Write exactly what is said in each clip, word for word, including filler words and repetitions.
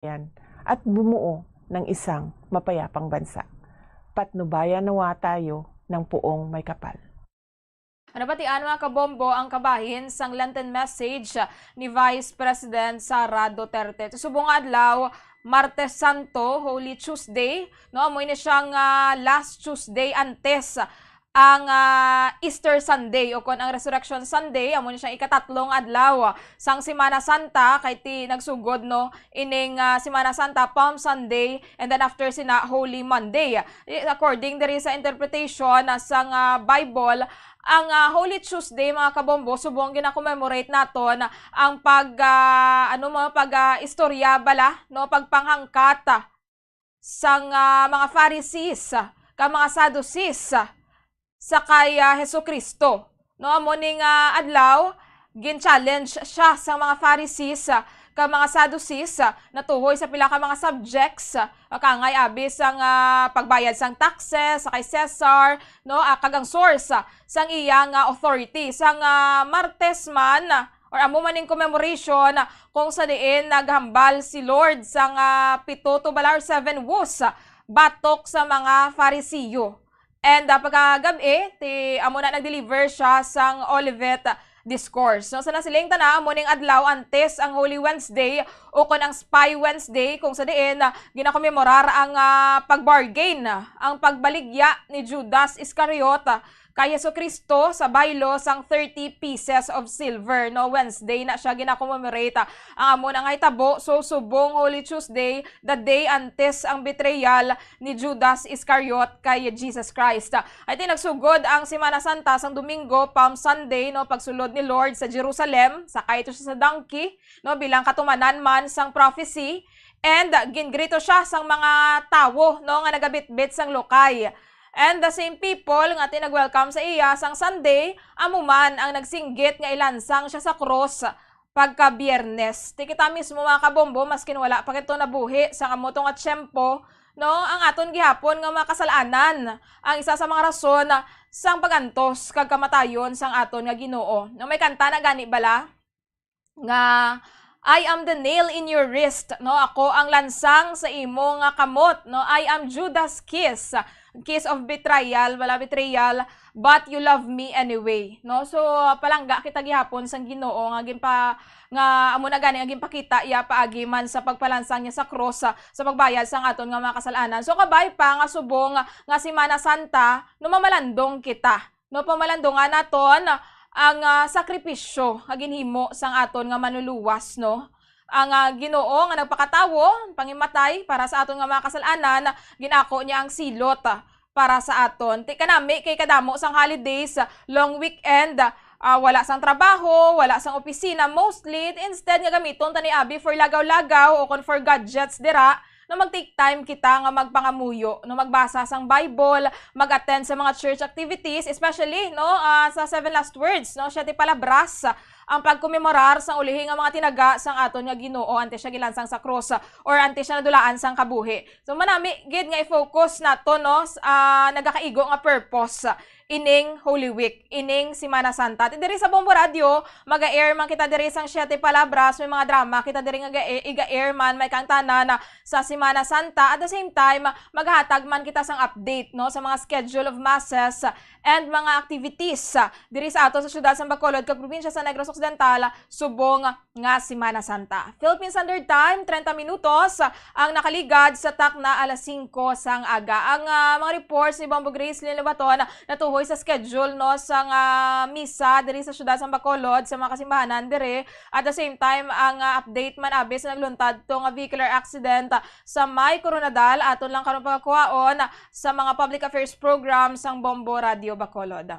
yan at bumuo ng isang mapayapang bansa. Patnubayan nawa tayo ng puong may kapal. Ano ba tiyan, mga kabombo, ang kabahin sang Lenten message ni Vice President Sara Duterte? Subong nga adlaw, Martes Santo, Holy Tuesday, no? Amo ini siyang, ah, last Tuesday antes ang, ah, Easter Sunday o kon ang Resurrection Sunday, amo ni siyang ikatatlo nga adlaw sang Semana Santa, kay ti nagsugod, no, ining, ah, Semana Santa, Palm Sunday, and then after sina, Holy Monday. I-, according diri sa interpretation, ah, sang, ah, Bible, ang, ah, Holy Tuesday, mga kabombo, subong gina-commemorate naton ang pag, ah, ano mo, pag, ah, istorya bala, no, pagpanghangkat, ah, sang, ah, mga Pharisees, ah, kag mga Sadducees, ah, sa kay, ah, Jesu-Cristo. No, amo ning, ah, adlaw, gin-challenge siya sang mga Pharisees, ah, kag mga Sadducees, ah, natuhoy sa pila ka mga subjects, ah, kangay abi sang, ah, pagbayad sang taxes sa kay Cesar, no, ah, kag ang source, ah, sang iya nga authority. Sang, ah, Martes man, ah, or amo man ning commemoration, ah, kung sa diin naghambal si Lord sang, ah, pito tubala or seven woes, ah, batok sa mga Fariseo. And, ah, pagkagab-i, ti, amo na nag-deliver siya sang Olivet Discourse. No, sa nasiling ta na, amo ning adlaw antes ang Holy Wednesday o kon ang Spy Wednesday, kung sa diin, ah, ginakomemorar ang, ah, pag-bargain, ang pagbaligya ni Judas Iscariot, ah, kay Jesu-Cristo sa baylo sang thirty pieces of silver, no? Wednesday na siya gina-commemorate, ah, ang amo na nga hitabo. So, subong Holy Tuesday, the day antes ang betrayal ni Judas Iscariot kay Jesus Christ. Ay, ti nagsugod ang Semana Santa sang Domingo, Palm Sunday, no? Pagsulod ni Lord sa Jerusalem, sakay ito siya sa donkey, no? Bilang katumanan man sang prophecy. And gingrito siya sang mga tawo, no, nga nagabitbit sang lukay. And the same people nga ti nag-welcome sa iya sang Sunday, amo man ang nagsinggit nga ilansang siya sa krus pagka Biyernes. Ti kita mismo, mga kabombo, maskin wala pa kita nabuhi sang amo to nga tiyempo, no, ang aton gihapon nga mga kasal-anan ang isa sa mga rason sang pag-antos kag kamatayon sang aton nga Ginoo. No, may kanta na gani bala nga, "I am the nail in your wrist," no? "Ako ang lansang sa imo nga kamot," no? "I am Judas' kiss, kiss of betrayal, wala betrayal, but you love me anyway," no? So, palangga kita gihapon sang Ginoo nga ginpa-, nga amo na gani ang ginpakita iya paagi man sa pagpalansang niya sa krus, sa, sa pagbayad sang aton nga mga kasal-anan. So, kabay pa nga subong nga Semana Santa, no, mamalandong kita. No, pamalandungan naton ang, ah, sakripisyo nga ginhimo sang aton nga Manluluwas, no? Ang, ah, Ginoo nga nagpakatawo, pangimatay para sa aton nga mga kasal-anan, gin-ako niya ang silot, ah, para sa aton. Ti kanami kay kadamo sang holidays, long weekend, ah, wala sang trabaho, wala sang opisina mostly. Instead nga gamiton ta ni abi for lagaw-lagaw o kon for gadgets dira, no, mag-take time kita nga magpangamuyo, no, magbasa sang Bible, mag-attend sa mga church activities, especially, no, ah, sa Seven Last Words, no, Siete Palabras, ang pagkomemorar sang ulihi nga mga tinaga sang aton nga Ginoo antes siya gilansang sa krus or antes siya nadulaan sang kabuhi. So, manami gid nga i-focus nato, no, s-, ah, nagakaigo nga purpose ining Holy Week, ining Semana Santa. Ti diri sa Bombo Radio, mag-air man kita diri sang Siete Palabras, may mga drama kita diri nga ga-, iga-air man, may kaangtanan sa Semana Santa. At the same time, maghatag man kita sang update, no, sa mga schedule of masses and mga activities, ah, diri sa ato sa siyudad sa Bacolod kag probinsya sa Negros Occidental, subong nga Semana Santa. Philippine Standard Time, treinta minutos ang nakaligad sa takna alas singko sang aga. Ang, ah, mga reports ni Bombo Grace Lynn Lobaton natuhoy sa schedule, no, sang, ah, misa diri sa siyudad sa Bacolod, sa mga kasimbahanan diri. At the same time, ang, ah, update man abi sa nagluntad to nga vehicular accident, ah, sa may Koronadal, aton lang karon pagakuhaon sa mga public affairs program sang Bombo Radio Bacolod.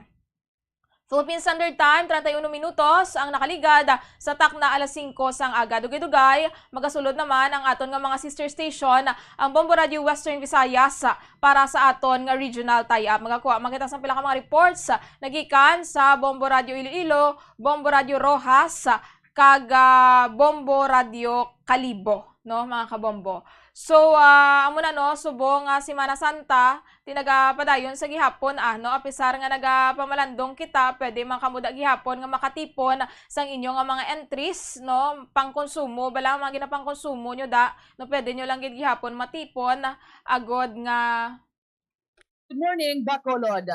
Philippine Standard Time, treinta y uno minutos ang nakaligad sa takna alas singko sang aga. Dugay-dugay, magasulod naman ang aton nga mga sister station, ang Bombo Radio Western Visayas, para sa aton nga regional tie-up. Magakuha man kita sang pila ka mga reports nagikan sa Bombo Radio Iloilo, Bombo Radio Roxas, kag, ah, Bombo Radio Kalibo. no, mga kabombo. So, ah, amo na, no, subong nga Semana Santa, ti nagapadayon sa gihapon, ah, no, apisar nga nagapamalandong kita, pwede man kamo da gihapon nga makatipon sang inyo nga mga entries, no, pangkonsumo, bala mga ginapangkonsumo nyo da, no, pwede nyo lang gid gihapon matipon, agod nga Good morning, Bacolod.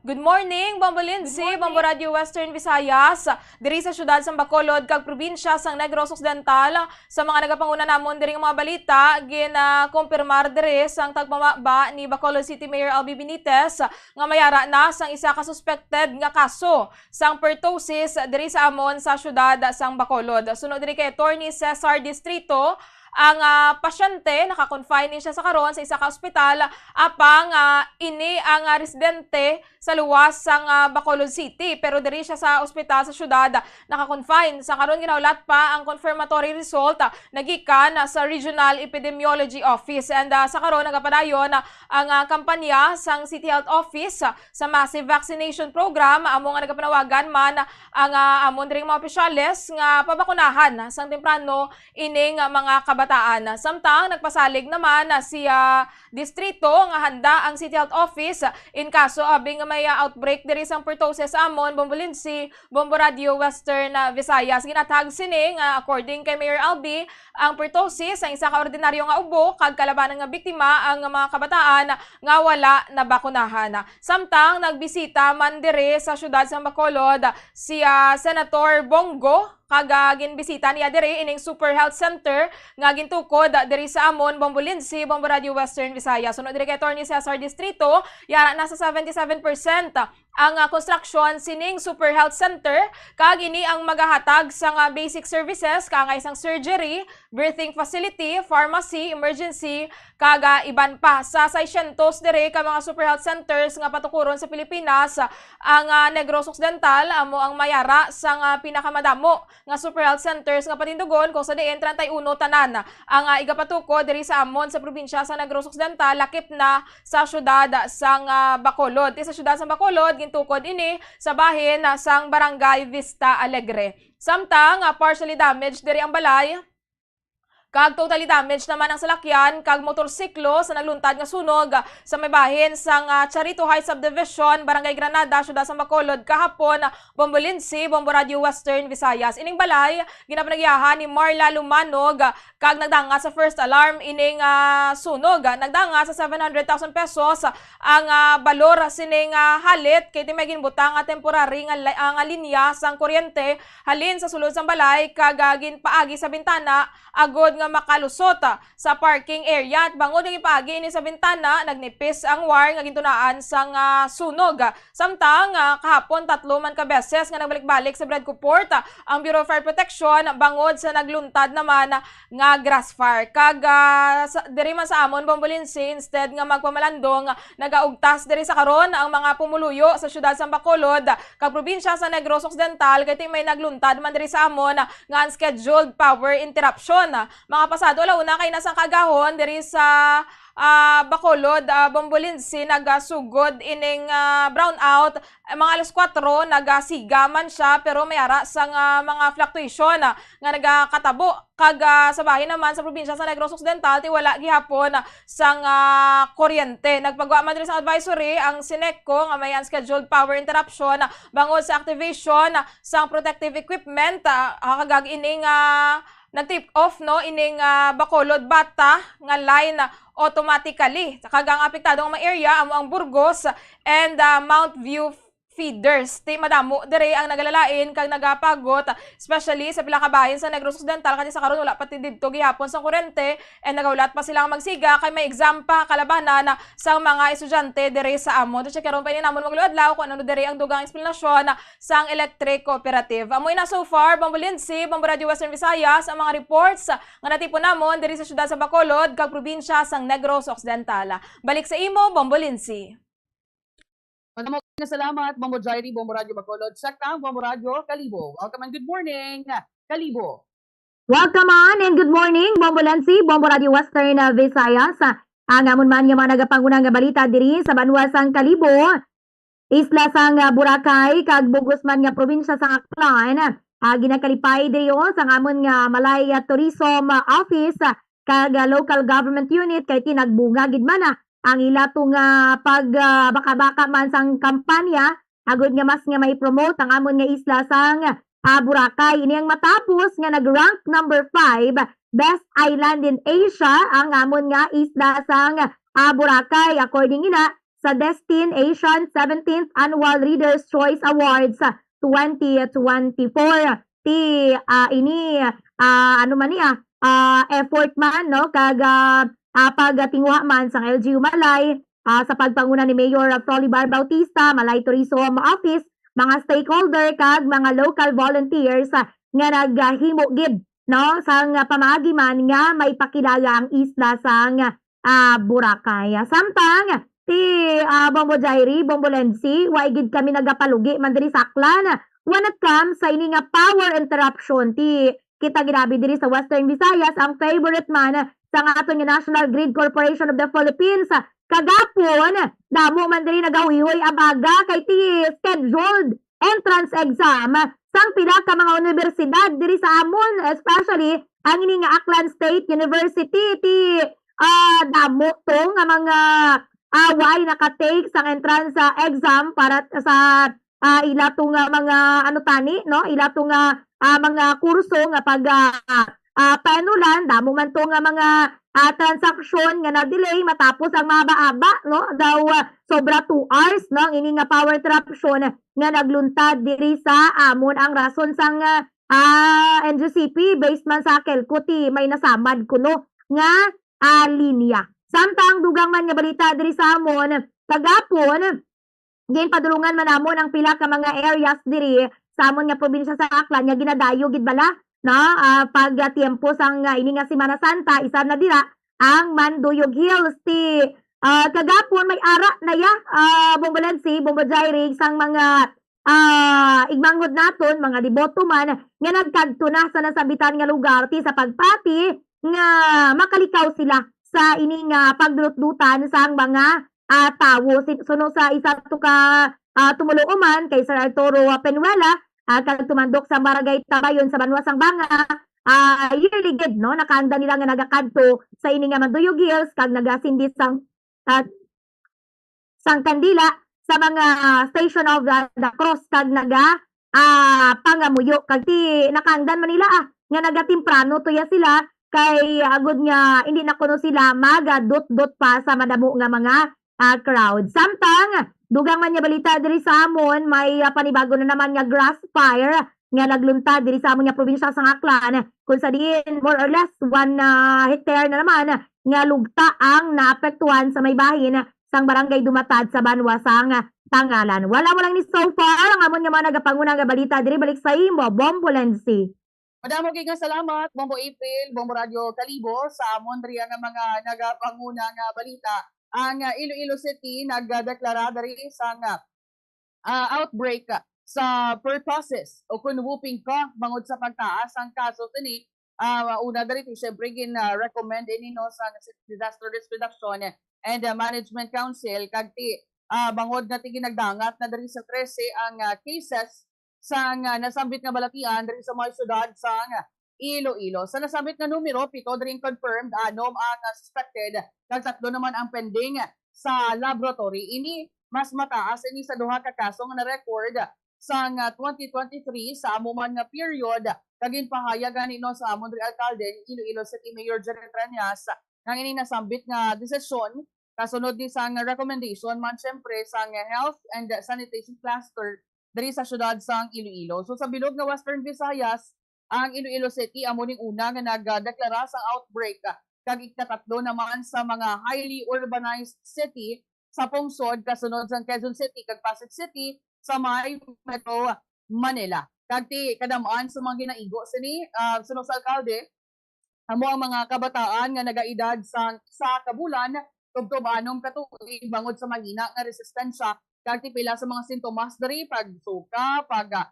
Good morning, Bombo Lindsay, Good morning. Bombo Radio Western Visayas. Diri sa siyudad sang Bacolod kag probinsya sang Negros Occidental, sa mga nagapanguna namon diri nga mga balita, ginakumpirmar diri sang tagpamaba ni Bacolod City Mayor Albi Benitez nga mayara na sang isa ka suspected nga kaso sang pertussis diri sa amon sa siyudad sang Bacolod. Suno diri kay Attorney Cesar Distrito, ang, ah, pasyente, naka-confine ni siya sa karon sa isa ka ospital, apang, ah, ini ang, ah, residente sa luwas sang, ah, Bacolod City, pero diri siya sa ospital sa syudad naka-confine. Sa karon, ginahulat pa ang confirmatory result, ah, nagikan, ah, sa Regional Epidemiology Office. And, ah, sa karon, nagapadayon, ah, ang, ah, kampanya sang City Health Office, ah, sa massive vaccination program, amo nga nagapanawagan man ang, ah, amon diri mga opisyales nga pabakunahan sang temprano ining mga kabataan. Samtang nagpasalig naman si, ah, distrito nga handa ang City Health Office in kaso abi nga may, ah, outbreak diri sang pertussis sa amon, Bombo Lindsay, Bombo Radio Western, ah, Visayas. Ginathag sini nga, according kay Mayor Albi, ang pertussis ang isa ka ordinaryo nga ubo kag kalabanan nga biktima ang mga kabataan nga wala nabakunahan. Samtang nagbisita man diri sa siyudad sa Bacolod si, ah, Senator Bong Go, kag, ah, ginbisita niya diri ining Super Health Center nga gintukod, ah, diri sa amon, Bombo Lindsay, Bombo Radio Western Visayas. Suno diri kay Attorney Cesar Distrito, yara na sa seventy-seven percent ang, ah, construction sining Super Health Center, kag ini ang magahatag sa nga basic services kaangay sang surgery, birthing facility, pharmacy, emergency, kag, ah, iban pa. Sa seiscientos diri ka mga Super Health Centers nga patukuron sa Pilipinas, ang, ah, Negros Occidental amo ang mayara sang, ah, pinakamadamo nga Super Health Centers nga patindugon, kung sa diin treinta y uno tanan ang, ah, igapatukod diri sa amon sa probinsya sa Negros Occidental, lakip na sa siyudad sang, ah, Bacolod. Ti sa siyudad sang Bacolod, gintukod ini sa bahin, ah, sang Barangay Vista Alegre. Samtang, ah, partially damaged diri ang balay kag totally damaged naman ang salakyan kag motorsiklo sa nagluntad nga sunog sa may bahin sang, ah, Charito High Subdivision, Barangay Granada, siyudad sang Bacolod, kahapon, Bombo Lindsay, Bombo Radio Western Visayas. Ining balay, ginapanagyahan ni Marla Lumanog, kag nagdanga sa first alarm ining, ah, sunog. Nagdanga sa seven hundred thousand pesos ang, ah, balor sining, ah, halit, kay ti may ginbutang nga temporary nga li-, ah, nga linya sang kuryente halin sa sulod sang balay kag, ah, ginpaagi sa bintana agod nga makalusot, ah, sa parking area. At bangod nga ginpaagi ini sa bintana, nagnipis ang wire nga gintunaan sang, ah, sunog. Samtang, ah, kahapon, tatlo man ka beses nga nagbalik-balik sa Bredco Port, ah, ang Bureau of Fire Protection bangod sa nagluntad naman nga grass fire. Kag, ah, sa, diri man sa amon, Bombo Lindsay, instead nga magpamalandong, nagaugtas diri sa karon ang mga pumuluyo sa siyudad sang Bacolod kag probinsya sa Negros Occidental, kay ti may nagluntad man diri sa amon nga unscheduled power interruption. Mga pasado ala una kay na sang kaagahon diri sa, ah, Bacolod, ah, Bombo Lindsay, nagasugod ining, ah, brownout. Eh, mga alas kuwatro, nagasiga man siya, pero may ara sang, ah, mga fluctuation, ah, nga nagakatabo. Kag, ah, sa bahin naman sa probinsya sa Negros Occidental, ti wala gihapon, ah, sang, ah, kuryente. Nagpagwa man diri sang advisory ang SENECO nga may unscheduled power interruption, ah, bangod sa activation, ah, sang protective equipment, ah, ah, kag ining, ah, nag-tip off, no, ining, ah, Bacolod Bata nga line, ah, automatically. Kag ang apektado nga mga area amo ang Burgos and, ah, Mount View feeders. Ti madamo diri ang nagalalain kag nagapagot, especially sa pila ka bahin sa Negros Occidental, kay sa karon wala pa ti didto gihapon sang kuryente, and nagahulat pa sila nga magsiga kay may exam pa kalabanan sang mga estudyante diri sa amon. So, check karon pa ini namon magluadlaw kung ano diri ang dugang eksplanasyon sang electric cooperative. Amo ina so far, Bombo Lindsay, Bombo Radio Western Visayas, ang mga reports nga natipon namon diri sa siyudad sa Bacolod kag probinsya sang Negros Occidental. Balik sa imo, Bombo Lindsay. Madamo nga salamat, Bombo Jairi, Bombo Radyo Bacolod. Check na ang Bombo Radyo Kalibo. Welcome and good morning, Kalibo. Welcome on and good morning, Bombo Lansi, Bombo Radyo Western, uh, Visayas. Ah, ang amon man nga mga nagapanguna nga balita diri sa banwa sang Kalibo, isla sang, ah, Boracay, kag bug-os man nga probinsya sang Aklan. ah, ginakalipay diri, oh, sang amon nga Malay, ah, Tourism, ah, Office, ah, kag, ah, local government unit, kay ti nagbunga gid man, ah, ang ila to nga pag, ah, baka-baka man sang kampanya, agud nga mas nga mai-promote ang amon nga isla sang, ah, Boracay. Ini ang matapos nga nag-rank number five best island in Asia ang amon nga isla sang, ah, Boracay. According ina sa Destin Asian seventeenth Annual Readers' Choice Awards twenty twenty-four. Ti, ah, ini, ah, ano man ni, ah, ah, effort man, no, kag, ah, ah, pagtinguha man sang L G U Malay, ah, sa pagpanguna ni Mayor, ah, Froly Bar Bautista, Malay Tourism Office, mga stakeholder, kag mga local volunteers, ah, nga naghimo gid, no, sang pamaagi man nga maipakilala ang isla sang, ah, Boracay. Samtang ti, ah, Bombo Jairi, Bombo Lenzi, wa gid kami nagapalugi man diri sa Aklan when it comes sa ini nga power interruption. Ti kita ginabi diri sa Western Visayas, ang favorite man sang aton nga National Grid Corporation of the Philippines. Kagapon, damo man diri nagahuyhoy abaga kay ti scheduled entrance exam sang pila ka mga universidad diri sa amon, especially ang ini nga Aklan State University. Ti, ah, damo to nga mga, ah, way nakatake sang entrance, ah, exam para sa, ah, ila to nga mga, ano tani, no? Ila to nga, ah, mga kurso nga pag, ah, ah, panulan, damo man to nga mga, ah, transaksyon nga na-delay matapos ang mahaba-haba, no? Daw, ah, sobra two hours, no? Ang ini nga power interruption nga nagluntad diri sa amon. Ang rason sang, ah, ah, N G C P, based man sa Kelco, ti may nasamad kuno nga, ah, linya. Samtang dugang man nga balita diri sa amon, kagapon, ginpadulungan man namon ang pila ka mga areas diri sa amon nga probinsya sa Aklan nga ginadayo gid bala, no? Ah, pag, ah, tiyempo sang, ah, ini nga Semana Santa, isa na dira ang Manduyog Hills. Ti, ah, kagapon may ara na ya, ah, Bombo Lenzi, Bombo Jairi, sang mga, ah, igmanghod naton, mga deboto man, nga nagkadto na sa nasambitan nga lugar, ti sa pagpati nga makalikaw sila sa ini nga pagdulot-dutan sang mga, ah, tawo. Sin-, suno sa isa to ka, ah, tumuluo man kay Sir Arturo Penuela, ah, kag tumandok sa Barangay Tabayon sa Banwa sang Banga, ah, yearly gid, no, nakaangdan nila nga nagakadto sa ini nga Manduyog Hills kag nagasindi sang, ah, sang kandila sa mga Station of the, the Cross kag naga, ah, pangamuyo. Kag ti nakaangdan man nila, ah, nga nagatemprano to ya sila kay agud nga hindi na kuno sila magadot-dot pa sa madamo nga mga, ah, crowd. Samtang dugang man nga balita diri sa amon, may, ah, panibago na naman nga grass fire nga nagluntad diri sa amon nga probinsya sang Aklan, kung sa diin more or less one, ah, hectare na naman nga lugta ang naapektuhan sa may bahin sang Barangay Dumatad sa banwa sang Tangalan. Wala mo lang ni so far ang amon nga mga nagapanguna nga balita diri. Balik sa imo, Bombo Lenzi. Madamo gid nga salamat, Bombo April, Bombo Radyo Kalibo, sa amon diri nga mga nagapanguna nga balita. Ang, ah, Iloilo City nagdeklara diri sang, ah, ah, outbreak sa pertussis o kun whooping cough bangod sa pagtaas ang kaso sini. Ah, una diri, ti, syempre, gin, ah, recommend ini, no, sa Disaster Risk Reduction and, ah, Management Council, kag ti, ah, bangod nga ti ginagdangat na diri sa trese ang, ah, cases sang, ah, nasambit nga balatian diri sa mga syudad sang Iloilo. Sa nasambit nga numero, pito diri ang confirmed, anom ang, ah, suspected, kag tatlo naman ang pending sa laboratory. Ini mas mataas ini sa duha ka kaso nga na-record sang, ah, twenty twenty-three sa amo man nga period, kag ginpahayag gani, no, sa amon diri alkalde, Iloilo City Mayor Jerry Treñas, nga ini nasambit nga desisyon kasunod ni sang recommendation man, syempre, sang Health and Sanitation Cluster diri sa siyudad sang Iloilo. So, sa bilog nga Western Visayas, ang Iloilo City amo ning una nga nagdeklara sang outbreak, kag ikatatlo naman sa mga highly urbanized city sa pungsod, kasunod sang Quezon City kag Pasig City sa may Metro Manila. Kag ti kadam-an sa mga ginaigo sini, ah, suno sa alkalde, amo ang mga kabataan nga nagaedad sang isa ka bulan tubtob anom ka tuig bangod sa mahina nga resistensya kag ti pila sa mga sintomas diri, pagsuka, pag, ah,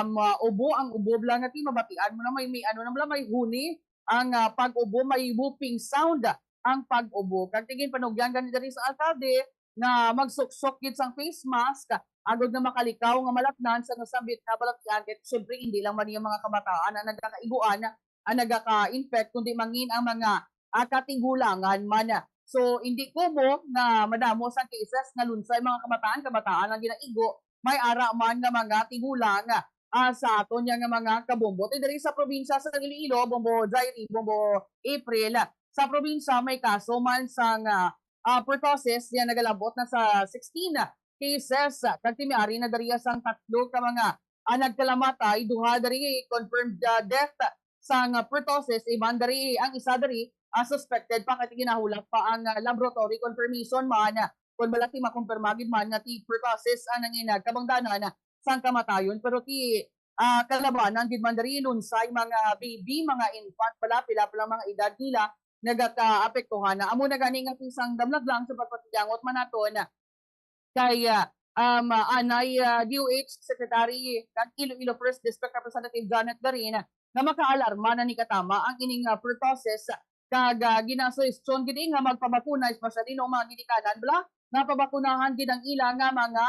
um, ah, ubo. Ang ubo bala nga ti mabatian mo na may, may ano na bala, may huni ang, ah, pag-ubo, may whooping sound ang pag-ubo. Kag ti ginpanugyan gani diri sa alkalde nga magsuksok gid sang face mask, agod nga makalikaw nga malatnan sa nasambit nga balatian. Kay siyempre, hindi lang man yung mga kabataan ang nagkakaiguan, ang nagaka-infect, kundi mangin ang mga, ah, katigulangan man. So, hindi kumo nga madamo sang cases nga lunsay mga kabataan, kabataan ang ginaigo, may ara man nga mga tigulang, ah, sa aton nga mga kabombo. Ti diri sa probinsya sa Iloilo, Bombo Jairi, Bombo April, sa probinsya may kaso man sang, ah, ah, pertussis nga nagalabot na sa sixteen cases, kag ti may ari na diri sang tatlo ka mga, ah, nagkalamatay, duha diri confirmed, ah, death sang, ah, pertussis, iban diri, ang isa diri, ah, suspected pa kay ginahulat pa ang, ah, laboratory confirmation man, ah, kun bala ti makumpirma gid man nga ti pertussis ang nanginagkabangdanan, ah, sang kamatayon, pero ti, ah, kalabanan gid man diri lunsay mga baby, mga infant, bala pila pa lang mga edad nila nagakaapektuhan na. Amo na gani nga ti sang damlag lang sa pagpatiyangot man naton, ah, kay, ah, um, ah, anay, ah, D O H Secretary kag Iloilo First District Representative Janet Garin nga makaalarma na ni katama ang ining, ah, pertussis kag, ah, ginasuhestyon gid nga magpabakuna, especially no mga ginikanan bala nga pabakunahan gid ang ila nga mga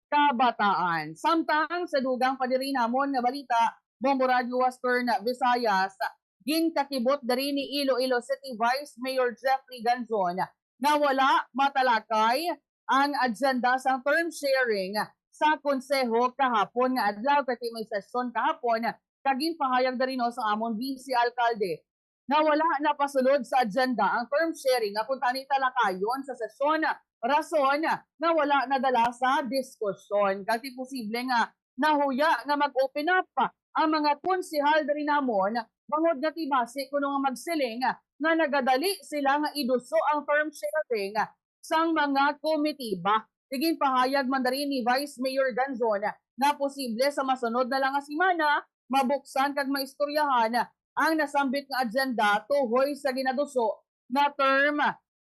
kabataan. Samtang sa dugang pa diri namon nga balita, Bombo Radyo Western Visayas, ginkakibot diri ni Iloilo City Vice Mayor Jeffrey Ganzon nga wala matalakay ang agenda sang term sharing sa konseho kahapon nga adlaw, kay may sesyon kahapon, kag ginpahayag diri no sa amon vice alkalde nga wala napasulod sa agenda ang term sharing nga kuntani talakayon sa sesyon, rason nga wala nadala sa diskusyon. Kag ti posible nga nahuya nga mag-open up ang mga konsehal diri namon, bangod nga ti basi kuno nga magsiling nga nagadali sila nga iduso ang term sharing sang mga komitiba. Ti ginpahayag man diri ni Vice Mayor Ganzon nga posible sa masunod na lang nga semana mabuksan kag maistoryahan ang nasambit nga agenda tuhoy sa ginaduso nga term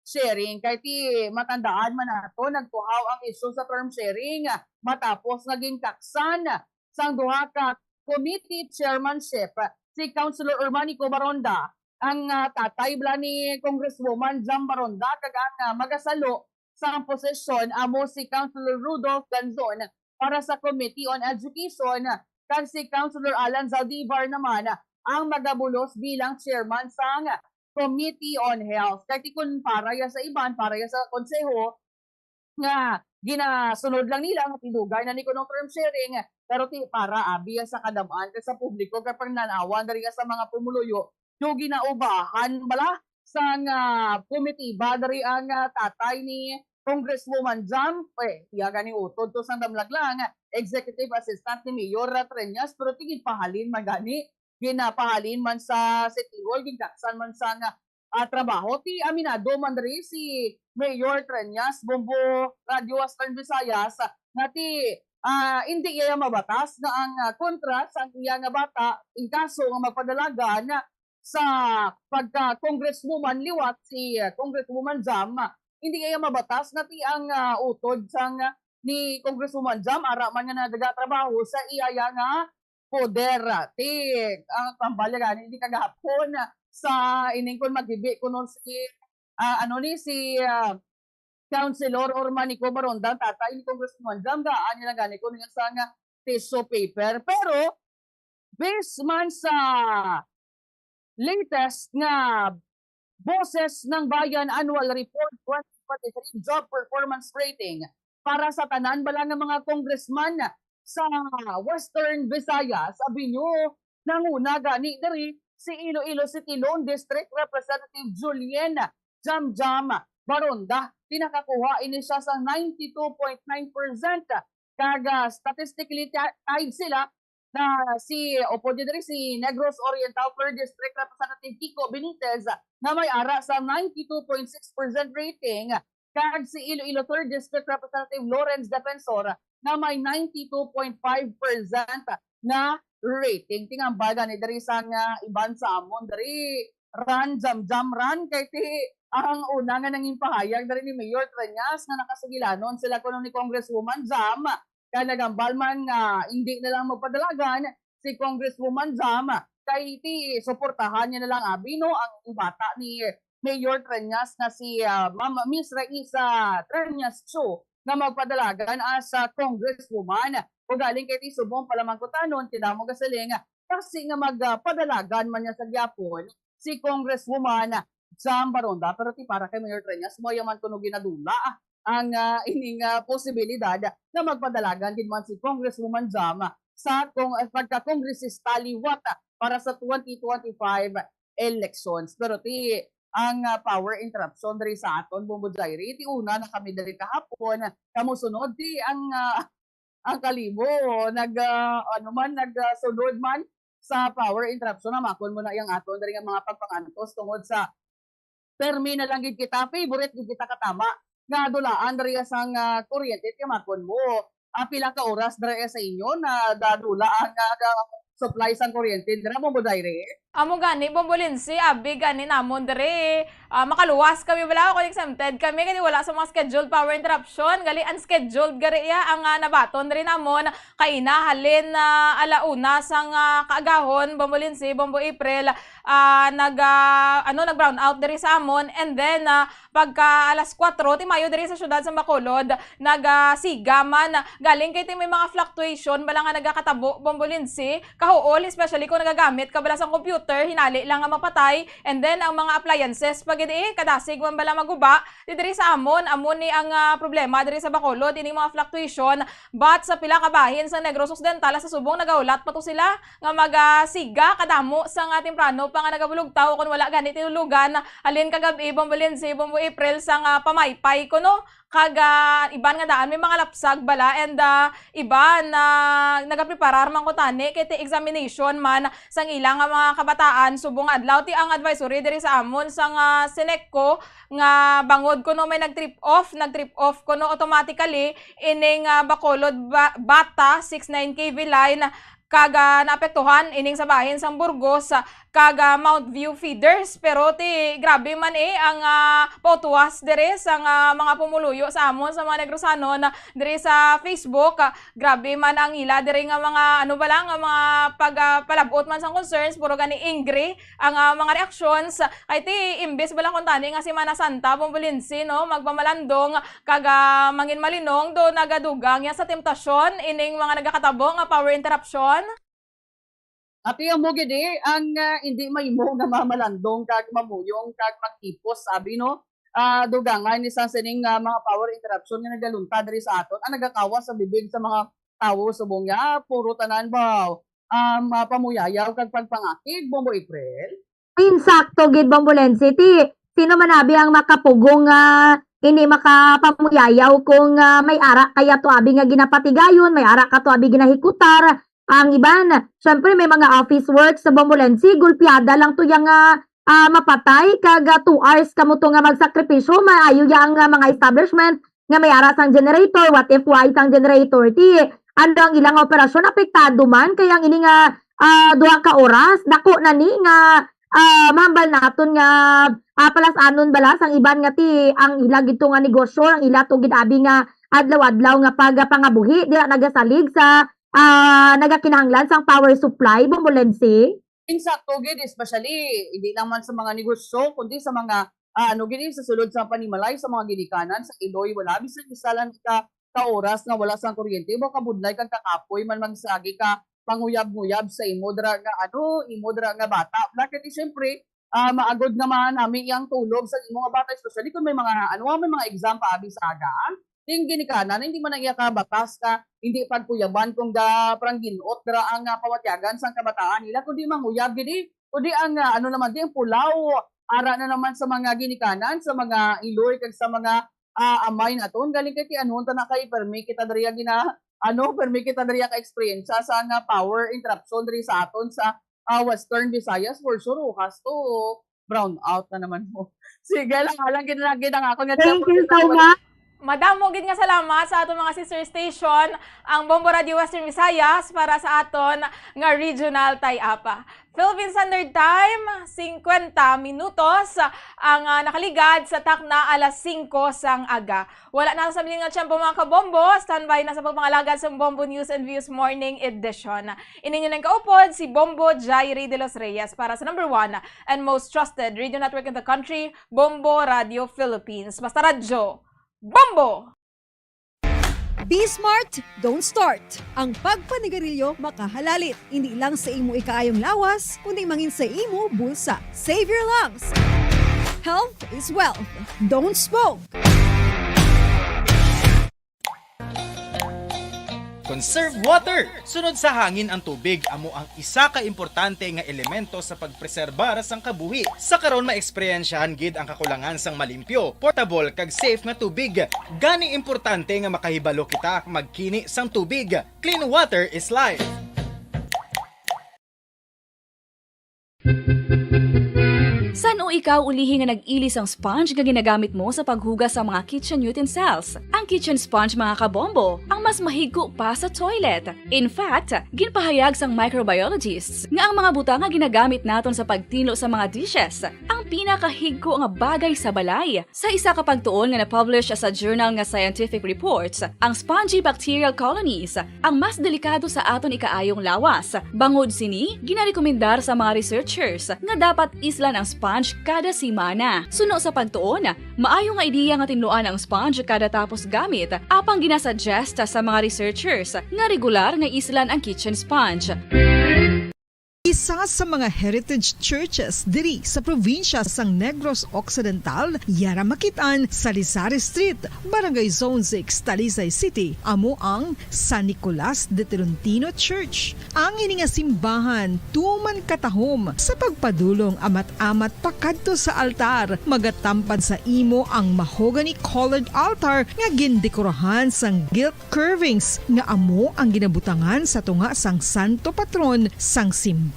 sharing. Kay ti matandaan man nato, nagtuhaw ang isyu sa term sharing matapos nga ginkaksan sang duha ka committee chairmanship si Councilor Ermanico Baronda, ang, ah, tatay bala ni Congresswoman Jam Baronda, kag ang, ah, magasalo sang posisyon amo si Councilor Rudolph Ganzon para sa Committee on Education, kag si Councilor Alan Zaldivar naman ang magabulos bilang chairman sang Committee on Health. Kay ti kun para ya sa iban, para ya sa konseho, nga ginasunod lang nila nga ti dugay na ni kunong term sharing, pero ti para abi sa kadam-an kag sa publiko kay pangnan-awan diri sa mga pumuluyo, do ginaubahan bala sang, ah, komitiba diri ang, ah, tatay ni Congresswoman Jam, eh, iya gani utod to sang damlag lang, Executive Assistant ni Mayor Treñas, pero ti ginpahalin man gani, ginapahalin man sa City Hall, ginkaksan man sang, ah, trabaho. Ti aminado man diri si Mayor Treñas, Bombo Radyo Western Visayas, nga ti, ah, indi iya mabatas nga ang, ah, kontra sang iya nga bata, in kaso nga magpadalagan sa pagka-congresswoman liwat si, ah, Congresswoman Jam, indi iya mabatas nga ti ang, ah, utod sang ni Congresswoman Jam, ara man nga nagatrabaho sa iya nga poder. Ti, ang tambal niya gani, di kagahapon sa ining kun maghibi kuno si, ah, ano ni, si, ah, Councilor Ormanico Baronda, tatay ni Congresswoman Jam, gaan nila gani kuno nga sang tissue paper. Pero, based man sa latest nga Boses ng Bayan Annual Report twenty twenty-three Job Performance Rating para sa tanan bala nga mga congressman sa Western Visayas, abi nyo, nanguna gani diri si Iloilo City Lone District Representative Julian Jamjam Baronda. Ti nakakuha ini siya sang ninety-two point nine percent, kag, ah, statistically ti-, tied sila na si, upod niya diri si Negros Oriental Third District Representative Kiko Benitez nga may ara sa ninety-two point six percent rating, kag si Iloilo Third District Representative Lawrence Defensor nga may ninety-two point five percent na rating. Ti ngan bala gani diri sang, ah, iban sa amon diri, Ran, Jam Jam Ran, kay ti ang una nga nangin pahayag diri ni Mayor Treñas nga nakasugilanon sila kuno ni Congresswoman Jam, kay nagambal man nga hindi na lang magpadalagan si Congresswoman Jam, kay ti suportahan niya na lang abi, no, ang bata ni Mayor Treñas nga si, ah, Ma'am Miss Raisa Treñas Cho nga magpadalagan as, ah, congresswoman. Ugaling kay ti subong pa lamang kutanon, ti damo gasiling, kasi nga magpadalagan man niya sa gyapon si Congresswoman Jam Baronda, pero ti para kay Mayor Treñas, mo yaman kuno ginadula ang, ah, ining, ah, posibilidad nga magpadalagan gid man si Congresswoman Jam sa kong, ah, pagka-kongresista liwat para sa twenty twenty-five elections. Pero ti ang, ah, power interruption diri sa aton, Bombo Jairi, ti una na kami diri kahapon, kamo sunod ti ang, ah, ang kalimo nag, ah, ano man, nag, ah, sunod man sa power interruption. Hamakon mo na yang aton diri nga mga pagpangantos tungod sa permi na lang gid kita, favorite gid kita katama nga dulaan diri sang, ah, kuryente. Ti hamakon mo, ah, pila ka oras diri sa inyo na dadula ang, ah, supply sang kuryente dira, Bombo Jairi? Amo gani, Bombo Lindsay, abi gani namon diri. Ah, makaluwas kami bala kung exempted kami, kani wala sa mga scheduled power interruption. Gali, unscheduled gari iya ang, ah, nabaton diri namon. Kaina halin na ala una sang, ah, kaagahon, Bombo Lindsay, Bombo April, ah, nag, ah, ano, nag-brown out diri sa amon. And then, ah, pagka alas kuwatro ti Mayo diri sa siyudad sa Bacolod, nagasiga man. Galing kay ti may mga fluctuation bala nga nagakatabo, Bombo Lindsay, kahuol, especially kung nagagamit ka bala sang computer, hinali lang nga mapatay. And then, ang mga appliances pa gid, eh, kadasig man bala maguba. Di diri sa amon, amo ni ang, ah, problema diri sa Bacolod, ining mga fluctuation. But sa pila ka bahin sa Negros Occidental, sa subong nagahulat pa to sila nga magasiga kadamo sa nga temprano pa nga nagabulugtaw, kung wala gani tinulugan, halin kagab-i, Bombo Lindsay, Bombo April, sa nga pamaypay kuno, kag, ah, iban nga daan may mga lapsag bala, and, ah, iban, ah, nagapreparar man ko tani kay ti examination man sang ila nga mga kabataan subong nga adlaw. Ti ang advisory diri sa amon sang, ah, Senecco nga bangod kuno may nag-trip off, nag-trip off kuno automatically ining, ah, Bacolod ba-, Bata six nine K V line, kag, ah, naapektuhan ining sa bahin sang Burgos, ah, kag, ah, Mount View feeders. Pero ti grabe man, eh, ang, ah, pautuwas diri sang, ah, mga pumuluyo sa amon, sa mga Negrosanon, ah, diri sa Facebook. Ah, grabe man ang ila diri nga mga, ano ba lang, nga mga pag, ah, palab-ot man sang concerns, puro gani angry ang, ah, mga reactions. Kay ti imbes bala kuntani nga Semana Santa, Bombo Lindsay, no, magpamalandong kag, ah, mangin malinong, do nagadugang ya sa temptasyon ining mga nagakatabo nga power interruption? Ati amo gid, eh, ang, ah, hindi mahimo nga mamalandong kag mamuyong kag magtipos, sabi, no? Ah, dugangan ni sang sining, ah, mga power interruption nga nagalunta diri sa aton, ang nagakawas sa bibig sa mga tawo subong ya, puro tanan ba, um, ah, pamuyayaw kag pagpangakig, Bombo April? Insakto gid, Bombo Lindsay. Ti, sino man abi ang makapugong nga hindi makapamuyayaw kung, ah, may ara kaya to abi nga ginapatigayon, may ara ka to abi ginahikutar. Ang iban, syempre, may mga office work sa, Bombo Lindsay, gulpiada lang to yang, ah, ah, mapatay, kag, ah, two hours kamo to nga magsakripisyo, maayo ya ang, ah, mga establishment nga may ara sang generator. What if way sang generator? Ti, ano ang ilang operasyon, apektado man, kay ang ini nga, ah, duha ka oras, dako na ni nga, ah, mahambal naton nga, ah, palas-anon bala sang iban nga ti ang ila gid to nga negosyo, ang ila to gid abi nga adlaw-adlaw nga pagpangabuhi, dira nagasalig sa, ah, nagakinahanglan sang power supply, Bombo Lindsay. Insakto gid, especially, hindi lang man sa mga negosyo, kundi sa mga, ah, ano gid, sa sulod sa panimalay, sa mga ginikanan, sa Iloy, wala bisan isa lang ka, ka oras nga wala sang kuryente, ba kabudlay kag kakapoy man magsagi ka, manguyab-nguyab sa imo dira nga, ano, imo dira nga bata. Bakit, eh, syempre, ah, maagod nga manami yang tulog sa imo nga bata, especially kung may mga, ano, may mga exam pa abi sa aga. Ting ginikanan, hindi man ang iya ka batas ka hindi pagkuyaban kung ga parang ginot dira ang, ah, pamatyagan sang kabataan nila, kundi manguyab gid, eh. Kundi ang, ah, ano naman, di ang pulaw, ara na naman sa mga ginikanan, sa mga Iloy, kag sa mga, ah, amay naton. Galing kay ti anhon ta na kay permi kita diri gina-, ano, permi kita diri ka eksperyensya sa nga power interruption diri sa aton sa, ah, Western Visayas. For sure, has to brown out na naman mo. Sige lang, alang gid na gid ang akon nga Thank you so much. Madamo gid nga salamat sa aton mga sister station, ang Bombo Radio Western Visayas, para sa aton nga regional tie-up. Philippine Standard Time, singkwenta minutos ang, ah, nakaligad sa takna alas singko sang aga. Wala na sa mali nga tiyempo, mga kabombo. Standby na sa pagpangalagad sa Bombo News and Views Morning Edition. Ini inyo nang kaupod, si Bombo Jairi de los Reyes, para sa number one and most trusted radio network in the country, Bombo Radio Philippines. Basta radyo, Bombo! Be smart, don't start. Ang pagpanigarilyo makahalalit, hindi lang sa imo ikaayong lawas, kundi mangin sa imo bulsa. Save your lungs. Health is wealth. Don't smoke. Conserve water. Sunod sa hangin ang tubig, amo ang isa ka importante nga elemento sa pagpreserbar sang kabuhi. Sa karon, maeksperiensyahan gid ang kakulangan sang malimpyo, portable, kag safe nga tubig. Gani importante nga makahibalo kita magkini sang tubig. Clean water is life. San-o ikaw ulihi nga nag-ili sang sponge nga ginagamit mo sa paghugas sa mga kitchen utensils? Ang kitchen sponge, mga kabombo, ang mas mahigko pa sa toilet. In fact, ginpahayag sang microbiologists nga ang mga butang nga ginagamit naton sa pagtinlo sa mga dishes ang pinakahigko nga bagay sa balay. Sa isa ka pagtuon nga na-publish sa journal nga Scientific Reports, ang spongy bacterial colonies ang mas delikado sa aton ikaayong lawas. Bangod sini, ginarekomendar sa mga researchers nga dapat islan ang sponge kada semana. Suno sa pagtuon, maayo nga ideya nga tinluan ang sponge kada tapos gamit, apang ginasuggest sa mga researchers nga regular nga islan ang kitchen sponge. Isa sa mga heritage churches diri sa probinsya sang Negros Occidental, yara makit-an sa Rizal Street, Barangay Zone six, Talisay City, amo ang San Nicolas de Tolentino Church. Ang ini nga simbahan tuman katahom sa pagpadulong amat-amat pakadto sa altar. Magatampad sa imo ang mahogany colored altar nga gindekorahan sang gilt curvings nga amo ang ginabutangan sa tunga sang santo patron sang simbahan,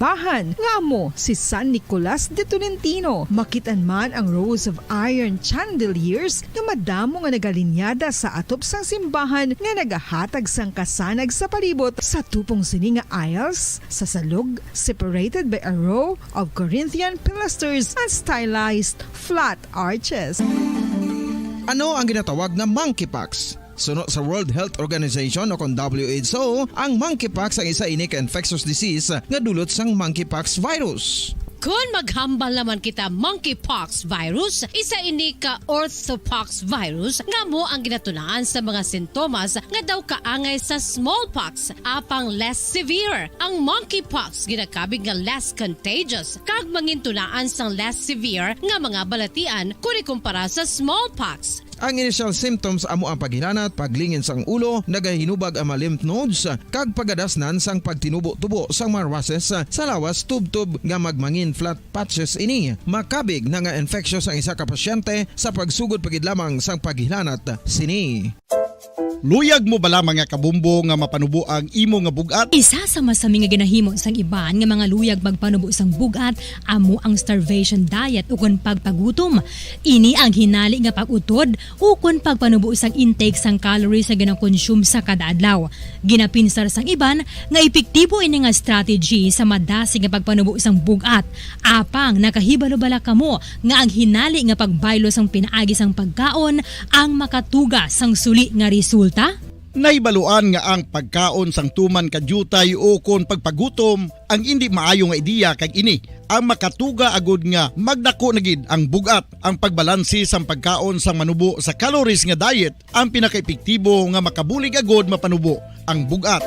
nga amo si San Nicolas de Tolentino. Makit-an man ang rows of iron chandeliers nga madamo nga nagalinyada sa atop sang simbahan nga nagahatag sang kasanag sa palibot. Sa tupong sini nga aisles, sa salog, separated by a row of Corinthian pilasters and stylized flat arches. Ano ang ginatawag nga monkeypox? Suno sa World Health Organization o kon W H O, ang monkeypox ang isa ini ka infectious disease nga dulot sang monkeypox virus. Kon maghambal naman kita monkeypox virus, isa ini ka orthopox virus nga amo ang ginatunaan sa mga sintomas nga daw kaangay sa smallpox, apang less severe. Ang monkeypox ginakabig nga less contagious kag mangintunaan sang less severe nga mga balatian kon ikumpara sa smallpox. Ang initial symptoms amo ang paghilanat, paglingin sang ulo, nagahinubag ang mga lymph nodes, kag pagadasnan sang pagtinubo-tubo sang mga rushes sa lawas, tubtob nga magmangin flat patches ini. Makabig na nga infectious ang isa ka pasyente sa pagsugod pa gid lamang sang paghilanat sini. Luyag mo bala, mga kabumbo, nga mapanubo ang imo nga bug-at? Isa sa masami nga ginahimo sang iban nga mga luyag magpanubo sang bug-at amo ang starvation diet ukon pagpagutom. Ini ang hinali nga pag-utod ukon pagpanubo sang intake sang calories nga ginakonsume sa kada adlaw. Ginapinsar sang iban nga epektibo ini nga strategy sa madasig nga pagpanubo sang bug-at. Apang nakahibalo bala kamo nga ang hinali nga pagbaylo sang pinaagi sang pagkaon ang makatuga sang suli nga resulta? Nahibaluan nga ang pagkaon sang tuman ka diutay ukon pagpagutom ang indi maayo nga ideya, kag ini ang makatuga agud nga magdako na gid ang bug-at. Ang pagbalanse sang pagkaon sang manubo sa calories nga diet ang pinakaepektibo nga makabulig agud mapanubo ang bug-at.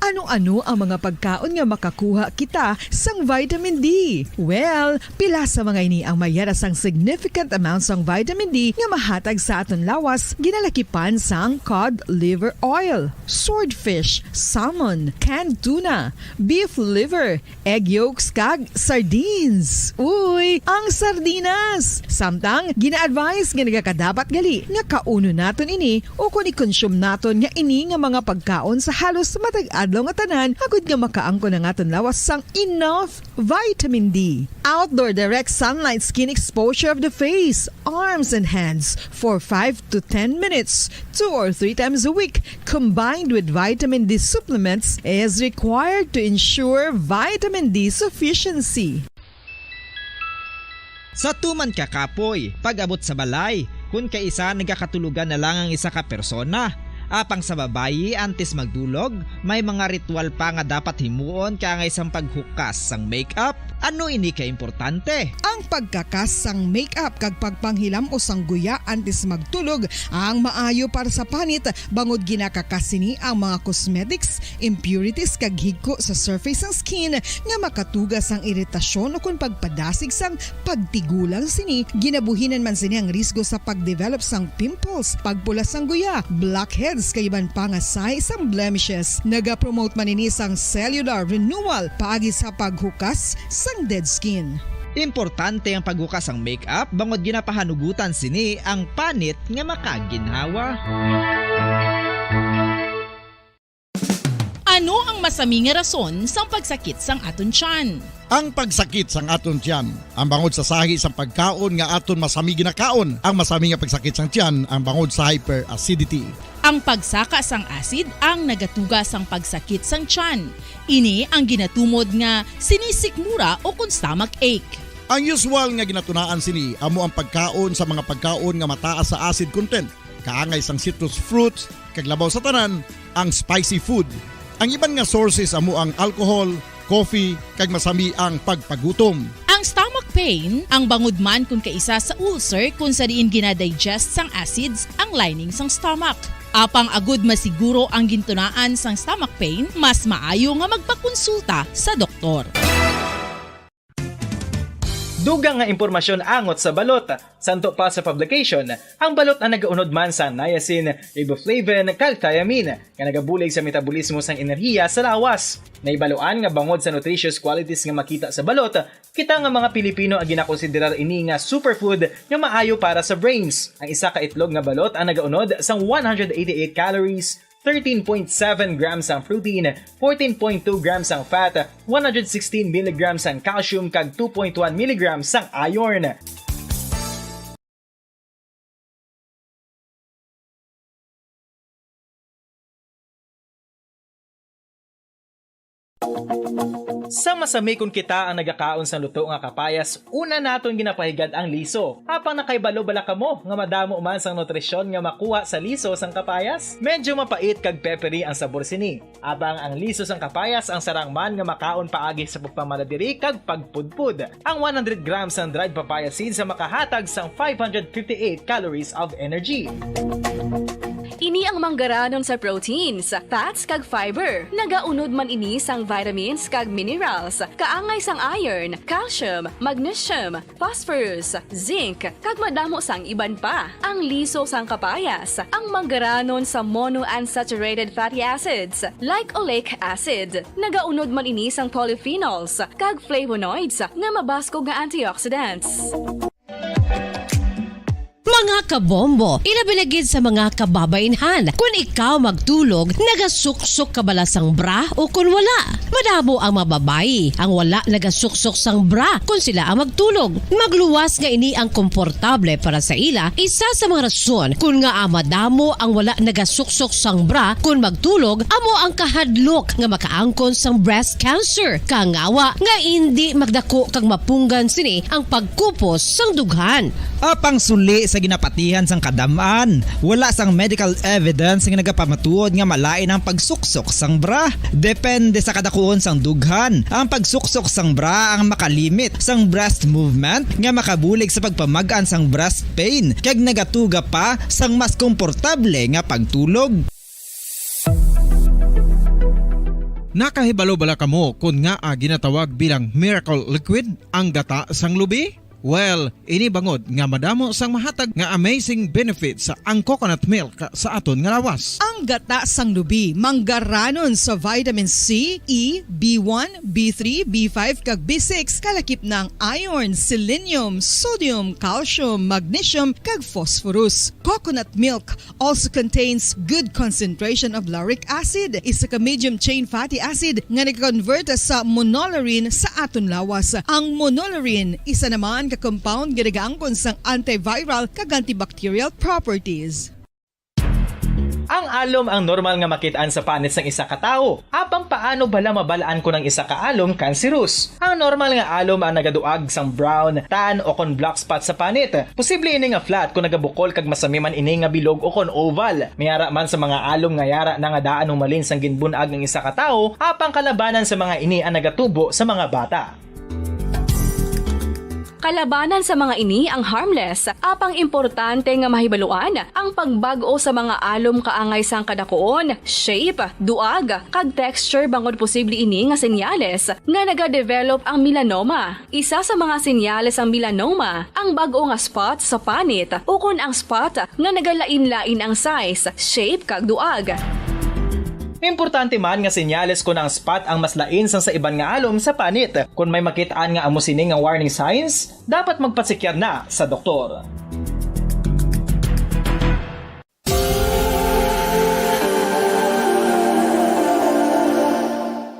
Ano-ano ang mga pagkaon nga makakuha kita sang vitamin D? Well, pila sa mga ini ang may yara sang significant amount sang vitamin D nga mahatag sa aton lawas, ginalakipan sang cod liver oil, swordfish, salmon, canned tuna, beef liver, egg yolks, kag sardines. Uy, ang sardinas! Samtang, gina-advise nga nagakadapat gali nga kaunon naton ini o kon i-consume naton nga ini nga mga pagkaon sa halos matag adlaw nga tanan agod nga makaangkon ang aton lawas sang enough vitamin D. Outdoor direct sunlight skin exposure of the face, arms, and hands for five to ten minutes, two or three times a week, combined with vitamin D supplements, is required to ensure vitamin D sufficiency. Sa tuman ka kapoy, pag-abot sa balay, kun kaisa nagakatulogan na lang ang isa ka persona. Apang sa babayi, antes magdulog, may mga ritual pa nga dapat himuon kaangay sang paghukas sang makeup. Ano ini ka importante? Ang pagkakas sang makeup kag pagpanghilam-os sang guya antes magtulog ang maayo para sa panit, bangod ginakakas sini ang mga cosmetics, impurities kag higko sa surface sang skin nga makatuga sang iritasyon ukon pagpadasig sang pagtigulang sini. Ginabuhinan man sini ang risgo sa pag-develop sang pimples, pagpula sang guya, blackheads kag iban pa nga sahi sang blemishes. Nagapromote man ini sang cellular renewal paagi sa paghukas sang dead skin. Importante ang paghukas sang makeup bangod ginapahanugutan sini ang panit nga makaginhawa. Ano ang masami nga rason sang pagsakit sang aton tiyan? Ang pagsakit sang aton tiyan, ang bangod sa sahi sang pagkaon nga aton masami ginakaon. Ang masami nga pagsakit sang tiyan, ang bangod sa hyperacidity. Ang pagsaka sang acid ang nagatuga sang pagsakit sang tiyan. Ini ang ginatumod nga sinisikmura o kon stomach ache. Ang usual nga ginatunaan sini amo ang pagkaon sa mga pagkaon nga mataas sa acid content, kaangay sang citrus fruits, kag labaw sa tanan, ang spicy food. Ang iban nga sources amo ang alcohol, coffee, kag masami ang pagpagutom. Ang stomach pain, ang bangod man kon kaisa sa ulcer kon sa diin ginadigest sang acids ang lining sang stomach. Apang agud masiguro ang gintunaan sang stomach pain, mas maayo nga magpakonsulta sa doktor. Dugang nga impormasyon angot sa balot. Santo pa sa publication, ang balot ang nagaunod man sa niacin, riboflavin, kag thiamine, nga nagabulig sa metabolismo sang enerhiya sa lawas. Nahibaluan nga bangod sa nutritious qualities nga makita sa balot, kita nga mga Pilipino ang ginakonsiderar ini nga superfood nga maayo para sa brains. Ang isa ka itlog nga balot ang nagaunod sang one hundred eighty-eight calories, thirteen point seven grams ang protein, fourteen point two grams ang fat, one hundred sixteen milligrams ang calcium, kag two point one milligrams ang iron. Sa masami kon kita ang nagakaon sang luto nga kapayas, una naton ginapahigad ang liso. Apang nakahibalo bala kamo nga madamo man sang nutrisyon nga makuha sa liso sang kapayas? Medyo mapait kag peppery ang sabor sini. Apang ang liso sang kapayas ang sarang man nga makaon paagi sa pagpamala diri kag pagpudpod. Ang one hundred grams sang dried papaya seeds ang makahatag sang five hundred fifty-eight calories of energy. Ini ang manggaranon sa proteins, fats, kag fiber. Nagaunod man ini sang vitamins kag minerals, kaangay sang iron, calcium, magnesium, phosphorus, zinc, kag madamo sang iban pa. Ang liso sang kapayas, ang manggaranon sa monounsaturated fatty acids, like oleic acid. Nagaunod man ini sang polyphenols kag flavonoids nga mabaskog nga antioxidants. Mga kabombo, ilabi na gid sa mga kababainhan, kun ikaw magtulog, nagasuksok ka bala sang bra o kun wala? Madamo ang mga babayi ang wala nagasuksok sang bra kon sila ang magtulog. Magluwas nga ini ang komportable para sa ila. Isa sa mga rason kon ngaa madamo ang wala nagasuksok sang bra kon magtulog amo ang kahadlok nga makaangkon sang breast cancer, kangawa nga indi magdako kag mapunggan sini ang pagkupos sang dughan. Apang suli sa ginapatihan sang kadam-an, wala sang medical evidence nga nagapamatuod nga malain ang pagsuksok sang bra. Depende sa kadakuon sang dughan, ang pagsuksok sang bra ang makalimit sang breast movement nga makabulig sa pagpamag-an sang breast pain kag nagatuga pa sang mas komportable nga pagtulog. Nakahibalo bala kamo kon ngaa ginatawag bilang miracle liquid ang gata sang lubi? Well, ini bangod nga madamo sang mahatag nga amazing benefits ang coconut milk sa aton nga lawas. Ang gata sang lubi manggaranon sa vitamin C, E, B one, B three, B five, kag B six, kalakip na ang iron, selenium, sodium, calcium, magnesium, kag phosphorus. Coconut milk also contains good concentration of lauric acid, isa ka medium chain fatty acid nga nagakonvert sa monolaurin sa aton lawas. Ang monolaurin isa naman ka compound nga nagaangkon sang antiviral kag antibacterial properties. Ang alom ang normal nga makit-an sa panit sang isa ka tawo. Apang paano bala mabal-an kon ang isa ka alom kanseros? Ang normal nga alom ang nagaduag sang brown, tan, o kon black spot sa panit. Posible ini nga flat kon nagabukol kag masami man ini nga bilog o kon oval. May ara man sa mga alom nga yara na nga daan humalin sang ginbun-ag ang isa ka tawo, apang kalabanan sa mga ini ang nagatubo sa mga bata. Kalabanan sa mga ini ang harmless, apang importante nga mahibaluan ang pagbag-o sa mga alom kaangay sang kadakuon, shape, duag, kag texture bangod posible ini nga senyales nga nagadevelop ang melanoma. Isa sa mga senyales sang melanoma ang bag-o nga spot sa panit ukon ang spot nga nagalain-lain ang size, shape, kag duag. Importante man nga senyales kon ang spot ang mas lain sang sa iban nga alom sa panit. Kon may makit-an nga amo sini nga warning signs, dapat magpatsikyar na sa doktor.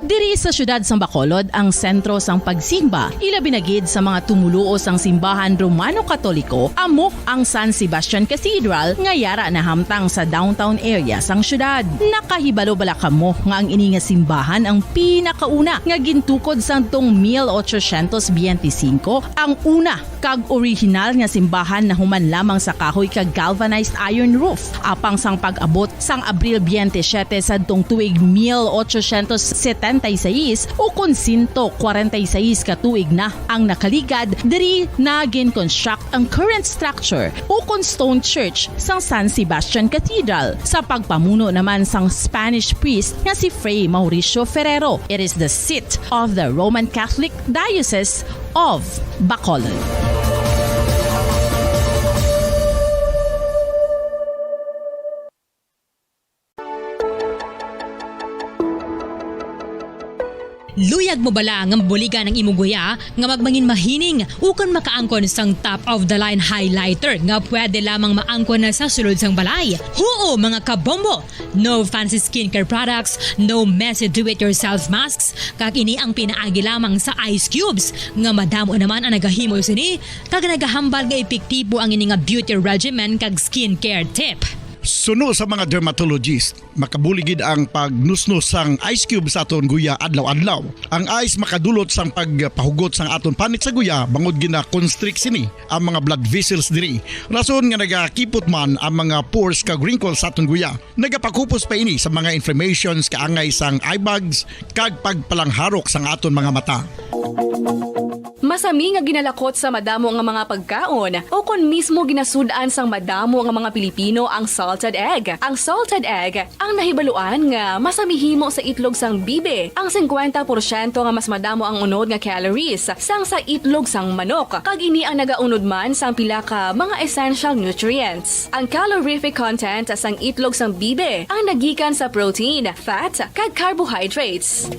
Diri sa siyudad sang Bacolod ang sentro sang pagsimba, ilabi na gid sa mga tumoluo sang simbahan Romano-Katoliko, amo ang San Sebastian Cathedral nga yara nahamtang sa downtown area sang siyudad. Nakahibalo bala kamo nga ang ini nga simbahan ang pinakauna nga gintukod sadtong mil ochocientos biyente singko, ang una kag orihinal nga simbahan nahuman lamang sa kahoy kag galvanized iron roof. Apang sang pag-abot sang Abril biyente siyete sadtong tuig mil ochocientos setenta y seis, ukon sento kwarenta y seis ka tuig na ang nakaligad, diri na gin-construct ang current structure ukon stone church sang San Sebastian Cathedral sa pagpamuno naman sang Spanish priest nga si Fray Mauricio Ferrero. It is the seat of the Roman Catholic Diocese of Bacolod. Luyag mo bala nga mabuligan ang imong guya nga magmangin mahining ukon makaangkon sang top of the line highlighter nga pwede lamang maangkon na sa sulod sang balay? Huo, mga kabombo! No fancy skincare products, no messy do-it-yourself masks, kag ini ang pinaagi lamang sa ice cubes nga madamo naman ang nagahimo sini kag nagahambal nga epektibo ang ini nga beauty regimen kag skincare tip. Suno sa mga dermatologist, makabulig gid ang pagnusnos sang ice cube sa aton guya adlaw-adlaw. Ang ice makadulot sang pagpahugot sang aton panit sa guya bangod gina-constrict sini ang mga blood vessels diri, rason nga nagakipot man ang mga pores kag wrinkles sa aton guya. Nagapakupos pa ini sa mga inflammations kaangay sang eye bags kag pagpalangharok sang aton mga mata. Masami nga ginalakot sa madamo nga mga pagkaon, o kon mismo ginasud-an sang madamo nga mga Pilipino ang salted egg. Ang salted egg ang nahibaluan nga masami himo sa itlog sang bibi, ang singkwenta porsyento nga mas madamo ang unod nga calories sang sa itlog sang manok, kag ini ang nagaunod man sang pila ka mga essential nutrients. Ang calorific content sang itlog sang bibi ang nagikan sa protein, fat, kag carbohydrates.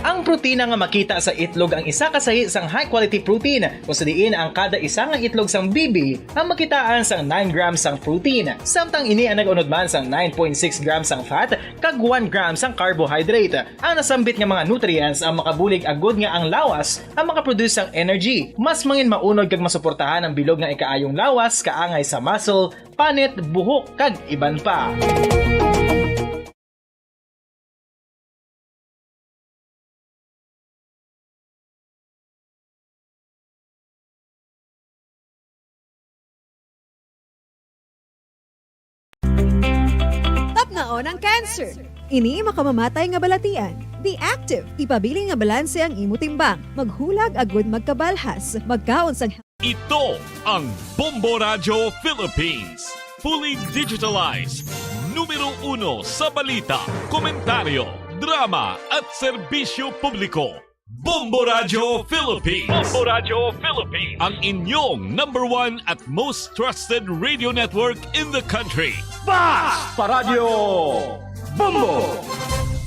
Ang protina nga makita sa itlog ang isa ka sahi sang high-quality protein, kung sa diin ang kada isa nga itlog sang bibi ang makitaan sang nine grams sang protein, samtang ini ang nag-unod man sang nine point six grams sang fat kag one gram sang carbohydrate. Ang nasambit nga mga nutrients ang makabulig agud nga ang lawas ang makaproduce sang energy, mas mangin maunod kag masuportahan ang bilog nga ikaayong lawas kaangay sa muscle, panit, buhok, kag iban pa. Tapnaon ang cancer. Ini makamamatay nga balatian. Be active. Ipabilin nga balanse ang imo timbang. Maghulag agud magkabalhas. Magkaon sang Ito ang Bombo Radyo Philippines. Fully digitalized. Numero uno sa balita, komentaryo, drama, at serbisyo publiko. Bombo Radio Philippines. Bombo Radio Philippines. Ang inyong number one at most trusted radio network in the country. Bas Paradio Bombo!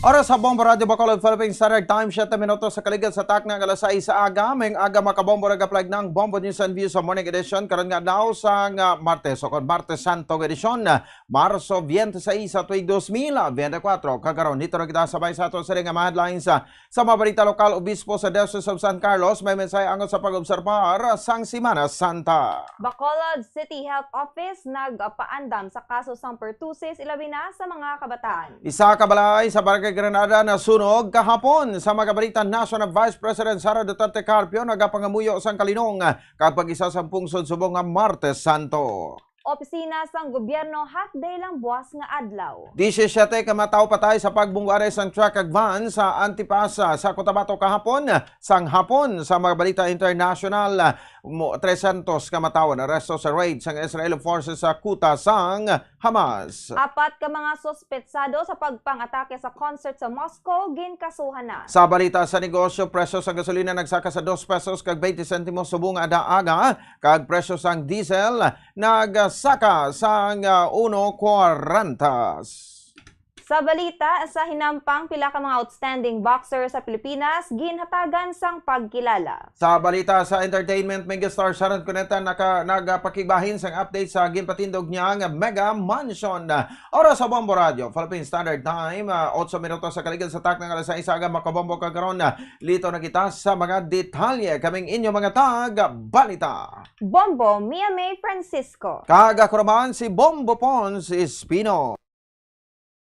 Oras sa Bombo Radio Bacolod, Philippine Standard Time, siyete minutos sa kaligad sa takna nga alas sais sa aga. May aga, mga kabombo, nag-apply ng Bombo News and Views sa morning edition karon nga adlaw sang, ah, Martes o kon Martes Santo nga edisyon, ah, Marso twenty-six sa tuig dos mil twenty-four. Kag karon, dito na kita sabay sa ato sa nga mga headlines, ah, sa mga balita lokal. Obispo sa Diocese of San Carlos may mensahe angot sa pag-obserbar sang Semana Santa. Bacolod City Health Office nagpaandam sa kaso sang pertussis, ilabi na sa mga kabataan. Isa ka balay sa Barangay Granada nasunog kahapon. Sa mga balita, National Vice President Sara Duterte Carpio nagapangamuyo sang kalinong kag pag-isa sang pungsod subong nga Martes Santo. Opisina sang gobyerno, half day lang buwas nga adlaw. Disisyete ka mga tawo patay sa pagbunggo anay sang truck kag van sa Antipas, ah, sa Cotabato kahapon. Sang hapon, sa mga balita international, ah, mo, trescientos ka mga tawo naaresto sa raid sang Israeli forces sa kuta sang Hamas. Apat ka mga suspetsado sa pagpang-atake sa concert sa Moscow ginkasuhan na. Sa balita sa negosyo, presyo sa gasolina nagsaka sa dos pesos kag twenty sentimos subong nga aga, kag presyo sang diesel nagsaka sang, ah, uno kwarenta. Sa balita sa hinampang, pila ka mga outstanding boxer sa Pilipinas ginhatagan sang pagkilala. Sa balita sa entertainment, megastar Sharon Cuneta naka-, nagapakigbahin sang update sa ginpatindog niya nga mega mansion. Oras sa Bombo Radio, Philippine Standard Time, ah, otso minutos sa kaligad sa takna nga alas sais sa aga, mga kabombo, kag karon, ah, lito na kita sa mga detalye. Kaming inyo mga tag-balita. Bombo, Mia May Francisco. Kag ako naman si Bombo Pons Espino.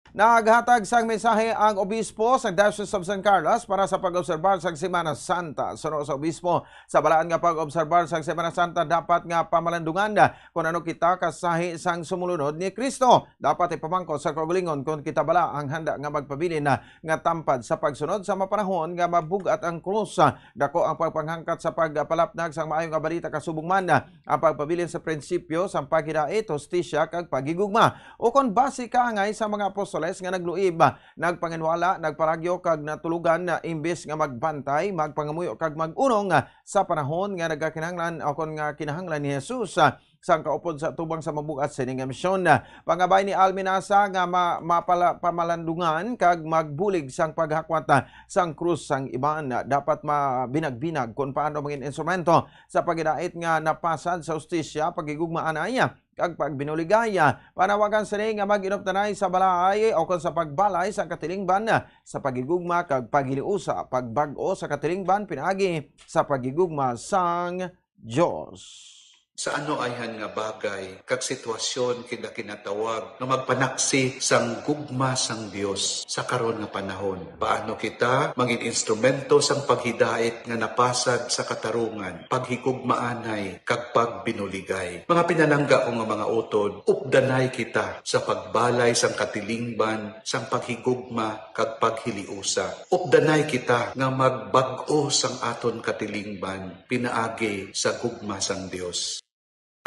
Naghatag sang mensahe ang obispo sa Diocese of San Carlos para sa pag-obserbar sang Semana Santa. Suno sa obispo, sa balaan nga pag-obserbar sang Semana Santa, dapat nga pamalandungan kon ano kita kasahi sang sumulunod ni Cristo. Dapat ipamangkot sa kaugalingon kon kita bala ang handa nga magpabilin nga tampad sa pagsunod sa mapanahon nga mabug-at ang krus. Dako ang pagpanghangkat sa pagpalapnag sang maayo nga balita, kasubong man ang pagpabilin sa prinsipyo sang paghidait, hustisya, kag paghigugma. Ukon basi kaangay sa mga apostoles nga nagluib, nagpanginwala, nagparagyo, kag natulugan na imbes nga magbantay, magpangamuyo, kag mag-unong sa panahon nga nagakinahanglan, ukon nga kinahanglan ni Jesus, ah, sang kaupod sa atubang sa mabug-at sini nga misyon. Pangabay ni Almenasa nga ma-, mapala-, pamalandungan kag magbulig sang paghakwat, ah, sang krus sang iban. Dapat mabinag-binag kon paano mangin instrumento sa paghidait nga napasad sa hustisya, paghigugma anay, kag pagbinuligay. Panawagan sini nga mag-inuptanay sa balay o kon sa pagbalay sa katilingban, sa paghigugma kag paghiliusa, pagbag-o sa katilingban pinaagi sa paghigugma sang Dios. Sa ano ayhan nga bagay kag sitwasyon kita kinatawag nga magpanaksi sang gugma sang Dios sa karon nga panahon? Paano kita mangin instrumento sang paghidait nga napasad sa katarungan, paghigugmaanay, kag pagbinuligay? Mga pinalangga ko nga mga utod, updanay kita sa pagbalay sang katilingban, sang paghigugma, kag paghiliusa. Updanay kita nga magbag-o sang aton katilingban pinaagi sa gugma sang Dios.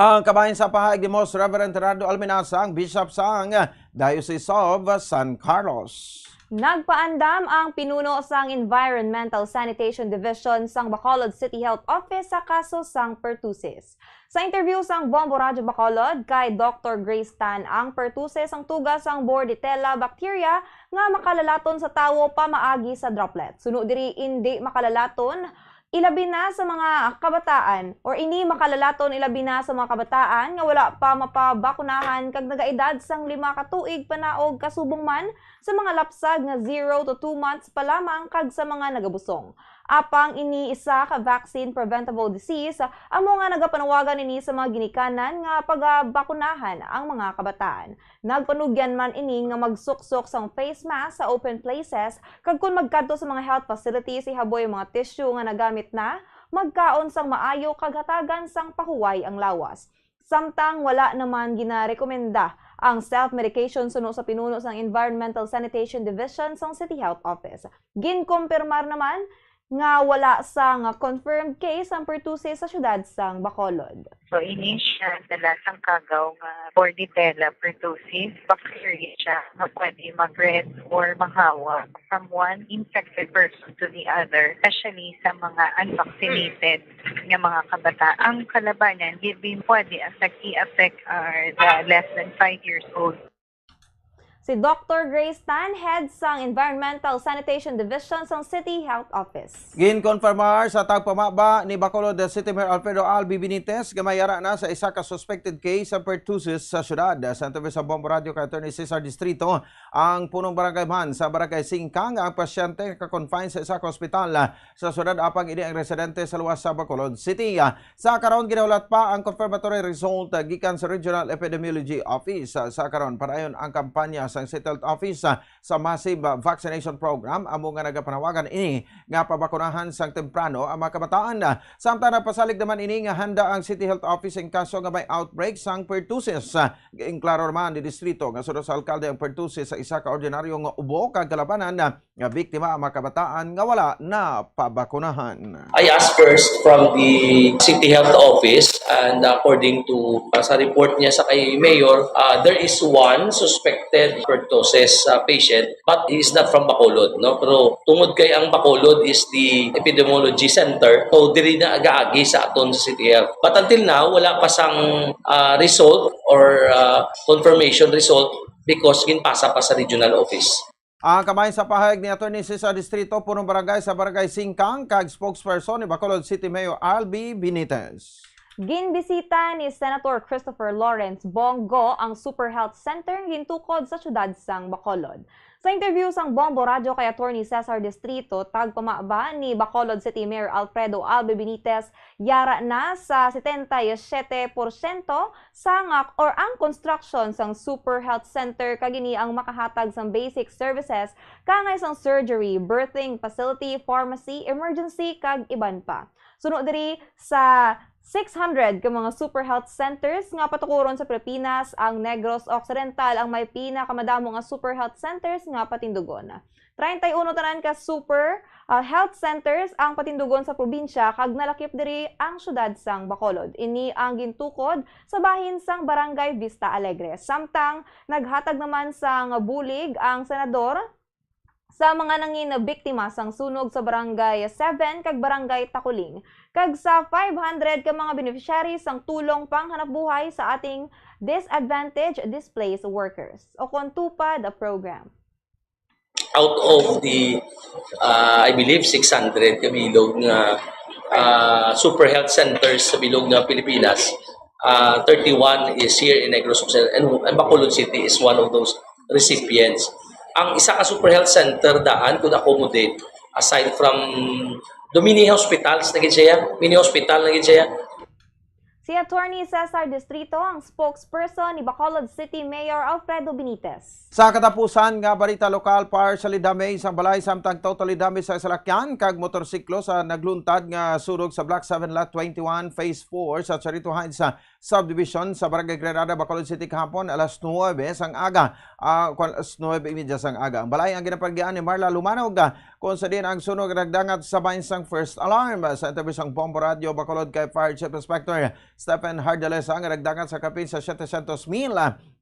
Ang kabahin sa pahayag ni Most Reverend Gerardo Almenasa, ang Bishop sang Diocese of San Carlos. Nagpaandam ang pinuno sang Environmental Sanitation Division sang Bacolod City Health Office sa kaso sang pertussis. Sa interview sang Bombo Radyo Bacolod kay Doktor Grace Tan, ang pertussis ang tuga sang Bordetella bacteria nga makalalaton sa tawo pamaagi sa droplet. Suno diri, indi makalalaton ilabi na sa mga kabataan, or ini makalalaton ilabi na sa mga kabataan nga wala pa mapabakunahan kag nagaedad sang lima ka tuig panaog, kasubong man sa mga lapsag nga zero to two months pa lamang kag sa mga nagabusong. Apang ini isa ka vaccine preventable disease, amo nga nagapanawagan ini sa mga ginikanan nga pagabakunahan ang mga kabataan. Nagpanugyan man ini nga magsuksok sang face mask sa open places, kag kon magkadto sa mga health facilities, ihaboy ang mga tissue nga nagamit na, magkaon sang maayo, kag hatagan sang pahuway ang lawas. Samtang wala naman ginarekomenda ang self-medication suno sa pinuno sang Environmental Sanitation Division sang City Health Office. Ginkumpirmar naman nga wala sang confirmed case ang pertussis sa siyudad sang Bacolod. So, ini siya dala sang kagaw nga Bordetella pertussis. Bacteria siya nga pwede mag-spread or mahawa from one infected person to the other, especially sa mga unvaccinated nga mga kabataan. Ang kalabanan, di din pwede affect, i-affect are the less than five years old. Si Doctor Grace Tan, head sang Environmental Sanitation Division sang City Health Office. Ginkonfirmar sa tagpamaba ni Bacolod City Mayor Alfredo Albi Benitez nga may ara na sa isa ka suspected case sa pertussis sa syudad. Sa interview sa Bombo Radio kay Attorney Cesar Distrito, ang punong barangay man sa Barangay Singkang, ang pasyente ka-confine sa isa ka ospital sa syudad, apang ini ang residente sa luwas sa Bacolod City. Sa karon, ginahulat pa ang confirmatory result, ah, gikan sa Regional Epidemiology Office. Ah, sa karon, padayon ang kampanya sang City Health Office, ah, sa massive, ah, vaccination program, amo nga nagapanawagan ini nga pabakunahan sang temprano ang mga kabataan. Ah, samtang napasalig naman ini nga handa ang City Health Office in kaso nga may outbreak sang pertussis. Ah, ginklaro naman ni Distrito nga sunod sa alkalde ang pertussis sa isa ka ordinaryo nga ubo kag kalabanan, ah, nga biktima ang mga kabataan nga wala napabakunahan. I asked first from the City Health Office, and according to, uh, sa report niya sa kay Mayor, uh, there is one suspected pertussis, uh, patient, but he is not from Bacolod, no? Pero tungod kay ang Bacolod is the epidemiology center, so diri na agaagi sa aton sa City Health. But until now, wala pa sang, uh, result or, uh, confirmation result because ginpasa pa sa regional office. Ang kamay sa pahayag ni Attorney Cesar Distrito, punong barangay sa Barangay Singkang, kag spokesperson ni Bacolod City Mayor Albi Benitez. Ginbisita ni Senator Christopher Lawrence Bong Go ang Super Health Center nga gintukod sa siyudad sang Bacolod. Sa interview sang Bombo Radyo kay Attorney Cesar Distrito, tagpamaba ni Bacolod City Mayor Alfredo Albi Benitez, yara na sa setenta y siete porsyento sang, or ang construction sang Super Health Center, kag ini ang makahatag sang basic services kangay sang surgery, birthing facility, pharmacy, emergency, kag iban pa. Suno diri sa six hundred ka mga Super Health Centers nga patukuron sa Pilipinas, ang Negros Occidental ang may pinakamadamo nga Super Health Centers nga patindugon. Treinta y uno tanan ka Super, ah, Health Centers ang patindugon sa probinsya, kag nalakip diri ang siyudad sang Bacolod. Ini ang gintukod sa bahin sang Barangay Vista Alegre. Samtang naghatag naman sang bulig ang senador sa mga nangin biktima sang sunog sa Barangay seven kag Barangay Taculing, kag sa five hundred ka mga beneficiaries sang tulong panghanapbuhay sa ating disadvantaged displaced workers, o kon TUPAD program. Out of the, uh, I believe, six hundred ka bilog nga, uh, super health centers sa bilog nga Pilipinas, uh, thirty-one is here in Negros Occidental, and, and Bacolod City is one of those recipients. Ang isa ka super health center daan could accommodate, aside from the mini hospitals na gid siya, mini hospital na gid siya. Si Attorney Cesar Distrito ang spokesperson ni Bacolod City Mayor Alfredo Benitez. Sa katapusan nga balita lokal, partially damaged ang balay samtang totally damaged ang salakyan kag motorsiklo sa nagluntad nga sunog sa Block seven Lot twenty-one Phase four sa Charito Heights, ah, Subdivision sa Barangay Granada, Bacolod City kahapon alas nuebe sang aga. Ah, kwan, alas nuebe y media sang aga. Ang balay ang ginapangitaan ni Marla Lumanog, ah, kung sa diin ang sunog nagdangat sa bahin sang first alarm. Sa interview sang Bombo Radio Bacolod kay Fire Chief Inspector Stephen Hardalesa nga nagdangat sa kapin sa setecientos mil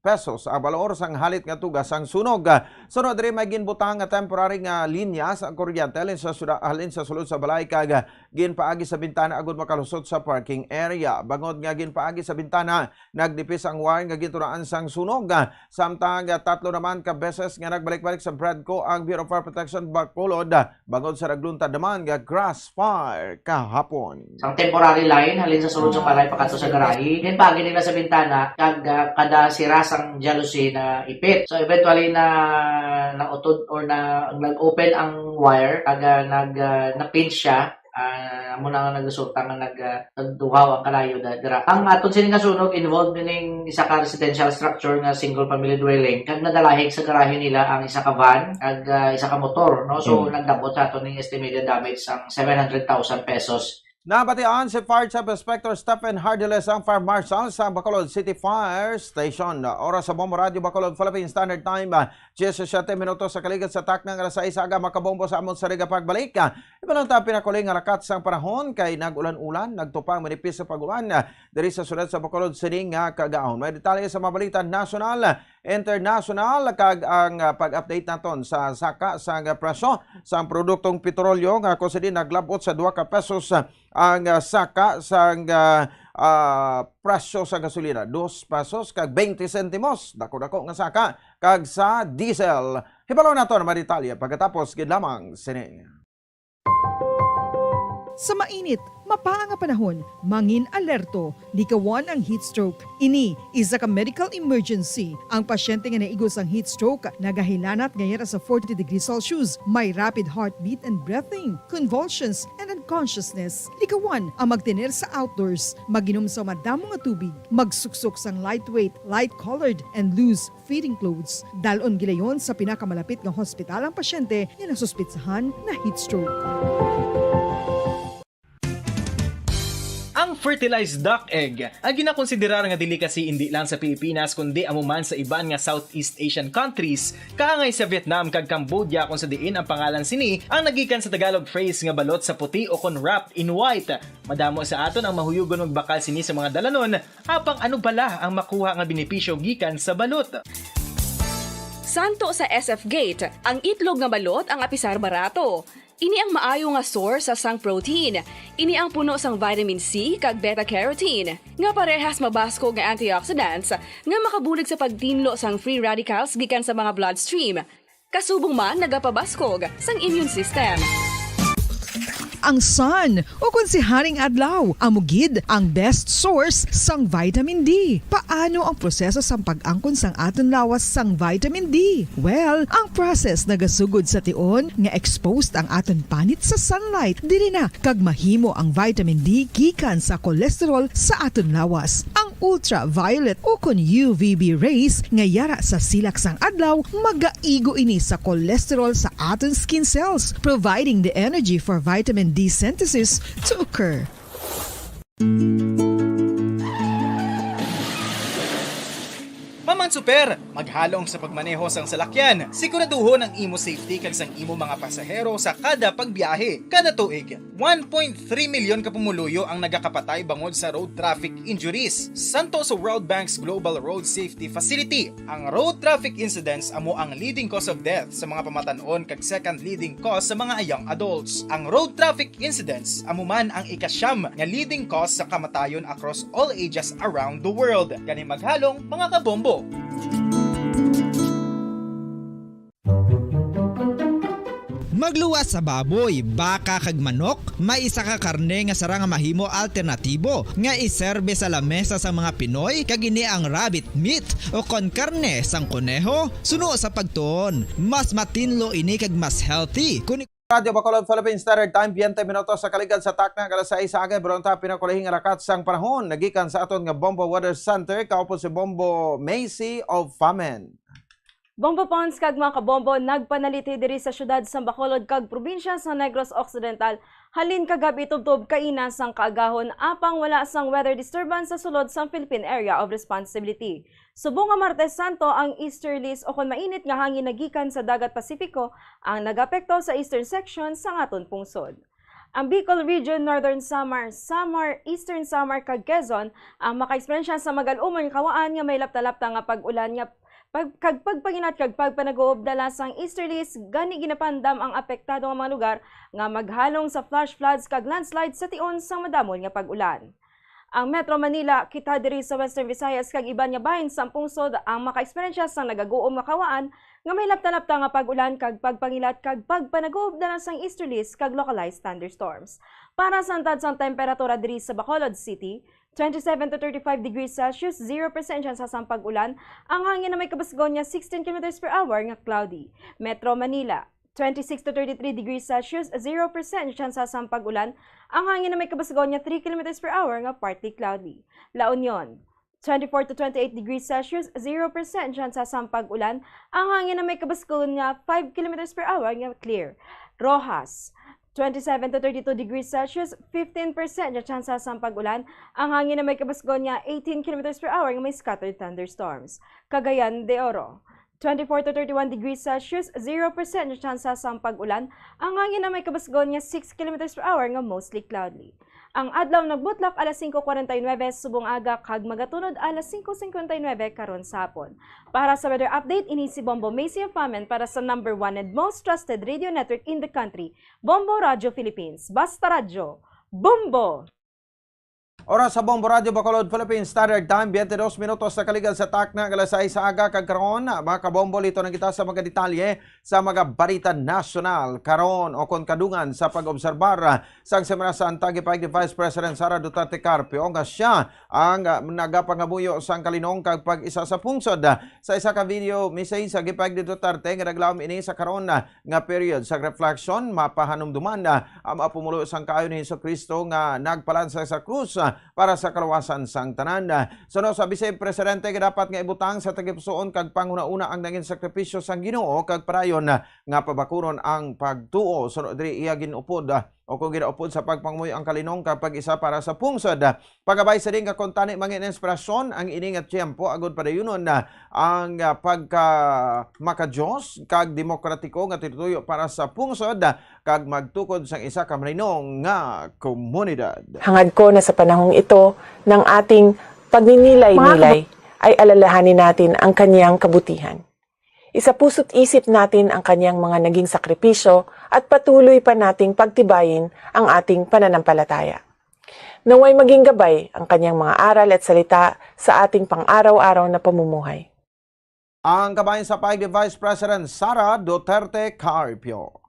pesos ang balor sang halit nga tugas sang sunog. Sunod diri may ginbutang nga temporary nga linya sa kuryente halin sa, suda, halin sa sulod sa balay kag ginpaagi sa bintana agud makalusot sa parking area. Bangod nga ginpaagi sa bintana, nagdipis ang wire nga gintunaan sang sunog. Samtang tatlo naman ka beses nga nagbalik-balik sa BREDCO ang Bureau of Fire Protection Bacolod bangod sa nagluntad naman nga grass fire kahapon. Sang temporary line halin sa sulod sa balay pakadto sa garahe, ginpaagi nila sa bintana kag, ah, kada sira sang jalousie na ipit. So eventually na nautod or na nag-open ang wire kag, ah, nag ah, na-pinch siya. Ah, amo na nga nagresulta nga nag ah, nagduhaw ang kalayo da- dira. Ang aton sini nga sunog involved nining isa ka residential structure nga single family dwelling kag nadalahig sa garahe nila ang isa ka van kag ah, isa ka motor, no? So nagdabot sa aton ning estimated damage sang seven hundred thousand pesos. Nabatian si Fire Chief Inspector Stephen Hardiles, ang Fire Marshal sa Bacolod City Fire Station. Oras sa Bombo Radyo Bacolod, Philippine Standard Time, ah, diyesisiete minutos sa kaligid sa takna nga alas sais aga, makabombo sa amon sa riga pagbalik. Ah, iban ang tabi na kuling nga lakat sang panahon kay nag-ulan-ulan, nagtupang manipis sa pag-ulan, ah, diri sa siyudad sa Bacolod sining nga kaagahon. May detalye sa mga balita nasyonal, international, kag ang, ah, pag-update naton sa saka sang presyo sang produktong petrolyo nga kung sa din naglabot sa dua ka pesos, ah, ang, ah, saka sang, ah, ah, presyo sa gasolina, dos pesos kag twenty sentimos, dako-dako nga saka, kag sa diesel. Hibaluan naton ang mga detalye pagkatapos gid lamang sini. Sa mainit, mapaa nga panahon, mangin-alerto, likawan ang heat stroke. Ini isa ka medical emergency. Ang pasyente nga naigo sang heat stroke nagahilanat nga yara sa forty degrees Celsius, may rapid heartbeat and breathing, convulsions, and unconsciousness. Likawan ang magtener sa outdoors, mag-inom sa madamo nga tubig, magsuksok sang lightweight, light-colored, and loose fitting clothes. Dalon gilayon sa pinakamalapit nga hospital ang pasyente nga nasuspetsahan na heat stroke. Ang fertilized duck egg, ang ginakonsiderar nga delicacy indi lang sa Pilipinas kundi amo man sa iban nga Southeast Asian countries, kaangay sa Vietnam kag Cambodia, kung sa diin ang pangalan sini ang nagikan sa Tagalog phrase nga balot sa puti o kon wrapped in white. Madamo sa aton ang mahuyugon magbakal sini sa mga dalanon, apang ano bala ang makuha nga benepisyo gikan sa balot? Santo sa S F Gate, ang itlog nga balot ang apisar barato. Ini ang maayo nga source sang protein. Ini ang puno sang vitamin C kag beta-carotene, nga parehas mabaskog nga antioxidants nga makabulig sa pagtinlo sang free radicals gikan sa mga bloodstream. Kasubong man nagapabaskog sang immune system. Ang sun, ukon si Haring Adlaw, amo gid ang best source sang vitamin D. Paano ang proseso sang pag-angkon sang aton lawas sang vitamin D? Well, ang process nagasugod sa tion nga exposed ang aton panit sa sunlight. Diri na kag mahimo ang vitamin D gikan sa cholesterol sa aton lawas. Ang ultraviolet ukon U V B rays nga yara sa silak sang adlaw magaigo ini sa cholesterol sa aton skin cells, providing the energy for vitamin D synthesis to occur. Maman Super, maghalong sa pagmaneho sang salakyan. Siguraduhon ang imo safety kag sang imo mga pasahero sa kada pagbiyahe. Kada tuig, one point three milyon ka pumuluyo ang nagakapatay bangod sa road traffic injuries. Santo sa World Bank's Global Road Safety Facility, ang road traffic incidents amo ang leading cause of death sa mga pamatan-on kag second leading cause sa mga young adults. Ang road traffic incidents amo man ang ikasyam nga leading cause sa kamatayon across all ages around the world. Gani maghalong, mga kabombo! Magluwas sa baboy, baka kag manok, may isa ka karne nga sara nga mahimo alternatibo nga iserbe sa lamesa sa mga Pinoy, kag ini ang rabbit meat o kon karne sang koneho. Suno sa pagtuon, mas matinlo ini kag mas healthy. Kun Radyo Bacolod Philippine Standard Time, twenty minutos sa kaligad sa takna nga alas sais sa aga, pero ang tabi na kulihi nga lakat sang panahon nagikan sa aton nga Bombo Weather Center, kaupod si Bombo Macy of Famen. Bombo Pons kag mga kabombo, nagpanalithi diri sa siyudad sang Bacolod kag probinsya sa Negros Occidental halin kagab-i tubtob kaina sang kaagahon, apang wala sang weather disturbance sa sulod sang Philippine Area of Responsibility. Subong nga Martes Santo, ang easterlies o kon mainit nga hangin nagikan sa Dagat Pasipiko ang nagapekto sa eastern section sang aton pungsod. Ang Bicol Region, Northern Samar, Samar, Eastern Samar, kag Quezon ang makaeksperyensya sa magal-umon nga kawaan nga may lapta-lapta nga pag-ulan nga pag, kag pagpanginat kag pagpanagob dala sang easterlies, gani ginapandam ang apektado nga mga lugar nga maghalong sa flash floods kag landslides sa tion sang madamon nga pag-ulan. Ang Metro Manila, kita diri sa Western Visayas kag iban nga bahin sang pungsod ang makaeksperyensya sang nagaguom nga kawaan nga may lapta-lapta nga pag-ulan kag pagpangilat kag pagpanagob dala sang easterlies kag localized thunderstorms. Para sa antad sang temperatura diri sa Bacolod City, twenty-seven to thirty-five degrees Celsius, zero percent tsansa sang pag-ulan, ang hangin na may kabasgon nga sixteen kilometers per hour nga cloudy. Metro Manila, twenty-six to thirty-three degrees Celsius, zero percent tsansa sang pag-ulan, ang hangin na may kabasgon nga three kilometers per hour nga partly cloudy. La Union, twenty-four to twenty-eight degrees Celsius, zero percent tsansa sang pag-ulan, ang hangin na may kabasgon nga five kilometers per hour nga clear. Roxas, twenty-seven to thirty-two degrees Celsius, fifteen percent nga tsansa sang pag-ulan. Ang hangin na may kabusgon nga eighteen kilometers per hour nga may scattered thunderstorms. Cagayan de Oro, twenty-four to thirty-one degrees Celsius, zero percent nga tsansa sang pag-ulan. Ang hangin na may kabusgon nga six kilometers per hour nga mostly cloudy. Ang adlaw nagbutlak alas singko kwarenta y nuebe subong aga kag magatunod alas singko singkwenta y nuebe karon sa hapon. Para sa weather update, ini si Bombo Macy of Pamen para sa number one and most trusted radio network in the country, Bombo Radyo Philippines. Basta Radyo, Bombo! Oras sa Bombo Radyo Bacolod, Philippine Standard Time, twenty-two minutos na kaligad sa takna nga alas sais sa aga, kag karon, mga kabombo, lito na kita sa mga detalye sa mga balita nasyonal karon o kon kadungan sa pag-obserbar, ah, sang Semana Santa. Gipahayag ni Vice President Sara Duterte Carpio nga sia ang, ah, nagapangamuyo sang kalinong kag pag-isa sa pungsod. Sa isa ka video message, sa gipahayag ni Duterte nga naglaom ini sa karon, ah, nga period sa reflection, mapahanumduman, ah, ang mga pumuluyo sang kaayo ni Jesu-Cristo nga nagpalansang sa krus, ah, para sa kaluwasan sang tanan. Suno sa Vice Presidente nga dapat nga ibutang sa tagipusoon kag panghunahuna ang nangin sakripisyo sang Ginoo kag padayon nga pabakuron ang pagtuo. Suno diri iya gin-upod, ah, o kung ginaupod sa pagpangamuyo ang kalinong kag pag-isa para sa pungsod. Pagabay sa din nga kuntani mangin inspirasyon ang ini nga tiyempo agud padayunon na ang, ah, pagka maka-Dios kag demokratiko nga tinutuyo para sa pungsod, ah, kag magtukod sang isa ka malinong nga komunidad. Hangad ko na sa panahong ito, ng ating pagninilay-nilay ay alalahanin natin ang kanyang kabutihan. Isapuso't isip natin ang kanyang mga naging sakripisyo at patuloy pa nating pagtibayin ang ating pananampalataya. Naway maging gabay ang kanyang mga aral at salita sa ating pang-araw-araw na pamumuhay. Ang kabahin sa pahayag ni Vice President Sara Duterte Carpio.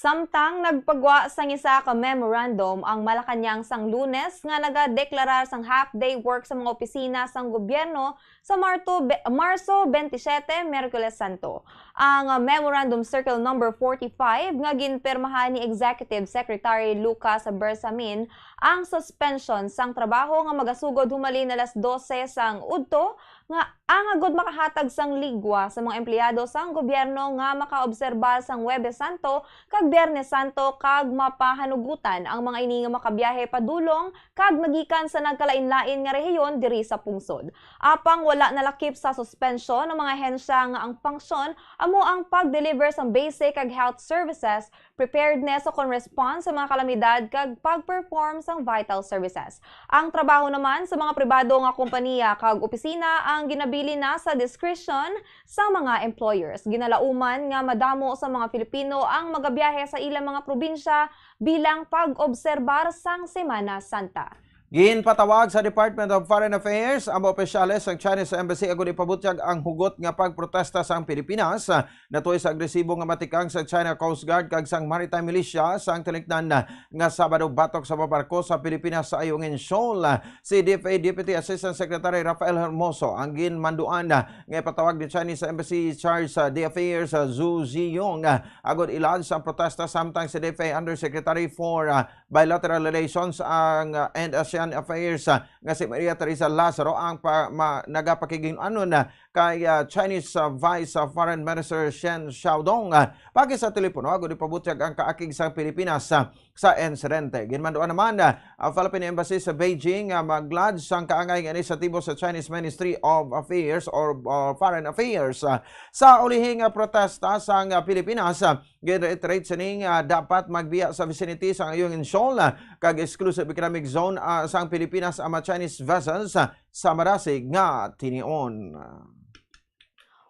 Samtang nagpagwa sang isa ka memorandum ang Malacañang sang Lunes nga nagadeklarar sang half-day work sa mga opisina sang gobyerno sa Marto, Marso twenty-seven, Miyerkules Santo. Ang, ah, Memorandum Circle Number forty-five nga ginpirmahan ni Executive Secretary Lucas Bersamin ang suspension sang trabaho nga magasugod humalin alas dose sang udto nga ang agud makahatag sang ligwa sa mga empleyado sang gobyerno nga makaobserbar sang Huwebes Santo kag Biyernes Santo kag mapahanugutan ang mga ini nga makabiyahe padulong kag nagikan sa nagkalainlain nga rehiyon diri sa pungsod. Apang wala nalakip sa suspensyon ang mga ahensya nga ang funksyon amo ang pag-deliver sang basic kag health services, preparedness o kon response sa mga kalamidad kag pag-perform sang vital services. Ang trabaho naman sa mga pribado nga kompanya kag opisina ang ginabilin na sa discretion sa mga employers. Ginalauman nga madamo sa mga Filipino ang magabiyahe sa ilang mga probinsya bilang pag-obserbar sang Semana Santa. Ginpatawag sa Department of Foreign Affairs ang mga opisyales sang Chinese Embassy agud ipabutyag ang hugot nga pagprotesta sang Pilipinas, ah, natuy sa agresibo nga matikang sa China Coast Guard kag sang Maritime Militia sang tinignan, ah, nga Sabado batok sa mga barko sa Pilipinas sa Ayungin Shoal. Si D F A Deputy Assistant Secretary Rafael Hermoso ang ginmanduan, ah, nga ipatawag ni Chinese Embassy Charge sa D F A Affairs, ah, Zhu Ziyong, ah, agud ilad sang protesta, samtang si D F A Undersecretary for, ah, Bilateral Relations ang, ah, and ASEAN Affairs, ah, nga si Maria Teresa Lazaro ang pa, ma, nagapakigin-anon, ah, kay, ah, Chinese, ah, Vice, ah, Foreign Minister Shen Xiaodong, ah, pagi sa telepono agud ipabutyag ang kaakig sang Pilipinas, ah, sa insidente. Ginmanduan naman, ah, ang Philippine Embassy sa Beijing, ah, maglad sang kaangay nga inisyatibo sa Chinese Ministry of Affairs or, or Foreign Affairs. Ah, sa ulihing, ah, protesta sang, ah, Pilipinas, ah, Gin-reiterate sining, ah, dapat magbiya sa vicinity sang Ayungin Shoal, ah, kag exclusive economic zone, ah, sang Pilipinas ang mga Chinese vessels, ah, sa madasig nga tinion.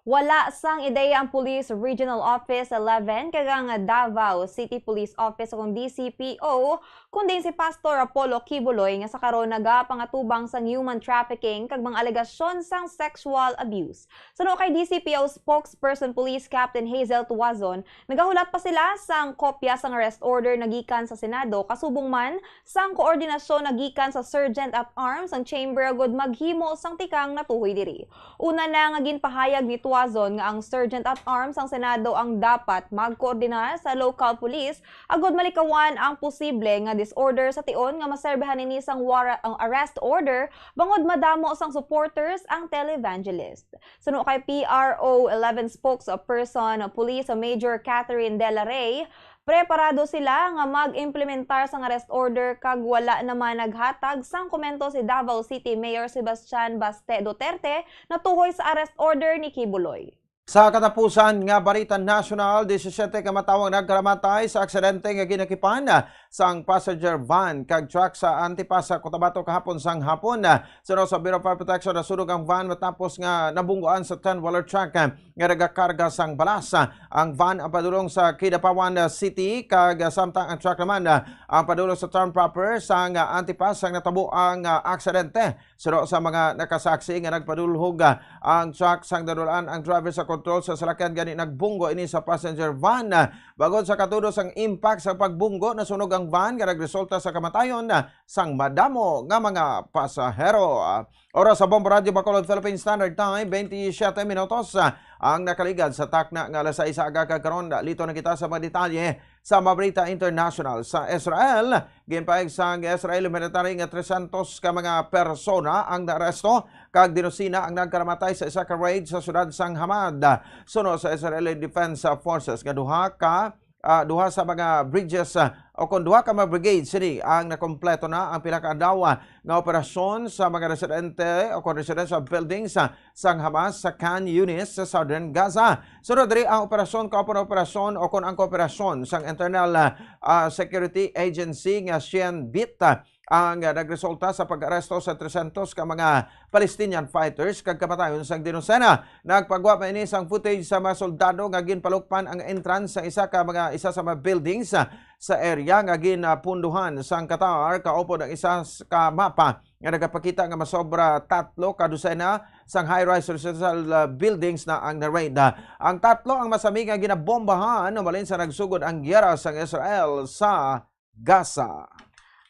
Wala sang ideya ang Police Regional Office eleven kag ang Davao City Police Office o kon D C P O, kundi si Pastor Apollo Quiboloy nga sa karon nagapangatubang sang human trafficking kag mga alegasyon sang sexual abuse. Suno kay D C P O spokesperson Police Captain Hazel Tuazon, nagahulat pa sila sang kopya sang arrest order nagikan sa Senado, kasubong man sang koordinasyon nagikan sa Sergeant at Arms ang Chamber agud maghimo sang tikang natuhoy diri. Una na nga ginpahayag ni Tuazon nga ang Sergeant at Arms sang Senado ang dapat magkoordinar sa local police agud malikawan ang posible nga disorder sa tion nga maserbihan ini sang wara-, ang arrest order bangod madamo sang supporters ang televangelist. Suno kay P R O eleven spokesperson Police Major Catherine De La Rey, Preparado sila nga mag-implementar sang arrest order kag wala naman naghatag sang komento si Davao City Mayor Sebastian Baste Duterte natuhoy sa arrest order ni Quiboloy. Sa katapusan nga balita nasyonal, disisiete ka matawo ang nagkaramatay sa aksidente nga ginakipan sang passenger van kag truck sa Antipas sa Cotabato kahapon sang hapon. Suno sa Bureau of Fire Protection, nasunog ang van matapos nga nabungguan sa ten-wheeler truck nga nagakarga sang balas. Ang van ang padulong sa Kidapawan City kag samtang ang truck naman ang padulong sa town proper sang Antipas ang natabo ang aksidente. Suno sa mga nakasaksi nga nagpadulhog ang truck sang nadulaan ang driver sa kontrol sa salakyan, gani nagbunggo ini sa passenger van. Bangod sa katudo sang impact sa pagbunggo, nasunog ang van nga nagresulta sa kamatayon sang madamo nga mga pasahero. Oras sa Bombo Radyo Bacolod, Philippine Standard Time, twenty-seven minutos ang nakaligad sa takna nga alas sais aga, kag karon lito na kita sa mga detalye sa mga balita international. Sa Israel, ginpahayag sang Israel military nga trescientos ka mga persona ang naaresto kag dinosena ang nagkaramatay sa isa ka raid sa siyudad sang Hamad. Suno sa Israeli Defense Forces nga duha ka ah, duha sa mga bridges, ah, o kon duha ka mga brigades sini ang nakompleto na ang pila ka adlaw, ah, nga operasyon sa mga residente o kon residential buildings, ah, sang Hamas sa Khan Yunis sa Southern Gaza. Sunod diri ang operasyon, kaupod na operasyon o kon ang kooperasyon sang Internal, ah, ah, Security Agency nga Shin Bet, ah, ang, ah, nagresulta sa pag-aresto sa trescientos ka mga Palestinian fighters kag kamatayon sang dinosena. Nagpagwa man ini sang footage sa mga soldado nga ginpalukpan ang entrance sa isa ka mga, isa sa mga buildings sa, sa area nga ginpunduhan sang Qatar, kaupod ang isa s-, ka mapa nga nagapakita nga masobra tatlo ka dosena sang high-rise residential, ah, buildings na ang na-raid. Ang tatlo ang masami nga ginabombahan, umalin sa nagsugod ang giyera sang Israel sa Gaza.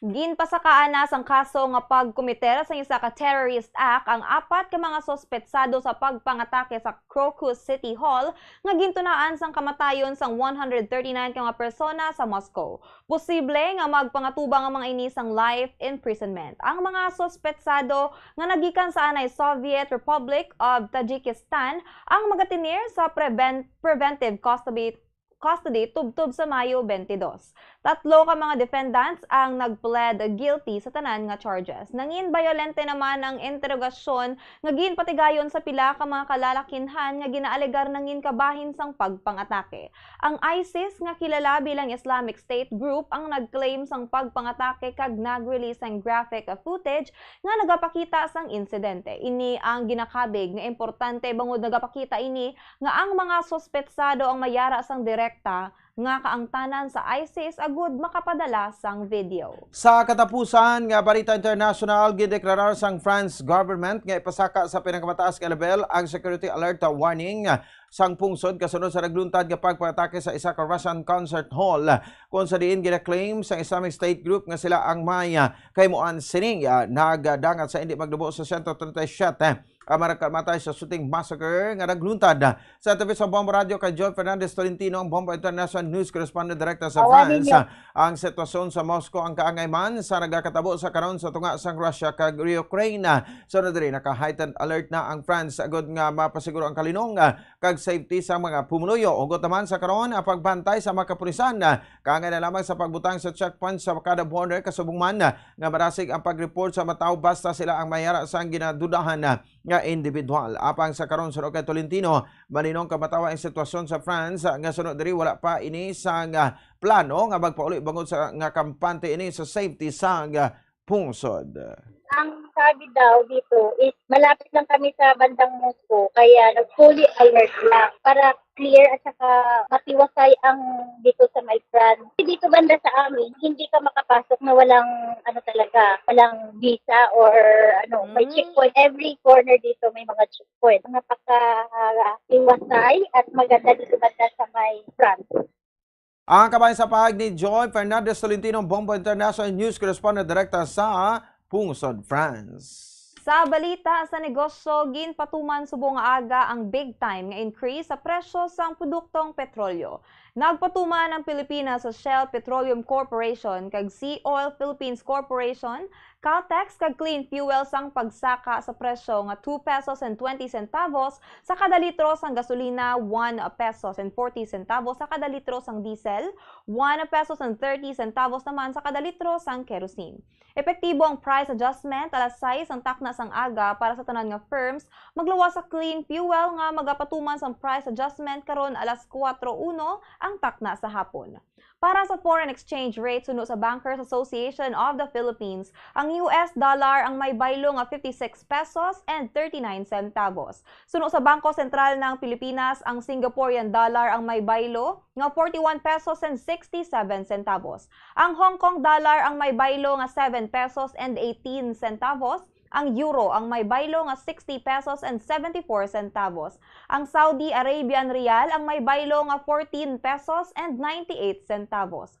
Ginpasakaan na sang kaso nga pagkomiter sang isa ka terrorist act ang apat ka mga suspetsado sa pagpangatake sa Crocus City Hall nga gintunaan sang kamatayon sang one hundred thirty-nine ka mga persona sa Moscow. Posible nga magpangatubang ang mga ini sang life imprisonment. Ang mga suspetsado nga nagikan sa anay Soviet Republic of Tajikistan ang magatener sa prevent-, preventive custody custody tubtob sa Mayo twenty-two. Tatlo ka mga defendants ang nag-plead guilty sa tanan nga charges. Nangin bayolente naman ang interogasyon nga ginpatigayon sa pila ka mga kalalakinhan nga ginaalegar nangin kabahin sang pagpang-atake. Ang ISIS, nga kilala bilang Islamic State Group, ang nag-claim sang pagpang-atake kag nag-release sang graphic footage nga nagapakita sang insidente. Ini ang ginakabig nga importante bangod nagapakita ini nga ang mga suspetsado ang may yara sang direkta nga kaangtanan sa ISIS agud makapadala sang video. Sa katapusan nga balita international, gideklarar sang France government nga ipasaka sa pinakamataas nga level ang security alert warning sang pungsod kasunod sa nagluntad nga pagpatake sa isa ka Russian concert hall, kung sa diin gina-claim sang Islamic State group nga sila ang may, ah, kahimuan sining, ah, nagdangat sa indi magnubo sa siyento treinta y siete ang mga nagkamatay sa shooting massacre nga nagluntad. Sa tabi sa Bombo Radyo kay John Fernandez Tolentino, ang Bombo International News Correspondent Director sa Awa France, ninyo. Ang sitwasyon sa Moscow ang kaangay man sa nagakatabo sa karon sa tunga sang Russia kag Ukraine. Sunod diri, naka-heightened alert na ang France agud nga mapasiguro ang kalinong, ah, kag safety sa mga pumuluyo. Hugot naman sa karon ang pagbantay sa mga kapulisan, ah, kaangay na lamang sa pagbutang sa checkpoint sa kada border, kasubong man, ah, nga marasig ang pag-report sa mga tawo basta sila ang may yara sang ginadudahan, ah, nga individual. Apang sa karon, suno kay Tolentino, malinong kamatawa ang sitwasyon sa France, ah, nga suno diri wala pa ini sang, ah, plano nga magpauli bangod sa nga kampante ini sa safety sang, ah, pungsod. Ang sabi daw dito is malapit lang kami sa bandang Moscow, kaya nag-fully alert lang para clear at saka matiwasay ang dito sa may France. Dito banda sa amin, hindi ka makapasok na walang ano talaga, walang visa or ano, may Mm. checkpoint. Every corner dito may mga checkpoint. Napaka, ah, tiwasay at maganda dito banda sa may France. Ang kabahin sa pahayag ni Joy Fernandez Tolentino, Bombo International News Correspondent direkta sa Pungsod, France. Sa balita sa negosyo, ginpatuman subong nga aga ang big time nga increase sa presyo sang produktong petrolyo. Nagpatuman ang Pilipinas sa Shell Petroleum Corporation kag Sea Oil Philippines Corporation, Caltex kag Clean Fuel sang pagsaka sa presyo nga two pesos and twenty centavos sa kada litro sang gasolina, one pesos and forty centavos sa kada litro sang diesel, one pesos and thirty centavos naman sa kada litro sang kerosene. Epektibo ang price adjustment alas sais ang takna sang aga para sa tanan nga firms, magluwas sa Clean Fuel nga magapatuman sang price adjustment karon alas kuwatro uno ang takna sa hapon. Para sa foreign exchange rate, suno sa Bankers Association of the Philippines, ang U S dollar ang may baylo nga fifty-six pesos and thirty-nine centavos. Suno sa Bangko Sentral ng Pilipinas, ang Singaporean dollar ang may baylo nga forty-one pesos and sixty-seven centavos. Ang Hong Kong dollar ang may baylo nga seven pesos and eighteen centavos. Ang euro ang may baylo nga sixty pesos and seventy-four centavos. Ang Saudi Arabian riyal ang may baylo nga fourteen pesos and ninety-eight centavos.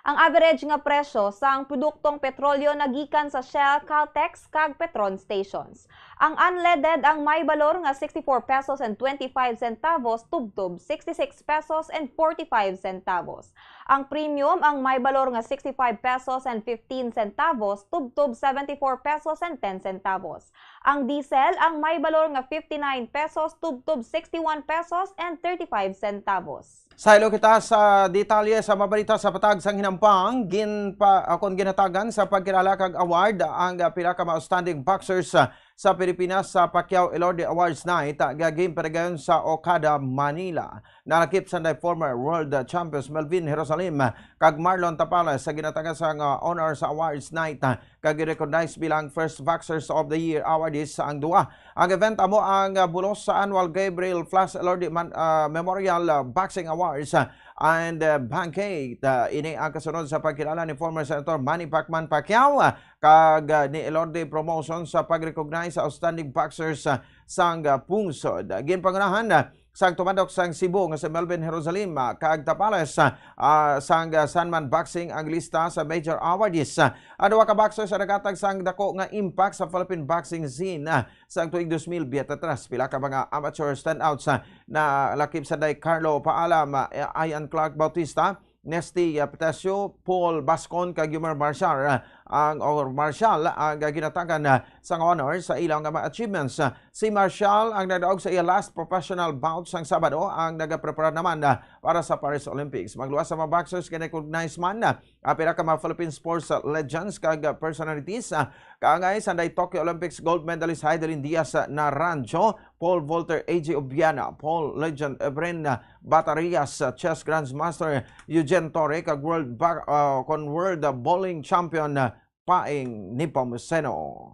Ang average nga presyo sang produktong petrolyo nagikan sa Shell, Caltex, kag Petron stations. Ang unleaded ang may balor nga sixty-four pesos and twenty-five centavos tubtob sixty-six pesos and forty-five centavos. Ang premium ang may balor nga sixty-five pesos and fifteen centavos tubtob seventy-four pesos and ten centavos. Ang diesel ang may balor nga fifty-nine pesos tubtob sixty-one pesos and thirty-five centavos. Saylo kita sa detalye sa mga balita sa patag sang hinampang. Ginpa-, ah, kon ginhatagan sa pagkilala kag award ang, ah, pila ka mga outstanding boxers, ah, sa Pilipinas sa Pacquiao Elorde Awards Night, ah, nga ginpadayon sa Okada, Manila. Nalakip sanday former world, ah, champions Melvin Jerusalem, ah, kag Marlon Tapales sa ginhatagan sang, ah, honor sa Awards Night, ah, kag i-recognize bilang First Boxers of the Year awardees ang duha. Ang event amo ang, ah, bulos sa annual Gabriel Flas Elorde Man-, ah, Memorial, ah, Boxing Awards, ah, and, ah, Banquet. Ah, ini ang kasunod sa pagkilala ni former Senator Manny Pacman Pacquiao, ah, kag, ah, ni Elorde Promotion sa pag-recognize sa outstanding boxers, ah, sang, ah, pungsod. Ginpangunahan, ah, sang tumandok sang Cebu nga si Melvin Jerusalem, ah, kag Tapales, ah, ah, sang, ah, Sanman Boxing ang lista sa major awardees. Ah, ang duha ka boxers ang naghatag sang dako nga impact sa Philippine boxing scene, ah, sang tuig dos mil biyente tres. Pila ka mga amateur standouts, ah, nalakip sanday Carlo Paalam, ah, Ian Clark Bautista, Nesty, ah, Petasio, Paul Bascon, kag Yumar Marshall, ah, ang, or Marshall, ang, ah, ginhatagan, ah, sang honor sa ilang mga achievements. Ah, si Marshall ang nagdaog sa iya last professional bout sang Sabado, ang nagaprepara naman, ah, para sa Paris Olympics. Magluwas sa mga boxers, gin-recognize man, ah, ang pila ka mga Philippine sports, ah, legends kag, ah, personalities, ah, kaangay sanday Tokyo Olympics gold medalist Heidelin Diaz, ah, Naranjo, Paul Volter, A J Obiana, Paul Legend, Efren, ah, Batarias, ah, chess grandmaster Eugene Torre, kag world ba-, ah, kon world, ah, bowling champion, ah, Paing Nepomuceno.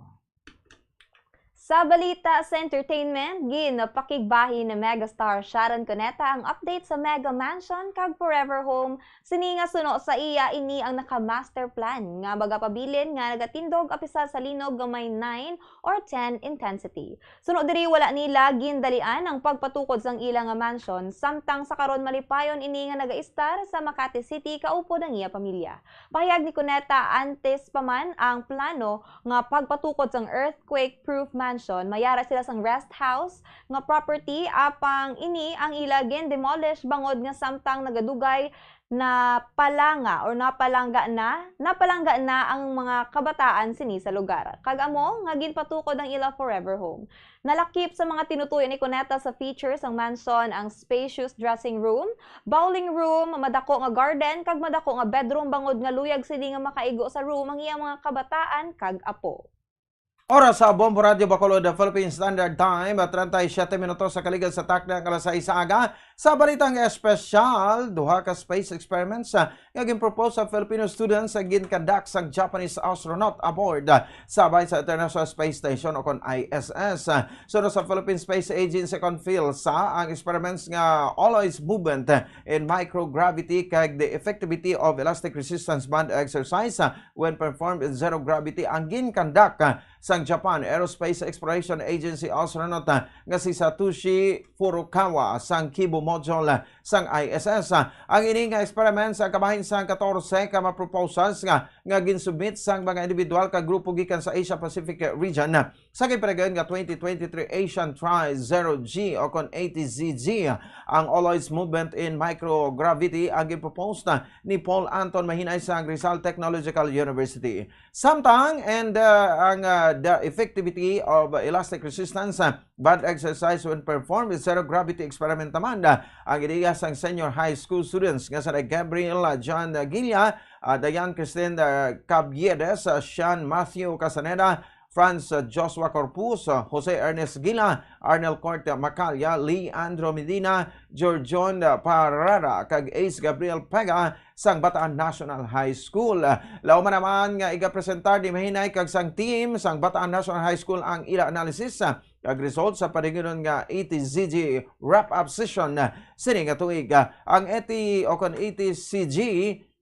Sa balita sa entertainment, ginpakigbahin ni megastar Sharon Cuneta ang update sa Mega Mansion kag Forever Home. Sini nga suno sa iya, ini ang naka-master plan nga magapabilin nga nagatindog apisal sa linog nga may nine or ten intensity. Suno diri, wala nila gindalian ang pagpatukod sang ila nga mansion, samtang sa karon malipayon ini nga nagaistar sa Makati City kaupod ang iya pamilya. Pahayag ni Cuneta, antes pa man ang plano nga pagpatukod sang earthquake-proof mansion, mayara sila sang rest house nga property, apang ini ang ila gin-demolish bangod nga samtang nagadugay, napalanga or napalangga na, napalangga na ang mga kabataan sini sa lugar. Kag amo nga ginpatukod ang ila forever home. Nalakip sa mga tinutuyo ni Cuneta sa features sang mansion ang spacious dressing room, bowling room, madako nga garden, kag madako nga bedroom, bangod nga luyag sini nga makaigo sa room ang iyang mga kabataan kag apo. Oras sa Bombo Radyo Bacolod, Philippine Standard Time, treinta y siete minutos sa kaligad sa takna nga alas sais sa aga. Sa balitang espesyal, duha ka space experiments, ah, nga ginpropose sa Filipino students ang ginkandak sang Japanese astronaut aboard, ah, sa bay sa International Space Station o kon I S S. Ah, suno sa Philippine Space Agency kon PhilSA, ang experiments nga Alloy's Movement in Microgravity kag the Effectivity of Elastic Resistance Band Exercise, ah, when performed in zero gravity ang ginkandak, ah, sang Japan Aerospace Exploration Agency astronaut, ah, nga si Satoshi Furukawa sang Kibo Module, ah, sang I S S. Ah, ang ini nga experiment sa kabahin sang katorse ka mga proposals nga, nga ginsubmit sang mga individual ka grupo gikan sa Asia Pacific region, ah, sa ginpanagihan nga twenty twenty-three Asian Tri Zero G o kon A T Z G. Ang Alloys Movement in Microgravity ang ginpropose, ah, ni Paul Anton Mahinay sang Rizal Technological University. Samtang, and, uh, ang, uh, the effectivity of elastic resistance, uh, band exercise when performed in zero gravity experiment naman, uh, ang ideya sang senior high school students nga sina Gabriel, uh, John, uh, Guilla, uh, Diane Christine, uh, Cabiedes, uh, Sean Matthew Casaneda, Franz, uh, Joshua Corpus, uh, Jose Ernest Guilla, Arnel Court, uh, Macalla, Leandro Medina, Georgion, uh, Parada, kag Ace Gabriel Pega, sang Bataan National High School. Laom man naman nga igapresentar ni Mahinay kag sang team sang Bataan National High School ang ila analysis, ah, kag result sa padingunon nga A T Z G wrap-up session, ah, sini nga tuig. Ah, ang A T o kon A T Z G,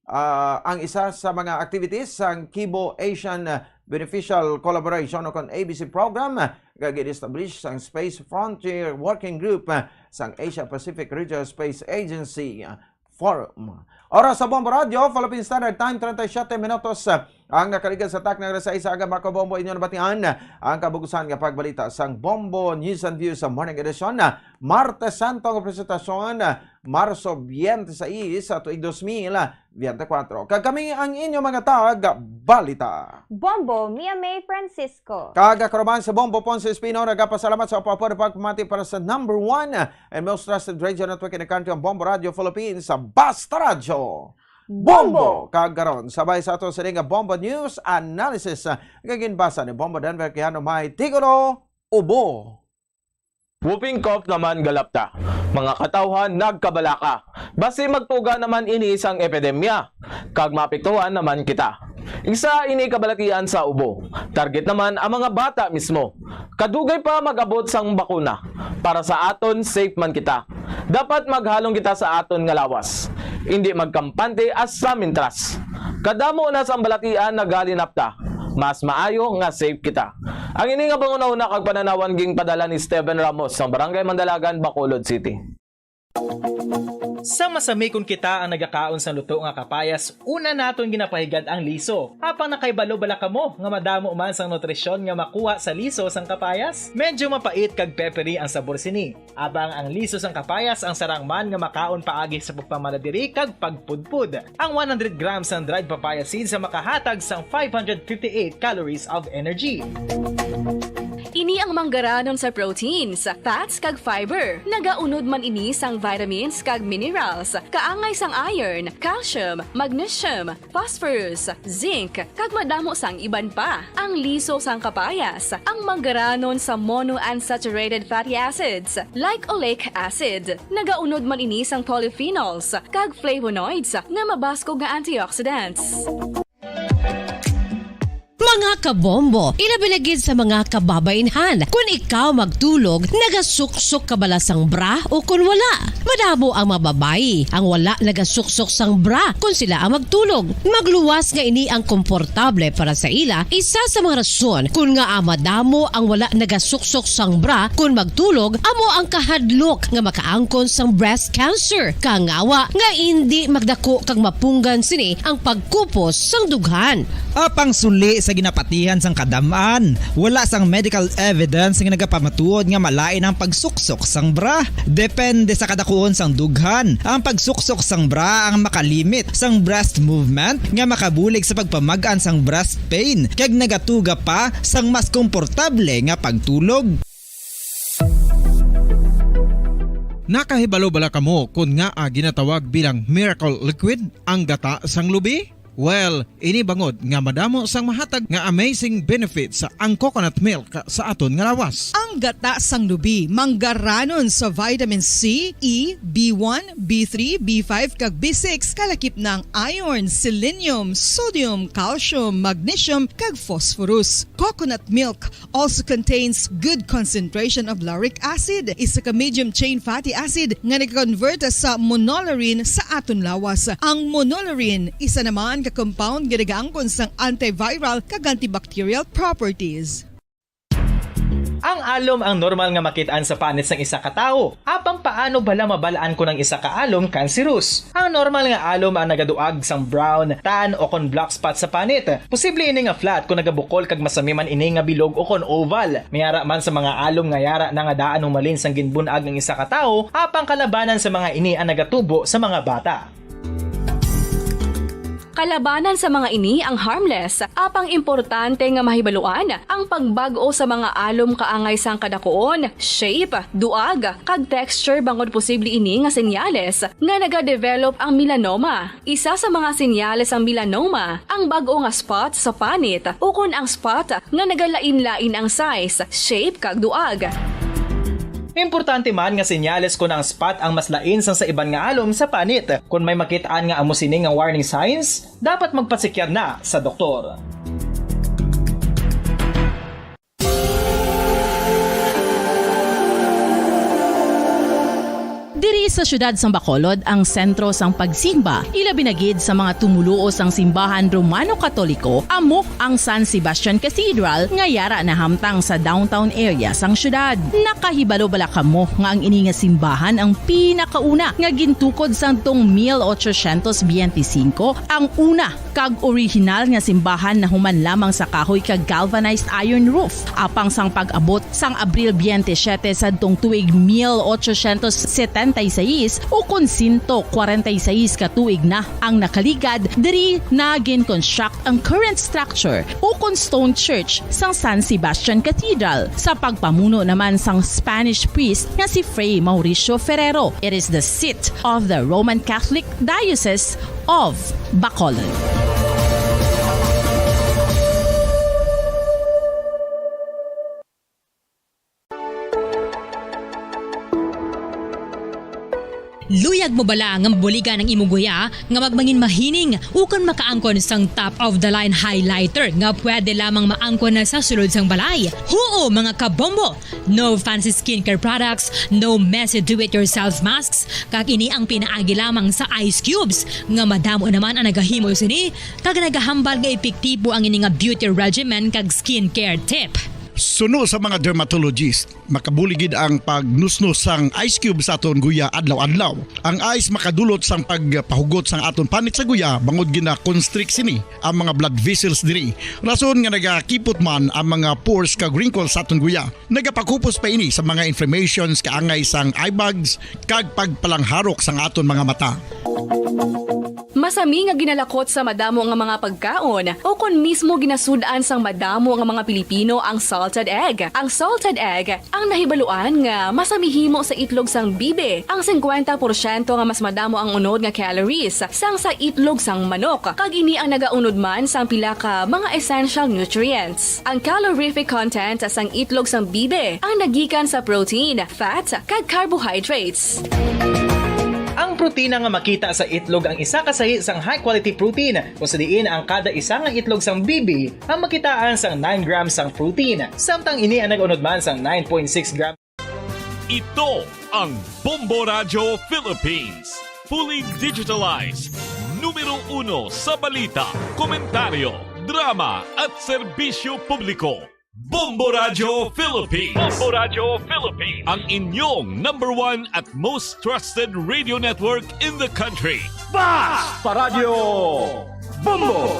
ah, ang isa sa mga activities sang Kibo Asian, ah, Beneficial Collaboration o kon A B C program, ah, nga gin-establish sang Space Frontier Working Group, ah, sang Asia Pacific Regional Space Agency, ah, Forum. Oras sa Bombo Radio, Philippine Standard Time, treinta y siete minutos, ah, ang nakaligad sa takna nga alas sais sa aga, mga kabombo, inyo nabatian ang kabug-usan nga pagbalita sang Bombo News and Views sa Morning Edition, ah, Martes Santo nga presentasyon, ah, Marso twenty-six sa tuig dos mil twenty-four. Kag kami ang inyo mga tag balita. Bombo, Mia May Francisco. Kag ako naman sa Bombo Ponce Espino, nagapasalamat sa pagpamati para sa number one and most trusted radio network in the country, ang Bombo Radio Philippines, sa Basta Radyo. Bombo! Kag karon, sabay sa ato sa nga Bombo News Analysis, ah, nga ginbasa ni Bombo Denver Quijano, may titulo, Ubo. Whooping cough naman galapta. Mga katawhan nagkabalaka. Basi magtuga naman ini sang epidemya, kag maapektuhan naman kita. Isa ini kabalatian sa ubo. Target naman ang mga bata mismo. Kadugay pa mag-abot sang bakuna. Para sa aton, safe man kita. Dapat maghalong kita sa aton nga lawas. Indi magkampante hasta mintras kadamo na sang balatian nagalinapta. Mas maayo nga safe kita. Ang ini nga panghunahuna kag pananawan ginpadala ni Steven Ramos sang Barangay Mandalagan, Bacolod City. Sa masamikon kita ang nagakaon sang luto nga kapayas, una naton ginapahigad ang liso. Apang nakahibalo bala kamo nga madamo man sang nutrisyon nga makuha sa liso sang kapayas? Medyo mapait kag peppery ang sabor sini. Apang ang liso sang kapayas ang sarang man nga makaon paagi sa pagpamala diri kag pagpudpod. Ang one hundred grams sang dried papaya seeds ang makahatag sang five hundred fifty-eight calories of energy. Ini ang manggaranon sa proteins, fats, kag fiber. Nagaunod man ini sang vitamins kag minerals, kaangay sang iron, calcium, magnesium, phosphorus, zinc, kag madamo sang iban pa. Ang liso sang kapayas, ang manggaranon sa monounsaturated fatty acids, like oleic acid. Nagaunod man ini sang polyphenols kag flavonoids nga mabaskog nga antioxidants. Mga kabombo, ilabi na gid sa mga kababainhan. Kun ikaw magtulog, nagasuksok ka bala sang bra o kun wala? Madamo ang mga babayi ang wala nagasuksok sang bra kun sila ang magtulog. Magluwas nga ini ang komportable para sa ila, isa sa mga rason kun ngaa madamo ang wala nagasuksok sang bra kun magtulog amo ang kahadlok nga makaangkon sang breast cancer, kangawa nga indi magdako kag mapunggan sini ang pagkupos sang dughan. Apang suli sa ginapatihan sang kadam-an, wala sang medical evidence nga nagapamatuod nga malain ang pagsuksok sang bra. Depende sa kadakuon sang dughan, ang pagsuksok sang bra ang makalimit sang breast movement nga makabulig sa pagpamag-an sang breast pain kag nagatuga pa sang mas komportable nga pagtulog. Nakahibalo bala kamo kon ngaa ginatawag bilang miracle liquid ang gata sang lubi? Well, ini bangod nga madamo sang mahatag nga amazing benefits ang coconut milk sa aton nga lawas. Ang gata sang lubi manggaranon sa vitamin C, E, B one, B three, B five, kag B six, kalakip na ang iron, selenium, sodium, calcium, magnesium, kag phosphorus. Coconut milk also contains good concentration of lauric acid, isa ka medium chain fatty acid nga nagakonvert sa monolaurin sa aton lawas. Ang monolaurin, isa naman ka compound nga nagaangkon sang antiviral kag antibacterial properties. Ang alom ang normal nga makit-an sa panit sang isa ka tawo. Apang paano bala mabal-an kon ang isa ka alom kanserus? Ang normal nga alom ang nagaduag sang brown, tan, o kon black spot sa panit. Posible ini nga flat kon nagabukol kag masami man ini nga bilog o kon oval. May ara man sa mga alom nga yara na nga daan humalin sang ginbun-ag ang isa ka tawo, apang kalabanan sa mga ini ang nagatubo sa mga bata. Kalabanan sa mga ini ang harmless, apang importante nga mahibaluan ang pagbag-o sa mga alom kaangay sang kadakuon, shape, duag, kag texture, bangod posible ini nga senyales nga nagadevelop ang melanoma. Isa sa mga senyales sang melanoma ang bag-o nga spot sa panit ukon ang spot nga nagalain-lain ang size, shape, kag duag. Importante man nga senyales kon ang spot ang mas lain sang sa iban nga alom sa panit. Kon may makit-an nga amo sini nga warning signs, dapat magpasikyar na sa doktor. Diri sa siyudad sang Bacolod ang sentro sang pagsimba, ilabi na gid sa mga tumuluo sang simbahan Romano-Katoliko, amo ang San Sebastian Cathedral nga yara nahamtang sa downtown area sang siyudad. Nakahibalo bala kamo nga ang ini nga simbahan ang pinakauna nga gintukod sang tong mil ochocientos biyente singko, ang una kag orihinal nga simbahan nahuman lamang sa kahoy kag galvanized iron roof. Apang sang pag-abot sang Abril biyente siyete sadtong tuig mil ochocientos setenta y seis, ukon sento kwarenta y seis ka tuig na ang nakaligad, diri na gin-construct ang current structure ukon stone church sang San Sebastian Cathedral sa pagpamuno naman sang Spanish priest nga si Fray Mauricio Ferrero. It is the seat of the Roman Catholic Diocese of Bacolod. Luyag mo bala nga mabuligan ang imo guya nga magmangin mahining ukon makaangkon sang top of the line highlighter nga pwede lamang maangkon na sa sulod sang balay? Huo, mga kabombo! No fancy skincare products, no messy do-it-yourself masks, kag ini ang pinaagi lamang sa ice cubes, nga madamo naman ang nagahimo sini, kag nagahambal nga epektibo ang ini nga beauty regimen kag skincare tip. Suno sa mga dermatologist, makabulig gid ang pagnusnos sang ice cube sa aton guya adlaw-adlaw. Ang ice makadulot sang pagpahugot sang aton panit sa guya, bangod gina-constrict sini ang mga blood vessels diri, rason nga nagakipot man ang mga pores kag wrinkles sa aton guya. Nagapakupos pa ini sa mga inflammations kaangay sang eye bags kag pagpalangharok sang aton mga mata. Masami nga ginalakot sa madamo nga mga pagkaon, ukon mismo ginasud-an sang madamo nga mga Pilipino ang salted egg. Ang salted egg ang nahibaluan nga masami himo sa itlog sang bibi, ang singkwenta porsyento nga mas madamo ang unod nga calories sang sa itlog sang manok, kag ini ang nagaunod man sang pila ka mga essential nutrients. Ang calorific content sang itlog sang bibi ang nagikan sa protein, fat, kag carbohydrates. Ang protina nga makita sa itlog ang isa ka sahi sang high-quality protein, kung sa diin ang kada isa nga itlog sang bibi ang makitaan sang nine grams sang protein, samtang ini ang nag-unod man sang nine point six grams. Ito ang Bombo Radyo Philippines, fully digitalized, numero uno sa balita, komentaryo, drama, at serbisyo publiko. Bombo Radyo Philippines. Bombo Radyo Philippines. Ang inyong number one at most trusted radio network in the country. Basta Radyo Bombo!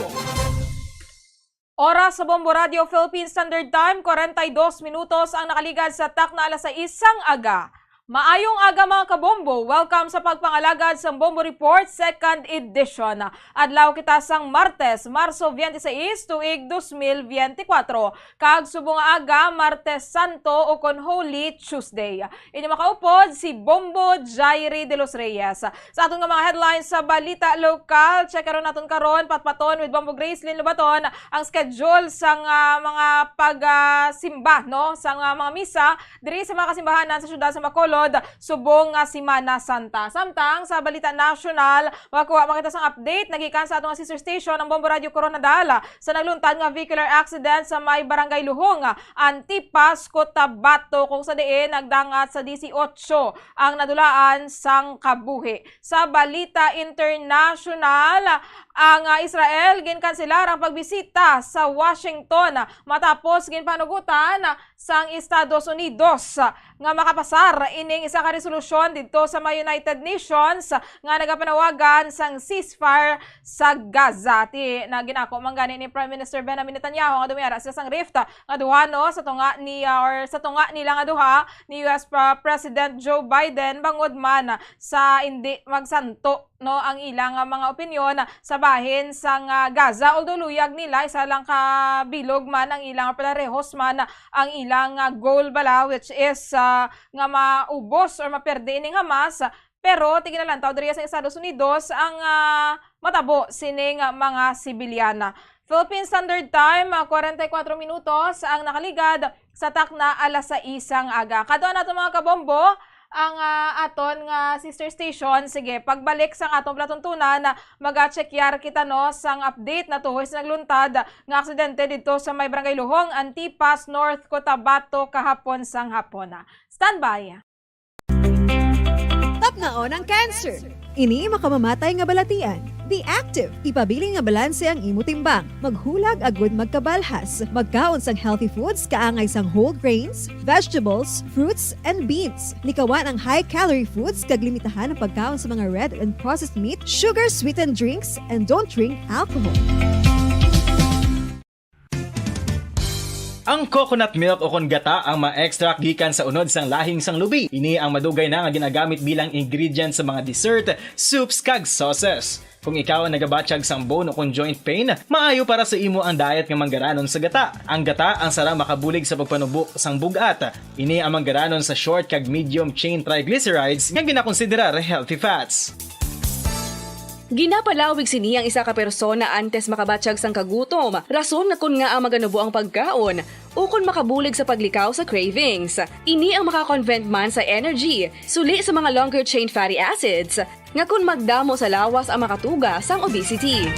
Oras sa Bombo Radyo Philippine Standard Time, kwarenta y dos minutos ang nakaligad sa takna alas sais sang aga. Maayong aga, mga kabombo. Welcome sa pagpangalagad sang Bombo Report, second edition. Adlaw kita sang Martes, Marso twenty-six, tuig dos mil veinticuatro, kag subong nga aga, Martes Santo ukon Holy Tuesday. Inyo makaupod si Bombo Jairi de los Reyes. Sa aton nga mga headlines sa balita lokal, check karon naton karon, patpaton with Bombo Gracelyn Lubaton ang schedule sang, ah, mga pag, ah, simba, no, sang, ah, mga misa diri sa mga kasimbahanan sa siyudad sa Bacolod. sunod subong nga Semana Santa. Samtang sa balita nasyonal, makakuha man kita sang update nagikan sa ato nga sister station, ang Bombo Radio Koronadal, sa nagluntad nga vehicular accident sa may Barangay Luhong, Antipas, Cotabato, kung sa diin nagdangat sa disiotso ang nadulaan sang kabuhi. Sa balita internasyonal, ang, ah, Israel ginkanselar ang pagbisita sa Washington matapos ginpanugutan sang Estados Unidos nga makapasar ining isa ka resolusyon didto sa mga United Nations nga nagapanawagan sang ceasefire sa Gaza. Ti, na ginako man gani ni Prime Minister Benjamin Netanyahu nga dumiara sila sang rift nga duha, no, sa tunga ni, ah, or sa tunga nila nga duha ni U S pa-, President Joe Biden, bangod man sa indi magsanto, no, ang ila nga mga opinyon sa bahin sang, ah, Gaza. Although luyag nila, isa lang ka bilog man ang ila nga palarehos man ang ila nga goal bala, which is, ah, nga maubos or maperde ining Hamas. Pero ti ginalantaw diri sa Estados Unidos ang, ah, matabo sining mga sibilyan. Philippine Standard Time, ah, kwarenta y kuwatro minutos ang nakaligad sa takna alas sais sang aga. Kadto nato, mga kabombo, ang, ah, aton nga sister station. Sige, pagbalik sang aton palatuntunan, ah, maga-checkyar kita, no, sang update natuhoy sa nagluntad nga aksidente didto sa may Barangay Luhong, Antipas, North Cotabato kahapon sang hapon. Standby. Tapnaon ang cancer. Ini makamamatay nga balatian. Be active. Ipabilin nga balanse ang imo timbang. Maghulag agud magkabalhas. Magkaon sang healthy foods, kaangay sang whole grains, vegetables, fruits, and beans. Likawan ang high-calorie foods kag limitahan ang pagkaon sa mga red and processed meat, sugar-sweetened drinks, and don't drink alcohol. Ang coconut milk o kon gata ang ma-extract gikan sa unod sang lahing sang lubi. Ini ang madugay na nga ginagamit bilang ingredient sa mga dessert, soups, kag sauces. Kung ikaw ang nagabatyag sang bone o kon joint pain, maayo para sa imo ang diet nga manggaranon sa gata. Ang gata ang sarang makabulig sa pagpanubo sang bug-at. Ini ang manggaranon sa short kag medium chain triglycerides nga ginakonsiderar healthy fats. Ginapalawig sini ang isa ka persona antes makabatyag sang kagutom, rason nga kon ngaa maganubo ang pagkaon, ukon makabulig sa paglikaw sa cravings. Ini ang makakonvent man sa energy, suli sa mga longer chain fatty acids, nga kon magdamo sa lawas ang makatuga sang obesity.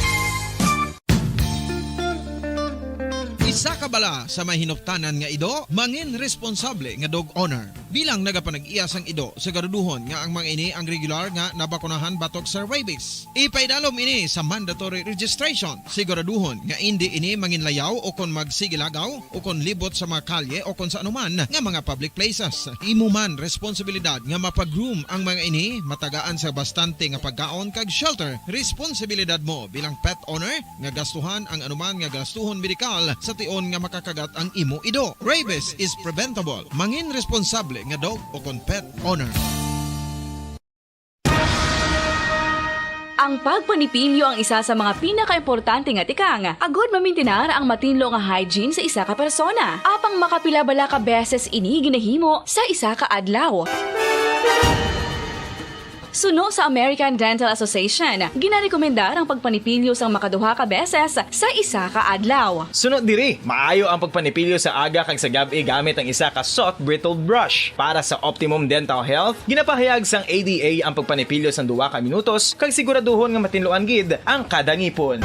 Isa ka bala sa may hinuptanan nga ido, mangin responsable nga dog owner. Bilang nagapanag-iya sang ido, siguraduhon nga ang mga ini ang regular nga nabakunahan batok sa rabies. Ipaidalom ini sa mandatory registration. Siguraduhon nga indi ini manginlayaw o kon magsigilagaw o kon libot sa mga kalye o kon sa anuman nga mga public places. Imo man responsibilidad nga mapa-groom ang mga ini, matagaan sa bastante nga pagkaon kag shelter. Responsibilidad mo bilang pet owner nga gastuhan ang anuman nga gastuhon medikal sa tion nga makakagat ang imo ido. Rabies is preventable. Mangin responsable nga dog o kon pet owner. Ang pagpanipilyo ang isa sa mga pinakaimportante nga tikang agud mamintinar ang matinlo nga hygiene sa isa ka persona. Apang makapila bala ka beses ini ginahimo sa isa ka adlaw? Suno sa American Dental Association, ginarekomendar ang pagpanipilyo sang makaduha ka beses sa isa ka adlaw. Suno diri, maayo ang pagpanipilyo sa aga kag sa gab-i gamit ang isa ka soft bristled brush. Para sa optimum dental health, ginapahayag sang A D A ang pagpanipilyo sang duha ka minutos kag siguraduhon nga matinluan gid ang kada ngipon.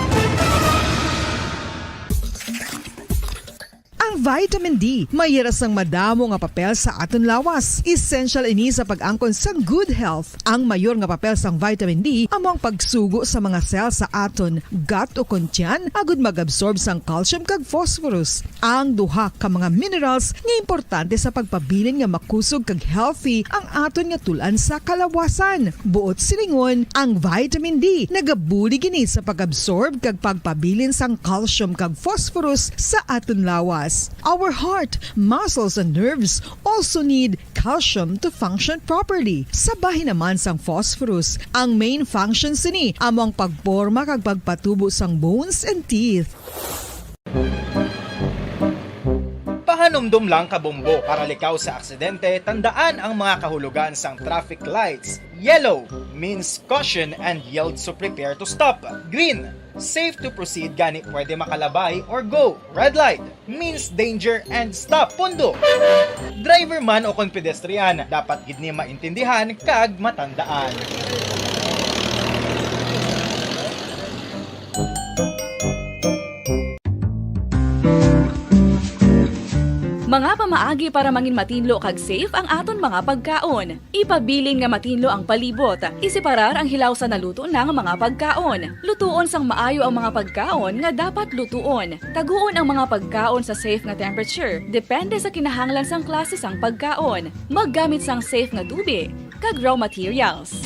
Ang vitamin D may hira sang madamo nga papel sa aton lawas. Essential ini sa pag-angkon sang good health. Ang mayor nga papel sang vitamin D amo ang pagsugo sa mga cell sa aton gut o kon tiyan agud mag-absorb sang calcium kag phosphorus, ang duha ka mga minerals nga importante sa pagpabilin nga makusog kag healthy ang aton nga tul-an sa kalawasan. Buot silingon, ang vitamin D nagabulig ini sa pag-absorb kag pagpabilin sang calcium kag phosphorus sa aton lawas. Our heart, muscles, and nerves also need calcium to function properly. Sa bahin naman sang phosphorus, ang main function sini amo ang pagporma kag pagpatubo sang bones and teeth. Panumdom lang, kabombo, para likaw sa aksidente, tandaan ang mga kahulugan sang traffic lights. Yellow means caution and yield, so prepare to stop. Green, safe to proceed, gani pwede makalabay or go. Red light means danger and stop. Pundo, driver man o kon pedestrian, dapat gid ni maintindihan kag matandaan. Mga pamaagi para mangin matinlo kag safe ang aton mga pagkaon. Ipabilin nga matinlo ang palibot. Iseparar ang hilaw sa naluto na nga mga pagkaon. Lutuon sang maayo ang mga pagkaon nga dapat lutuon. Taguon ang mga pagkaon sa safe nga temperature, depende sa kinahanglan sang klase sang pagkaon. Maggamit sang safe nga tubi kag raw materials.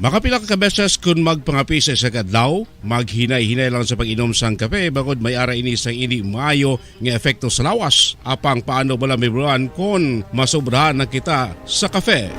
Makapila ka beses kun magpangapi sa isa ka adlaw, maghinay-hinay lang sa pag-inom sang kape, bangod may ara ini sang indi maayo nga epekto sa lawas. Apang paano bala, Ma'am Ron, kon masobrahan na kita sa kape?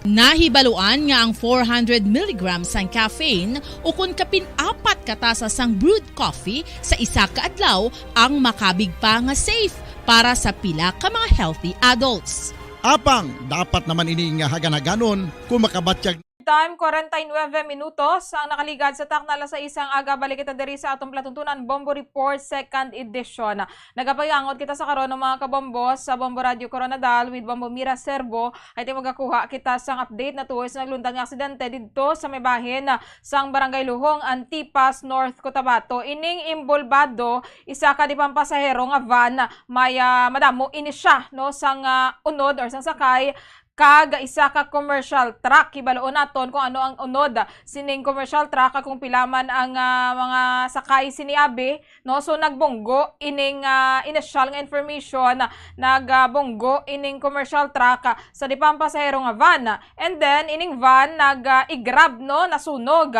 Nahibaluan nga ang four hundred milligrams sang caffeine ukon kapin apat ka tasa sang brewed coffee sa isa ka adlaw ang makabig pa nga safe para sa pila ka mga healthy adults. Apang dapat naman ini nga hagan-haganon kung makabatyag. Time, forty-nine minutos ang nakaligad sa takna alas sais sang aga. Balik kita diri sa atong palatuntunan, Bombo Report, second edition. Nagapagangot kita sa karon, mga kabombo, sa Bombo Radio Coronadal with Bombo Mira Serbo. Ay, ti magakuha kita sang update natuhoy sa nagluntad nga aksidente didto sa may bahin, ah, sang Barangay Luhong, Antipas, North Cotabato. Ining imbolbado, isa ka dipampasahero nga van, may, ah, madamo ini siya, no, sang, ah, unod or sang sakay, kag isa ka commercial truck. Hibaluon naton kung ano ang unod sining commercial truck, kag kung pila man ang, ah, mga sakay sini abi, no? So, nagbunggo ining, ah, initial nga information, nagbunggo ining commercial truck sa dipampasahero nga van. And then, ining van nag, ah, i-grab, no? Nasunog.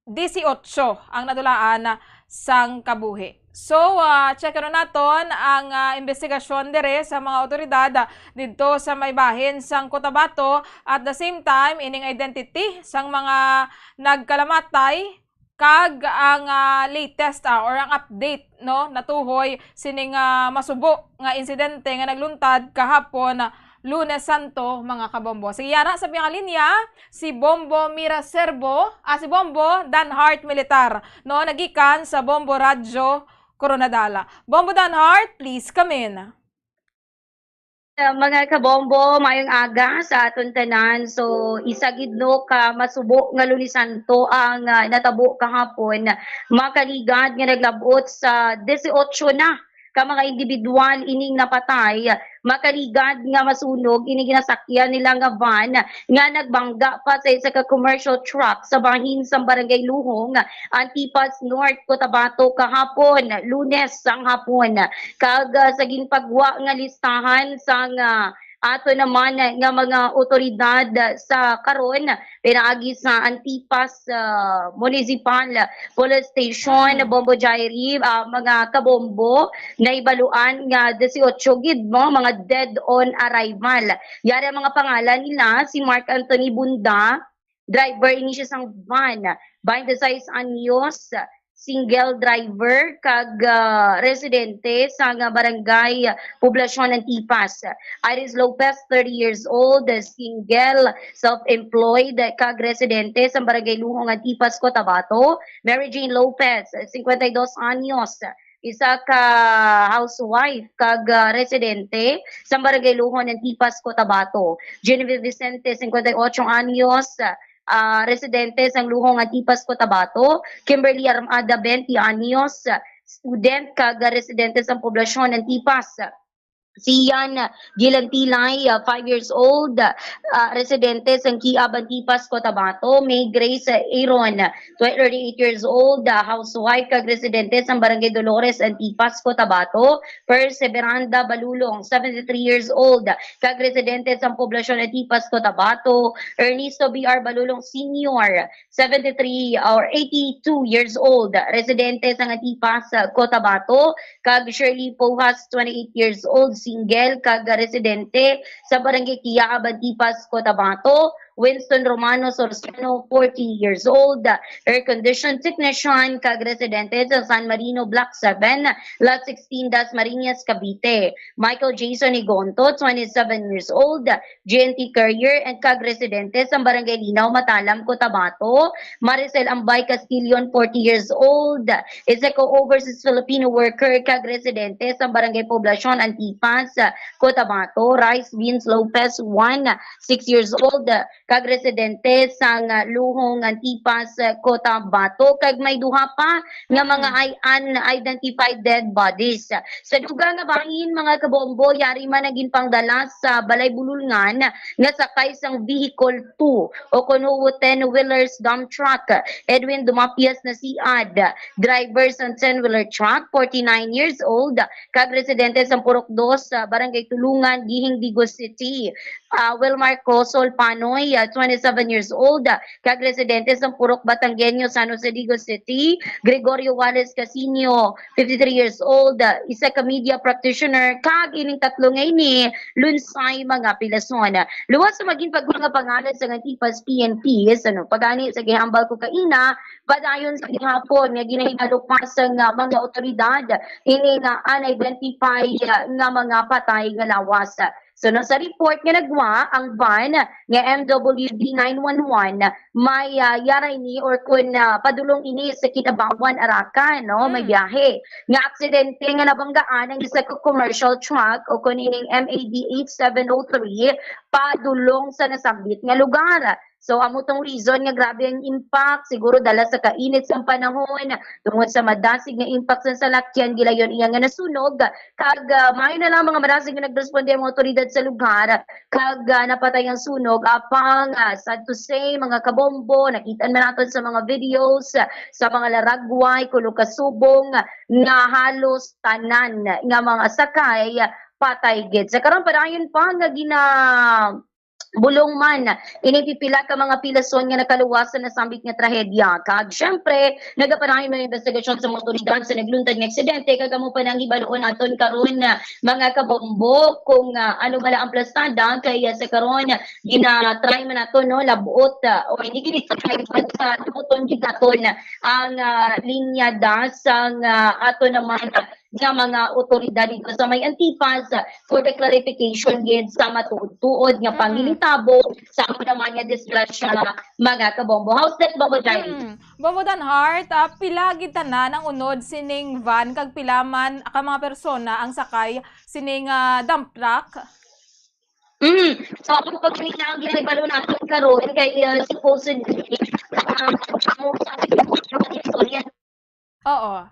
Dieciocho ang nadulaan sang kabuhi. So, ah, check naton ang, ah, investigasyon dire sa mga awtoridad, ah, didto sa may bahin sang Cotabato. At the same time, ining identity sang mga nagkalamatay kag ang, ah, latest, ah, or ang update, no, natuhoy sining, ah, masubo nga insidente nga nagluntad kahapon, ah, Lunes Santo, mga kabombo. Sige, yara sa piyangalinya, si Bombo Mira Serbo, ah, si Bombo Danhart Militar, no, nagikan sa Bombo Radyo Coronadal. Bombo Danhart, please come in. Uh, mga kabombo, mayong aga sa aton tanan. So, isa gid, no, ka masubo nga Lunes Santo ang, ah, natabo kahapon. Makaligad nga naglab-ot sa dieciocho na ka mga individual ining napatay. Makaligad nga masunog ini ginasakyan nila nga van nga nagbangga pa sa isa ka commercial truck sa bahin sang Barangay Luhong, Antipas North, Cotabato, kahapon, Lunes sang hapon. Kag, ah, sa ginpagwa nga listahan sang, ah, ato naman nga mga otoridad sa karon, pinaagi sa Antipas, ah, Municipal Police Station, Bombo Jairi, ah, mga kabombo, nahibaluan nga dieciocho gid, no, mga dead on arrival. Yari ang mga pangalan nila, si Mark Anthony Bunda, driver ini siya sang van, twenty-six anyos, single driver, kag, ah, residente sa nga barangay Poblacion Antipas. Iris Lopez, thirty years old, single, self-employed, kag residente sa barangay Luhong Antipas, Cotabato. Mary Jane Lopez, cincuenta y dos anyos, isa ka housewife kag, ah, residente sa barangay Luhong Antipas, Cotabato. Genevieve Vicente, cincuenta y ocho anyos, ah, residente sang Luhong Antipas, Cotabato. Kimberly Armada, twenty anyos, student kag residente sang Poblacion Antipas. Si Ian Gilantilay, ah, five years old, ah, residente sang Kiab, Antipas, Cotabato. May Grace Aaron, tw-, thirty-eight years old, ah, housewife kag residente sang Barangay Dolores, Antipas, Cotabato. Perseveranda Balulong, seventy-three years old, kag residente sang Poblacion Antipas, Cotabato. Ernesto B R Balulong Senior, seventy-three or eighty-two years old, residente sang Antipas, Cotabato, kag Shirley Pojas, twenty-eight years old, single, kag residente sa Barangay Kiyaab, Antipas, Cotabato. Winston Romano Sorsono, forty years old, air condition technician, kag residente sa San Marino Block seven, Lot sixteen, Dasmariñas, Cavite. Michael Jason Higonto, twenty-seven years old, G N T carrier, and kag residente sa Barangay Linaw, Matalam, Cotabato. Maricel Ambay Castillon, forty years old, isa ka overseas Filipino worker kag residente sa Barangay Poblacion, Antipas, Cotabato. Rice Beans Lopez, one, six years old, kag residente sang Luhong, Antipas, Cotabato, kag may duha pa nga mga, mm, ay unidentified dead bodies. Sa dugang nga bahin, mga kabombo, yari man ang ginpangdala sa balay bululngan nga sakay sang vehicle two o kon huwo ten-wheelers dump truck. Edwin Dumapias na siad, driver sang ten-wheeler truck, forty-nine years old, kag residente sang Purok Dos, sa Barangay Tulungan, Guihing, Digos City. Ah, Wilmar Cosol Panoy, ah, twenty-seven years old, ah, kag residente sa Purok Batangueño, San Jose, Digos City. Gregorio Wallace Casino, fifty-three years old, ah, isa ka media practitioner, kag ining tatlo nga ini lunsay mga pilason. Luwas sa magin pagkuha nga pangalan sa Antipas P N P, ano, pagani sa gihambal ko kaina, padayon sa gihapon nga ginahibalo pa sa nga mga otoridad ini nga unidentified, ah, nga mga patay nga lawas. So, no, sa report nga nagwa, ang van nga M W D nine one one may, ah, yara ini or kun, ah, padulong ini sa Kinabawan, Arakan, no, may, mm, biyahe. Nga aksidente nga nabanggaan ang isa ka commercial truck o kun ining M A D eight seven oh three padulong sa nasambit nga lugar. So, amo tong reason nga grabe ang impact, siguro dala sa kainit sang panahon, tungod sa madasig nga impact sa salakyan, gilayon iya nga nasunog. Kag, ah, maayo na lang mga madasig nga nagresponde ang mga otoridad sa lugar, kag, ah, napatay ang sunog. Apang, ah, sad to say, mga kabombo, nakita man naton sa mga videos, ah, sa mga laragway, kulog ka subong, nga halos tanan nga mga sakay patay gid. Sa karon, padayon pa nga gina-, bulong man ining pipila ka mga pilason nga nakaluwas sa nasambit nga trahedya. Kag, syempre, nagapadayon mga investigasyon sa mga otoridad sa nagluntad nga aksidente, kag amo pa nang hibaluon naton karon, mga kabombo, kung, ah, ano bala ang plastada. Kay, ah, sa karon, gina-try man naton, no, labot, ah, o hindi gid try, but, ah, labuton gid naton ang, ah, linya da sang, ah, ato naman nga mga otoridad dito sa may Antipas for the clarification gid sa matuod-tuod nga, mm, panginitabo sa amo naman nga disgrasya, mga kabombo. How's that, Bombo Jai? Mm. Bombo Dan Hart, ah, pila gid tanan ang unod sining van kag pila man ka mga persona ang sakay sining, ah, dump truck? Mm. So, ako pa gani na ang ginahibalo natin karon kay, uh, supposedly, um, ang istorya. Oo.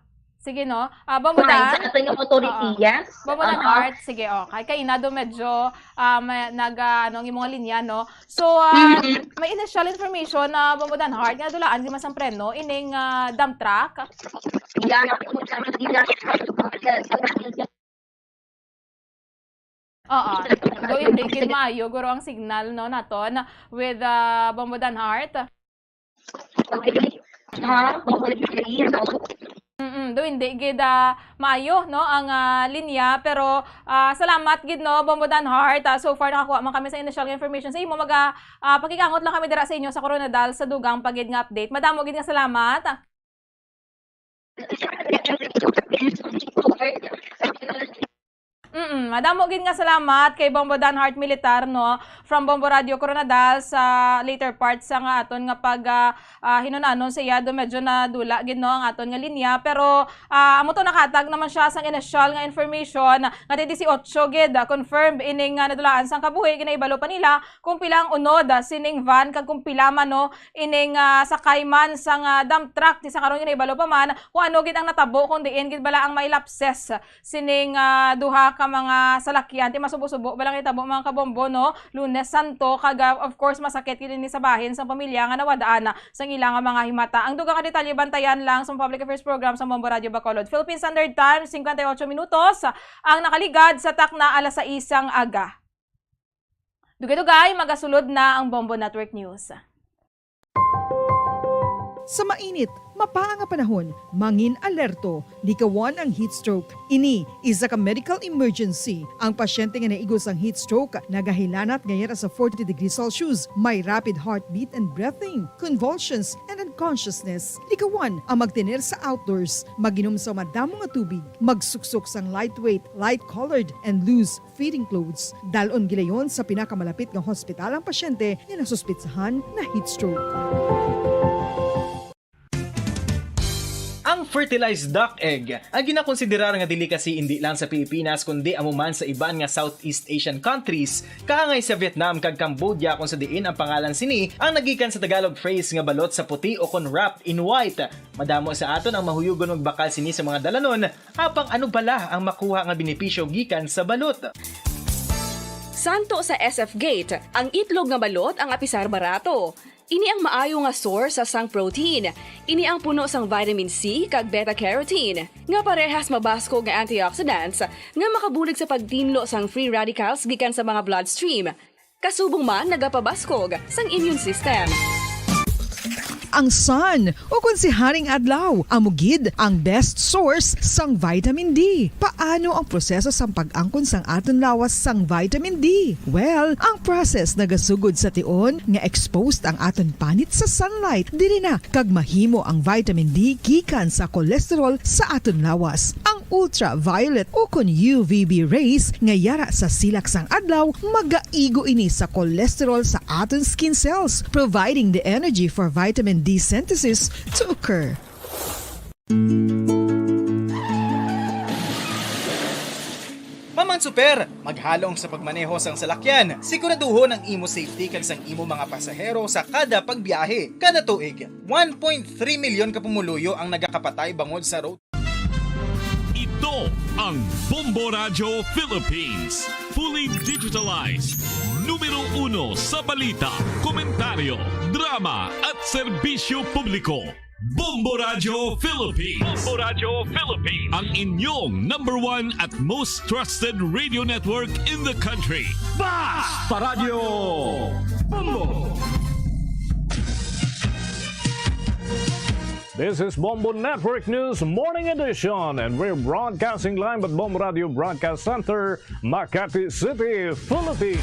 Sige, no? Ah, Bombo Dan? Sa aton nga authority, oo, yes. Bombo Dan, aha, Heart, sige, okay. Kay Inado medyo, um, nag, ah, ano, ang imong linya, no? So, ah, mm-hmm, may initial information na Bombo Dan Heart, nga dulaan, di masang preno, ining, ah, dump truck? Yeah, Oo. Do hindi gid maayo guro ang signal, no, naton with, ah, Bombo Dan Heart? Okay. Ha? Okay. Mm, do hindi gid, ah, maayo, no, ang, ah, linya, pero, ah, salamat gid, no, Bombo Dan Heart. Ah, so far nakakuha man kami sa initial nga information sa imo. Mag, ah, ah, pakikangot lang kami dira sa inyo sa Koronadal sa dugang pa gid nga update. Madamo gid nga salamat. Mm, madamo gid nga salamat kay Bombo Dan Heart Militar, no, from Bombo Radio Coronadal sa later part sa nga aton nga pag, ah, ah, hinunanon sa iya, do medyo nadula gid, no, ang aton nga linya, pero, ah, amo to, nakahatag naman siya sang initial nga information nga di dieciocho gid, ah, confirmed ining, ah, nadulaan sang kabuhi. Ginahibalo pa nila kung pila ang unod, ah, sining van kag kung pila man, no, ining, ah, sakay man sang, ah, dump truck. Ti sa karon, ginahibalo pa man kung ano gid ang natabo, kung diin gid bala ang may lapses sining, ah, duha ka mga salakyan. Ti masubo-subo bala nga hitabo, mga kabombo, no? Lunes Santo, kag, ah, of course, masakit gid ini sa bahin sang pamilya nga nawad-an sang ila nga mga himata. Ang dugang nga detalye, bantayan lang sa Public Affairs Program sa Bombo Radio Bacolod. Philippine Standard Time, singkwenta y ocho minutos ang nakaligad sa takna alas sais sang aga. Dugay-dugay, magasulod na ang Bombo Network News. Sa mainit, mapaa nga panahon, mangin-alerto, likawan ang heat stroke. Ini isa ka medical emergency. Ang pasyente nga naigo sang heat stroke nagahilanat nga yara sa forty degrees Celsius, may rapid heartbeat and breathing, convulsions, and unconsciousness. Likawan ang magtener sa outdoors, mag-inom sa madamo nga tubig, magsuksok sang lightweight, light-colored, and loose fitting clothes. Dalon gilayon sa pinakamalapit nga hospital ang pasyente nga nasuspetsahan na heat stroke. Ang fertilized duck egg, ang ginakonsiderar nga delicacy indi lang sa Pilipinas kundi amo man sa iban nga Southeast Asian countries, kaangay sa Vietnam kag Cambodia, kung sa diin ang pangalan sini ang nagikan sa Tagalog phrase nga balot sa puti o kon wrapped in white. Madamo sa aton ang mahuyugon magbakal sini sa mga dalanon, apang ano bala ang makuha nga benepisyo gikan sa balot? Santo sa S F Gate, ang itlog nga balot ang apisar barato. Ini ang maayo nga source sa sang protein. Ini ang puno sang vitamin C kag beta-carotene, nga parehas mabaskog nga antioxidants nga makabulig sa pagtinlo sang free radicals gikan sa mga bloodstream. Kasubong man nagapabaskog sang immune system. Ang sun, o kon si Haring Adlaw, amo gid ang best source sang vitamin D. Paano ang proseso sang pag-angkon sang aton lawas sang vitamin D? Well, ang process nagasugod sa tion nga exposed ang aton panit sa sunlight. Diri na kag mahimo ang vitamin D gikan sa cholesterol sa aton lawas. Ang ultraviolet o kon U V B rays nga yara sa silak sang adlaw, magaigo ini sa cholesterol sa aton skin cells, providing the energy for vitamin D synthesis to occur. Maman Super, maghalong sa pagmaneho sang salakyan. Siguraduhon ang imo safety kag sang imo mga pasahero sa kada pagbiyahe. Kada tuig, one point three milyon ka pumuluyo ang nagakapatay bangod sa road. Ito ang Bombo Radyo Philippines, fully digitalized, numero uno sa balita, komentaryo, drama at serbisyo publiko. Bombo Radyo Philippines. Bombo Radyo Philippines. Ang inyong number one at most trusted radio network in the country. Basta Radyo Bombo! This is Bombo Network News Morning Edition, and we're broadcasting live at Bombo Radio Broadcast Center, Makati City, Philippines.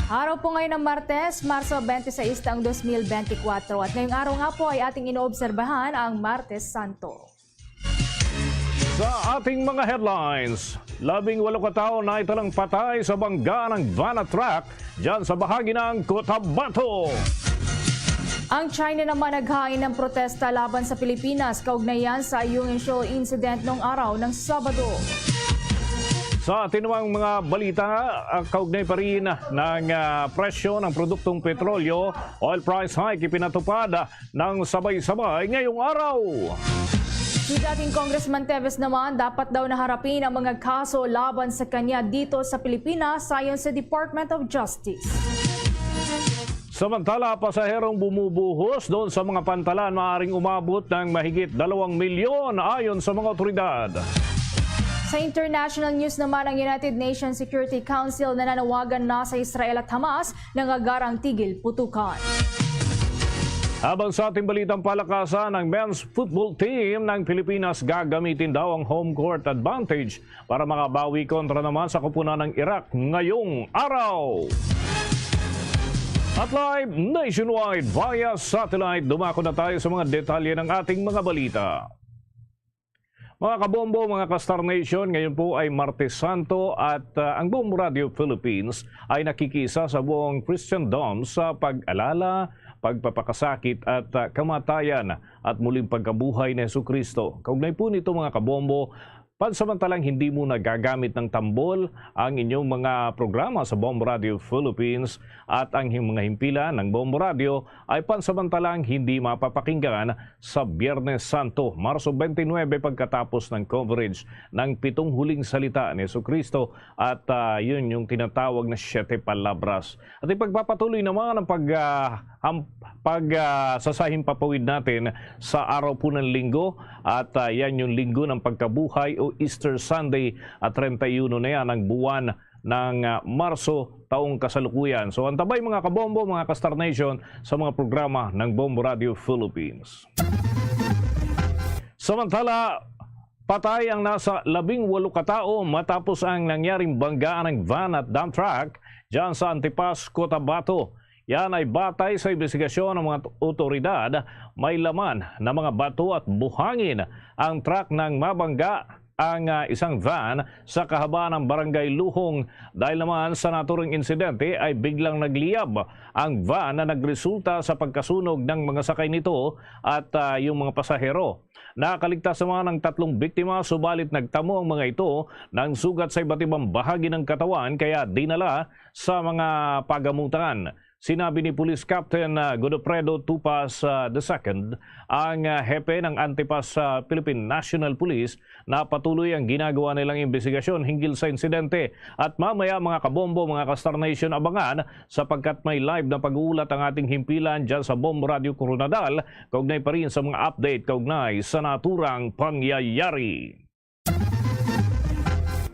Araw po ngayon ng Martes, Marso twenty-six ang twenty twenty-four, at ngayong araw nga po ay ating inoobserbahan ang Martes Santo. Sa ating mga headlines, labing walo ka tawo naitalang patay sa bangga ng van at truck dyan sa bahagi ng Cotabato. Ang China naman naghain ng protesta laban sa Pilipinas kaugnay yan sa Yungin Shoal incident noong araw ng Sabado. Sa atin namang mga balita, ah, kaugnay pa rin ng, ah, presyo ng produktong petrolyo, oil price hike ipinatupad ng sabay-sabay ngayong araw. Si dating Congressman Teves naman, dapat daw na harapin ang mga kaso laban sa kanya dito sa Pilipinas, ayon sa Department of Justice. Samantala, pasaherong bumubuhos doon sa mga pantalan maaring umabot ng mahigit dalawang milyon, ayon sa mga otoridad. Sa international news naman, ang United Nations Security Council nananawagan na sa Israel at Hamas ng agarang tigil putukan. Habang sa ating balitang palakasan, ang men's football team ng Pilipinas gagamitin daw ang home court advantage para makabawi kontra naman sa koponan ng Iraq ngayong araw. At live nationwide via satellite, dumako na tayo sa mga detalye ng ating mga balita. Mga kabombo, mga ka-Star Nation, ngayon po ay Martes Santo at, ah, ang Bombo Radio Philippines ay nakikiisa sa buong Christendom sa pag-alala, pagpapakasakit at, ah, kamatayan at muling pagkabuhay ni Jesucristo. Kaugnay po nito, mga kabombo, pansamantalang hindi muna gagamit ng tambol ang inyong mga programa sa Bombo Radio Philippines at ang him-, mga himpilan ng Bombo Radio ay pansamantalang hindi mapapakinggan sa Biyernes Santo, Marso twenty-nine, pagkatapos ng coverage ng pitong huling salita ni Jesucristo at, ah, yun yung tinatawag na Siete Palabras. At ipagpapatuloy naman ang pag, ah, ang pag, ah, sasahimpapawid natin sa araw po ng Linggo at, ah, yan yung Linggo ng Pagkabuhay o Easter Sunday at treinta y uno na yan ang buwan ng, ah, Marso taong kasalukuyan. So, antabay, mga kabombo, mga ka-Star Nation, sa mga programa ng Bombo Radio Philippines. Samantala, patay ang nasa labing walo ka tawo matapos ang nangyaring banggaan ng van at dump truck dyan sa Antipas, Cotabato. Yan ay batay sa imbestigasyon ng mga otoridad. May laman na mga bato at buhangin ang truck nang mabangga ang, ah, isang van sa kahabaan ng Barangay Luhong. Dahil naman sa naturang insidente ay biglang nagliyab ang van na nagresulta sa pagkasunog ng mga sakay nito at, ah, yung mga pasahero. Nakaligtas naman ang tatlong biktima, subalit nagtamo ang mga ito ng sugat sa iba't ibang bahagi ng katawan, kaya dinala sa mga pagamutan. Sinabi ni Police Captain, ah, Godofredo Tupas, ah, the second, ang, ah, hepe ng Antipas, ah, Philippine National Police, na patuloy ang ginagawa nilang imbestigasyon hinggil sa insidente at mamaya, mga kabombo, mga ka-Star Nation, abangan sapagkat may live na pag-uulat ang ating himpilan dyan sa Bombo Radio Coronadal, kaugnay pa rin sa mga update kaugnay sa naturang pangyayari.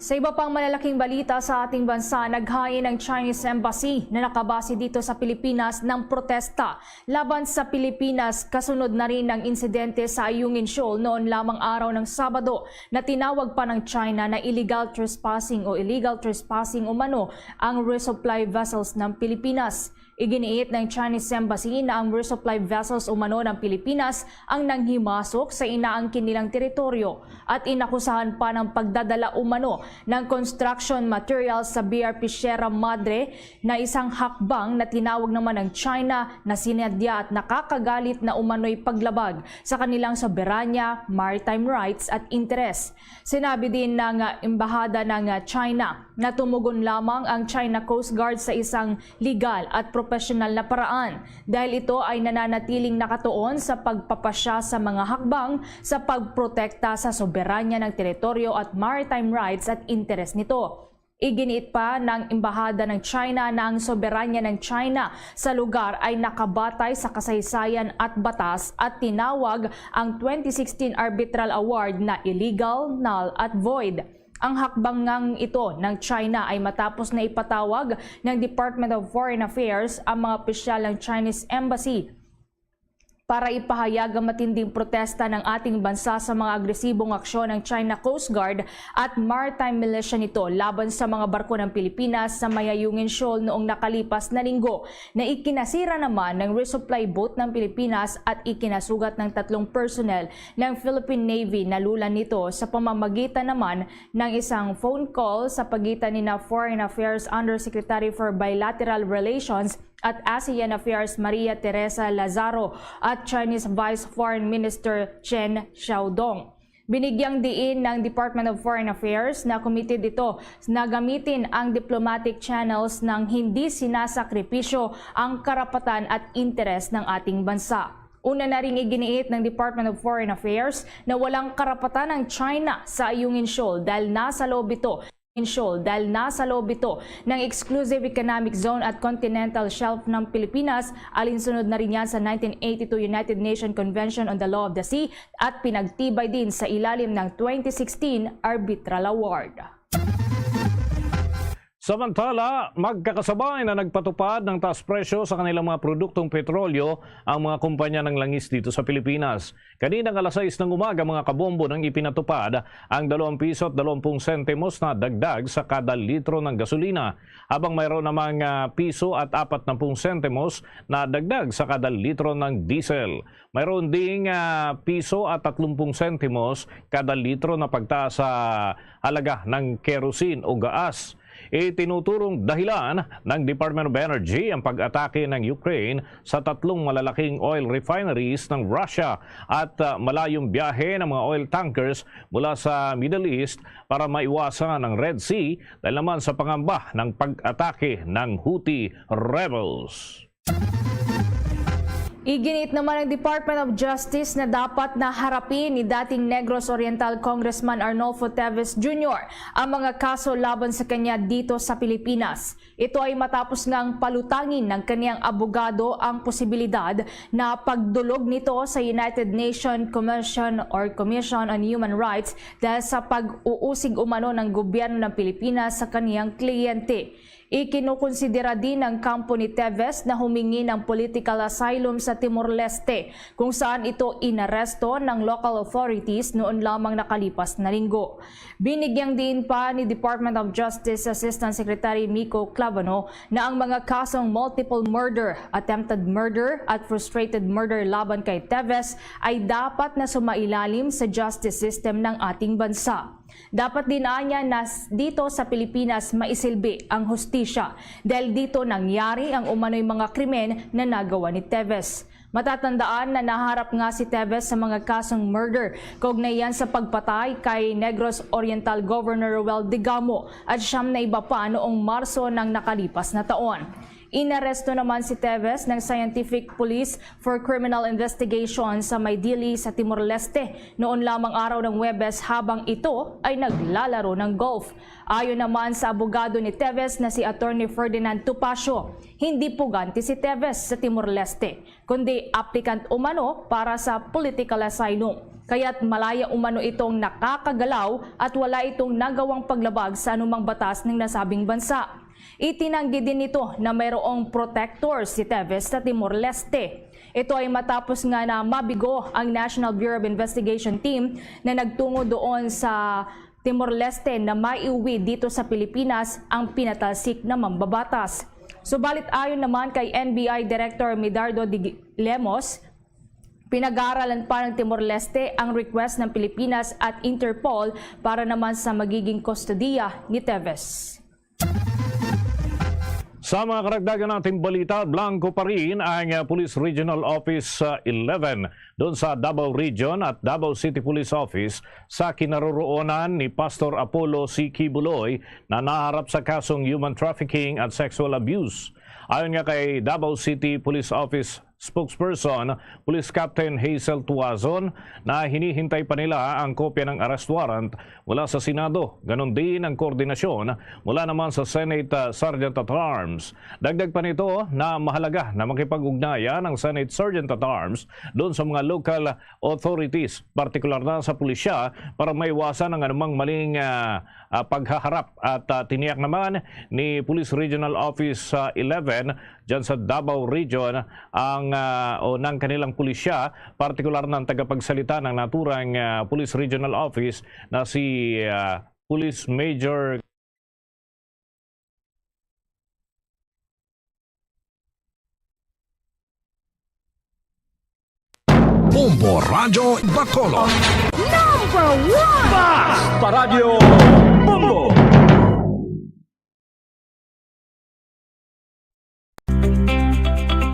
Sa iba pang malalaking balita sa ating bansa, naghain ang Chinese Embassy na nakabase dito sa Pilipinas ng protesta laban sa Pilipinas, kasunod na rin ng insidente sa Ayungin Shoal noon lamang araw ng Sabado na tinawag pa ng China na illegal trespassing o illegal trespassing umano ang resupply vessels ng Pilipinas. Iginiit ng Chinese Embassy na ang resupply vessels umano ng Pilipinas ang nanghimasok sa inaangkin nilang teritoryo at inakusahan pa ng pagdadala umano ng construction materials sa B R P Sierra Madre na isang hakbang na tinawag naman ng China na sinadya at nakakagalit na umano'y paglabag sa kanilang soberanya, maritime rights at interes. Sinabi din ng, ah, Embahada ng, ah, China na tumugon lamang ang China Coast Guard sa isang legal at propesyonal na paraan, dahil ito ay nananatiling nakatuon sa pagpapasya sa mga hakbang sa pagprotekta sa soberanya ng teritoryo at maritime rights at interes nito. Iginiit pa ng Embahada ng China na ang soberanya ng China sa lugar ay nakabatay sa kasaysayan at batas at tinawag ang twenty sixteen arbitral award na illegal, null at void. Ang hakbangang ito ng China ay matapos na ipatawag ng Department of Foreign Affairs ang mga opisyal ng Chinese Embassy para ipahayag ang matinding protesta ng ating bansa sa mga agresibong aksyon ng China Coast Guard at maritime militia nito laban sa mga barko ng Pilipinas sa Mayayungin Shoal noong nakalipas na linggo, na ikinasira naman ng resupply boat ng Pilipinas at ikinasugat ng tatlong personnel ng Philippine Navy na lula nito sa pamamagitan naman ng isang phone call sa pagitan ni na Foreign Affairs Undersecretary for Bilateral Relations at ASEAN Affairs Maria Teresa Lazaro at Chinese Vice Foreign Minister Chen Xiaodong. Binigyang diin ng Department of Foreign Affairs na committed ito na gamitin ang diplomatic channels nang hindi sinasakripisyo ang karapatan at interes ng ating bansa. Una na ring iginiit ng Department of Foreign Affairs na walang karapatan ang China sa Ayungin Shoal dahil nasa loob ito Shoal dahil nasa loob ito ng Exclusive Economic Zone at Continental Shelf ng Pilipinas, alinsunod na rin yan sa nineteen eighty-two United Nations Convention on the Law of the Sea at pinagtibay din sa ilalim ng twenty sixteen Arbitral Award. Samantala, magkakasabay na nagpatupad ng taas presyo sa kanilang mga produktong petrolyo ang mga kumpanya ng langis dito sa Pilipinas. Kaninang alas sais ng umaga, mga kabombo, nang ipinatupad ang dalawang piso at dalawampung sentimos na dagdag sa kada litro ng gasolina, habang mayroon namang, ah, piso at apatnampung sentimos na dagdag sa kada litro ng diesel. Mayroon ding, ah, piso at tatlumpung sentimos kada litro na pagtaas sa halaga ng kerosene o gaas. Itinuturong dahilan ng Department of Energy ang pag-atake ng Ukraine sa tatlong malalaking oil refineries ng Russia at, ah, malayong biyahe ng mga oil tankers mula sa Middle East para maiwasan ang Red Sea dahil naman sa pangamba ng pag-atake ng Houthi rebels. Iginiit naman ng Department of Justice na dapat na harapin ni dating Negros Oriental Congressman Arnolfo Teves Junior ang mga kaso laban sa kanya dito sa Pilipinas. Ito ay matapos ngang palutangin ng kaniyang abogado ang posibilidad na pagdulog nito sa United Nations Commission or Commission on Human Rights dahil sa pag-uusig umano ng gobyerno ng Pilipinas sa kaniyang kliyente. Ikinukonsidera din ng kampo ni Teves na humingi ng political asylum sa Timor-Leste, kung saan ito inaresto ng local authorities noon lamang nakalipas na linggo. Binigyang diin pa ni Department of Justice Assistant Secretary Miko Clavano na ang mga kasong multiple murder, attempted murder, at frustrated murder laban kay Teves ay dapat na sumailalim sa justice system ng ating bansa. Dapat din anya na s-, dito sa Pilipinas maisilbi ang hustisya dahil dito nangyari ang umano'y mga krimen na nagawa ni Teves. Matatandaan na naharap nga si Teves sa mga kasong murder kaugnay yan sa pagpatay kay Negros Oriental Governor Roel Degamo at siyam na iba pa noong Marso ng nakalipas na taon. Inaresto naman si Teves ng Scientific Police for Criminal Investigation sa may Dili sa Timor-Leste noon lamang araw ng Huwebes habang ito ay naglalaro ng golf. Ayon naman sa abogado ni Teves na si Attorney Ferdinand Topacio, hindi pugante si Teves sa Timor-Leste, kundi applicant umano para sa political asylum. Kaya't malaya umano itong nakakagalaw at wala itong nagawang paglabag sa anumang batas ng nasabing bansa. Itinanggi din nito na mayroong protector si Teves sa Timor-Leste. Ito ay matapos nga na mabigo ang National Bureau of Investigation team na nagtungo doon sa Timor-Leste na maiuwi dito sa Pilipinas ang pinatalsik na mambabatas. Subalit ayon naman kay N B I Director Medardo de Lemos, pinag-aaralan pa ng Timor-Leste ang request ng Pilipinas at Interpol para naman sa magiging kustodiya ni Teves. Sa mga karagdagan nating balita, blanco pa rin ang, uh, Police Regional Office, uh, eleven doon sa Davao Region at Davao City Police Office sa kinaroroonan ni Pastor Apollo C. Kibuloy na naharap sa kasong human trafficking at sexual abuse. Ayon nga kay Davao City Police Office Spokesperson, Police Captain Hazel Tuazon, na hinihintay pa nila ang kopya ng arrest warrant mula sa Senado, ganon din ang koordinasyon mula naman sa Senate, uh, Sergeant at Arms. Dagdag pa nito na mahalaga na makipag-ugnayan ang Senate Sergeant at Arms doon sa mga local authorities, partikular na sa pulisya, para maiwasan ang anumang maling, uh, uh, paghaharap. At, uh, tiniyak naman ni Police Regional Office, uh, eleven dyan sa Davao Region ang, uh, o ng kanilang pulisya, partikular na ang tagapagsalita ng naturang, uh, Police Regional Office na si, uh, Police Major Bombo Radyo Bacolod. Number one! Basta Radyo Bombo!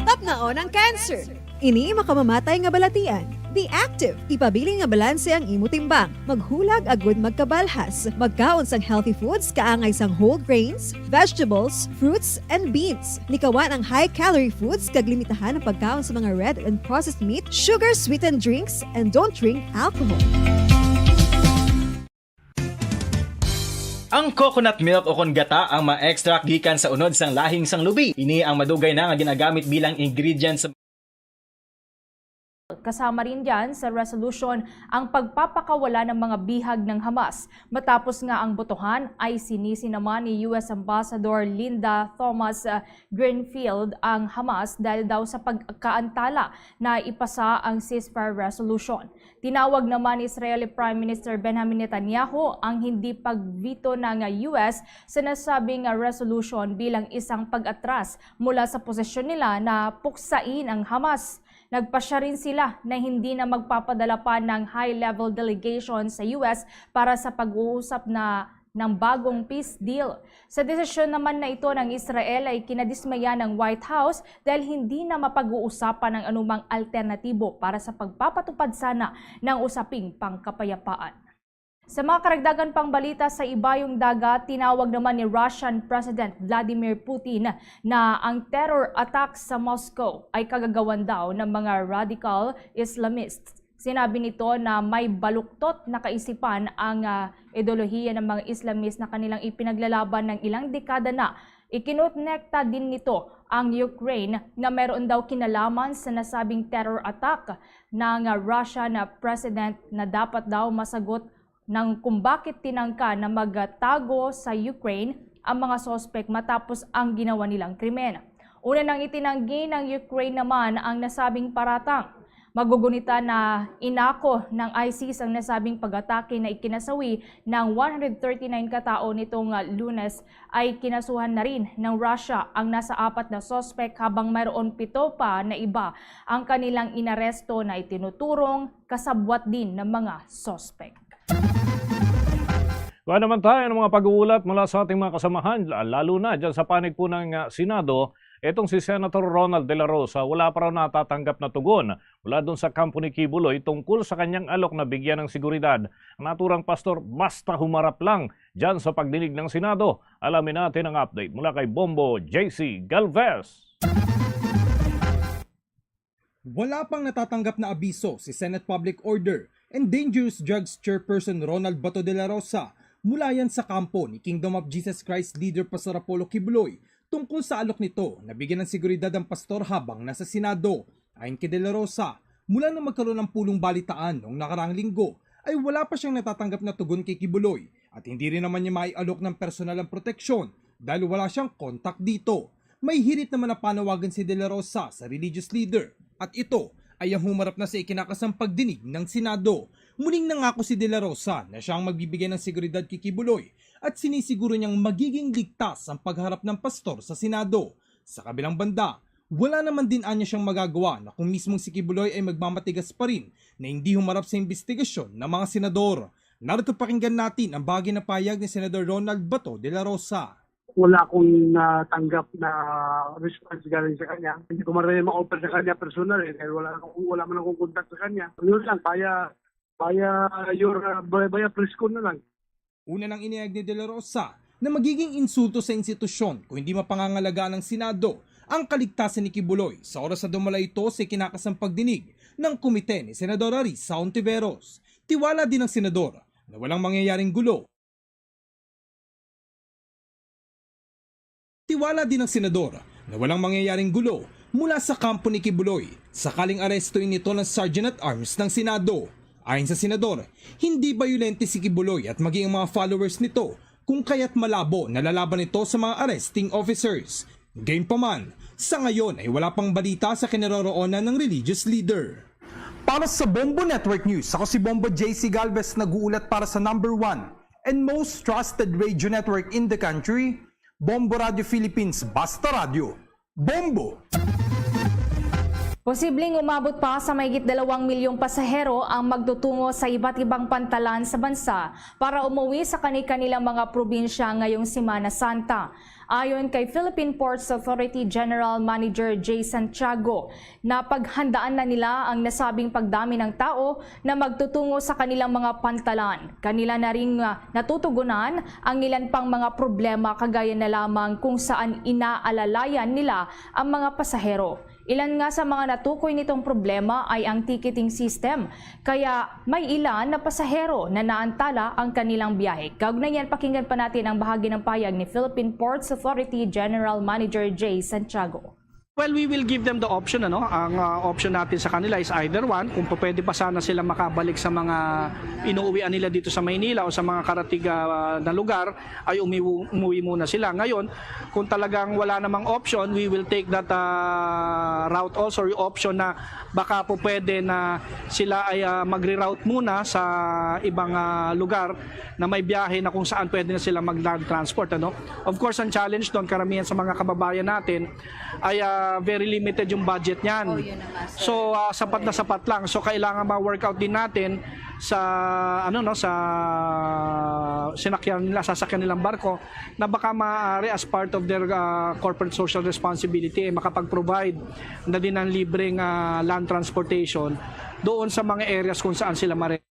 Tapnaon ang cancer. Ini makamamatay nga balatian. Be active. Ipabilin nga balanse ang imo timbang. Maghulag agud magkabalhas. Magkaon sang healthy foods kaangay sang whole grains, vegetables, fruits, and beans. Likawan ang high-calorie foods kag limitahan ang pagkaon sa mga red and processed meat, sugar-sweetened drinks, and don't drink alcohol. Ang coconut milk o kon gata ang ma-extract gikan sa unod sang lahing sang lubi. Ini ang madugay na nga ginagamit bilang ingredient sa Kasama rin diyan sa resolution ang pagpapakawala ng mga bihag ng Hamas, matapos nga ang botohan ay sinisi naman ni U S Ambassador Linda Thomas, uh, Greenfield ang Hamas dahil daw sa pagkaantala na ipasa ang ceasefire resolution. Tinawag naman ni Israeli Prime Minister Benjamin Netanyahu ang hindi pag-veto ng U S sa nasabing resolution bilang isang pag-atras mula sa posisyon nila na puksain ang Hamas. Nagpasya rin sila na hindi na magpapadala pa ng high-level delegation sa U S para sa pag-uusap na ng bagong peace deal. Sa desisyon naman na ito ng Israel ay kinadismaya ng White House dahil hindi na mapag-uusapan ang anumang alternatibo para sa pagpapatupad sana ng usaping pangkapayapaan. Sa mga karagdagan pang balita sa Ibayong Dagat, tinawag naman ni Russian President Vladimir Putin na ang terror attack sa Moscow ay kagagawan daw ng mga radical Islamists. Sinabi nito na may baluktot na kaisipan ang, ah, ideolohiya ng mga Islamist na kanilang ipinaglalaban ng ilang dekada na. Ikinonekta din nito ang Ukraine na mayroon daw kinalaman sa nasabing terror attack ng, ah, Russian President na dapat daw masagot ng kung bakit tinangka na magtago sa Ukraine ang mga suspek matapos ang ginawa nilang krimen. Una nang itinanggi ng Ukraine naman ang nasabing paratang. Magugunita na inako ng ISIS ang nasabing pag-atake na ikinasawi ng one hundred thirty-nine katao nitong, ah, Lunes ay kinasuhan na rin ng Russia ang nasa apat na suspek, habang mayroon pito pa na iba ang kanilang inaresto na itinuturong kasabwat din ng mga suspek. Kuha naman tayo ng mga pag-uulat mula sa ating mga kasamahan, la- lalo na dyan sa panig po ng, ah, Senado. Itong si Senator Ronald De La Rosa, wala pa raw natatanggap na tugon mula doon sa kampo ni Quiboloy tungkol sa kanyang alok na bigyan ng seguridad ang naturang pastor basta humarap lang dyan sa pagdinig ng Senado. Alamin natin ang update mula kay Bombo J C Galvez. Wala pang natatanggap na abiso si Senate Public Order and Dangerous Drugs Chairperson Ronald Bato de la Rosa mula yan sa kampo ni Kingdom of Jesus Christ leader Pastor Apollo Quiboloy tungkol sa alok nito na bigyan ng seguridad ang pastor habang nasa Senado. Ayon kay De La Rosa, mula nang magkaroon ng pulong balitaan noong nakaraang linggo ay wala pa siyang natatanggap na tugon kay Quiboloy at hindi rin naman niya maialok ng personal ang proteksyon dahil wala siyang kontak dito. May hirit naman na panawagan si De La Rosa sa religious leader at ito ay ang humarap na sa ikinakasang pagdinig ng Senado. Muling nangako si De La Rosa na siya ang magbibigay ng seguridad kay Quiboloy at sinisiguro niyang magiging ligtas ang pagharap ng pastor sa Senado. Sa kabilang banda, wala naman din anya siyang magagawa na kung mismong si Quiboloy ay magmamatigas pa rin na hindi humarap sa imbestigasyon ng mga senador. Narito pakinggan natin ang bahagi ng pahayag ni Senador Ronald Bato de la Rosa. Wala akong natanggap na response galing sa kanya. Hindi ko man rin ma-offer sa kanya personal eh, dahil wala, akong, wala man akong contact sa kanya. Yun lang, via, via, your, uh, via, via press con na lang. Una nang inihayag ni De La Rosa na magiging insulto sa institusyon kung hindi mapangangalagaan ng Senado ang kaligtasan ni Quiboloy sa oras na dumala ito sa ikinakasang pagdinig ng komite ni Senadora Risa Hontiveros. Tiwala din ng senador na walang mangyayaring gulo. Tiwala din ng senador na walang mangyayaring gulo mula sa kampo ni Quiboloy sakaling arestuhin ito ng Sergeant at Arms ng Senado. Ayon sa senador, hindi bayolente si Quiboloy at maging ang mga followers nito kung kaya't malabo na lalaban ito sa mga arresting officers. Gayunpaman, sa ngayon ay wala pang balita sa kinaroroonan ng religious leader. Para sa Bombo Network News, ako si Bombo J C Galvez, nag-uulat para sa number one and most trusted radio network in the country, Bombo Radio Philippines, Basta Radyo, Bombo! Posibleng umabot pa sa mahigit dalawang milyong pasahero ang magtutungo sa iba't ibang pantalan sa bansa para umuwi sa kani-kanilang mga probinsya ngayong Semana Santa. Ayon kay Philippine Ports Authority General Manager Jay Santiago, napaghandaan na nila ang nasabing pagdami ng tao na magtutungo sa kanilang mga pantalan. Kanila na ring, ah, natutugunan ang ilan pang mga problema, kagaya na lamang kung saan inaalalayan nila ang mga pasahero. Ilan nga sa mga natukoy nitong problema ay ang ticketing system, kaya may ilan na pasahero na naantala ang kanilang biyahe. Kaugnay niyan, pakinggan pa natin ang bahagi ng pahayag ni Philippine Ports Authority General Manager Jay Santiago. Well, we will give them the option, ano? Ang, ah, option natin sa kanila is either one, kung pwede pa sana sila makabalik sa mga inuuwian nila dito sa Maynila o sa mga karatig, ah, na lugar, ay umiwu-, umuwi muna sila. Ngayon, kung talagang wala namang option, we will take that, ah, route also, yung option na baka po pwede na sila ay, ah, magre-route muna sa ibang, ah, lugar na may biyahe na kung saan pwede na sila mag-land transport, ano? Of course, ang challenge doon, karamihan sa mga kababayan natin, ay, ah, very limited yung budget niyan. Oh, yun naman, sir. So, ah, sapat na sapat lang. So, kailangan ma-work out din natin sa, ano, no, sa sinakyan nila, sasakyan nilang barko na baka maaari as part of their, ah, corporate social responsibility, eh, makapag-provide na din ng libreng, ah, land transportation doon sa mga areas kung saan sila mare-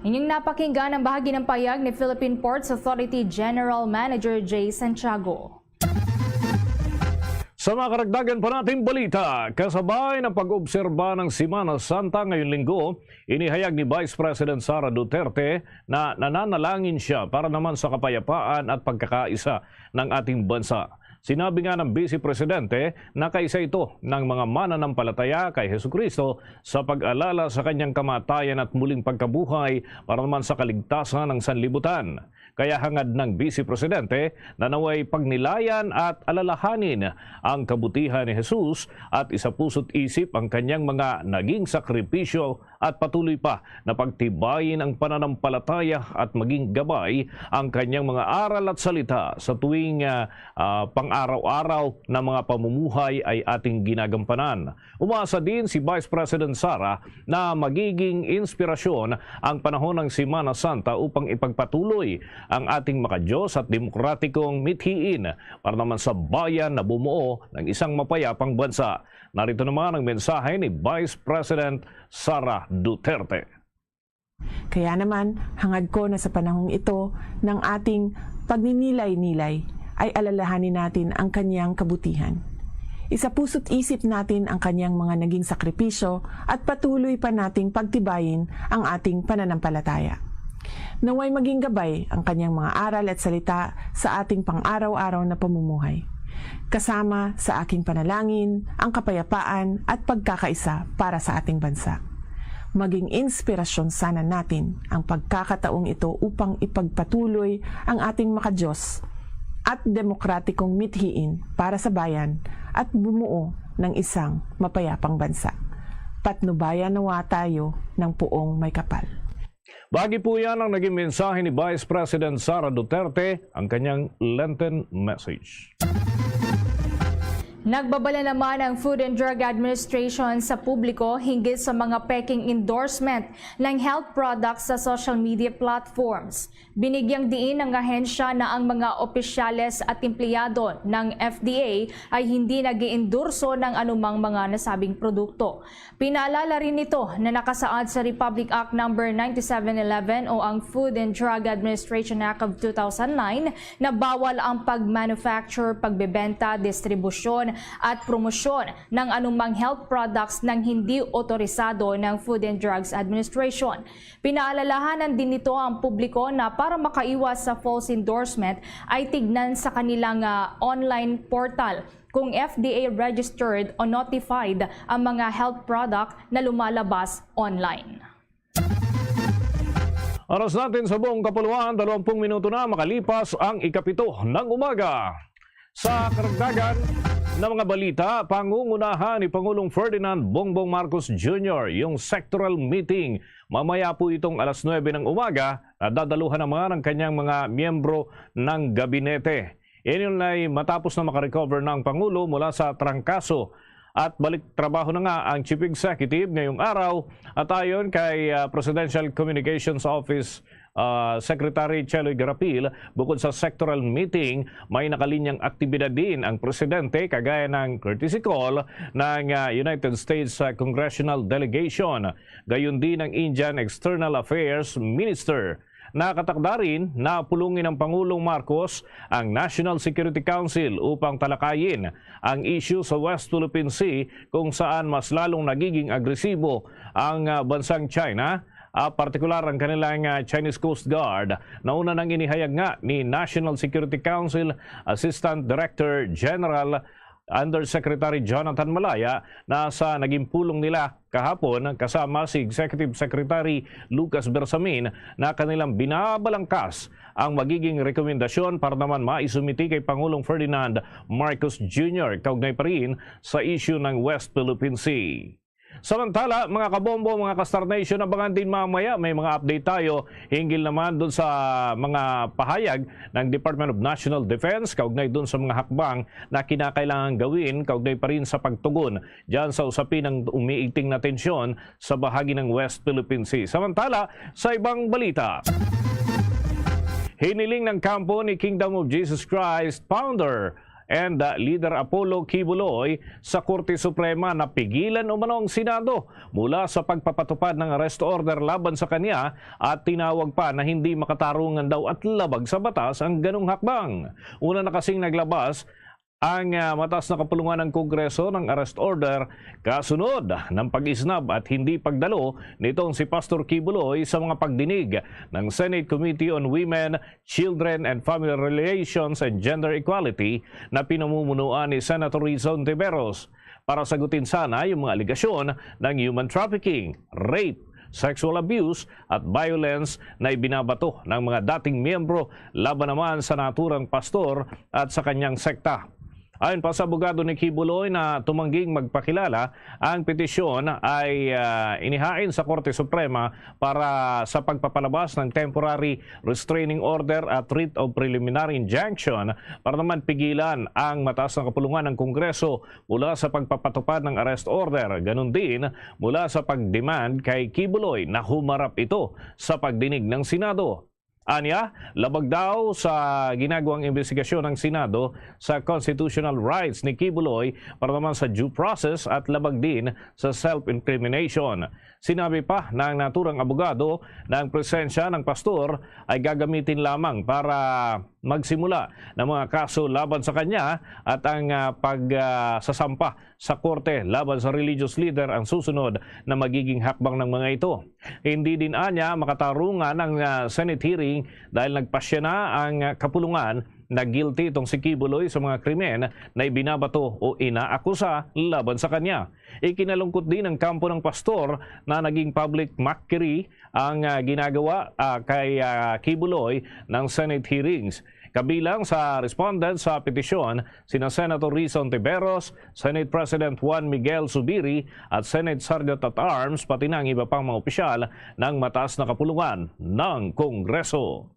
Inyong napakinggan ang bahagi ng payag ni Philippine Ports Authority General Manager Jay Santiago. Sa mga karagdagan pa nating balita, kasabay ng pag-obserba ng Semana Santa ngayong linggo, inihayag ni Vice President Sara Duterte na nananalangin siya para naman sa kapayapaan at pagkakaisa ng ating bansa. Sinabi nga ng Vice Presidente na kaisa ito ng mga mananampalataya kay Jesucristo sa pag-alala sa kanyang kamatayan at muling pagkabuhay para naman sa kaligtasan ng sanlibutan. Kaya hangad ng Vice Presidente na naway pagnilayan at alalahanin ang kabutihan ni Jesus at isapuso't isip ang kanyang mga naging sakripisyo at patuloy pa na pagtibayin ang pananampalataya at maging gabay ang kanyang mga aral at salita sa tuwing, ah, ah, pang-araw-araw na mga pamumuhay ay ating ginagampanan. Umasa din si Vice President Sara na magiging inspirasyon ang panahon ng Semana Santa upang ipagpatuloy ang ating makadiyos at demokratikong mithiin para naman sa bayan na bumuo ng isang mapayapang bansa. Narito naman ang mensahe ni Vice President Sara Duterte. Kaya naman, hangad ko na sa panahong ito ng ating pagninilay-nilay ay alalahanin natin ang kanyang kabutihan. Isapuso't isip natin ang kanyang mga naging sakripisyo at patuloy pa nating pagtibayin ang ating pananampalataya. Naway maging gabay ang kanyang mga aral at salita sa ating pang-araw-araw na pamumuhay, kasama sa aking panalangin, ang kapayapaan at pagkakaisa para sa ating bansa. Maging inspirasyon sana natin ang pagkakataong ito upang ipagpatuloy ang ating makadiyos at demokratikong mithiin para sa bayan at bumuo ng isang mapayapang bansa. Patnubayan nawa tayo ng puong may kapal. Bahagi po yan ang naging mensahe ni Vice President Sara Duterte, ang kanyang Lenten message. Nagbabala naman ang Food and Drug Administration sa publiko hinggil sa mga peking endorsement ng health products sa social media platforms. Binigyang diin ng ahensya na ang mga opisyales at empleyado ng F D A ay hindi nag-iendorso ng anumang mga nasabing produkto. Pinaalala rin nito na nakasaad sa Republic Act Number ninety-seven eleven o ang Food and Drug Administration Act of two thousand nine na bawal ang pag-manufacture, pagbebenta, distribusyon at promosyon ng anumang health products nang hindi otorisado ng Food and Drugs Administration. Pinaalalahanan din nito ang publiko na para makaiwas sa false endorsement ay tignan sa kanilang, ah, online portal kung F D A registered o notified ang mga health product na lumalabas online. Oras natin sa buong kapuluan, dalawampung minuto na makalipas ang ikapito ng umaga. Sa karagdagan ng mga balita, pangungunahan ni Pangulong Ferdinand Bongbong Marcos Junior yung sectoral meeting. Mamaya po itong alas nuebe ng umaga na dadaluhan naman ang kanyang mga miyembro ng gabinete. Iyon ay matapos na makarecover na ang Pangulo mula sa trangkaso at balik trabaho na nga ang Chief Executive ngayong araw. At ayon kay, ah, Presidential Communications Office, ah, Secretary Cheloy Garapil, bukod sa sectoral meeting, may nakalinyang aktibidad din ang Presidente kagaya ng courtesy call ng, ah, United States, ah, Congressional Delegation, gayon din ang Indian External Affairs Minister. Nakatakda rin na pulungin ng Pangulong Marcos ang National Security Council upang talakayin ang issue sa West Philippine Sea, kung saan mas lalong nagiging agresibo ang, ah, bansang China, ah, partikular ang kanilang, ah, Chinese Coast Guard. Nauna nang inihayag nga ni National Security Council Assistant Director General Undersecretary Jonathan Malaya na sa naging pulong nila kahapon kasama si Executive Secretary Lucas Bersamin na kanilang binabalangkas ang magiging rekomendasyon para naman maisumiti kay Pangulong Ferdinand Marcos Junior kaugnay pa rin sa isyu ng West Philippine Sea. Samantala, mga kabombo, mga ka-Star Nation, abangan din mamaya, may mga update tayo hinggil naman dun sa mga pahayag ng Department of National Defense kaugnay dun sa mga hakbang na kinakailangan gawin kaugnay pa rin sa pagtugon dyan sa usapin ng umiiting na tensyon sa bahagi ng West Philippine Sea. Samantala, sa ibang balita, hiniling ng kampo ni Kingdom of Jesus Christ founder and, uh, Leader Apollo Quiboloy sa Korte Suprema na pigilan umano ang Senado mula sa pagpapatupad ng arrest order laban sa kanya at tinawag pa na hindi makatarungan daw at labag sa batas ang ganong hakbang. Una na kasing naglabas ang, ah, mataas na kapulungan ng Kongreso ng arrest order kasunod ng pag-isnab at hindi pagdalo nitong si Pastor Quiboloy sa mga pagdinig ng Senate Committee on Women, Children and Family Relations and Gender Equality na pinamumunuan ni Senator Risa Ontiveros para sagutin sana yung mga alegasyon ng human trafficking, rape, sexual abuse at violence na ibinabato ng mga dating miyembro laban naman sa naturang pastor at sa kanyang sekta. Ayon pa sa abogado ni Quiboloy na tumangging magpakilala, ang petisyon ay, ah, inihain sa Korte Suprema para sa pagpapalabas ng temporary restraining order at writ of preliminary injunction para naman pigilan ang mataas na kapulungan ng Kongreso mula sa pagpapatupad ng arrest order, ganun din mula sa pag-demand kay Quiboloy na humarap ito sa pagdinig ng Senado. Anya, labag daw sa ginagawang imbestigasyon ng Senado sa constitutional rights ni Quiboloy para naman sa due process at labag din sa self-incrimination. Sinabi pa ng naturang abogado na ang presensya ng pastor ay gagamitin lamang para magsimula ng mga kaso laban sa kanya at ang, ah, pag, ah, sasampa sa korte laban sa religious leader ang susunod na magiging hakbang ng mga ito. Hindi din anya makatarungan ang, ah, Senate hearing dahil nagpasya na ang, ah, kapulungan na guilty itong si Quiboloy sa mga krimen na ibinabato o inaakusa laban sa kanya. Ikinalungkot din ng kampo ng pastor na naging public mockery ang, ah, ginagawa, ah, kay, ah, Quiboloy ng Senate hearings. Kabilang sa respondent sa petisyon sina Senator Risa Ontiveros, Senate President Juan Miguel Zubiri at Senate Sergeant at Arms, pati na ang iba pang mga opisyal ng mataas na kapulungan ng Kongreso.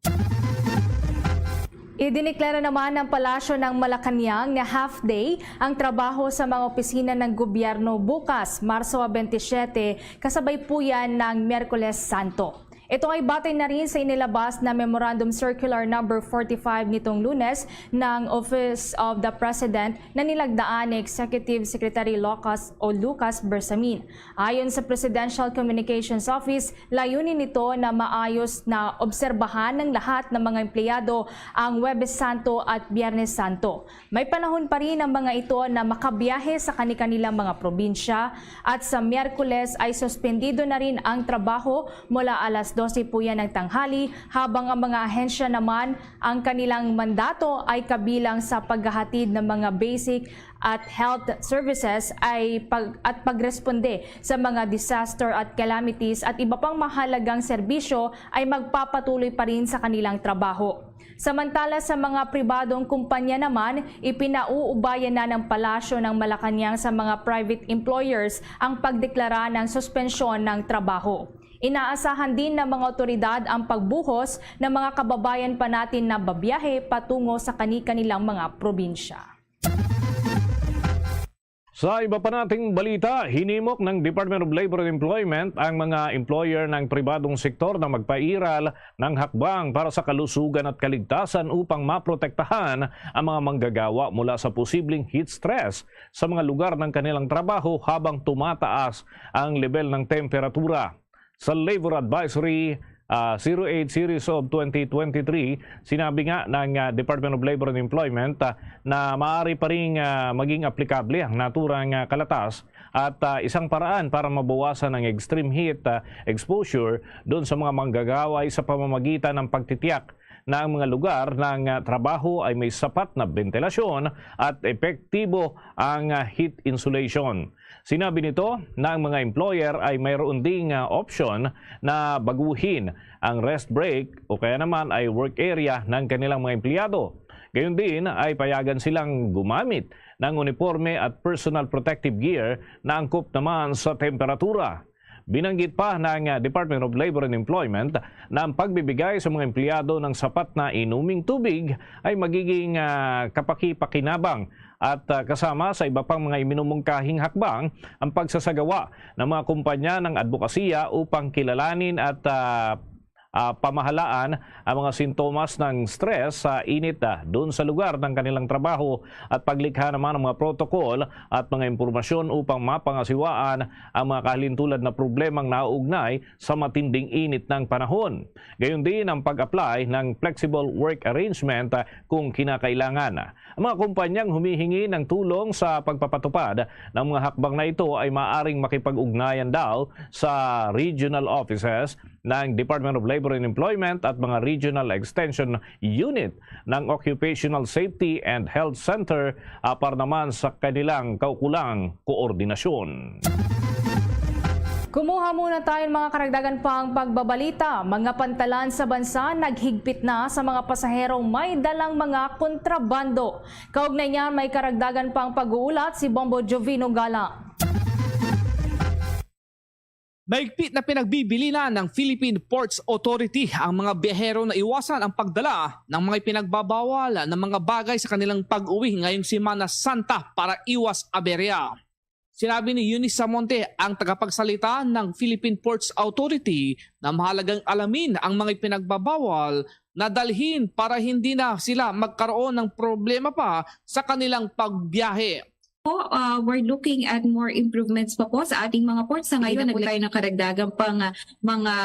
Idineklara naman ng Palasyo ng Malacañang na half-day ang trabaho sa mga opisina ng gobyerno bukas, Marso twenty-seven, kasabay po yan ng Miyerkules Santo. Ito ay batay na rin sa inilabas na Memorandum Circular Number forty-five nitong Lunes ng Office of the President na nilagdaan ni Executive Secretary Lucas o Lucas Bersamin. Ayon sa Presidential Communications Office, layunin nito na maayos na obserbahan ng lahat ng mga empleyado ang Huwebes Santo at Biyernes Santo. May panahon pa rin ang mga ito na makabiyahe sa kani-kanilang mga probinsya at sa Miyerkules ay suspendido na rin ang trabaho mula alas dose po yan ng tanghali, habang ang mga ahensya naman, ang kanilang mandato ay kabilang sa paghahatid ng mga basic at health services ay pag-, at pagresponde sa mga disaster at calamities at iba pang mahalagang serbisyo ay magpapatuloy pa rin sa kanilang trabaho. Samantala, sa mga pribadong kumpanya naman, ipinauubayan na ng Palasyo ng Malacañang sa mga private employers ang pagdeklara ng suspensyon ng trabaho. Inaasahan din ng mga otoridad ang pagbuhos ng mga kababayan pa natin na babiyahe patungo sa kani-kanilang mga probinsya. Sa iba pa nating balita, hinimok ng Department of Labor and Employment ang mga employer ng pribadong sektor na magpairal ng hakbang para sa kalusugan at kaligtasan upang maprotektahan ang mga manggagawa mula sa posibleng heat stress sa mga lugar ng kanilang trabaho habang tumataas ang level ng temperatura. Sa Labor Advisory, ah, zero eight series of twenty twenty-three, sinabi nga ng, ah, Department of Labor and Employment, ah, na maaari pa ring, ah, maging aplikable ang naturang, ah, kalatas at, ah, isang paraan para mabawasan ang extreme heat, ah, exposure doon sa mga manggagawa ay sa pamamagitan ng pagtitiyak na ang mga lugar ng, ah, trabaho ay may sapat na bentilasyon at epektibo ang, ah, heat insulation. Sinabi nito na ang mga employer ay mayroon ding, ah, option na baguhin ang rest break o kaya naman ay work area ng kanilang mga empleyado. Gayon din ay payagan silang gumamit ng uniporme at personal protective gear na angkop naman sa temperatura. Binanggit pa ng, ah, Department of Labor and Employment na ang pagbibigay sa mga empleyado ng sapat na inuming tubig ay magiging, ah, kapakipakinabang at, ah, kasama sa iba pang mga iminumungkahing hakbang ang pagsasagawa ng mga kumpanya ng adbokasiya upang kilalanin at, ah, ah, pamahalaan ang mga sintomas ng stress sa init, ah, dun sa lugar ng kanilang trabaho at paglikha naman ng mga protocol at mga impormasyon upang mapangasiwaan ang mga kahalintulad na problemang nauugnay sa matinding init ng panahon. Gayon din ang pag-apply ng flexible work arrangement, ah, kung kinakailangan. Ang mga kumpanyang humihingi ng tulong sa pagpapatupad ng mga hakbang na ito ay maaaring makipag-ugnayan daw sa regional offices ng Department of Labor and Employment at mga regional extension unit ng Occupational Safety and Health Center, ah, para naman sa kanilang kaukulang koordinasyon. Kumuha muna tayo ng mga karagdagan pang pagbabalita. Mga pantalan sa bansa naghigpit na sa mga pasaherong may dalang mga kontrabando. Kaugnay niyan, may karagdagan pang pag-uulat si Bombo Jovino Galang. Mahigpit na pinagbibilinan ng Philippine Ports Authority ang mga biyahero na iwasan ang pagdala ng mga ipinagbabawal na mga bagay sa kanilang pag-uwi ngayong Semana Santa para iwas aberya. Sinabi ni Eunice Samonte, ang tagapagsalita ng Philippine Ports Authority, na mahalagang alamin ang mga ipinagbabawal na dalhin para hindi na sila magkaroon ng problema pa sa kanilang pagbiyahe. Po, ah, we're looking at more improvements pa po sa ating mga ports. Sa ngayon, hindi na po nagla- tayo ng karagdagang pang, ah, mga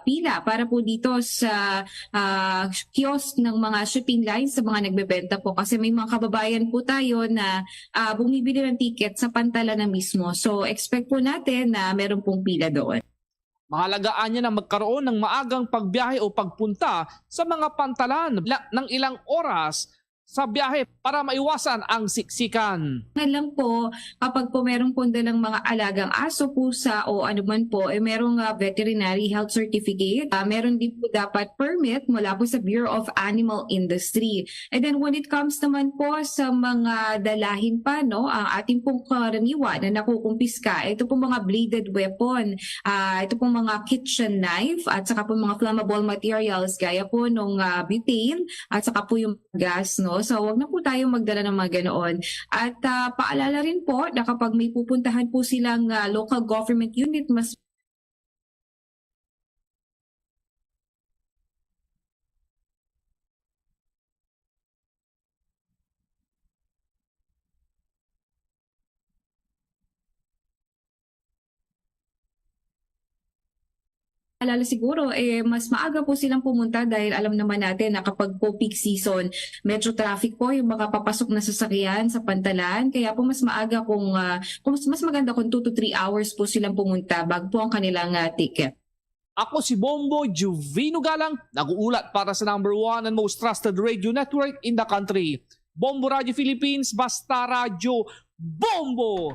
pila para po dito sa, ah, kiosk ng mga shipping lines, sa mga nagbebenta po. Kasi may mga kababayan po tayo na, ah, bumibili ng ticket sa pantalan na mismo. So, expect po natin na meron pong pila doon. Mahalaga anya na magkaroon ng maagang pagbiyahe o pagpunta sa mga pantalan la-, ng ilang oras sa biyahe para maiwasan ang siksikan. Na lang po, kapag po meron pong dalang mga alagang aso, pusa, o ano man po, eh, merong, ah, veterinary health certificate. Ah, meron din po dapat permit mula po sa Bureau of Animal Industry. And then when it comes naman po sa mga dalahin pa, no, ang ating pong karaniwan na nakukumpiska, ito pong mga bladed weapon, ah, ito pong mga kitchen knife, at saka po mga flammable materials gaya po nung, ah, butane, at saka po yung gas, no? So, wag na po tayo magdala ng mga ganoon. At, ah, paalala rin po na kapag may pupuntahan po silang, ah, local government unit, mas Alala siguro, eh, mas maaga po silang pumunta dahil alam naman natin na kapag po peak season, medyo traffic po yung makapapasok na sasakyan sa pantalan. Kaya po mas maaga kung, ah, kung mas, mas maganda kung two to three hours po silang pumunta bago po ang kanilang, ah, ticket. Ako si Bombo Juvino Galang, nag-uulat para sa number one and most trusted radio network in the country, Bombo Radio Philippines, basta radyo, Bombo!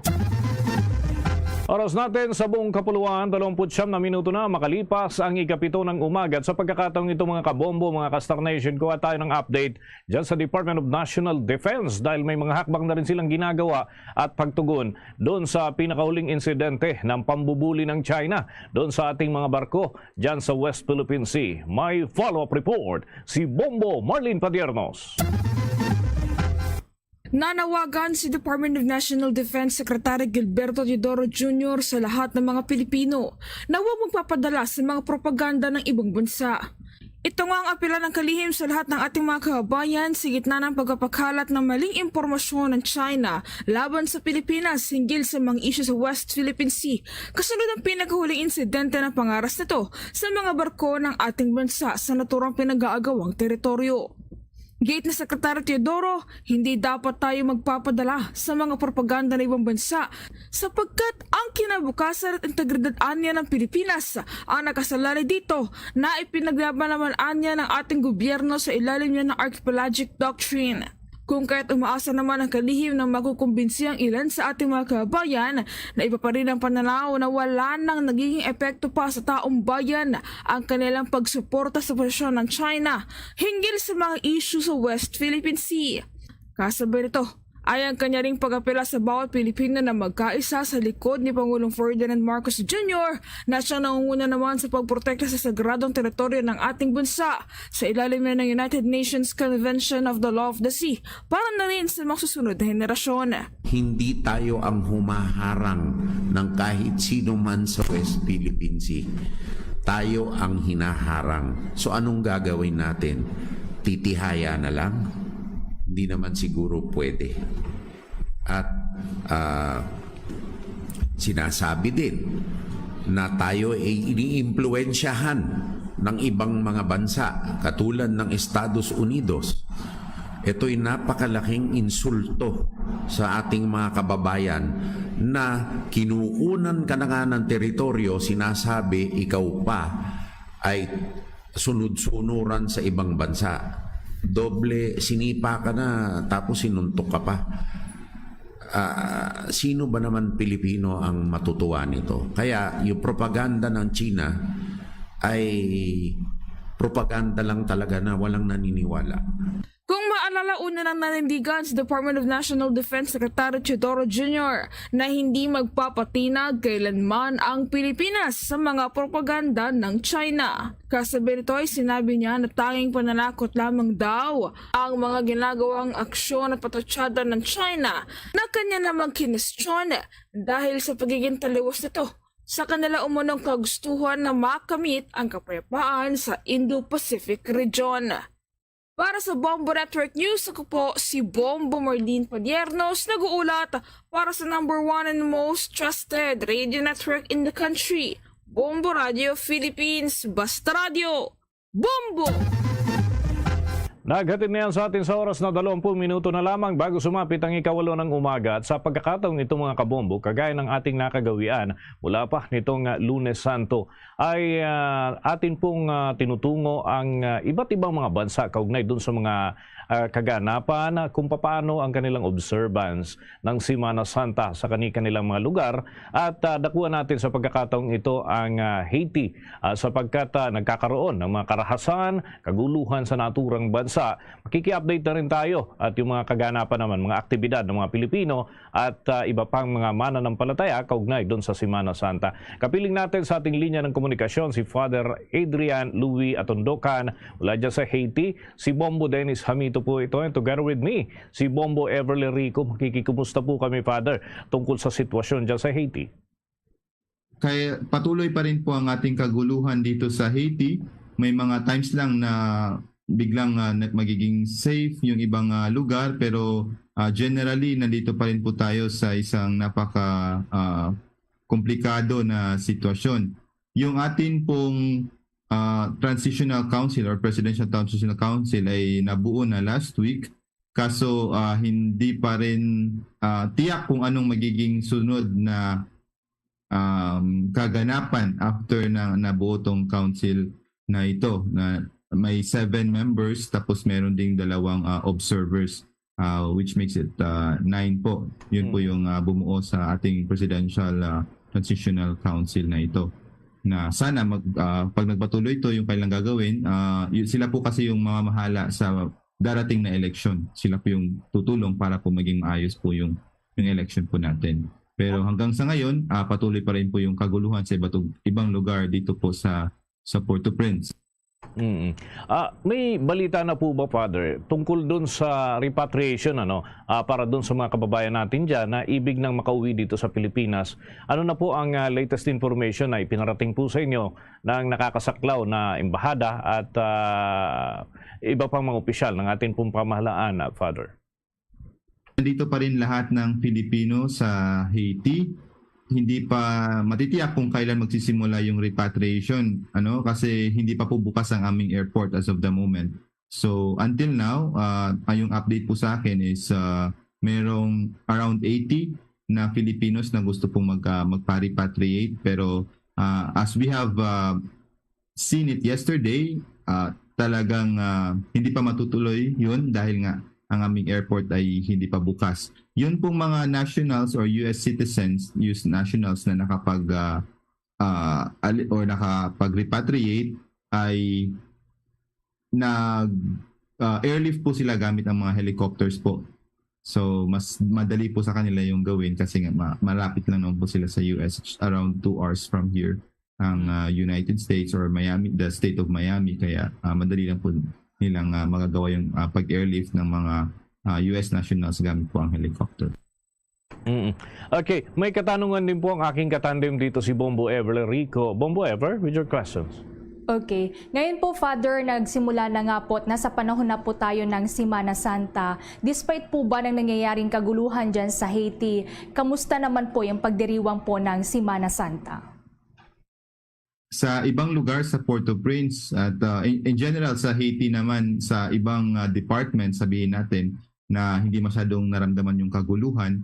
Oras natin sa buong kapuluan, dalawampu't siyam na minuto na makalipas ang ikapito ng umaga. At sa pagkakataong ito, mga kabombo, mga ka-Star Nation, kuha tayo ng update dyan sa Department of National Defense dahil may mga hakbang na rin silang ginagawa at pagtugon doon sa pinakahuling insidente ng pambubuli ng China doon sa ating mga barko dyan sa West Philippine Sea. May follow-up report si Bombo Marlene Padiernos. Nanawagan si Department of National Defense Secretary Gilberto Teodoro Junior sa lahat ng mga Pilipino na huwag magpapadala sa mga propaganda ng ibang bansa. Ito nga ang apela ng kalihim sa lahat ng ating mga kababayan sa gitna ng pagpapakalat ng maling impormasyon ng China laban sa Pilipinas hinggil sa mga isyu sa West Philippine Sea, kasunod ng pinakahuling insidente ng pangaras nito sa mga barko ng ating bansa sa naturang pinag-aagawang teritoryo. Giit ni Secretary Teodoro, hindi dapat tayo magpapadala sa mga propaganda ng ibang bansa sapagkat ang kinabukasan at integridad anya ng Pilipinas ang nakasalalay dito na ipinaglaban naman anya ng ating gobyerno sa ilalim niya ng Archipelagic Doctrine. Kung kaya't umaasa naman ang kalihim na makukumbinsi ang ilan sa ating mga kababayan na iba pa rin ang pananaw na wala nang nagiging epekto pa sa taong bayan ang kanilang pagsuporta sa posisyon ng China hinggil sa mga isyu sa West Philippine Sea. Kasabay nito ay ang kanya ring pag-apela sa bawat Pilipino na magkaisa sa likod ni Pangulong Ferdinand Marcos Junior na siyang nangunguna naman sa pagprotekta sa sagradong teritoryo ng ating bansa sa ilalim na ng United Nations Convention of the Law of the Sea para na rin sa mga susunod na henerasyon. Hindi tayo ang humaharang ng kahit sino man sa West Philippine Sea. Tayo ang hinaharang. So anong gagawin natin? Titihaya na lang? Hindi naman siguro pwede. At ah, sinasabi din na tayo ay iniimpluwensyahan ng ibang mga bansa katulad ng Estados Unidos. Ito'y napakalaking insulto sa ating mga kababayan na kinukunan ka na nga ng teritoryo, sinasabi ikaw pa ay sunod-sunuran sa ibang bansa. Doble sinipa ka na tapos sinuntok ka pa. Ah, sino ba naman Pilipino ang matutuwa nito? Kaya yung propaganda ng China ay propaganda lang talaga na walang naniniwala. Kung maalala, una nang nanindigan si Department of National Defense Secretary Teodoro Junior na hindi magpapatinag kailanman ang Pilipinas sa mga propaganda ng China. Kasabay nito ay sinabi niya na tanging pananakot lamang daw ang mga ginagawang aksyon at patutsada ng China na kanya namang kinestyon dahil sa pagiging taliwas nito sa kanila umunong kagustuhan na makamit ang kapayapaan sa Indo-Pacific region. Para sa Bombo Network News, ako po si Bombo Marlene Padiernos, nag-uulat para sa number one and most trusted radio network in the country, Bombo Radio Philippines. Basta Radio, Bombo! Naghatid na yan sa atin sa oras na dalawampu minuto na lamang bago sumapit ang ikawalo ng umaga. At sa pagkakataong ito, mga kabombo, kagaya ng ating nakagawian mula pa nitong, ah, Lunes Santo, ay, ah, atin pong, ah, tinutungo ang, ah, iba't ibang mga bansa kaugnay dun sa mga, ah, kaganapan, ah, kung papaano ang kanilang observance ng Semana Santa sa kani-kanilang mga lugar. At, ah, dakuan natin sa pagkakataong ito ang, ah, Haiti, ah, sapagkat, ah, nagkakaroon ng mga karahasan, kaguluhan sa naturang bansa. Makiki-update na rin tayo at yung mga kaganapan naman, mga aktibidad ng mga Pilipino at, ah, iba pang mga mananampalataya kaugnay doon sa Semana Santa. Kapiling natin sa ating linya ng komunikasyon si Father Adrian Louis Atondocan mula dyan sa Haiti. Si Bombo Dennis Hamito po ito, and together with me, si Bombo Everly Rico. Makikikumusta po kami, Father, tungkol sa sitwasyon dyan sa Haiti? Kaya patuloy pa rin po ang ating kaguluhan dito sa Haiti. May mga times lang na biglang, ah, na-, magiging safe yung ibang, ah, lugar, pero, ah, generally nandito pa rin po tayo sa isang napaka, ah, komplikado na sitwasyon. Yung atin pong, ah, Transitional Council or Presidential Transitional Council ay nabuo na last week, kaso, ah, hindi pa rin, ah, tiyak kung anong magiging sunod na, um, kaganapan after na nabuo tong council na ito, na may seven members tapos meron ding dalawang, ah, observers, ah, which makes it, ah, nine po. Yun po Mm. yung, ah, bumuo sa ating Presidential, ah, Transitional Council na ito. Na sana mag-, ah, pag nagpatuloy ito, yung kailang gagawin, ah, y-, sila po kasi yung mamamahala sa darating na eleksyon. Sila po yung tutulong para po maging maayos po yung, yung election po natin. Pero hanggang sa ngayon, ah, patuloy pa rin po yung kaguluhan sa iba't ug-, ibang lugar dito po sa, sa Port-au-Prince. Mm. Ah, may balita na po ba, Father, tungkol dun sa repatriation, ano, ah, para dun sa mga kababayan natin dyan na ibig nang makauwi dito sa Pilipinas? Ano na po ang, ah, latest information na ipinarating po sa inyo ng nakakasaklaw na embahada at, ah, iba pang mga opisyal ng atin pong pamahalaan, ah, Father? Nandito pa rin lahat ng Pilipino sa Haiti. Hindi pa matitiyak kung kailan magsisimula yung repatriation, ano, kasi hindi pa po bukas ang aming airport as of the moment. So, until now, ah, ang yung update po sa akin is, ah, merong around eighty na Filipinos na gusto pong mag-, ah, magpa-repatriate. Pero, ah, as we have, ah, seen it yesterday, ah, talagang, ah, hindi pa matutuloy yun dahil nga ang aming airport ay hindi pa bukas. Yun pong mga nationals or U S citizens, U S nationals na nakapag, ah, ah, ali-, or nakapag-repatriate ay nag, ah, airlift po sila gamit ang mga helicopters po. So, mas madali po sa kanila yung gawin kasi nga ma-, malapit lang naman po sila sa U S, around two hours from here, ang, ah, United States or Miami, the state of Miami. Kaya, ah, madali lang po nilang, ah, magagawa yung, ah, pag-airlift ng mga, ah, U S nationals gamit po ang helicopter. Mm. Okay, may katanungan din po ang aking katandem dito, si Bombo Ever Rico. Bombo Ever, with your questions. Okay. Ngayon po, Father, nagsimula na nga po at nasa panahon na po tayo ng Semana Santa. Despite po ba ng nangyayaring kaguluhan dyan sa Haiti, kamusta naman po yung pagdiriwang po ng Semana Santa? Sa ibang lugar sa Port-au-Prince at uh, in, in general sa Haiti naman, sa ibang uh, department, sabihin natin, na hindi masyadong naramdaman yung kaguluhan,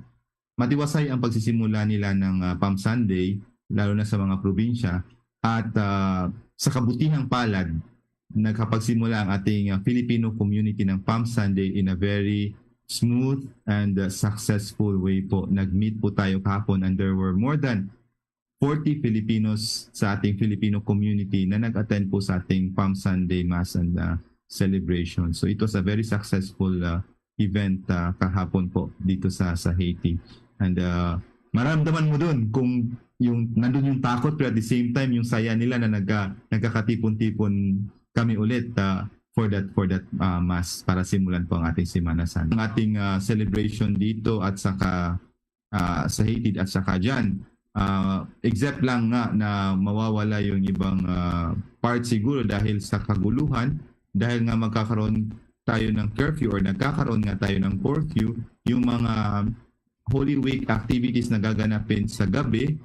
matiwasay ang pagsisimula nila ng uh, Palm Sunday, lalo na sa mga probinsya. At uh, sa kabutihang palad, nakapagsimula ang ating uh, Filipino community ng Palm Sunday in a very smooth and uh, successful way po. Nag-meet po tayo kahapon and there were more than forty Filipinos sa ating Filipino community na nag-attend po sa ating Palm Sunday Mass and uh, celebration. So it was a very successful uh, event uh, kahapon po dito sa sa Haiti. And uh, maramdaman mo doon kung yung nandun yung takot, pero at the same time yung saya nila na nagka, nagkakatipon-tipon kami ulit uh, for that for that uh, mass para simulan po ang ating Semana Santa. Ang ating uh, celebration dito at saka uh, sa Haiti at saka dyan. Uh, except lang nga na mawawala yung ibang uh, part siguro dahil sa kaguluhan, dahil nga magkakaroon tayo ng curfew or nagkakaroon nga tayo ng curfew, yung mga Holy Week activities na gaganapin sa gabi,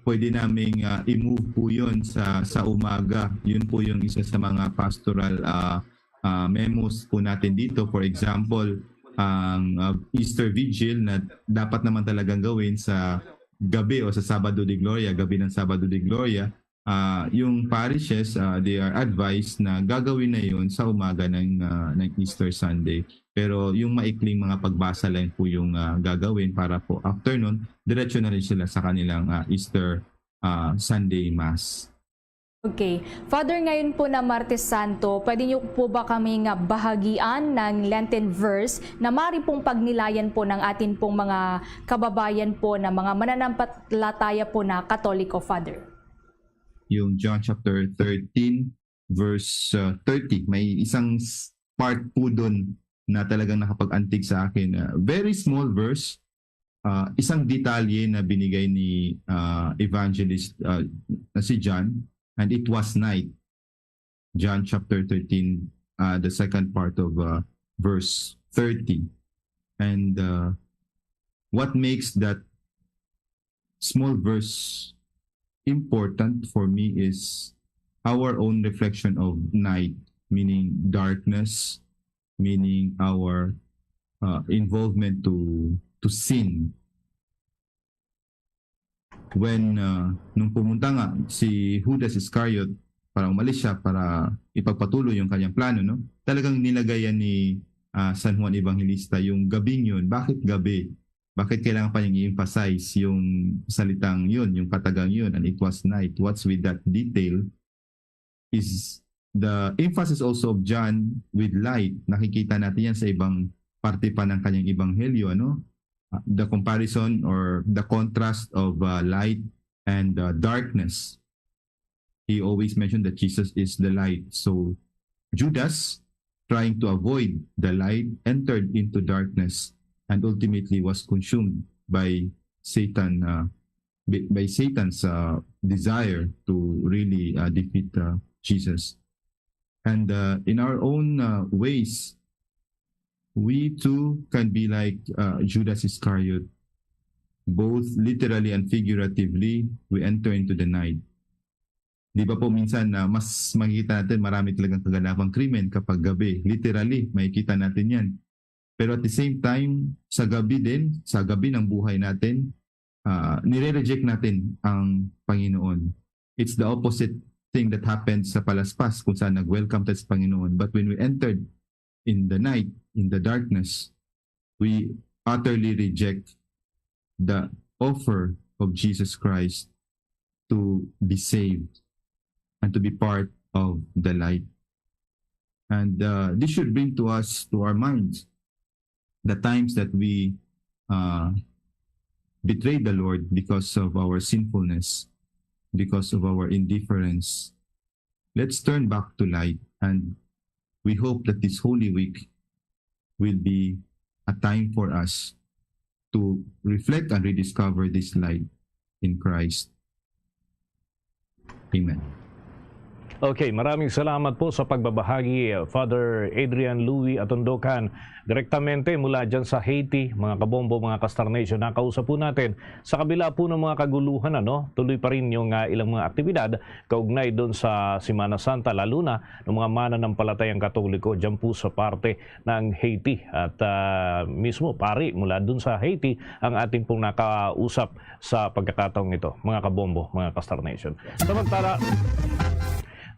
pwede naming uh, i-move po yun sa, sa umaga. Yun po yung isa sa mga pastoral uh, uh, memos po natin dito. For example, ang uh, Easter Vigil na dapat naman talagang gawin sa gabi o sa Sabado de Gloria, gabi ng Sabado de Gloria, uh, yung parishes, uh, they are advised na gagawin na yun sa umaga ng, uh, ng Easter Sunday. Pero yung maikling mga pagbasa lang po yung uh, gagawin para po afternoon, diretso na rin sila sa kanilang uh, Easter uh, Sunday Mass. Okay. Father, ngayon po na Martes Santo, pwede niyo po ba kami nga bahagian ng Lenten verse na mari pong pagnilayan po ng atin pong mga kababayan po na mga mananampalataya po na Katoliko, Father? Yung John chapter thirteen, verse uh, thirty. May isang part po doon na talagang nakapag-antig sa akin. Uh, very small verse, uh, isang detalye na binigay ni uh, evangelist uh, na si John, and it was night. John chapter thirteen, uh, the second part of uh, verse thirty. And uh, what makes that small verse important for me is our own reflection of night, meaning darkness, meaning our uh, involvement to to sin. When uh, nung pumunta nga si Judas Iscariot para umalis siya para ipagpatuloy yung kanyang plano, no? Talagang nilagayan ni uh, San Juan Evangelista yung gabing yun. Bakit gabi? Bakit kailangan pa niyang i-emphasize yung salitang yun, yung katagang yun, and it was night? What's with that detail? Is the emphasis also of John with light. Nakikita natin yan sa ibang parte pa ng kanyang ebanghelyo, ano? Uh, the comparison or the contrast of uh, light and uh, darkness. He always mentioned that Jesus is the light. So Judas, trying to avoid the light, entered into darkness and ultimately was consumed by Satan, uh, by Satan's uh, desire to really uh, defeat uh, Jesus. And uh, in our own uh, ways, we too can be like uh, Judas Iscariot. Both literally and figuratively, we enter into the night. Di ba po minsan na uh, mas makikita natin marami talagang kaganapang krimen kapag gabi. Literally, makikita natin yan. Pero at the same time, sa gabi din, sa gabi ng buhay natin, uh, nire-reject natin ang Panginoon. It's the opposite thing that happened sa palaspas kung saan nag-welcome tayo sa Panginoon. But when we entered in the night, in the darkness, we utterly reject the offer of Jesus Christ to be saved and to be part of the light. And uh, this should bring to us, to our minds, the times that we uh, betrayed the Lord because of our sinfulness, because of our indifference. Let's turn back to light, and we hope that this Holy Week will be a time for us to reflect and rediscover this light in Christ. Amen. Okay, maraming salamat po sa pagbabahagi, Father Adrian Louis Atondocan, direktamente mula dyan sa Haiti, mga kabombo, mga ka-Star Nation. Nakausap po natin, sa kabila po ng mga kaguluhan, ano, tuloy pa rin yung, ah, ilang mga aktibidad kaugnay doon sa Semana Santa, lalo na ng mga mananampalatayang Katoliko dyan po sa parte ng Haiti. At, ah, mismo, pari mula doon sa Haiti ang ating pong nakausap sa pagkakataong ito, mga kabombo, mga ka-Star Nation. Samantala,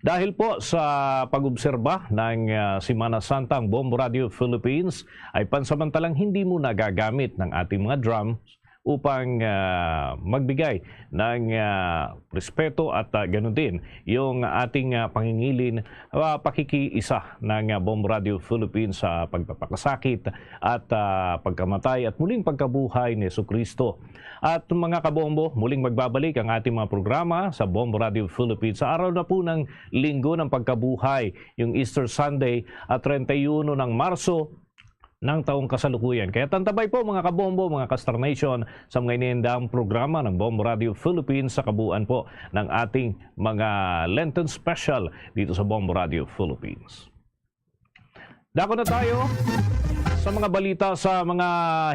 dahil po sa pag-obserba ng, ah, Semana Santa, ang Bombo Radio Philippines ay pansamantalang hindi muna gagamit ng ating mga drums upang, ah, magbigay ng, ah, respeto at, ah, ganun din yung ating, ah, pangingilin, ah, pakikiisa ng, ah, Bombo Radio Philippines sa pagpapakasakit at, ah, pagkamatay at muling pagkabuhay ni Jesucristo. At mga kabombo, muling magbabalik ang ating mga programa sa Bombo Radio Philippines sa araw na po ng Linggo ng Pagkabuhay, yung Easter Sunday at treinta y uno ng Marso ng taong kasalukuyan. Kaya tantabay po, mga kabombo, mga ka-Star Nation, sa mga iniindang programa ng Bombo Radio Philippines sa kabuuan po ng ating mga Lenten special dito sa Bombo Radio Philippines. Dako na tayo sa mga balita sa mga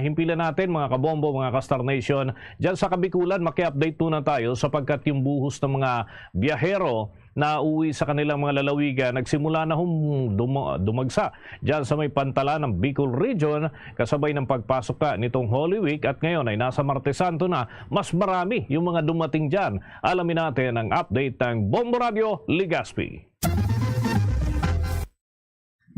himpilan natin, mga kabombo, mga ka-Star Nation. Diyan sa Kabikulan, maki-update muna tayo sapagkat yung buhos ng mga biyahero na uwi sa kanilang mga lalawigan nagsimula na hum-, duma-, dumagsa diyan sa may pantalan ng Bicol Region kasabay ng pagpasok ka nitong Holy Week at ngayon ay nasa Martes Santo na, mas marami yung mga dumating diyan. Alamin natin ang update ng Bombo Radio Legazpi.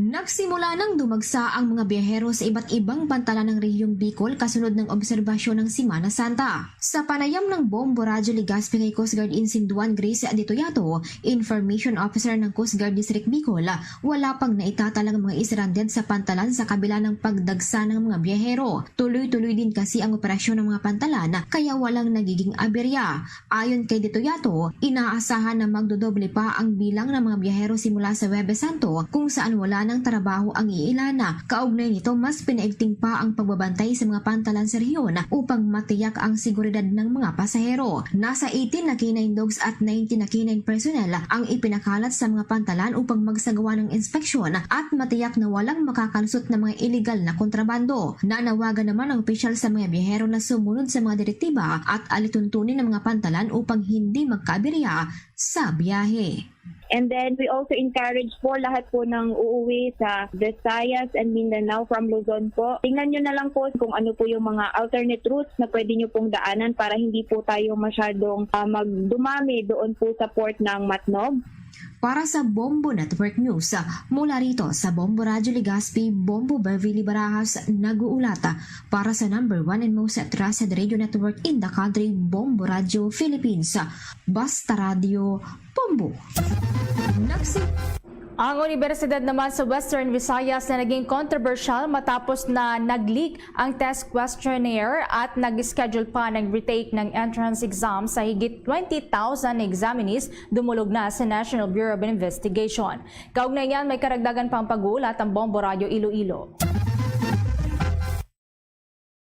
Nagsimula nang dumagsa ang mga biyahero sa iba't ibang pantalan ng Rehiyong Bicol kasunod ng obserbasyon ng Semana Santa. Sa panayam ng Bombo Radyo Legazpi kay Coast Guard Ensign Duan Grace Detoyato, Information Officer ng Coast Guard District Bicol, wala pang naitatalang mga stranded sa pantalan sa kabila ng pagdagsa ng mga biyahero. Tuloy-tuloy din kasi ang operasyon ng mga pantalan kaya walang nagiging aberya. Ayon kay Detoyato, inaasahan na magdodoble pa ang bilang ng mga biyahero simula sa Huwebes Santo kung saan wala nang trabaho ang iilana. Kaugnay nito, mas pinaigting pa ang pagbabantay sa mga pantalan sa rehiyon upang matiyak ang seguridad ng mga pasahero. Nasa eighteen na K nine dogs at nineteen na K nine personnel ang ipinakalat sa mga pantalan upang magsagawa ng inspeksyon at matiyak na walang makakalusot na mga iligal na kontrabando. Nanawagan naman ang opisyal sa mga biyahero na sumunod sa mga direktiba at alituntunin ang mga pantalan upang hindi magkaaberya sa biyahe. And then we also encourage po lahat po ng uuwi sa Visayas and Mindanao from Luzon po. Tingnan nyo na lang po kung ano po yung mga alternate routes na pwede nyo pong daanan para hindi po tayo masyadong uh, magdumami doon po sa port ng Matnog. Para sa Bombo Network News, mula rito sa Bombo Radyo Legazpi, Bombo Beverly Barajas nag-uulat. Para sa number one and most trusted radio network in the country, Bombo Radyo Philippines. Basta Radyo, Bombo. Nagsi- Ang Universidad naman sa Western Visayas na naging kontrobersyal matapos na nag-leak ang test questionnaire at nag-schedule pa ng retake ng entrance exam sa higit twenty thousand examinees dumulog na sa National Bureau of Investigation. Kaugnay niyan, may karagdagan pang pag-uulat ang Bombo Radyo Iloilo.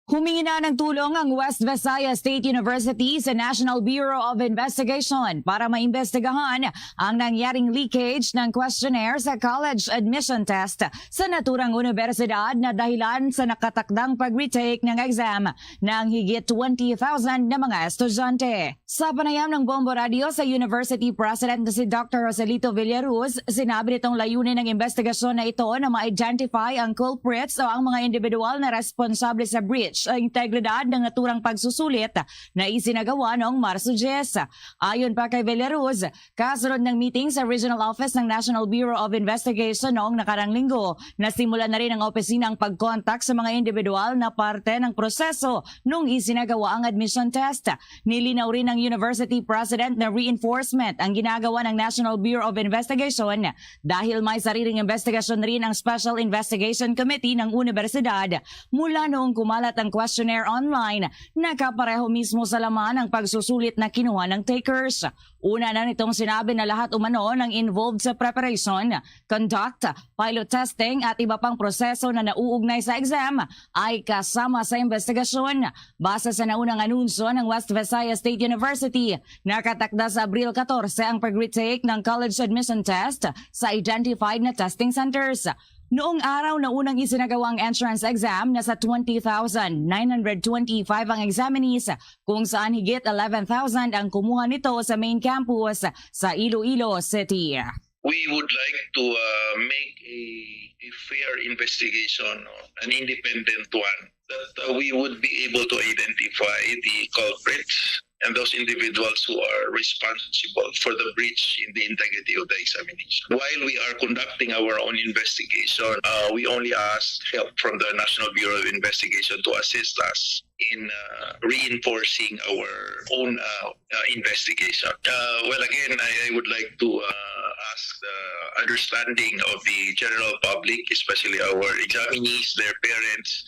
Humingi na ng tulong ang West Visayas State University sa National Bureau of Investigation para maimbestigahan ang nangyaring leakage ng questionnaire sa college admission test sa naturang universidad na dahilan sa nakatakdang pag-retake ng exam ng higit twenty thousand na mga estudyante. Sa panayam ng Bombo Radio sa University President na si Doctor Joselito Villaruz, sinabi nitong layunin ng investigasyon na ito na ma-identify ang culprits o ang mga individual na responsable sa breach o integridad ng naturang pagsusulit na isinagawa noong Marso diyes. Ayon pa kay Villaruz, kasunod ng meeting sa Regional Office ng National Bureau of Investigation noong nakarang linggo, nasimulan na rin ng opisina ang pag-contact sa mga individual na parte ng proseso nung isinagawa ang admission test. Nilinaw rin ng University President na reinforcement ang ginagawa ng National Bureau of Investigation dahil may sariling investigasyon rin ang Special Investigation Committee ng Universidad mula noong kumalat ang Questionnaire online, nakapareho mismo sa laman ang pagsusulit na kinuha ng takers. Una na nitong sinabi na lahat umano ng involved sa preparation, conduct, pilot testing at iba pang proseso na nauugnay sa exam ay kasama sa investigasyon. Base sa naunang anunsyo ng West Visayas State University, nakatakda sa Abril katorse ang pag-retake ng college admission test sa identified na testing centers. Noong araw na unang isinagawa ang entrance exam, nasa twenty thousand nine hundred twenty-five ang examinees, kung saan higit eleven thousand ang kumuha nito sa main campus sa Iloilo City. We would like to uh, make a, a fair investigation, no? An independent one, that uh, we would be able to identify the culprits and those individuals who are responsible for the breach in the integrity of the examination. While we are conducting our own investigation, uh, we only ask help from the National Bureau of Investigation to assist us in uh, reinforcing our own uh, uh, investigation. Uh, well, again, I, I would like to uh, ask the understanding of the general public, especially our examinees, their parents,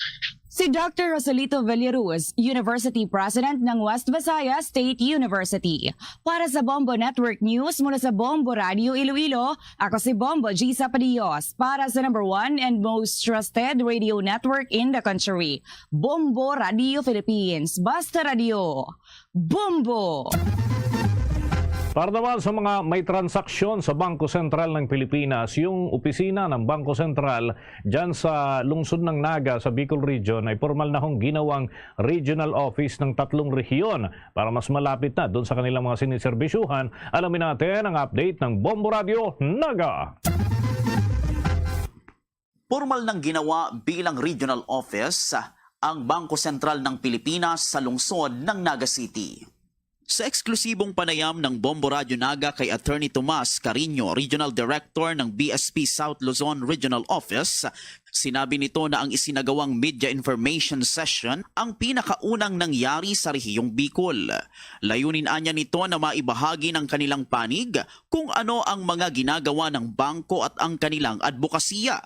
Si Doctor Rosalito Villaruz, University President ng West Visayas State University. Para sa Bombo Network News mula sa Bombo Radio Iloilo, ako si Bombo Gisa Padillos para sa number one and most trusted radio network in the country, Bombo Radio Philippines. Basta Radio, Bombo! Para naman sa mga may transaksyon sa Bangko Sentral ng Pilipinas, yung opisina ng Bangko Sentral dyan sa lungsod ng Naga sa Bicol Region ay pormal na hong ginawang regional office ng tatlong rehiyon para mas malapit na doon sa kanilang mga siniserbisyuhan. Alamin natin ang update ng Bombo Radio Naga. Pormal nang ginawa bilang regional office ang Bangko Sentral ng Pilipinas sa lungsod ng Naga City. Sa eksklusibong panayam ng Bombo Radyo Naga kay Attorney Tomas Cariño, Regional Director ng B S P South Luzon Regional Office, sinabi nito na ang isinagawang media information session ang pinakaunang nangyari sa Rehiyong Bicol. Layunin anya nito na maibahagi ng kanilang panig kung ano ang mga ginagawa ng bangko at ang kanilang adbokasiya.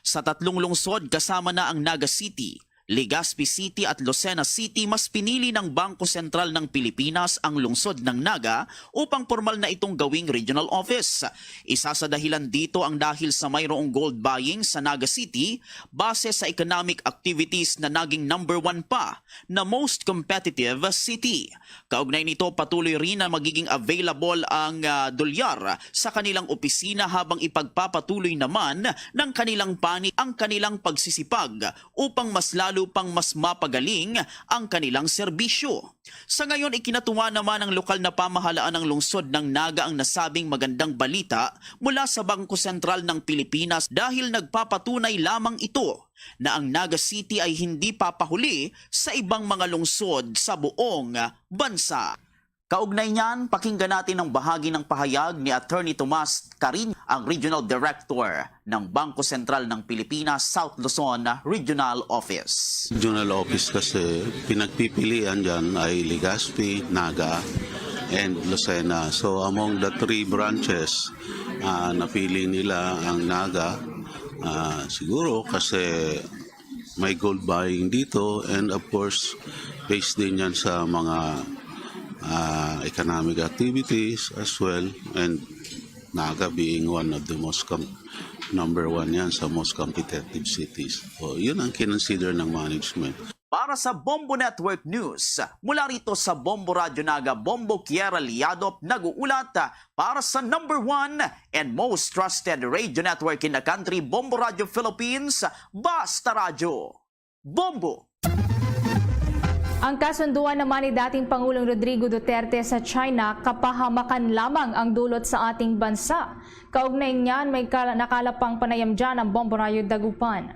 Sa tatlong lungsod kasama na ang Naga City, Legazpi City at Lucena City, mas pinili ng Bangko Sentral ng Pilipinas ang lungsod ng Naga upang pormal na itong gawing regional office. Isa sa dahilan dito ang dahil sa mayroong gold buying sa Naga City base sa economic activities na naging number one pa na most competitive city. Kaugnay nito, patuloy rin na magiging available ang uh, dolyar sa kanilang opisina habang ipagpapatuloy naman ng kanilang panig ang kanilang pagsisipag upang mas lalo pang mas mapagaling ang kanilang serbisyo. Sa ngayon, ikinatuwa naman ng lokal na pamahalaan ng lungsod ng Naga ang nasabing magandang balita mula sa Bangko Sentral ng Pilipinas dahil nagpapatunay lamang ito na ang Naga City ay hindi papahuli sa ibang mga lungsod sa buong bansa. Kaugnay niyan, pakinggan natin ang bahagi ng pahayag ni Attorney Tomas Carin, ang Regional Director ng Bangko Sentral ng Pilipinas South Luzon Regional Office. Regional Office kasi pinagpipilian dyan ay Legazpi, Naga, and Lucena. So among the three branches, uh, napili nila ang Naga. Uh, siguro kasi may gold buying dito, and of course based din yan sa mga uh, economic activities as well, and Naga being one of the most com- number one yan sa most competitive cities. So yun ang kinonsider ng management. Para sa Bombo Network News, mula rito sa Bombo Radyo Naga, Bombo Kiera Liadop nag-uulat para sa number one and most trusted radio network in the country, Bombo Radyo Philippines, Basta Radyo. Bombo! Ang kasunduan naman ni dating Pangulong Rodrigo Duterte sa China, kapahamakan lamang ang dulot sa ating bansa. Kaugnay niyan, may kala- nakalapang panayam dyan ang Bombo Radyo Dagupan.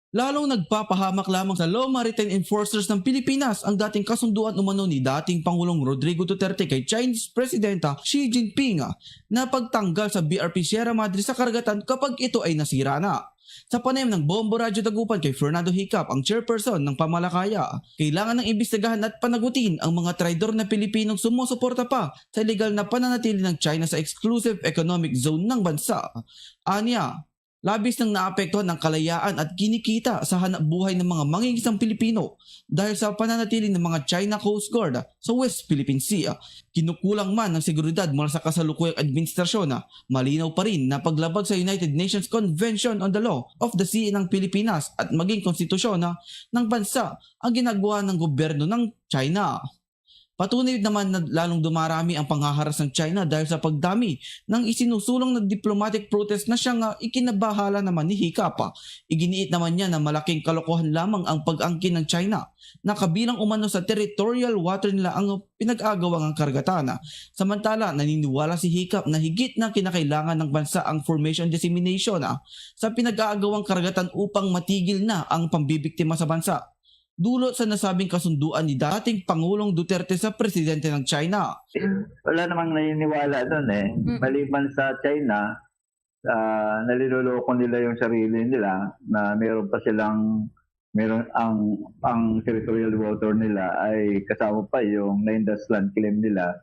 Lalong nagpapahamak lamang sa Law Maritime Enforcers ng Pilipinas ang dating kasunduan umano ni dating Pangulong Rodrigo Duterte kay Chinese Presidenta Xi Jinping na pagtanggal sa B R P Sierra Madre sa karagatan kapag ito ay nasira na. Sa panayam ng Bombo Radyo Dagupan kay Fernando Hicap, ang chairperson ng Pamalakaya, kailangan ng imbestigahan at panagutin ang mga traidor na Pilipinong sumusuporta pa sa illegal na pananatili ng China sa exclusive economic zone ng bansa. Anya, Labis nang naapektuhan ang kalayaan at kinikita sa hanapbuhay ng mga mangingisdang Pilipino dahil sa pananatili ng mga China Coast Guard sa West Philippine Sea. Kinukulang man ang seguridad mula sa kasalukuyang administrasyon, malinaw pa rin na paglabag sa United Nations Convention on the Law of the Sea ng Pilipinas at maging konstitusyon ng bansa ang ginagawa ng gobyerno ng China. Patunay naman na lalong dumarami ang panghaharas ng China dahil sa pagdami ng isinusulong na diplomatic protest na siyang, ah, ikinabahala naman ni Hiccup. Iginiit naman niya na malaking kalokohan lamang ang pag-angkin ng China na kabilang umano sa territorial water nila ang pinag-aagawang karagatan. Samantala, naniniwala si Hiccup na higit na kinakailangan ng bansa ang information dissemination, ah, sa pinag-aagawang karagatan upang matigil na ang pambibiktima sa bansa. Dulot sa nasabing kasunduan ni dating Pangulong Duterte sa presidente ng China. Wala namang naniniwala doon eh. Mm. Maliban sa China, ah, naliloloko nila yung sarili nila na meron pa silang, meron ang, ang territorial water nila ay kasama pa yung na-industrial claim nila.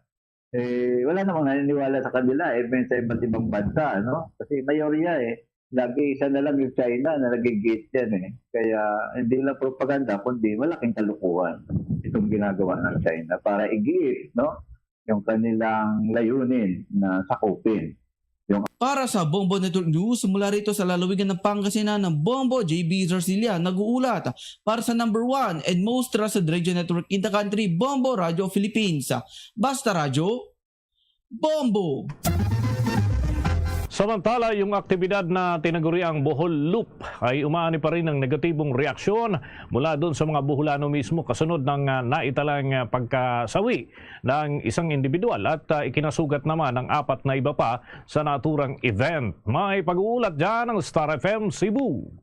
Eh, wala namang naniniwala sa kanila, even sa iba't ibang bansa, ano? Kasi mayorya eh. Lagi isa na lang yung China na nagigit yan eh. Kaya hindi lang propaganda, kundi malaking kalukuhan itong ginagawa ng China para igiit, no? Yung kanilang layunin na sakupin. Para sa Bombo Network News, mula rito sa lalawigan ng Pangasinan, ng Bombo J B Zarcilla nag-uulat para sa number one and most trusted radio network in the country, Bombo Radio Philippines. Basta Radyo, Bombo! Samantala, yung aktibidad na tinaguriang Bohol Loop ay umaani pa rin ang negatibong reaksyon mula doon sa mga Boholano mismo kasunod ng, ah, naitalang, ah, pagkasawi ng isang individual at, ah, ikinasugat naman ang apat na iba pa sa naturang event. May pag-uulat dyan ang Star F M Cebu.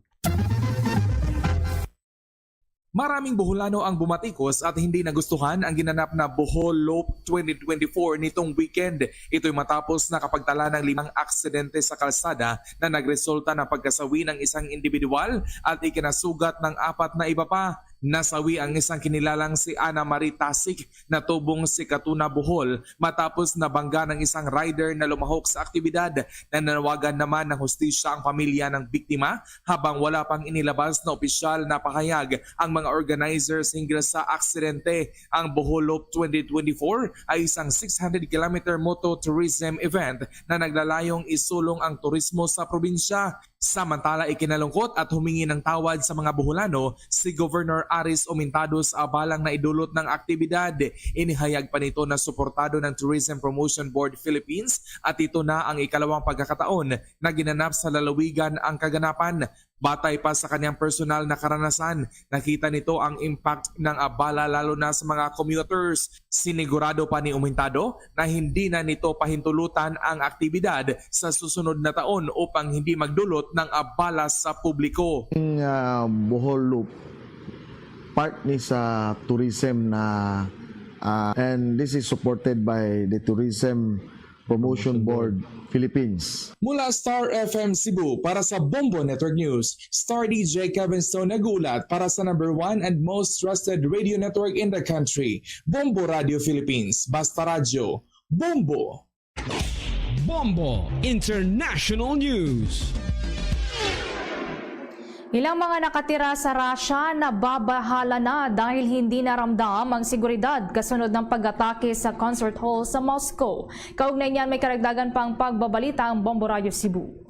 Maraming Boholano ang bumatikos at hindi nagustuhan ang ginanap na Bohol Loop twenty twenty-four nitong weekend. Ito'y matapos nakapagtala ng limang aksidente sa kalsada na nagresulta ng pagkasawi ng isang individual at ikinasugat ng apat na iba pa. Nasawi ang isang kinilalang si Ana Marie Tasik na tubong si Katuna, Bohol, matapos nabangga ng isang rider na lumahok sa aktibidad. Nananawagan naman ng hustisya ang pamilya ng biktima, habang wala pang inilabas na opisyal na pahayag ang mga organizers hinggil sa aksidente. Ang Bohol Loop twenty twenty-four ay isang six hundred kilometer moto tourism event na naglalayong isulong ang turismo sa probinsya. Samantala, ikinalungkot at humingi ng tawad sa mga Boholano si Governor Aris Aumentado sa abalang naidulot ng aktibidad. Inihayag pa nito na suportado ng Tourism Promotion Board Philippines at ito na ang ikalawang pagkakataon na ginanap sa lalawigan ang kaganapan. Batay pa sa kanyang personal na karanasan, nakita nito ang impact ng abala, lalo na sa mga commuters. Sinigurado pa ni Aumentado na hindi na nito pahintulutan ang aktibidad sa susunod na taon upang hindi magdulot ng abala sa publiko. Ang, ah, Bohol Loop, part ni sa tourism na, ah, and this is supported by the Tourism Promotion Board Philippines. Mula Star F M Cebu, para sa Bombo Network News, Star D J Kevin Stone nag-uulat para sa number one and most trusted radio network in the country, Bombo Radio Philippines. Basta Radyo, Bombo! Bombo International News. Ilang mga nakatira sa Russia nababahala na dahil hindi na ramdam ang seguridad kasunod ng pag-atake sa concert hall sa Moscow. Kaugnay niyan, may karagdagan pang pagbabalita ang Bombo Radyo Cebu.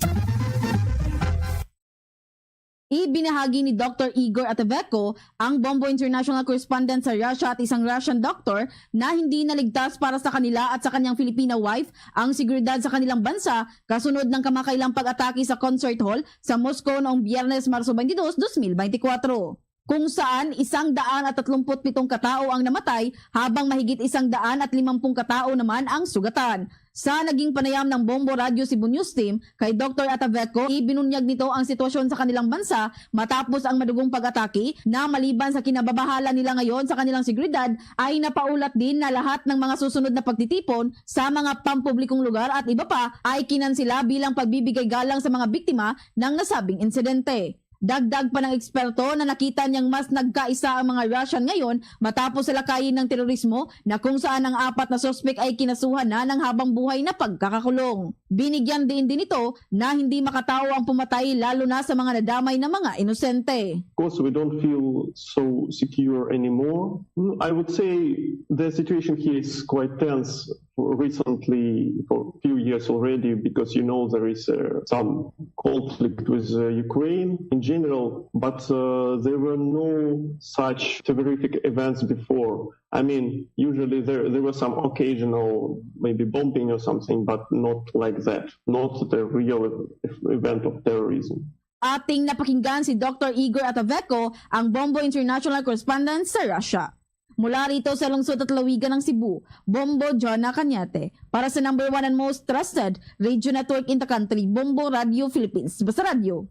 Ibinahagi ni Doctor Igor Ataveco, ang Bombo International Correspondent sa Russia at isang Russian doctor, na hindi naligtas para sa kanila at sa kanyang Filipina wife ang seguridad sa kanilang bansa kasunod ng kamakailang pag-atake sa concert hall sa Moscow noong Biyernes, Marso twenty-two, twenty twenty-four, kung saan isang daan at tatlumput pitong katao ang namatay, habang mahigit isang daan at limampung katao naman ang sugatan. Sa naging panayam ng Bombo Radyo Cebu News Team kay Doctor Ataveco, ibinunyag nito ang sitwasyon sa kanilang bansa matapos ang madugong pag-atake, na maliban sa kinababahala nila ngayon sa kanilang seguridad, ay napaulat din na lahat ng mga susunod na pagtitipon sa mga pampublikong lugar at iba pa ay kinansela bilang pagbibigay galang sa mga biktima ng nasabing insidente. Dagdag pa ng eksperto na nakita niyang mas nagkaisa ang mga Russian ngayon matapos salakayin ng terorismo, na kung saan ang apat na suspek ay kinasuhan na ng habang buhay na pagkakakulong. Binigyan diin din ito na hindi makatawo ang pumatay, lalo na sa mga nadamay na mga inosente. Of course, we don't feel so secure anymore. I would say the situation here is quite tense for recently, for a few years already, because, you know, there is uh, some conflict with uh, Ukraine in general, but uh, there were no such terrific events before. I mean, usually there, there were some occasional, maybe bombing or something, but not like that, not the real ev- event of terrorism. Ating napakinggan si Doctor Igor Ataveco, ang Bombo International Correspondent sa Russia. Mula rito sa lungsod at lawigan ng Cebu, Bombo Jonah Cañate. Para sa number one and most trusted radio network in the country, Bombo Radio Philippines. Basta Radio,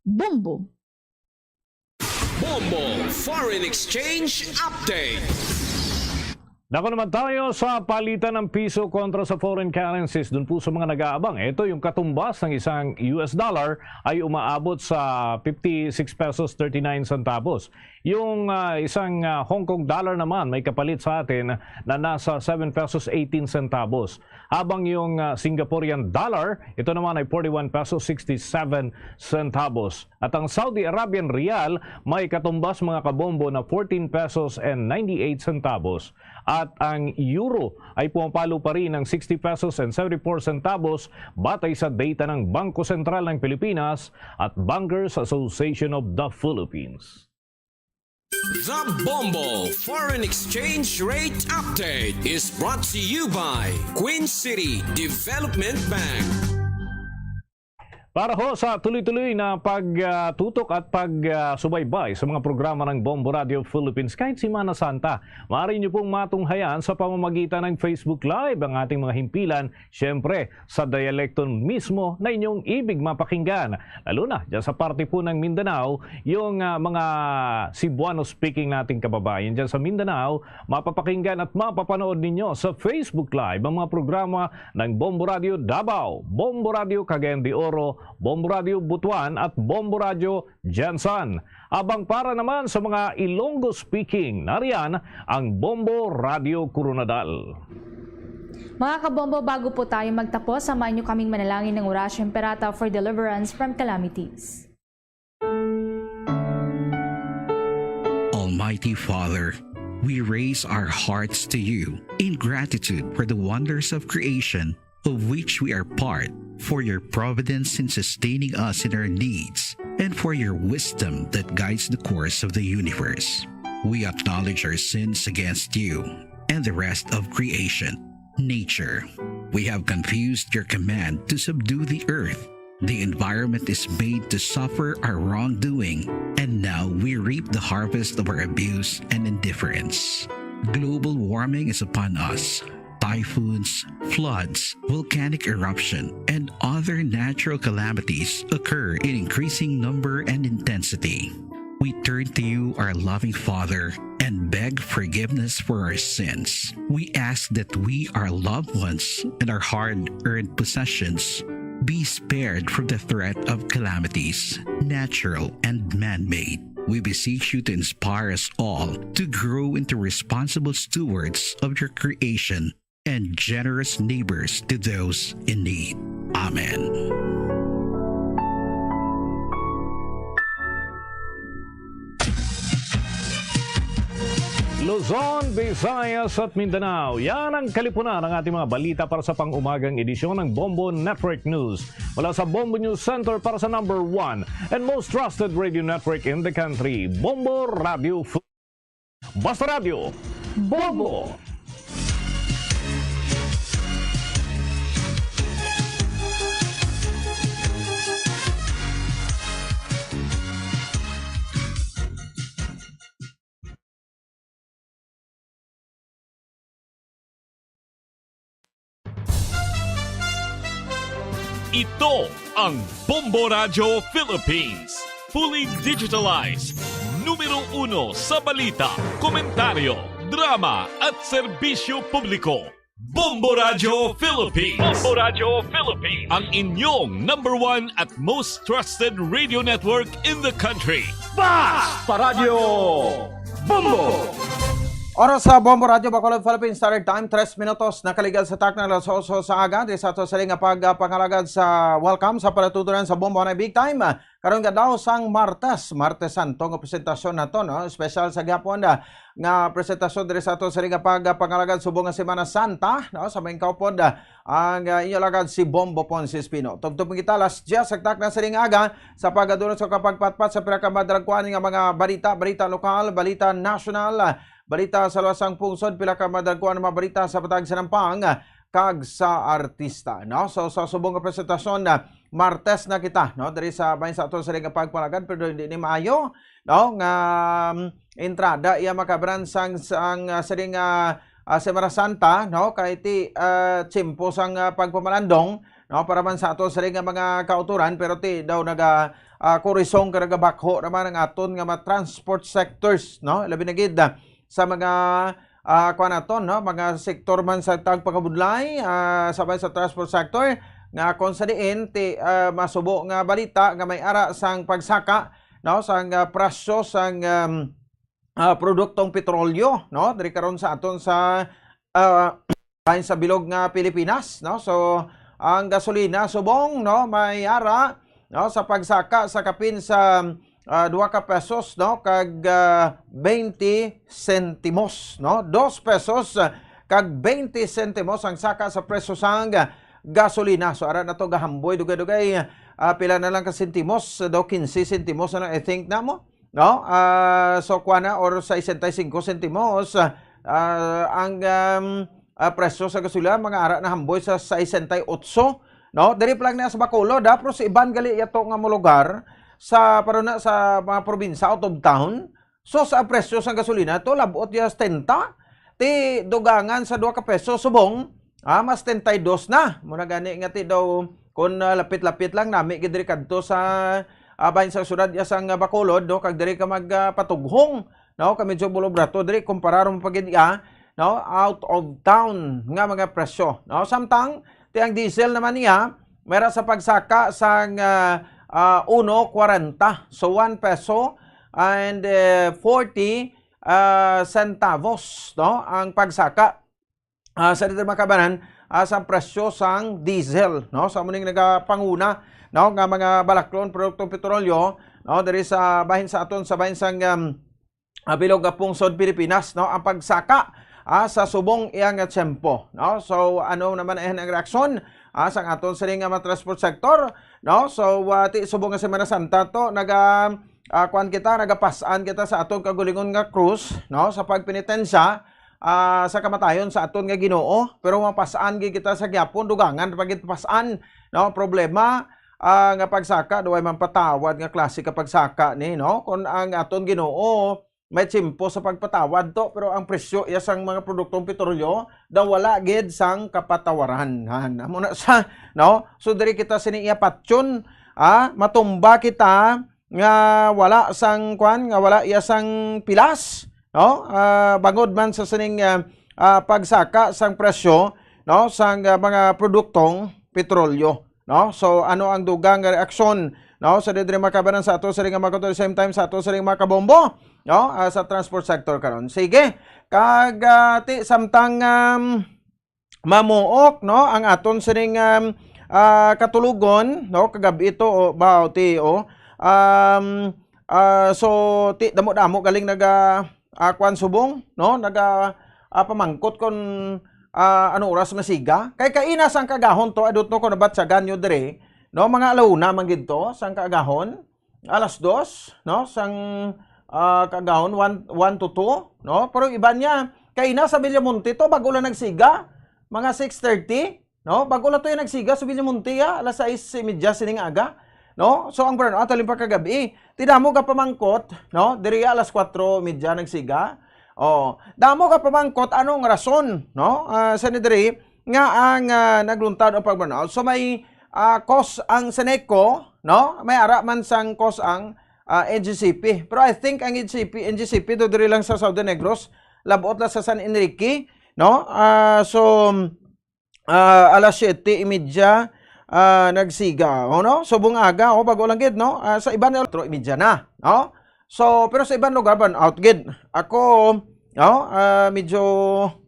Bombo. Bombo Foreign Exchange Update. Dako naman tayo sa palitan ng piso kontra sa foreign currencies. Doon po sa mga nag-aabang, ito yung katumbas ng isang U S dollar ay umaabot sa fifty-six pesos thirty-nine centavos. Yung ah, isang ah, Hong Kong dollar naman may kapalit sa atin na nasa seven pesos eighteen centavos. Habang yung ah, Singaporean dollar, ito naman ay forty-one pesos sixty-seven centavos. At ang Saudi Arabian riyal may katumbas, mga kabombo, na fourteen pesos and ninety-eight centavos. At ang euro ay pumapalo pa rin ng sixty pesos and seventy-four centavos, batay sa data ng Bangko Sentral ng Pilipinas at Bankers Association of the Philippines. The Bombo Foreign Exchange Rate Update is brought to you by Queen City Development Bank. Para ho sa tuloy-tuloy na pagtutok at pagsubaybay sa mga programa ng Bombo Radio Philippines kahit Semana Santa, maaari niyo pong matunghayan sa pamamagitan ng Facebook Live ang ating mga himpilan, siyempre sa dialekto mismo na inyong ibig mapakinggan. Lalo na dyan sa parte po ng Mindanao, yung ah, mga Cebuano speaking nating kababayan dyan sa Mindanao, mapapakinggan at mapapanood ninyo sa Facebook Live ang mga programa ng Bombo Radio Davao, Bombo Radio Cagayan de Oro, Bombo Radio Butuan at Bombo Radio Gensan. Abang para naman sa mga Ilonggo speaking, nariyan ang Bombo Radio Koronadal. Mga kabombo, bago po tayo magtapos, samahan niyo kaming manalangin ng Oratio Imperata for deliverance from calamities. Almighty Father, we raise our hearts to you in gratitude for the wonders of creation of which we are part, for your providence in sustaining us in our needs, and for your wisdom that guides the course of the universe. We acknowledge our sins against you and the rest of creation, nature. We have confused your command to subdue the earth. The environment is made to suffer our wrongdoing, and now we reap the harvest of our abuse and indifference. Global warming is upon us. Typhoons, floods, volcanic eruption, and other natural calamities occur in increasing number and intensity. We turn to you, our loving Father, and beg forgiveness for our sins. We ask that we, our loved ones, and our hard earned possessions be spared from the threat of calamities, natural and man made. We beseech you to inspire us all to grow into responsible stewards of your creation and generous neighbors to those in need. Amen. Luzon, Visayas at Mindanao. Yan ang kalipunan ng ating mga balita para sa pang-umagang edisyon ng Bombo Network News. Mula sa Bombo News Center para sa number one and most trusted radio network in the country, Bombo Radio Fu- Basta Radio, Bombo! Ito ang Bombo Radyo Philippines. Fully digitalized. Numero uno sa balita, komentaryo, drama at serbisyo publiko. Bombo Radyo Philippines. Bombo Radyo Philippines. Ang inyong number one at most trusted radio network in the country. Basta Radyo Bombo! Oras sa Bombo Radyo Bacolod, Philippine Standard Time, tres minutos nakaligad sa takna alas oso sa aga. Di sa ato sila nga pagpangalagad sa welcome sa palatutunan sa Bombo na Big Time. Karon nga daw sang Martes, Martes Santo nga presentasyon nato, no? Special sa gihapon, ah, nga presentasyon diri sa ato sila nga pagpangalagad subong nga Semana Santa, no? Sa main kaupod, ah, ang, ah, inyo lagad si Bombo Ponce Espino. Tubtob kita alas diyes sa takna sila nga aga sa pagkadulot sa kapagpatpat sa pinakamadragkuan nga mga balita, balita lokal, balita nasyonal, ah, balita sa luwas sang pungsod, pila ka madagkuan nga mga balita sa Batag Sinampang, ah, kag sa artista, no? So, sa subong nga presentasyon, ah, Martes na kita, no? Diri sa bahin sa aton sa nga pagpalagad, pero hindi ni maayo, no? Nga, um, entrada iya makabaran sang, sang, ah, sining, ah, ah, Semana Santa, no? Kay ti, ah, tiyempo sang, ah, pagpamalandong, no? Para man sa aton sa nga mga kautoran, pero ti daw naga, ah, kurisong ka nagabakho naman ang aton nga mga transport sectors, no? Labi na gid, ah, sa mga, ah, kuwan naton, no? Mga sektor man sa tagpangabudlay, ah, sabay sa transport sector, nga kung sa diin ti, ah, masubo nga balita nga may ara sang pagsaka, no? Sang, ah, presyo sang, um, ah, produktong petrolyo, no? Diri karon sa aton sa, ah, bahin sa bilog nga Pilipinas, no? So, ang gasolina subong, no, may ara, no, sa pagsaka sa kapin sa, ah, dua ka pesos, no, kag, ah, twenty sentimos, no? Dos pesos, ah, kag twenty sentimos ang saka sa presyo sang gasolina. So, ara na to gahamboy, dugay-dugay, ah, pila na lang ka sentimos, daw quince sentimos, ano, I think na mo. No? Ah, so, kuwan na, or sesenta y cinco sentimos, ah, ah, ang, um, ah, presyo sa gasolina, mga ara na hamboy sa sesenta y ocho, no? Diri pa lang na sa Bacolod, ha? Pero sa iban gali yato nga mga lugar, sa, pero na sa mga probinsya, out of town, so, sa presyo sa gasolina, to, labot ya setenta, ti dugangan sa dua ka peso, subong, ah, mas setenta y dos na. Muna gani nga ti daw, kung, ah, lapit-lapit lang, nami gid diri kadto sa, ah, bahin sa syudad ya sang, ah, Bacolod, no? Kag diri ka mag, ah, patughong, no? Kag medyo bulobrato diri, kumparar mo pa gid ya, no? Out of town nga mga presyo, no? Samtang, ti ang diesel naman niya, mera sa pagsaka sang, ah, ah, uno kwarenta. So, one peso and, eh, forty, ah, centavos, no? Ang pagsaka, ah, sa dito mga kabanan, ah, sa presyo sang diesel, no? Sa muning nagapanguna, no, nga mga balaklon, produktong petrolyo, no, diri sa bahin sa aton, sa bahin sang, um, ah, bilog nga pungsod Pilipinas, no, ang pagsaka, ah, sa subong iya nga tiyempo, no? So, ano naman ang reaksyon, ah, sa aton sini nga mga transport sector, no? So, ah, ti subong nga Semana Santa to, naga, ah, kuwan kita, nagapas-an kita sa aton kagulingon nga krus, no, sa pagpenitensya, ah, sa kamatayon sa aton nga Ginoo, pero mapas-an gid kita sa gyapon, dugangan pa gid pas-an, no? Problema, ah, nga pagsaka, duway man patawad nga klase ka pagsaka ni, no? Kung ang aton Ginoo may tiyempo sa pagpatawad to, pero ang presyo iya sang mga produktong petrolyo daw wala gid sang kapatawaran. Han, amo na sa, no? So, diri kita sini iya patyon, ah, matumba kita nga wala sang, kwan, nga wala iya sang pilas, no? Ah, bangod man sa sining, ah, ah, pagsaka sang presyo, no, sang, ah, mga produktong petrolyo, no? So, ano ang dugang nga reaksyon, no, sa diri mga kabanan, sa ato sa mga, at the same time, sa ato sa mga kabombo, no, ah, sa transport sector karon? Sige, kag, ah, ti, samtang, um, mamuok, no, ang aton sining, um, ah, katulogon, no, kagab-i to, o, ba, o, ti, o, um, ah, so, ti, damo-damo galing naga, ah, kwan subong, no, naga, ah, pamangkot kon, ah, ano oras masiga. Kay kaina sang kaagahon to, I don't know kung nabatyagan nyo diri, no, mga alauna man gid to sang kaagahon. Alas dos, no? Sang, ah, kaagahon, one, one to two, no? Pero iban niya, kaina sa Villamonte to, bago lang nagsiga, mga six thirty, no? Bago lang to yung nagsiga sa Villamonte, ah, alas sais y media sining aga, no? So, ang brownout, halin pa kagabi, ti damo ka pamangkot, no? Diri, ah, alas kwatro y media nagsiga. Oh, damo ka pamangkot, anong rason, no? Ah, sa ni diri, nga ang, ah, nagluntad ang pag-brownout. So, may, ah, cause ang Seneco, no? May ara man sang cause ang, ah, N G C P. Pero I think ang N G C P, N G C P do diri lang sa Southern Negros, labot na sa San Enrique, no? Ah, so, ah, alas siyete y media, ah, nagsiga, o, no? So, bungaga, o, bago lang gid, no? Ah, sa iban, kwatro y media na, no? So, pero sa iban lugar, brownout gid. Ako, No? Ah, medyo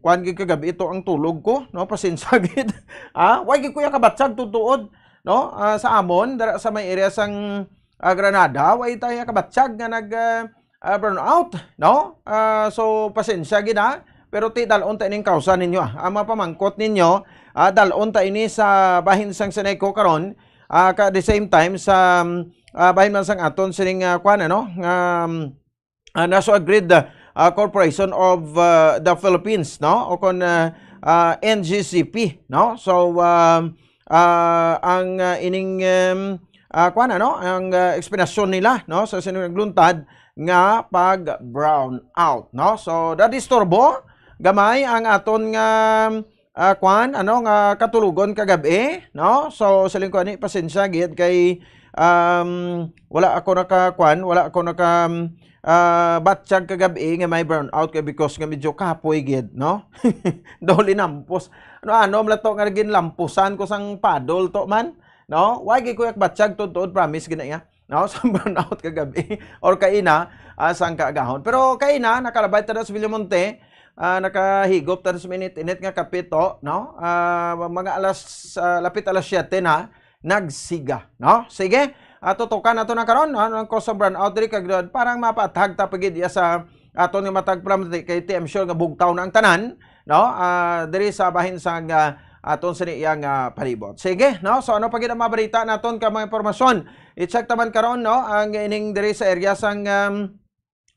kuan gid kagabi ito ang tulog ko, no? Pasensya gid. Ah, wa gid ko ya kabatsag tutuod, no? Ah, sa amon dara sa may area sang ah, Granada, wa tayo kabatsag nga nag ah, ah, brown out, no? Ah, so pasensya gid ha. Pero ti dalon ta ining kausa ninyo, ah. Ang mga pamangkot ninyo, ah, dalon ta ini sa bahin sang Seneco karon, ah, ka the same time sa um, ah, bahin man sang aton sining ah, kuan ano, nga um, ah, naso agreed ah, ah, Corporation of ah, the Philippines, no? O kon ah, ah, N G C P, no? So um, ah, ang ah, ining um, ah, kuan ano, ang ah, eksplanasyon nila, no? Sa sino nagluntad nga pag brown out, no? So nadisturbo gamay ang aton nga ah, kuan, ano, nga katulugon kagabi, no? So siling ko ani, pasensya gid kay um, wala ako naka kuan, wala ako naka um, ah, batyag kagabi nga may brown out kay because nga medyo kapoy gid, no? Daw linampos. Ano ano man to nga ginlampusan ko sang paddle to man, no? Wa gid ko yak batyag tuod, promise gid na iya. No, sa brown out kagabi or kaina ah, sang kaagahon. Pero kaina nakalabay ta na sa Villamonte, ah, nakahigop ta na sa minit-init nga kapito, no? Ah, mga alas ah, lapit alas siyete na nagsiga, no? Sige, ah, tutukan nato na karon, no? Ang cause sa brown out diri kag parang mapaathag ta pa gid iya sa aton nga matag palamati kay T M sure nga bugtaw na ang tanan, no? Ah, diri sa bahin sang ah, aton sini iya nga palibot. Sige, no? So ano pa gid ang mga balita naton ka mga impormasyon? I-check ta man karon, no? Ang ining diri sa area sang um,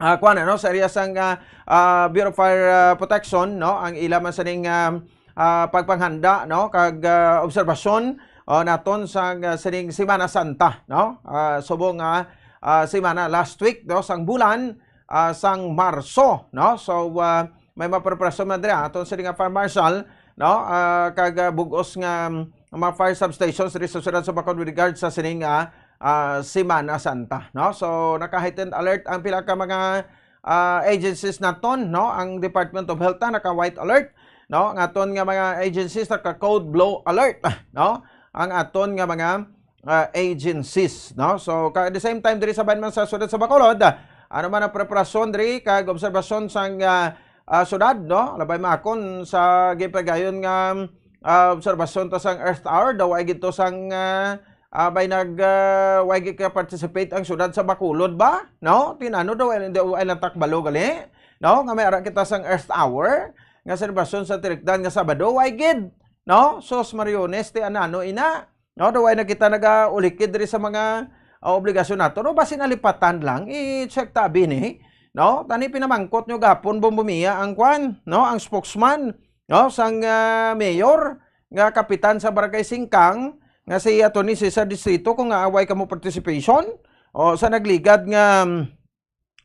ah, kuan ano, sa area sang ah, ah, Bureau of Fire ah, Protection, no? Ang ila man sining um, ah, pagpanghanda, no? Kag ah, obserbasyon oh, naton sang ah, sining Semana Santa, no? Ah, subong nga ah, semana last week, no? Sang bulan ah, sang Marso, no? So ah, may mga preparasyon man diri aton sini nga fire marshal, no? Ah, kag ah, bug-os nga um, mga fire substations diri sa siyudad sa Bacolod with regards sa sining ah, ah, Semana Santa, no? So naka-heightened alert ang pila ka mga ah, agencies naton, no? Ang Department of Health na naka-white alert, no? Ang aton nga mga agencies naka-code blue alert, no? Ang aton nga mga ah, agencies, no? So ka- at the same time diri sa bahin man sa siyudad sa Bacolod, ah, ano man ang preparasyon diri kag obserbasyon sang ah, ah, siyudad, no? Labay maakon sa gipagayon nga ah, obserbasyon to sang Earth Hour, daw ay gito sang ah, ah, bay nag ah, way gid ka participate ang siyudad sa Bacolod ba, no? Tinano daw ay, daw ay lang takbalo gali, no? Nga may ara kita sang Earth Hour nga selebrasyon sa tinikdan nga Sabado, way gid, no? Sos Mariones, ti anano ina, no? Daw ay na kita nagaulikid diri sa mga ah, obligasyon nato, no? Basi nalipatan lang, i-check tabi ni, no? Tani pinamangkot nyo gapon, Bombomiya, ang kwan, no? Ang spokesman, no? Sang ah, mayor nga kapitan sa Barangay Singkang nga si Attorney Cesar Distrito kung aaway kamo participation o sa nagligad nga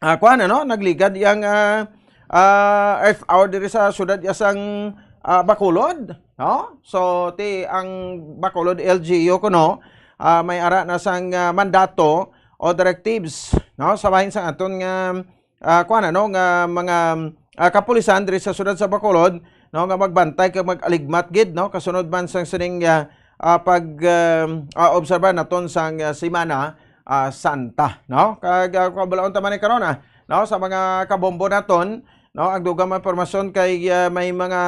ah, kuan ano, nagligad yang ah, ah, Earth Hour diri sa siyudad ya sang ah, Bacolod, no? So ti ang Bacolod L G U kuno ah, may ara na sang ah, mandato o directives, no, sa bahin sang aton nga ah, kuan ano nga mga ah, kapulisan diri sa siyudad sa Bacolod, no, nga magbantay kag mag-aligmat gid, no, kasunod man sang sining ah, ah, pag ah, ah, obserba naton sang ah, Semana ah, Santa, no? Kag ah, kabalaon ta man ni karon ah, no, sa mga kabombo naton, no, ang dugang mga impormasyon kay ah, may mga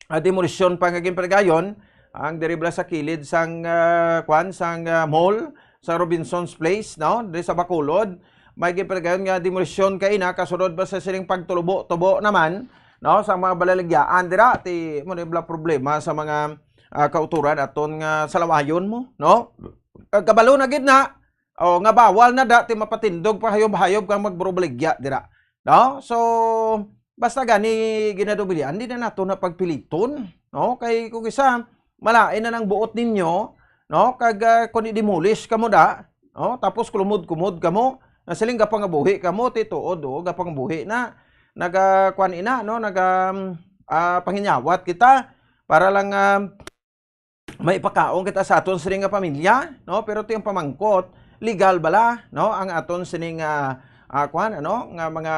ah, demolisyon pa nga ginpaligayon ang diri bala sa kilid sang ah, kwan sang ah, mall sa Robinson's Place, no? Diri sa Bacolod, may ginpaligayon nga demolisyon kaina kasunod ba sa sining pagtubo-tubo naman, no, sa mga balaligyaan dira ti mo ni bala problema sa mga ah, kauturan aton nga salawayon mo, no? Kag kabalo na gid na, o nga bawal na da ti mapatindog pa hayob-hayob kang magburubaligya dira. No? So basta gani ginadubilian, di na nato na pagpiliton, no? Kay kung isa malain na nang buot ninyo, no? Kag ah, kung i-demolish kamo da, no? Tapos kulumod-kumod kamo, na siling gapangabuhi kamo, ti tuod o gapangabuhi na nagakuan ina, no? Naga ah, panginyawat kita para lang ah, may pakaon kita sa aton sini nga pamilya, no? Pero ti ang pamangkot, legal bala, no? Ang aton sini nga ah, kuan ano nga mga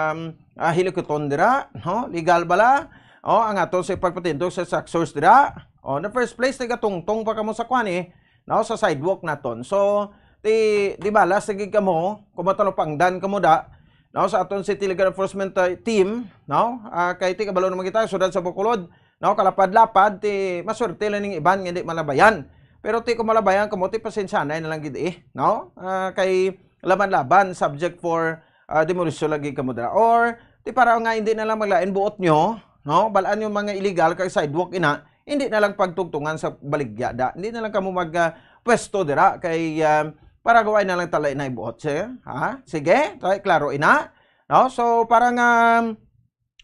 ah, hilikuton dira, no? Legal bala, o ang aton sa pagpatindog sa structures dira. O, in the first place, nagatungtong pa kamo sa kuan eh, no? Sa sidewalk naton. So ti di bala sige kamo, kung matalupangdan kamo da, no, sa aton city legal enforcement, uh, team, no? Ah, kay ti kabalo naman kita, siyudad sa Bacolod, no, kalapad-lapad, ti maswerte lang ning iban nga hindi malabayan. Pero ti kung malabayan kamo, ti pasensyanay na lang gid, eh, no? Ah, kay laban-laban, subject for, ah, demolition lagi kamo dira. Or ti para nga hindi na lang maglain buot nyo, no? Balaan yung mga illegal kag sidewalk ina, hindi na lang pagtugtungan sa baligya da. Hindi na lang kamo mag, ah, pwesto dira kay, ah, para gawain na lang talay na ibuot siya. Ha? Sige, tayo, klaro ina. No? So, para nga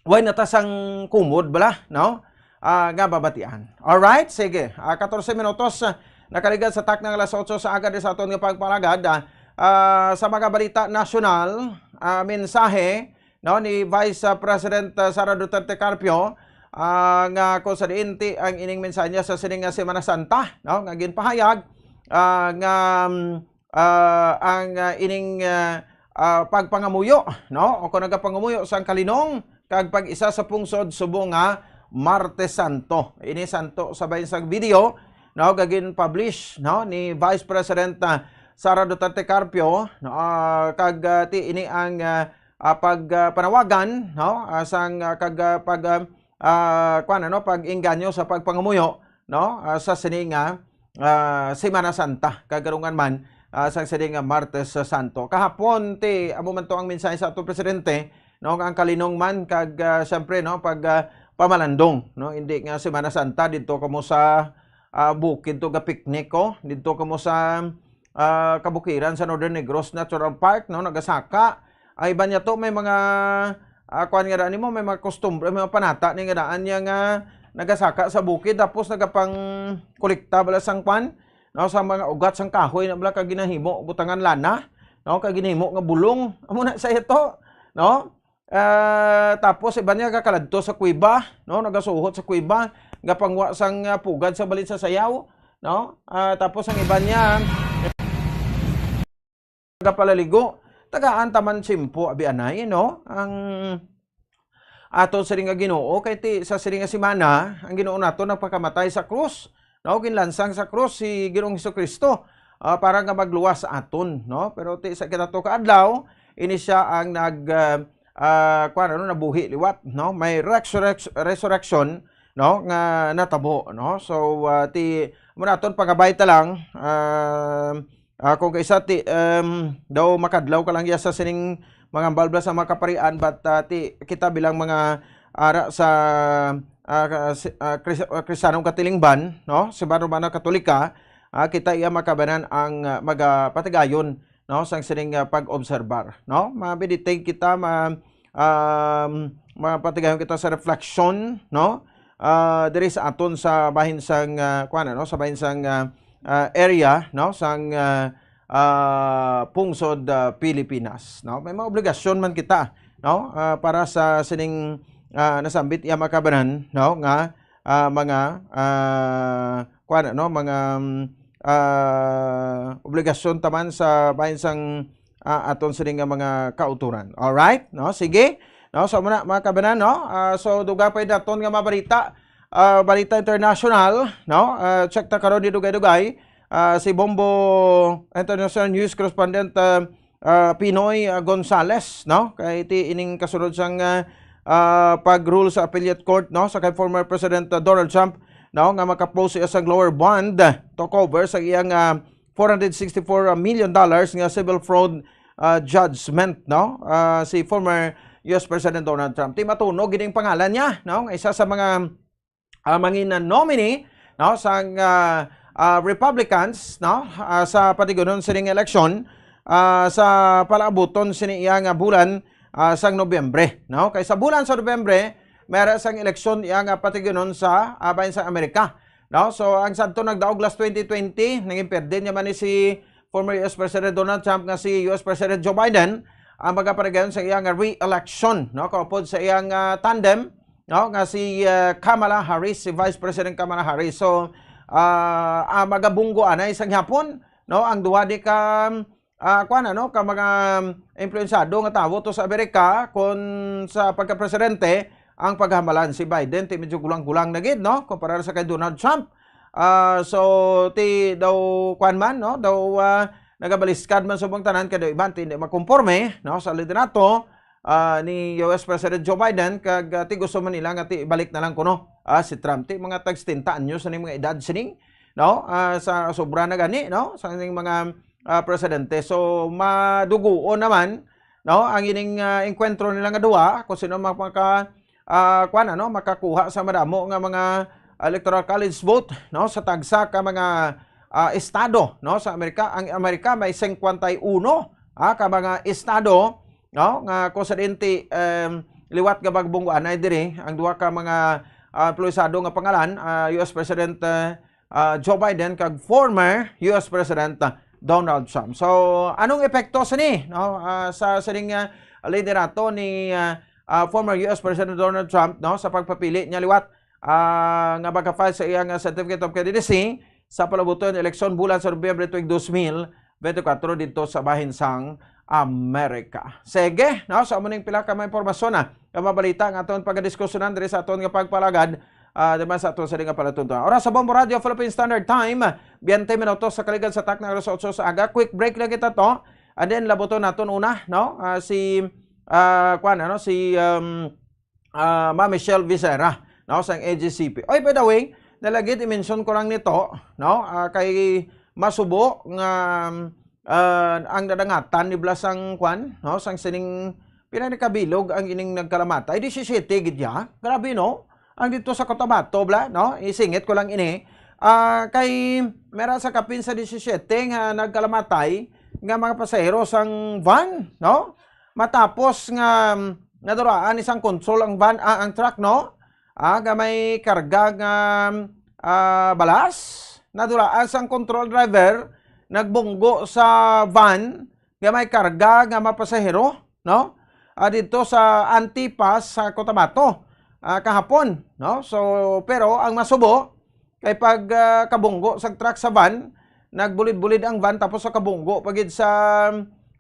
way na ta sang kumod bala, no? Ah, nga babatian. Alright, sige. Ah, katorse minutos, ah, nakaligad sa takna nga alas otso sa aga sa aton nga pagpalagad. Ah, ah, sa mga balita nasyonal, ah, mensahe, no, ni Vice, ah, President, ah, Sara Duterte Carpio, ah, nga kung sa diin ti ang ining mensahe niya sa sining nga Semana Santa, no, nga ginpahayag, ah, nga, mm, ah, ang, ah, ining, ah, ah, pagpangamuyo, no, o kung nagapangamuyo sang kalinong kag pag-isa sa pungsod subong nga Martes Santo. Ini santo sa bahin sang video, no, gagin-publish, no, ni Vice President, ah, Sara Duterte Carpio, no, ah, kag, ah, ti ini ang, ah, ah, pag, ah, panawagan, no, ah, sang, ah, kag, ah, pag, ah, ah, kuwan, ano, pag-inganyo sa pagpangamuyo, no, ah, sa sini nga, ah, Semana Santa, kagarungan man, ah, sa sini nga Martes Santo. Kahapon, ti, amo man to ang mensahe sa ato presidente, no, ang kalinong man, kag, ah, siyempre, no, pag, ah, pamalandong, no, hindi nga Semana Santa, dito kamo sa, ah, bukid to ga picnic, oh, dito kamo sa, ah, kabukiran sa Northern Negros Natural Park, no, nagasaka. Ay, iban niya to, may mga, ah, kuwan nga daan nimo, may mga kustumbre, may mga panata ni nga daan niya nga nagasaka sa bukid, tapos nagapang kolekta bala sang kuwan, no, sa mga ugat sang kahoy na bala kag ginahimo, butangan lana, no, kag ginahimo nga bulong. Amo na sa ito, no? Ah, tapos iban niya gakaladto sa kuweba, no? Nagasuhot sa kuweba, gapangwa sang, ah, pugad sa balin sa sayaw, no? Ah, tapos ang iban niya gapalaligo. Tagaan taman simpo, abi anay, no? Ang aton siring nga Ginoo, kay ti sa siring nga semana, ang Ginoo nato nagpakamatay sa krus, no? Ginlansang sa krus si Ginoong Jesu-Cristo, ah, para nga magluwas sa aton, no? Pero ti sa kita to ka adlaw, ini siya ang nag, ah, ah, kuwan, ano, nabuhi liwat, no? May resurrec-, resurrection, no, nga natabo, no? So, ah, ti, amo naton pangabay ta lang, ah, ah, kung kaisa ti, em, daw makadlaw ka lang ya sa sining mga balbla sa mga kaparian, but, ah, ti, kita bilang mga ara sa, ah, ka-, si-, ah, Kris-, ah, Kristiyanong katilingban, no? Sa Romana Katolika, ah, kita iya makabanan ang, ah, magapatigayon, no, sang sining, ah, pag-obserbar, no? Ma-meditate kita, ma-, um, mapatigayon kita sa reflection, no? Ah, diri sa aton sa bahin sang, ah, kuwan, ano, sa bahin sang, ah, ah, area, no, sang, ah, ah, pungsod, ah, Pilipinas, no? May mga obligasyon man kita, no? Ah, para sa sining, ah, nasambit iya makabanan, no, nga, ah, mga, ah, kuwan, ano, mga, mm, ah, obligasyon taman sa bahin sang, ah, aton sini nga mga kauturan. Alright? No? Sige. No? So, muna, mga kabanan, no? Ah, so, dugang pa daton nga mga balita. Ah, balita international, no? Ah, check ta karon ni dugay-dugay. Ah, si Bombo International News Correspondent, ah, ah, Pinoy, ah, Gonzales, no? Kay ti ining kasunod sang, ah, ah, pag-rule sa appellate court, no? Sa kay former President, ah, Donald Trump, no? Nga makapost siya sang lower bond to cover sa iyang, ah, four hundred sixty-four million dollars nga civil fraud, ah, judgment, no? Ah, si former U S President Donald Trump. Ti matunog gining pangalan niya, no? Nga isa sa mga ah, mangina nominee, no, sang, ah, ah, Republicans, no, ah, sa patigunon sining eleksyon, ah, sa palaabuton sini iya nga bulan, ah, sang Nobyembre, no? Kay sa bulan sa Nobyembre, may ara sang eleksyon iya nga patigunon sa, ah, bahin sa Amerika, no? So, ang sadto nagdaog last twenty twenty, naging perde niya man ni si former U S President Donald Trump nga si U S President Joe Biden ang magapatigayon sa iya nga re-election, no? Kaupod sa iya nga tandem, no, nga si, ah, Kamala Harris, si Vice President Kamala Harris. So, ah, ah, magabunggo anay sang gihapon, no, ang duha di ka, ah, kuwan, ano, ka mga impluwensyado nga tawo to sa Amerika, kon sa pagkapresidente ang paghamalan si Biden, ti medyo gulang-gulang na gid, no, kumpara sa kay Donald Trump. Ah, so, ti daw, kuwan man, no, daw, ah, nagabaliskad man subong tanan kay daw iban ti hindi makonforme, no, sa liderato, ah, ni U S President Joe Biden, kag, ah, ti gusto man nila nga ti ibalik na lang kuno, ah, si Trump. Ti mga tag setenta anyos na ni mga edad sining, no? Ah, sa sobra na gani, no? Sa ning mga, ah, presidente. So, maduguon naman, no? Ang ining, ah, engkwentro nila nga duha, kung sino ang maka-, ah, kuwan, ano, makakuha sa madamo nga mga electoral college vote, no? Sa tagsa ka mga, ah, estado, no? Sa Amerika, ang Amerika may singkwenta y uno, ah, ka mga estado, no? Nga kung sa diin ti, em, liwat nga pagbunggoanay diri ang duha ka mga, ah, empleyado nga pangalan, ah, U S President, ah, ah, Joe Biden kag former U S President, ah, Donald Trump. So, anong epekto sini, no? Ah, sa sining, ah, liderato ni, ah, ah, former U S President Donald Trump, no, sa pagpapili niya liwat, ah, nga magka-file sa iyang, ah, Certificate of Candidacy sa palabuton eleksyon bulan sa Nobyembre tuig dos mil bente kwatro dito sa bahin sang Amerika. Sige, no, sa amo ning pila ka mga impormasyon na nga mabalita nga aton pagadiskusyonan diri sa aton nga pagpalagad, ah, di ba, sa aton sa nga palatuntunan. Oras sa Bombo Radio Philippine Standard Time, biyente minutos sa kaligad sa takna alas otso sa aga. Quick break lang kita to. And then labuton naton una, no? Ah, si, ah, kuwan, ano, si, um, ah, Ma'am Michelle Vicera, no, sang A G C P. Oy, by the way, nalagid i-mention ko lang nito, no? Ah, kay masubo nga, ah, ang nadangatan ni Blas sang kuwan, no, sang sining pila ni kabilog ang ining nagkalamatay, disisiyete gid ya. Grabe, no? Ang dito sa Cotabato, bla, no? Isingit ko lang ini. Ah, kay mera sa kapin sa disisiyete nga nagkalamatay nga mga pasahero sang van, no? Matapos nga, mm, naduraan ni sang kontrol ang van, ah, ang truck, no? Ah, nga may karga nga, ah, balas, naduraan sang kontrol driver, nagbunggo sa van nga may karga nga mga pasahero, no? Ah, dito sa Antipas sa Cotabato, ah, kahapon, no? So, pero ang masubo kay pag, ah, kabunggo sa truck sa van, nagbulid-bulid ang van tapos sa kabunggo pa gid sa,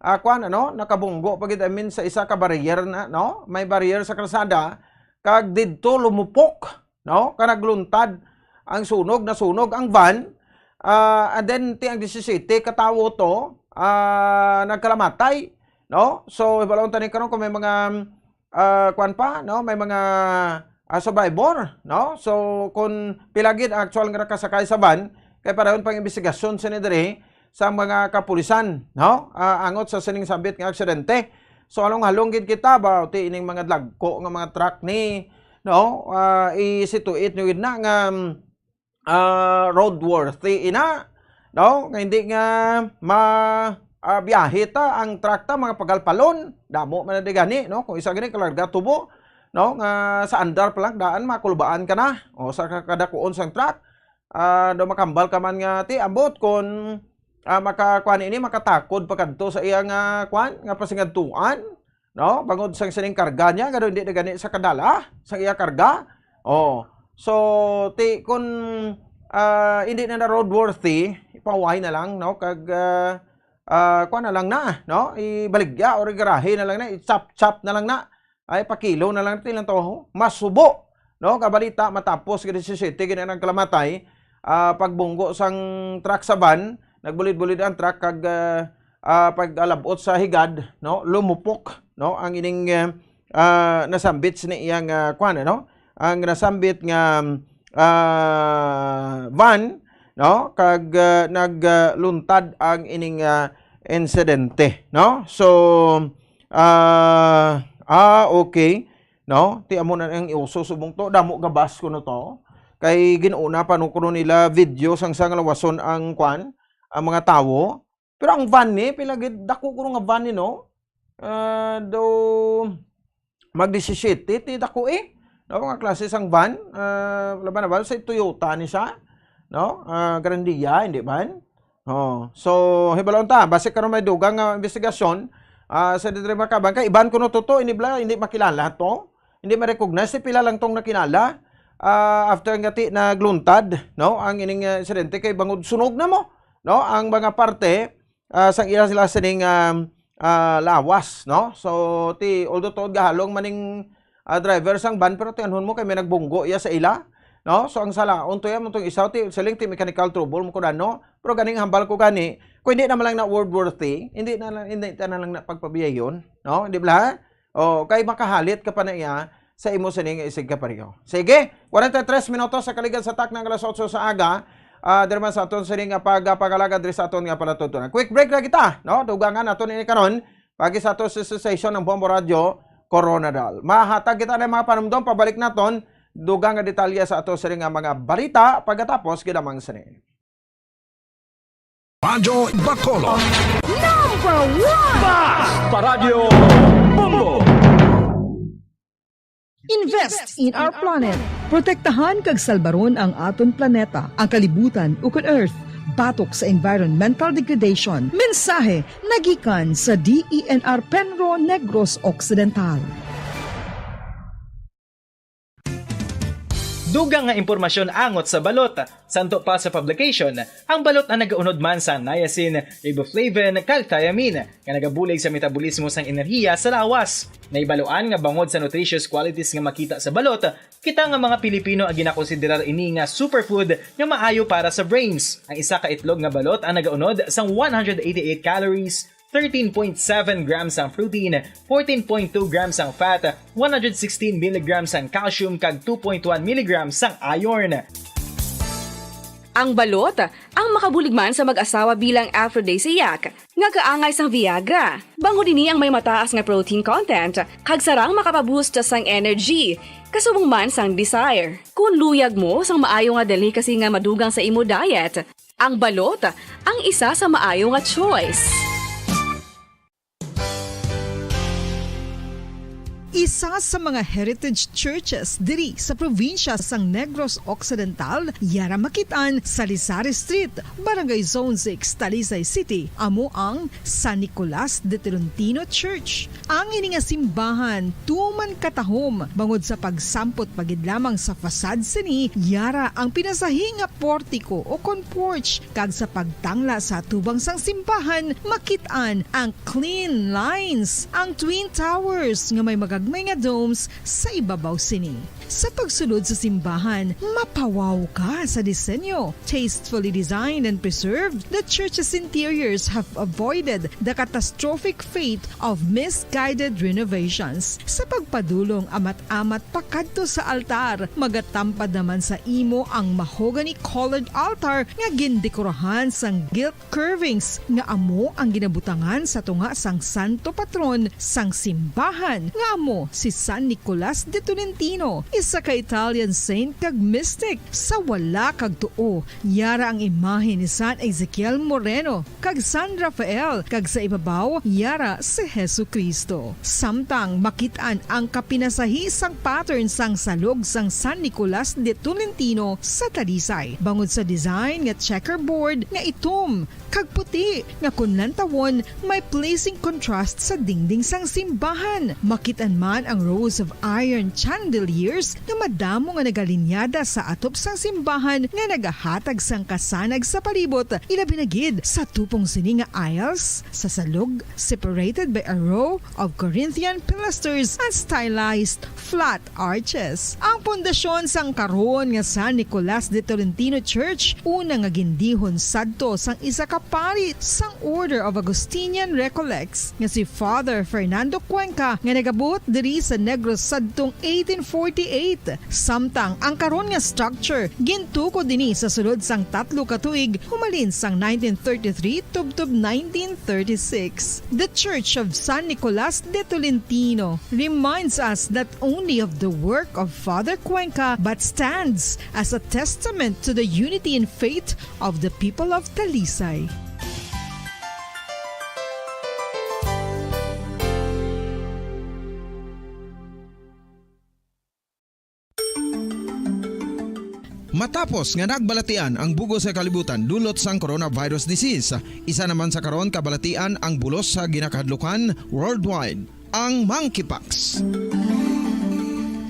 ah, kwan, ano, nakabunggo pa gid, I mean, sa isa ka barrier na, no? May barrier sa kalsada, kag didto lumupok, no? Ka nagluntad ang sunog, nasunog ang van, ah, and then ti ang disisiyete ka tawo to, ah, nagkalamatay, no? So, hibalon tani karon kung may mga, ah, kwan pa, no? May mga, ah, survivor, no? So, kung pila gid ang actual nga nakasakay sa van, kay padayon pang imbestigasyon sini diri sa mga kapulisan, no? Ah, angot sa sining sambit nga aksidente. So, halong-halong gid kita ba, ti ining mga dagko nga mga truck ni, no? Ah, i-situate nyo gid na nga, mm, ah, roadworthy ina, no? Nga hindi nga ma-, ah, biyahe ta ang truck ta, mga pagalpalon. Damo man na di gani, no? Kung isa gani kalarga tubo, no? Nga sa andar pa lang, daan, makulbaan ka na. O, sa ka-, kadakuon sang truck, ah, daw makambal ka man nga, ti, ambot kon, ah, maka-, kuan ini, makatakod pa kadto sa iya nga, kuan, nga pasingadtuan, no? Bangod sang sining karga niya, nga daw hindi na gani sa kadala, sa iya karga. Oh. So, ti, kun, ah, hindi na na roadworthy, ipahuway na lang, no? Kag, ah, ah, kuan na lang na, no? Ibaligya or igarahe na lang na, i-chop-chop na lang na. Ay, pakilo na lang, ti lang to, ho. Masubo, no? Kabalita, matapos ka disisiyete gid ang nagkalamatay, ah, pagbunggo sang truck sa van, nagbulid-bulid ang truck kag, ah, ah, pag-alabot sa higad, no? Lumupok, no? Ang ining, ah, ah, nasambit ni iyang, ah, kuan, ano? Ang nasambit nga, ah, van, no? Kag, ah, nag, ah, luntad ang ining, ah, insidente, no? So, ah, ah, okay, no? Ti amo na ang iuso subong to, damo gabas kuno to. Kay gin-una pa no kuno nila video sang sa nga lawason ang kwan, ang mga tawo. Pero ang van ni, pila gid dako kuno nga van ni, no? Ah, do mag disisiyete ti dako, eh. No, nga klase sang van, ah, laban na ba sa Toyota ni siya, no? Ah, Grandia, hindi man? Oh, so, hibalon ta, basi karon may dugang nga investigasyon, ah, sa diri makaban kay iban kuno to, to, ini bala, hindi makilala to, hindi ma-recognize, si pila lang tong nakilala, ah, after nga ti nagluntad, no, ang ining, ah, insidente kay bangod sunog na mo, no, ang mga parte, ah, sang ila sila sining, ah, ah, lawas, no? So, ti, although tuod gahalong maning, ah, driver sang van, pero ti anhon mo kay may nagbunggo iya sa ila, no? So, ang sala, unto iya, mong tong isa, ti, siling ti mechanical trouble mo ko na, no? Pero ganing hambal ko gani, kung hindi naman lang na roadworthy, hindi na lang, hindi ta na lang na pagpabiyayon, no? Hindi bala? O, kay makahalit ka pa na iya sa imo sining isig ka pareho. Sige, forty-three minutos sa kaligad sa takna nga alas otso sa aga. Ah, diri man sa aton sining nga pagpagalagad diri sa aton nga palatuntunan. Quick break na kita, no? Dugangan naton ini karon, pagi sa aton sa session ng Bombo Radio, Coronadal. Mahatag kita ng mga panumdom, pabalik naton, dugang nga detalye sa ato sining nga mga balita pagkatapos gid lamang sini. Radyo Bacolod. Number one! Bas! Paradyo Bombo! Invest in our planet. Protektahan kag salbaron ang aton planeta, ang kalibutan, ukon Earth, batok sa environmental degradation. Mensahe nagikan sa D E N R Penro Negros Occidental. Dugang nga impormasyon angot sa balot. Santo pa sa publication, ang balot ang nagaunod man sa niacin, riboflavin, kag thiamine, nga nagabulig sa metabolismo sang enerhiya sa lawas. Nahibaluan nga bangod sa nutritious qualities nga makita sa balot, kita nga mga Pilipino ang ginakonsiderar ini nga superfood nga maayo para sa brains. Ang isa ka itlog nga balot ang nagaunod sang one hundred eighty-eight calories, thirteen point seven grams ang protein, fourteen point two grams ang fat, one hundred sixteen milligrams ang calcium, kag two point one milligrams ang iron. Ang balot, ang makabulig man sa mag-asawa bilang aphrodisiac, nga kaangay sang Viagra. Bangod ini ang may mataas nga protein content, kag sarang makapaboost sang energy, kasubong man sang desire. Kung luyag mo sang maayo nga delicacy nga madugang sa imo diet, ang balot ang isa sa maayo nga choice. Isa sa mga heritage churches diri sa probinsya sang Negros Occidental, yara makit-an sa Lisari Street, Barangay Zone six, Talisay City, amo ang San Nicolas de Tolentino Church. Ang ini nga simbahan tuman katahom bangod sa pagsampot pa gid lamang sa facade sini, yara ang pinasahi nga portiko o kon porch, kag sa pagtangla sa atubang sang simbahan, makit-an ang clean lines, ang twin towers nga may magagmay nga domes sa ibabaw sini. Sa pagsulod sa simbahan, mapawaw ka sa disenyo. Tastefully designed and preserved, the church's interiors have avoided the catastrophic fate of misguided renovations. Sa pagpadulong amat-amat pakadto sa altar, magatampad naman sa imo ang mahogany-colored altar nga gindekorahan sang gilt curvings nga amo ang ginabutangan sa tunga sang santo patron sang simbahan, nga amo si San Nicolas de Tolentino, isa ka Italian saint kag mystic. Sa wala kag tuo, yara ang imahe ni San Ezekiel Moreno kag San Rafael, kag sa ibabaw, yara si Jesu-Cristo. Samtang makit-an ang kapinasahi sang pattern sang salog sang San Nicolas de Tolentino sa Talisay, bangod sa design nga checkerboard nga itom kag puti, nga kon lantawon, may pleasing contrast sa dingding sang simbahan. Makit-an man ang rows of iron chandeliers nga madamo nga nagalinyada sa atop sang simbahan nga nagahatag sang kasanag sa palibot, ilabi na gid sa tupong sini nga aisles, sa salog, separated by a row of Corinthian pilasters and stylized flat arches. Ang pundasyon sang karon nga San Nicolas de Tolentino Church, una nga gindihon sadto sang isa ka pari sang Order of Augustinian Recollects nga si Father Fernando Cuenca, nga nagabuot diri sa Negros sadtong eighteen forty-eight. Samtang ang karon nga structure gintukod ini sa sulod sang tatlo ka tuig, humalin sang nineteen thirty-three tubtob nineteen thirty-six. The Church of San Nicolas de Tolentino reminds us not only of the work of Father Cuenca, but stands as a testament to the unity in faith of the people of Talisay. Matapos nga nagbalatian ang bug-os nga kalibutan dulot sang coronavirus disease, isa naman sa karon kabalatian ang bulos sa ginakahadlukan worldwide, ang monkeypox.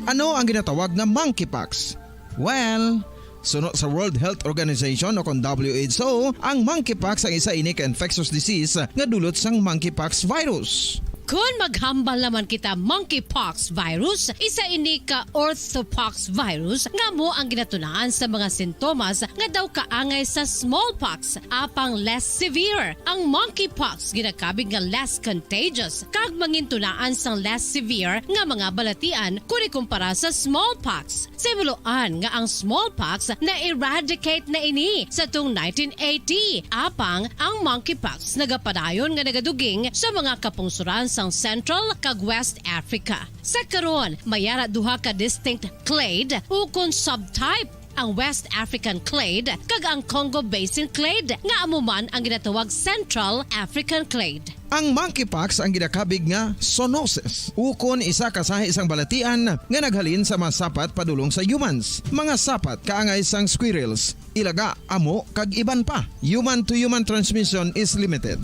Ano ang ginatawag nga monkeypox? Well, suno sa World Health Organization o kon W H O, ang monkeypox ang isa ini ka infectious disease nga dulot sang monkeypox virus. Kon maghambal naman kita monkeypox virus, isa ini ka orthopox virus nga amo ang ginatunaan sa mga sintomas nga daw kaangay sa smallpox, apang less severe. Ang monkeypox ginakabig nga less contagious kag mangintunaan sang less severe nga mga balatian kon ikumpara sa smallpox. Sa himuloan nga ang smallpox na-eradicate na ini sa tung nineteen eighty, apang ang monkeypox nagapadayon nga nagaduging sa mga kapungsuran sang Central kag West Africa. Sa karon, may ara duha ka distinct clade ukon subtype, ang West African clade kag ang Congo Basin clade, nga amo man ang ginatawag Central African clade. Ang monkeypox ang ginakabig nga zoonosis, ukon isa ka sahi sang balatian nga naghalin sa mga sapat padulong sa humans, mga sapat kaangay sang squirrels, ilaga, amo, kag iban pa. Human-to-human transmission is limited.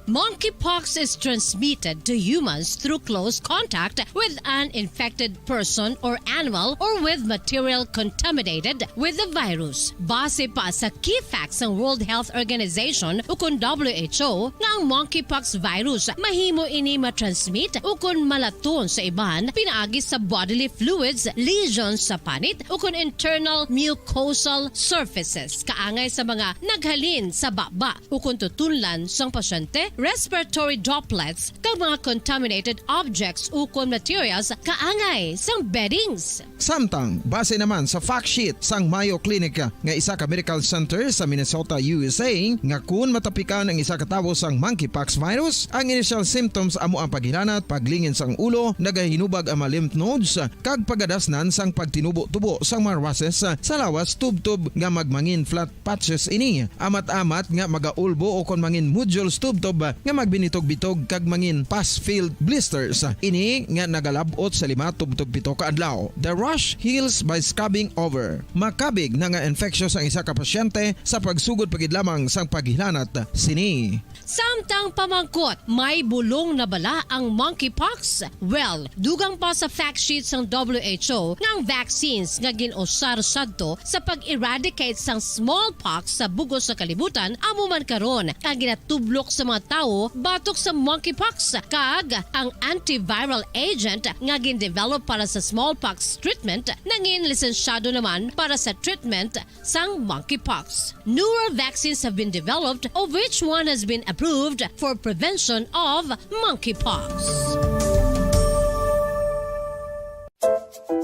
Monkeypox is transmitted to humans through close contact with an infected person or animal or with material contaminated with the virus. Base pa sa key facts sang World Health Organization ukon W H O, nga ang monkeypox virus mahimo ini matransmit ukon malaton sa iban pinaagi sa bodily fluids, lesions sa panit, ukon internal mucosal surfaces, kaangay sa mga naghalin sa baba ukon tutunlan sang pasyente, respiratory droplets, kag mga contaminated objects ukon materials kaangay sang beddings. Samtang, base naman sa fact sheet sang Mayo Clinic nga isa ka medical center sa Minnesota, U S A, nga kun matapikan ang isa ka tawo sang monkeypox virus, ang initial symptoms amo ang paghilanat, paglingin sang ulo, nagahinubag ang mga lymph nodes, kag pagadasnan sang pagtinubo-tubo sang mga rushes sa lawas tubtob nga magmangin flat patches ini, amat-amat nga magaulbo ukon mangin nodules tubtob nga magbinitog-bitog kag mangin pus-filled blisters. Ini nga nagalab-ot sa lima tubtob pito ka adlaw. The rash heals by scabbing over. Makabig na nga infectious ang isa ka pasyente sa pagsugod pa gid lamang sang paghilanat sini. Samtang pamangkot, may bulong na bala ang monkeypox? Well, dugang pa sa fact sheet sang W H O nga ang vaccines nga gin-usar sadto sa pag-eradicate sang smallpox sa bug-os sa kalibutan amo man karon ang ginatublok sa mga tawo batok sa monkeypox, kag ang antiviral agent nga gin-develop para sa smallpox treatment nangin lisensyado naman para sa treatment sang monkeypox. Newer vaccines have been developed, of which one has been approved for prevention of monkeypox.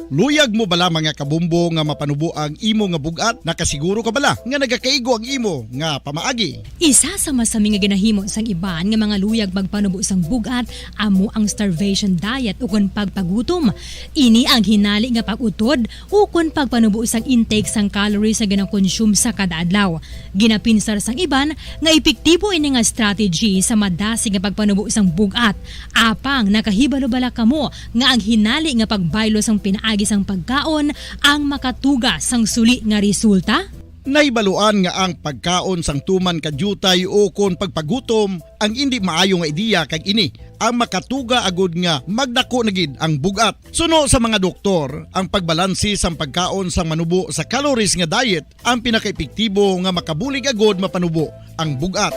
Luyag mo bala, mga kabumbo, nga mapanubo ang imo nga bug-at? Nakasiguro ka bala nga nagakaigo ang imo nga pamaagi? Isa sa masami nga ginahimo sang iban nga mga luyag magpanubo sang bug-at amo ang starvation diet ukon pagpagutom. Ini ang hinali nga pag-utod ukon pagpanubo sang intake sang calories nga ginakonsume sa kada adlaw. Ginapinsar sang iban nga epektibo ini nga strategy sa madasig nga pagpanubo sang bug-at. Apang nakahibalo bala kamo nga ang hinali nga pagbaylo sang pinaagi sang pagkaon ang makatuga sang suli nga resulta? Nahibaluan nga ang pagkaon sang tuman ka diutay ukon pagpagutom ang indi maayo nga ideya, kag ini ang makatuga agud nga magdako na gid ang bug-at. Suno sa mga doktor, ang pagbalanse sang pagkaon sang manubo sa calories nga diet ang pinakaepektibo nga makabulig agud mapanubo ang bug-at.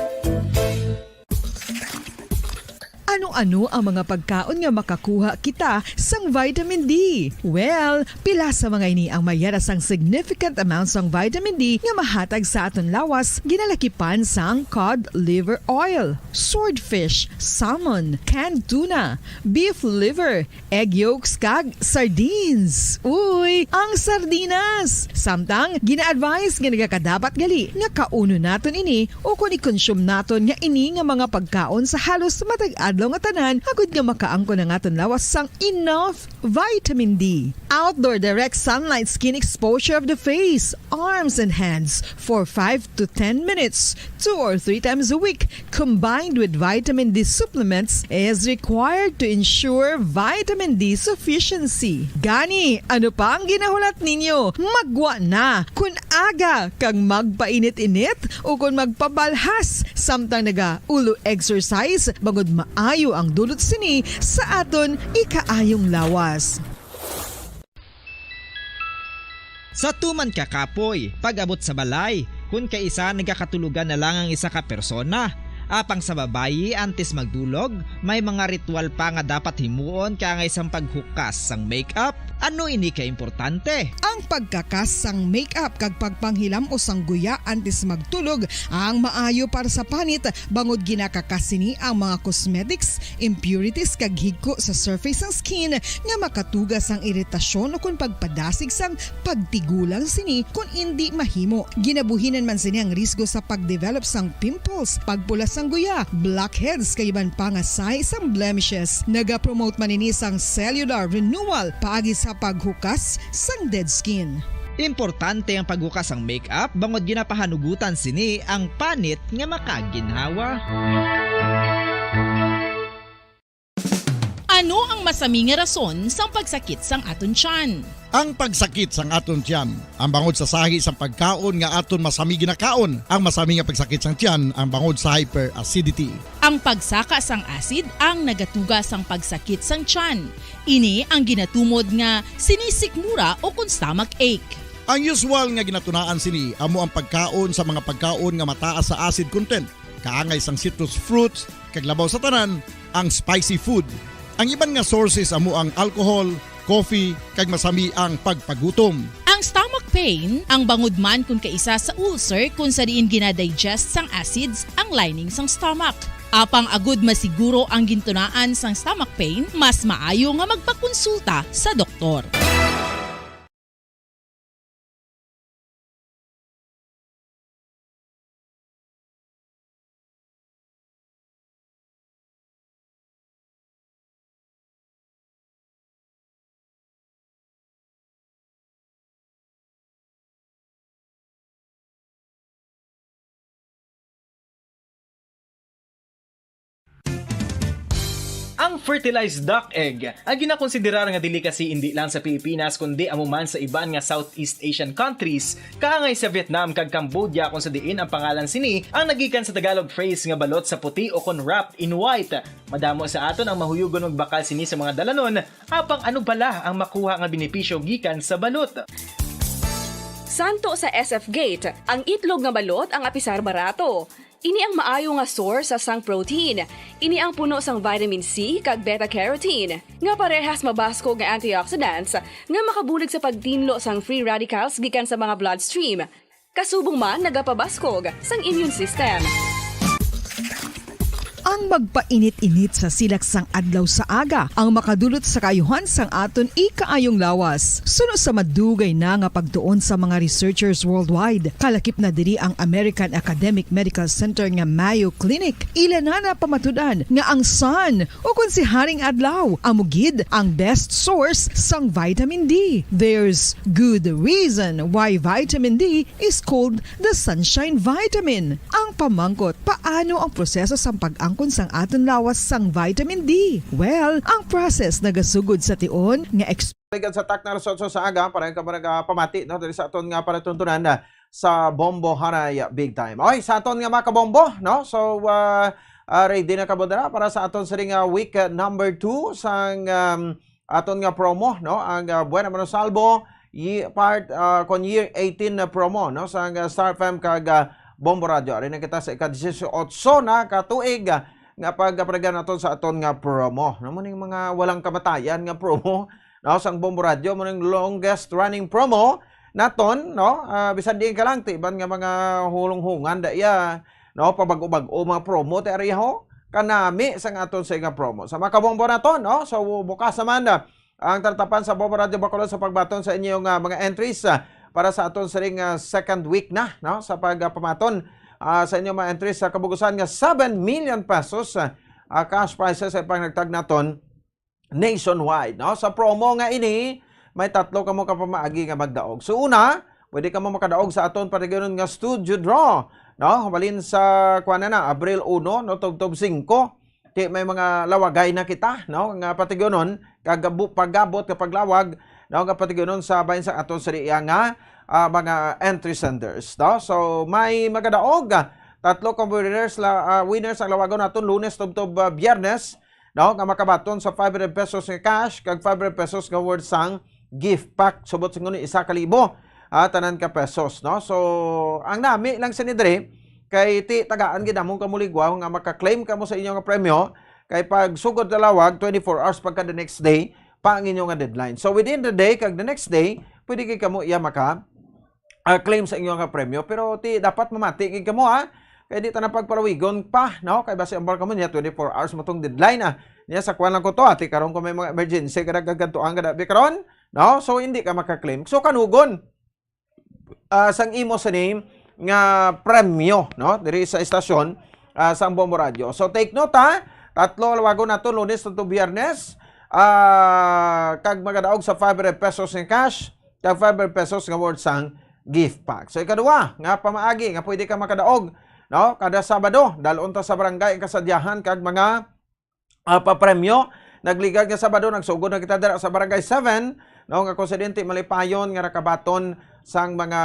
Ano-ano ang mga pagkaon nga makakuha kita sang vitamin D? Well, pila sa mga ini ang may yara sang significant amount sang vitamin D nga mahatag sa aton lawas, ginalakipan sang cod liver oil, swordfish, salmon, canned tuna, beef liver, egg yolks, kag sardines. Uy, ang sardinas! Samtang, gina-advise nga nagakadapat gali nga kaunon naton ini ukon i-consume naton nga ini nga mga pagkaon sa halos matag adlaw nga tanan, agud nga makaangkon ang aton lawas sang enough vitamin D. Outdoor direct sunlight skin exposure of the face, arms, and hands for five to ten minutes, two or three times a week, combined with vitamin D supplements, is required to ensure vitamin D sufficiency. Gani, ano pa ang ginahulat ninyo? Maggwa na! Kun aga kag magpainit-init ukon magpabalhas samtang naga-ulo exercise, bangod maayo ang dulot sini sa aton ikaayong lawas. Sa tuman ka kapoy, pag-abot sa balay, kun kaisa nagakatulogan na lang ang isa ka persona, Apang sa babayi, antes magdulog, may mga ritual pa nga dapat himuon kaangay sang paghukas sang makeup. Ano ini ka importante? Ang pagkakas sang makeup kag pagpanghilam-os sang guya antes magtulog ang maayo para sa panit, bangod ginakakas sini ang mga cosmetics, impurities, kag higko sa surface sang skin nga makatuga sang iritasyon ukon pagpadasig sang pagtigulang sini kon indi mahimo. Ginabuhinan man sini ang risgo sa pag-develop sang pimples, pagpula sang guya, blackheads, kag iban pa nga sahi sang blemishes. Nagapromote man ini sang cellular renewal paagi sa paghukas sang dead skin. Importante ang paghukas sang makeup bangod ginapahanugutan sini ang panit nga makaginhawa. Ano ang masami nga rason sang pagsakit sang aton tiyan? Ang pagsakit sang aton tiyan, ang bangod sa sahi sang pagkaon nga aton masami ginakaon. Ang masami nga pagsakit sang tiyan, ang bangod sa hyperacidity. Ang pagsaka sang acid ang nagatuga sang pagsakit sang tiyan. Ini ang ginatumod nga sinisikmura ukon stomach ache. Ang usual nga ginatunaan sini amo ang pagkaon sa mga pagkaon nga mataas sa acid content, kaangay sang citrus fruits, kag labaw sa tanan, ang spicy food. Ang iban nga sources amo ang alcohol, coffee, kag masami ang pagpagutom. Ang stomach pain, ang bangod man kon kaisa sa ulcer kon sa diin ginadigest sang acids ang lining sang stomach. Apang agud masiguro ang gintunaan sang stomach pain, mas maayo nga magpakonsulta sa doktor. Ang fertilized duck egg, ang ginakonsiderar nga delicacy indi lang sa Pilipinas, kundi amo man sa iban nga Southeast Asian countries, kaangay sa Vietnam kag Cambodia, kung sa diin ang pangalan sini ang nagikan sa Tagalog phrase nga balot sa puti o kon wrapped in white. Madamo sa aton ang mahuyugon magbakal sini sa mga dalanon, apang ano bala ang makuha nga benepisyo gikan sa balot? Santo sa S F Gate, ang itlog nga balot ang apisar barato. Ini ang maayo nga source sang protein. Ini ang puno sang vitamin C kag beta carotene, nga parehas mabaskog nga antioxidants nga makabulig sa pagtinlo sang free radicals gikan sa mga bloodstream. Kasubong man nagapabaskog sang immune system. Ang magpainit-init sa silak sang adlaw sa aga ang makadulot sa kaayuhan sang aton ikaayong lawas. Suno sa madugay na nga pagtuon sa mga researchers worldwide, kalakip na diri ang American Academic Medical Center nga Mayo Clinic. Ila na napamatud-an nga ang sun, o kon si Haring Adlaw, amo gid ang best source sang vitamin D. There's good reason why vitamin D is called the sunshine vitamin. Ang pamangkot, paano ang proseso sang pag-angkon sang aton lawas sang vitamin D? Well, ang process nagasugod sa tion nga ex- Balikan sa Takna Resort sa aga para ka mga pamati, no, diri sa aton nga palatuntunan, ah, sa Bombo Haray Big Time. Oy, sa aton nga mga kabombo, no? So, ah, ah, ready na kamo dira para sa aton siring nga week, ah, number two sang, um, aton nga promo, no? Ang, ah, Buena Manosalbo, ye-, part, ah, kon year eighteen na promo, no? Sa, ah, Star F M kag, ah, Bombo Radio. Ari na kita sa ika-dieciocho na ka tuig, ah, nga pagpaligya naton sa aton nga promo. Ano man yung mga walang kamatayan nga promo, no? Sang Bombo Radio, mo yung longest running promo naton, no? Ah, bisan diin ka lang, tiban nga mga hulong-hungan, da iya, no? Pabag-o-bag-o mga promo, ti ariho. Kanami sang aton sa nga promo. Sa mga kabombo naton, no? So, bukas naman, ah, ang talatapan sa Bombo Radio Bacolod sa pagbaton sa inyo nga mga entries, ah, para sa aton siring, ah, second week na, no? Sa pagpamaton, ah, sa inyo mga entries sa kabugusan nga seven million pesos, ah, ah, cash prizes ay pangnagtag naton nationwide, no? Sa promo nga ini, may tatlo kamo ka pamaagi nga magdaog. So, una, pwede kamo makadaog sa aton patigyonon nga studio draw, no? Halin sa, kuwan na na, Abril uno, no? Tubtob singko. Ti may mga lawagay na kita, no? Nga patigyonon, kag bu-, pagabot ka paglawag, no? Nga patigyonon sa bahin sa aton sa iya nga, ah, mga entry senders, no? So, may magadaog, ah, tatlo ka winners la-, ah, winners ang lawagon naton Lunes tubtob, ah, Biyernes, no, nga makabaton sa five hundred pesos nga cash kag five hundred pesos nga worth sang gift pack. Subot sa ingon, isa ka libo, ah, tanan ka pesos, no? So, ang nami lang sini diri, Kay ti tagaan gid namon kamo ligwa nga maka-claim kamo sa inyo nga premyo. Kay pag sugod na lawag, twenty-four hours pagka the next day pa ang inyo nga deadline. So within the day kag the next day, pwede gid kamo iya maka ah, claim sa inyo nga premyo. Pero ti dapat mamati gid kamo, ha. Kay di ta na pagpalawigon pa, no? Kay basi ambal kamo niya, twenty-four hours mo tong deadline, ah. Niya sa kwan lang ko to, ati karon ko may mga emergency kada gagantuan kada bi karon, no? So hindi ka maka-claim. So kanugon ah, sang imo sa name nga premyo, no? Diri sa estasyon ah, sang Bombo Radio. So take note, ha. Tatlo lawagon nato, Lunes to Biyernes. Ah, kag magadaog sa five hundred pesos nga cash, kag five hundred pesos nga worth sang gift pack. So ikaduha nga pamaagi nga pwede ka makadaog, no? Kada Sabado, dalon ta sa barangay ang kasadyahan kag mga ah, papremyo. Nagligad nga Sabado, nagsugod na kita dira sa Barangay seven, no, nga konsidente malipayon nga nakabaton sang mga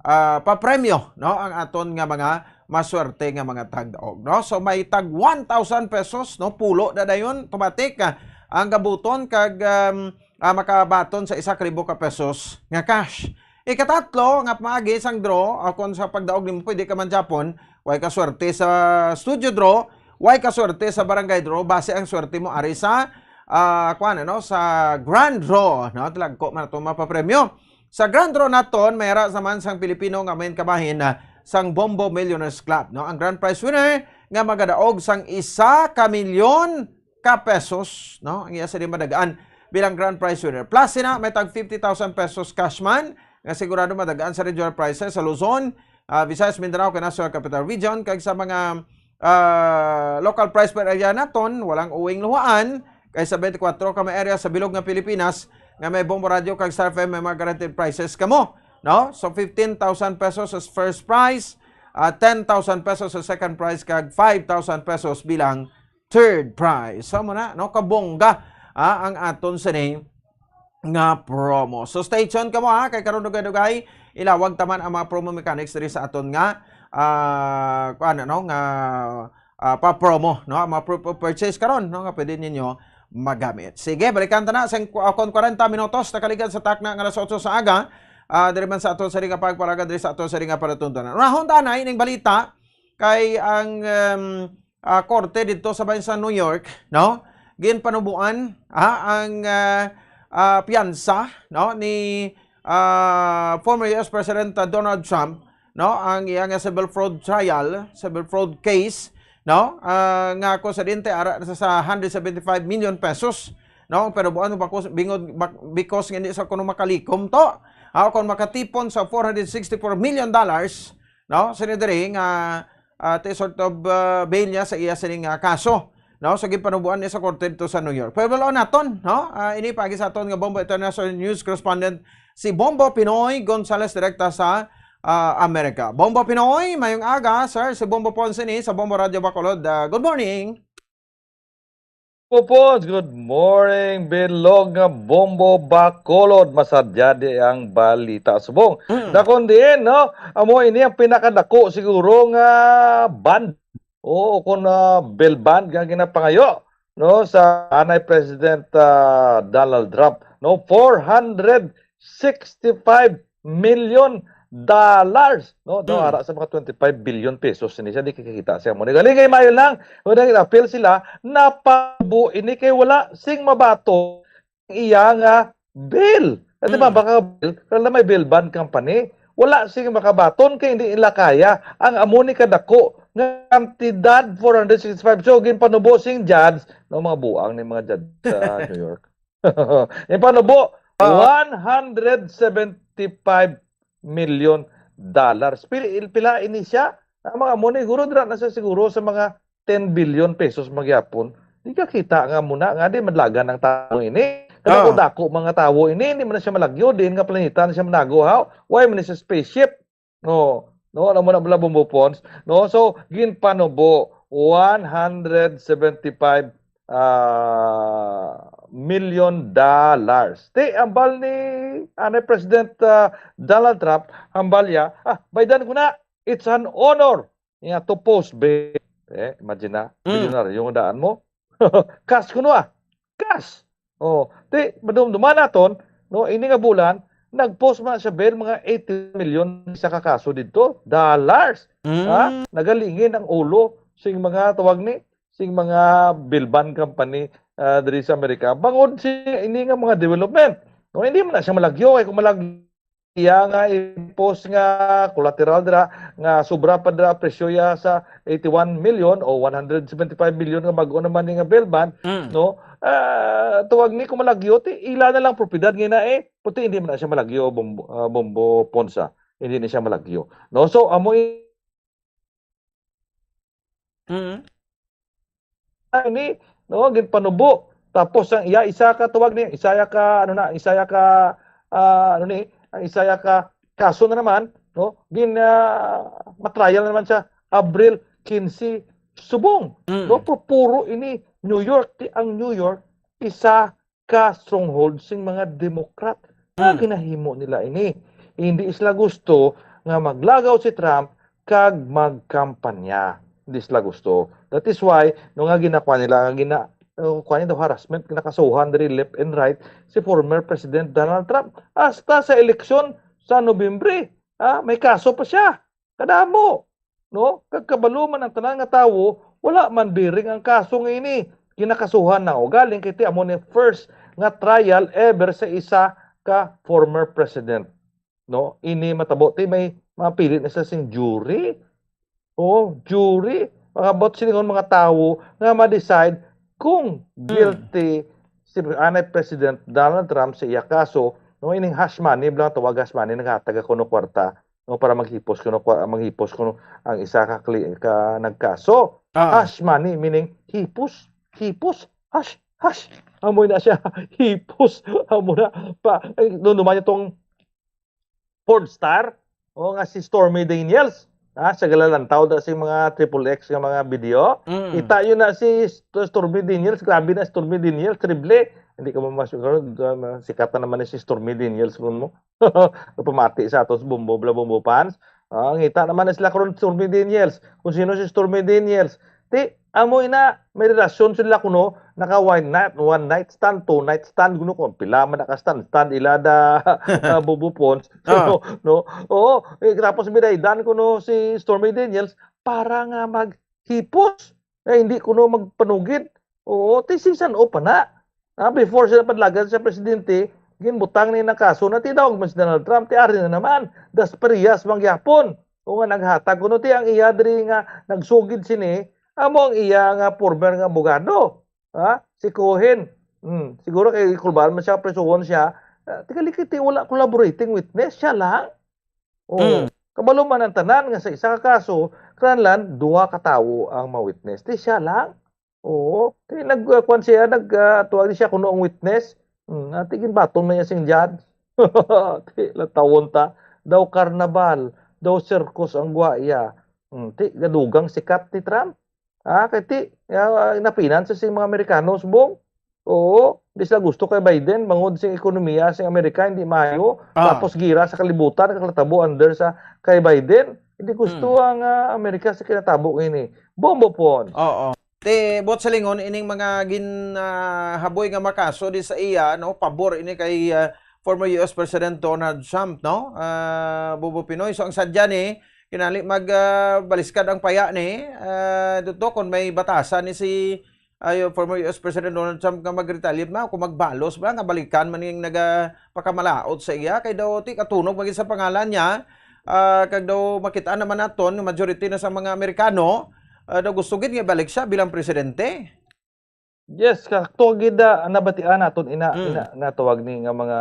ah, papremyo, no, ang aton nga mga maswerte nga mga tagdaog, no. So may tag one thousand pesos, no, pulo na dayon, tumatik ah, ang gabuton kag um, ah, makabaton sa isa ka libo ka pesos nga cash. Ikatatlo nga pamaagi sang draw, ah, kung sa pagdaog nimo pwede ka man japon, way ka swerte sa studio draw, way ka swerte sa barangay draw, base ang swerte mo ari sa ah, kuan, ano, sa grand draw, no? Talagko man ato mapapremyo. Sa grand draw naton, may ara naman sang Pilipino nga main kabahin ah, sang Bombo Millionaires Club, no? Ang grand prize winner nga magadaog sang isa ka milyon ka pesos, no? Ang iya sini madagaan bilang grand prize winner. Plus sina may tag fifty thousand pesos cash man nga sigurado madagaan sa regional prizes sa Luzon, ah, Visayas, Mindanao, kag National Capital Region, kag sa mga ah, local prize per area naton, walang uwing luhaan, kay sa twenty-four ka mga area sa bilog nga Pilipinas nga may Bombo Radio kag Star F M may mga guaranteed prizes kamo, no? So fifteen thousand pesos as first prize, ah, ten thousand pesos as second prize kag five thousand pesos bilang third prize. So mo na, no? Kabongga ah, ang aton sini nga promo. So stay tuned kamo ha, kay karon dugay-dugay ilawag ta man ang mga promo mechanics diri sa aton nga ah, kuan, ano, nga ah, pa-promo, no? Ang mga pro- purchase karon, no, nga pwede ninyo magamit. Sige, balikan ta na sa ku- akon kwarenta minutos nakaligad sa takna nga alas otso sa aga. Ah, diri man sa aton sa nga pagpalaga diri sa aton sa nga palatuntunan. Unahon ta na ining balita kay ang um, ah, korte didto sa bayan sa New York, no? Ginpanubuan ah, ang ah, ah, piyansa, no, ni ah, former U S President ah, Donald Trump, no, ang iya nga civil fraud trial, civil fraud case, no, ah, nga konsidente ara na sa, sa one hundred seventy-five million pesos, no, pero buwan bakos bingod bak- because nga hindi sa kuno makalikom to, ah, kung makatipon sa four hundred sixty-four million dollars, no, sini diri nga ah, ti sort of ah, bail niya sa iya sining ah, kaso, no, sa ginpanubuan niya sa korte dito sa New York. Pero wala naton, no, ah, ini pagi sa aton nga Bombo International News Correspondent si Bombo Pinoy Gonzales direkta sa ah, Amerika. Bombo Pinoy, mayong aga, sir. Si Bombo Ponce ni sa Bombo Radio Bacolod. Ah, good morning. Pupons, good morning, bilog nga Bombo Bacolod. Masadya di ang balita subong. Mm. Dakon diin, no? Amo ini ang pinakadako siguro nga bond. Oo, kung ah, bail bond nga ginapangayo, no, sa anay President ah, Donald Trump, no, four hundred sixty-five million dollars, no? No, Hmm. ara sa mga twenty-five billion pesos ini siya, di kikita siya mo. Galing kay mayo lang, o nang appeal sila, napabo ini kay wala sing mabato ang iya nga bill. At di ba, Hmm. baka bill, pero na may bill ban company, wala sing makabaton kay hindi nila kaya ang amo ni kadako nga kantidad, four hundred sixty-five. So, ginpanubo sing judge, no, mga buang ni mga judge sa New York. Ginpanubo, Ah. one hundred seventy-five million dollars. Pila, pila ini siya? Ang mga amo ni, guro dira na siya siguro sa mga ten billion pesos magyapon. Di ka kita nga muna nga di madlagan ang tao ini. Kada Ah. ko dako mga tao ini, hindi man na siya malagyo, diin nga planeta na siya manago, ha? Why man siya spaceship? No, no, alam mo na bala, Bombo Pons, no? So, ginpanubo, one hundred seventy-five ah, million dollars. Ti, ambal ni, ano, President ah, Donald Trump, ambal niya, ah, baydan ko na, it's an honor niya to post bail. Eh, imagine na, Mm. milyonaryo ang daan mo. Cash ko no ah. Cash. Oh, ti, madumduman naton, no, ini nga bulan, nag-post man siya bail mga eighty million sa kakaso dito, dollars. Ha? Mm. Nagalingin ang ulo sing mga, tawag ni, sing mga bail bond company, ah, diri sa Amerika. Bangod si ini nga mga development. No, hindi man na siya malagyo. Kay kung malagyo, iya nga i-post nga collateral dira, nga sobra pa dira presyo ya sa eighty-one million o one hundred seventy-five million nga bag-o naman ni nga bail bond, Mm. no? Ah, tawag ni, kung malagyo, ti ila na lang propiedad nga na eh. Puti hindi man na siya malagyo, Bombo, ah, Bombo Ponsa. Hindi na siya malagyo. No? So, amo i- Mm. Ani, no, ginpanubo. Tapos ang iya isa ka, tawag ni, isa ya ka, ano na, isa ya ka, ah, ano ni, ang isa ya ka kaso na naman, no, gin, ah, matrial na naman siya, Abril quince subong, Mm. no, pu-, puro ini New York, ti ang New York, isa ka stronghold sing mga Democrat. Nga Mm. ginahimo nila ini. Hindi sila gusto nga maglagaw si Trump kag magkampanya. Hindi sila gusto. That is why, no, nga ginakuha nila, nga gina-, uh, kuha nila harassment, ginakasuhan diri left and right si former President Donald Trump. Hasta sa eleksyon sa Nobyembre, ah, may kaso pa siya. Kadamo, no? Kag kabalo man ang tanan nga tawo, wala man bearing ang kaso nga ini. Ginakasuhan na, o galing kay ti amo ni first nga trial ever sa isa ka former president, no? Ini matabo ti may mapili na sila sing jury. O, jury, mga bot silingon, mga tawo nga ma-decide kung Mm. guilty si anay President Donald Trump sa iya kaso, no? Ining hush money, bilang tawag hush money, naghatag ako no kwarta, no, para maghipos kuno, kwa-, maghipos kuno ang isa ka kli-, ka nagkaso. Ah. Hush money, meaning hipos, hipos, hush, hush. Amo na siya, hipos. Amo na. Pa, ay, no, naman itong porn star, o, nga si Stormy Daniels. Ha, sa galalantaw da sa mga triple X nga mga video. Mm. Kita yun na si St-, Stormy Daniels, grabe na Stormy Daniels, triple. Hindi ka mamasok, sikat na naman ni si Stormy Daniels, kung mo. Pamati sa atos Bombo, bla Bombo fans. Ah, ngita naman na sila karon Stormy Daniels. Kung sino si Stormy Daniels. Ti, amo ina, may relasyon sila kuno, naka one night, one night stand, two night stand, kuno kung pila man naka stand, stand ila da, ah, Bombo Pons. Ah. No, no? Oo, eh, tapos bidaydan kuno si Stormy Daniels para nga maghipos, eh, hindi kuno magpanugid. Oo, ti si san-o pa na. Ah, before sila padlagan sa presidente, ginbutang ni nang kaso na tinawag man si Donald Trump, ti ari na naman, das parehas man gyapon. O nga naghatag kuno ti ang iya diri nga nagsugid sini, amo ang iya nga former nga abogado. Ha? Si Cohen. Hmm, siguro kay kulbaan man siya, prisuhon siya. Ah, tigalikiti, wala collaborating witness, siya lang. Oo. Mm. Kabalo man ang tanan nga sa isa ka kaso, kinahanglan duha ka tawo ang ma-witness. Ti siya lang. Oo. Kay nag, uh, kwan siya, nag, uh, tuwag siya kuno ang witness. Hmm, ati ginbaton na niya sing judge. Ti, latawon ta. Daw karnabal, daw sirkus ang guwaya. Hmm, ti, gadugang sikat ni Trump. Ah, kay ti, ah, na-finance sing mga Amerikano, subong. Oo, di sila gusto kay Biden, bangod sing ekonomiya sing Amerika hindi maayo. Ah. Tapos gira sa kalibutan, nagkatabo under sa kay Biden. Hindi gusto Hmm. ang, ah, Amerika sa kinatabo nga ini. Bombo Pons. Oo. Ti, buot silingon, ining mga gin, ah, haboy nga makaso di sa iya, no, pabor ini kay, ah, former U S President Donald Trump, no? Ah, Bombo Pinoy. So, ang sadya ni, kinali mag, ah, baliskad ang paya ni, ah, tuto, kung may batasan ni si, ah, yung former U S President Donald Trump nga mag-retaliate man, kung magbalos ba, nga balikan man yung nagapakamalaot sa iya, kay daw ti katunog maging sa pangalan niya, ah, kag daw makita naman naton, yung majority na sa mga Amerikano, ah, daw gusto gid nga balik siya bilang presidente. Yes, sakto gid, ah, nabatian naton ina, Mm. ina nga tawag ni nga mga,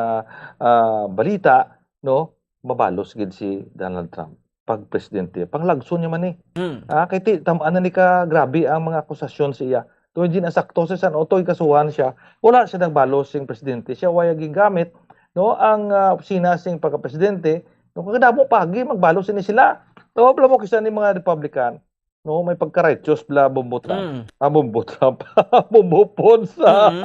ah, balita, no? Mabalos gid si Donald Trump pag presidente. Panglagson niya man ni. Mm. Ah, kay ti, tam-, ano ni ka, grabe ang mga akusasyon sa iya. Tungod din ang sakto sa san otoy kasuhan siya, wala siya nagbalos sing presidente. Siya waya gingamit, no, ang, ah, opisina sing pagka-presidente, no, kagdamo pagi magbalos ini sila. Tawag lang mo kisa ni mga Republican, no, may pagka-righteous bla Bombo Trump. Mm. Ah, Bombo Trump. Bombo Pons. Mm.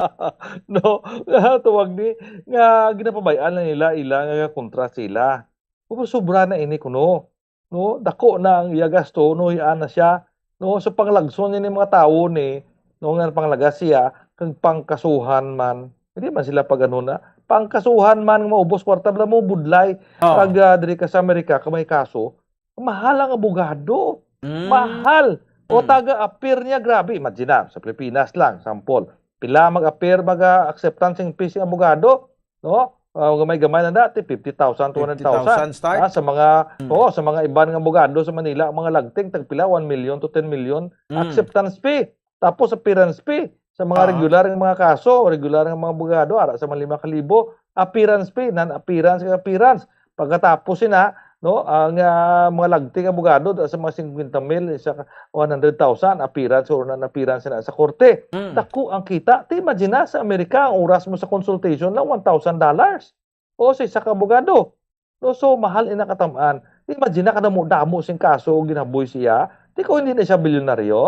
No, nga tawag ni, nga ginapabay-an na nila, ila nga kontra sila. Pero sobra na ini kuno. No, dako na ang iya gasto, no, iya na siya. No, so panglagson ni mga tawo ni, no, nga panglagas siya, kag pangkasuhan man. Hindi man sila pag ano na. Pangkasuhan man nga maubos kwarta, bla mo budlay. Oh. Kag, ah, diri ka sa Amerika, ka may kaso, Mahal ang abogado. Mm. Mahal. O, mm, taga-appear niya, grabe. Imagine na, sa Pilipinas lang, sample. Pila mag-appear, mag-acceptance ng fee sing abogado, no? Ah, gamay-gamay na dati, fifty thousand, two hundred thousand. Fifty thousand start? Ah, sa mga, mm, oo, sa mga iban nga abogado sa Manila, ang mga lagting, tagpila, one million to ten million, mm, acceptance fee. Tapos appearance fee sa mga, ah, regular nga mga kaso, regular nga mga abogado, ara sa mga lima ka libo, appearance fee, non-appearance, kag appearance. Pagkatapos sina, no, ang, ah, mga lagting abogado, da sa mga fifty mil, sa one hundred thousand, appearance or non-appearance na sa korte. Mm. Dako ang kita. Ti, imagine na, sa Amerika, ang oras mo sa consultation na one thousand dollars. O, sa isa ka abogado. No, so, mahal ina katam-an. Imagine na, kadamo-damo sing kaso ang ginaboy siya. Ti, kung hindi na siya bilyonaryo,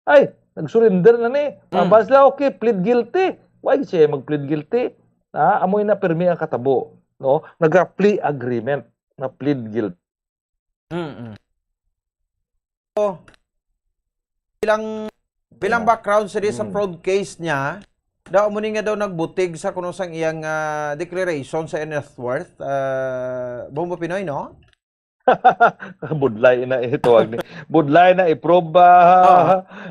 ay, nag-surrender na ni. Mm. Mabas lang, okay, plead guilty. Why siya mag-plead guilty? Ha? Amoy na pirmi ang katabo, no? Naga-plea agreement na plead guilty. Mm-mm. So, bilang, bilang, yeah, background sa, mm, sa fraud case niya, daw mo ni nga daw nagbutig sa kuno sang iyang, ah, declaration sa net worth, ah, Bombo Pinoy, no? Budlay na itawag ni. Budlay na i-prove, ah, oh,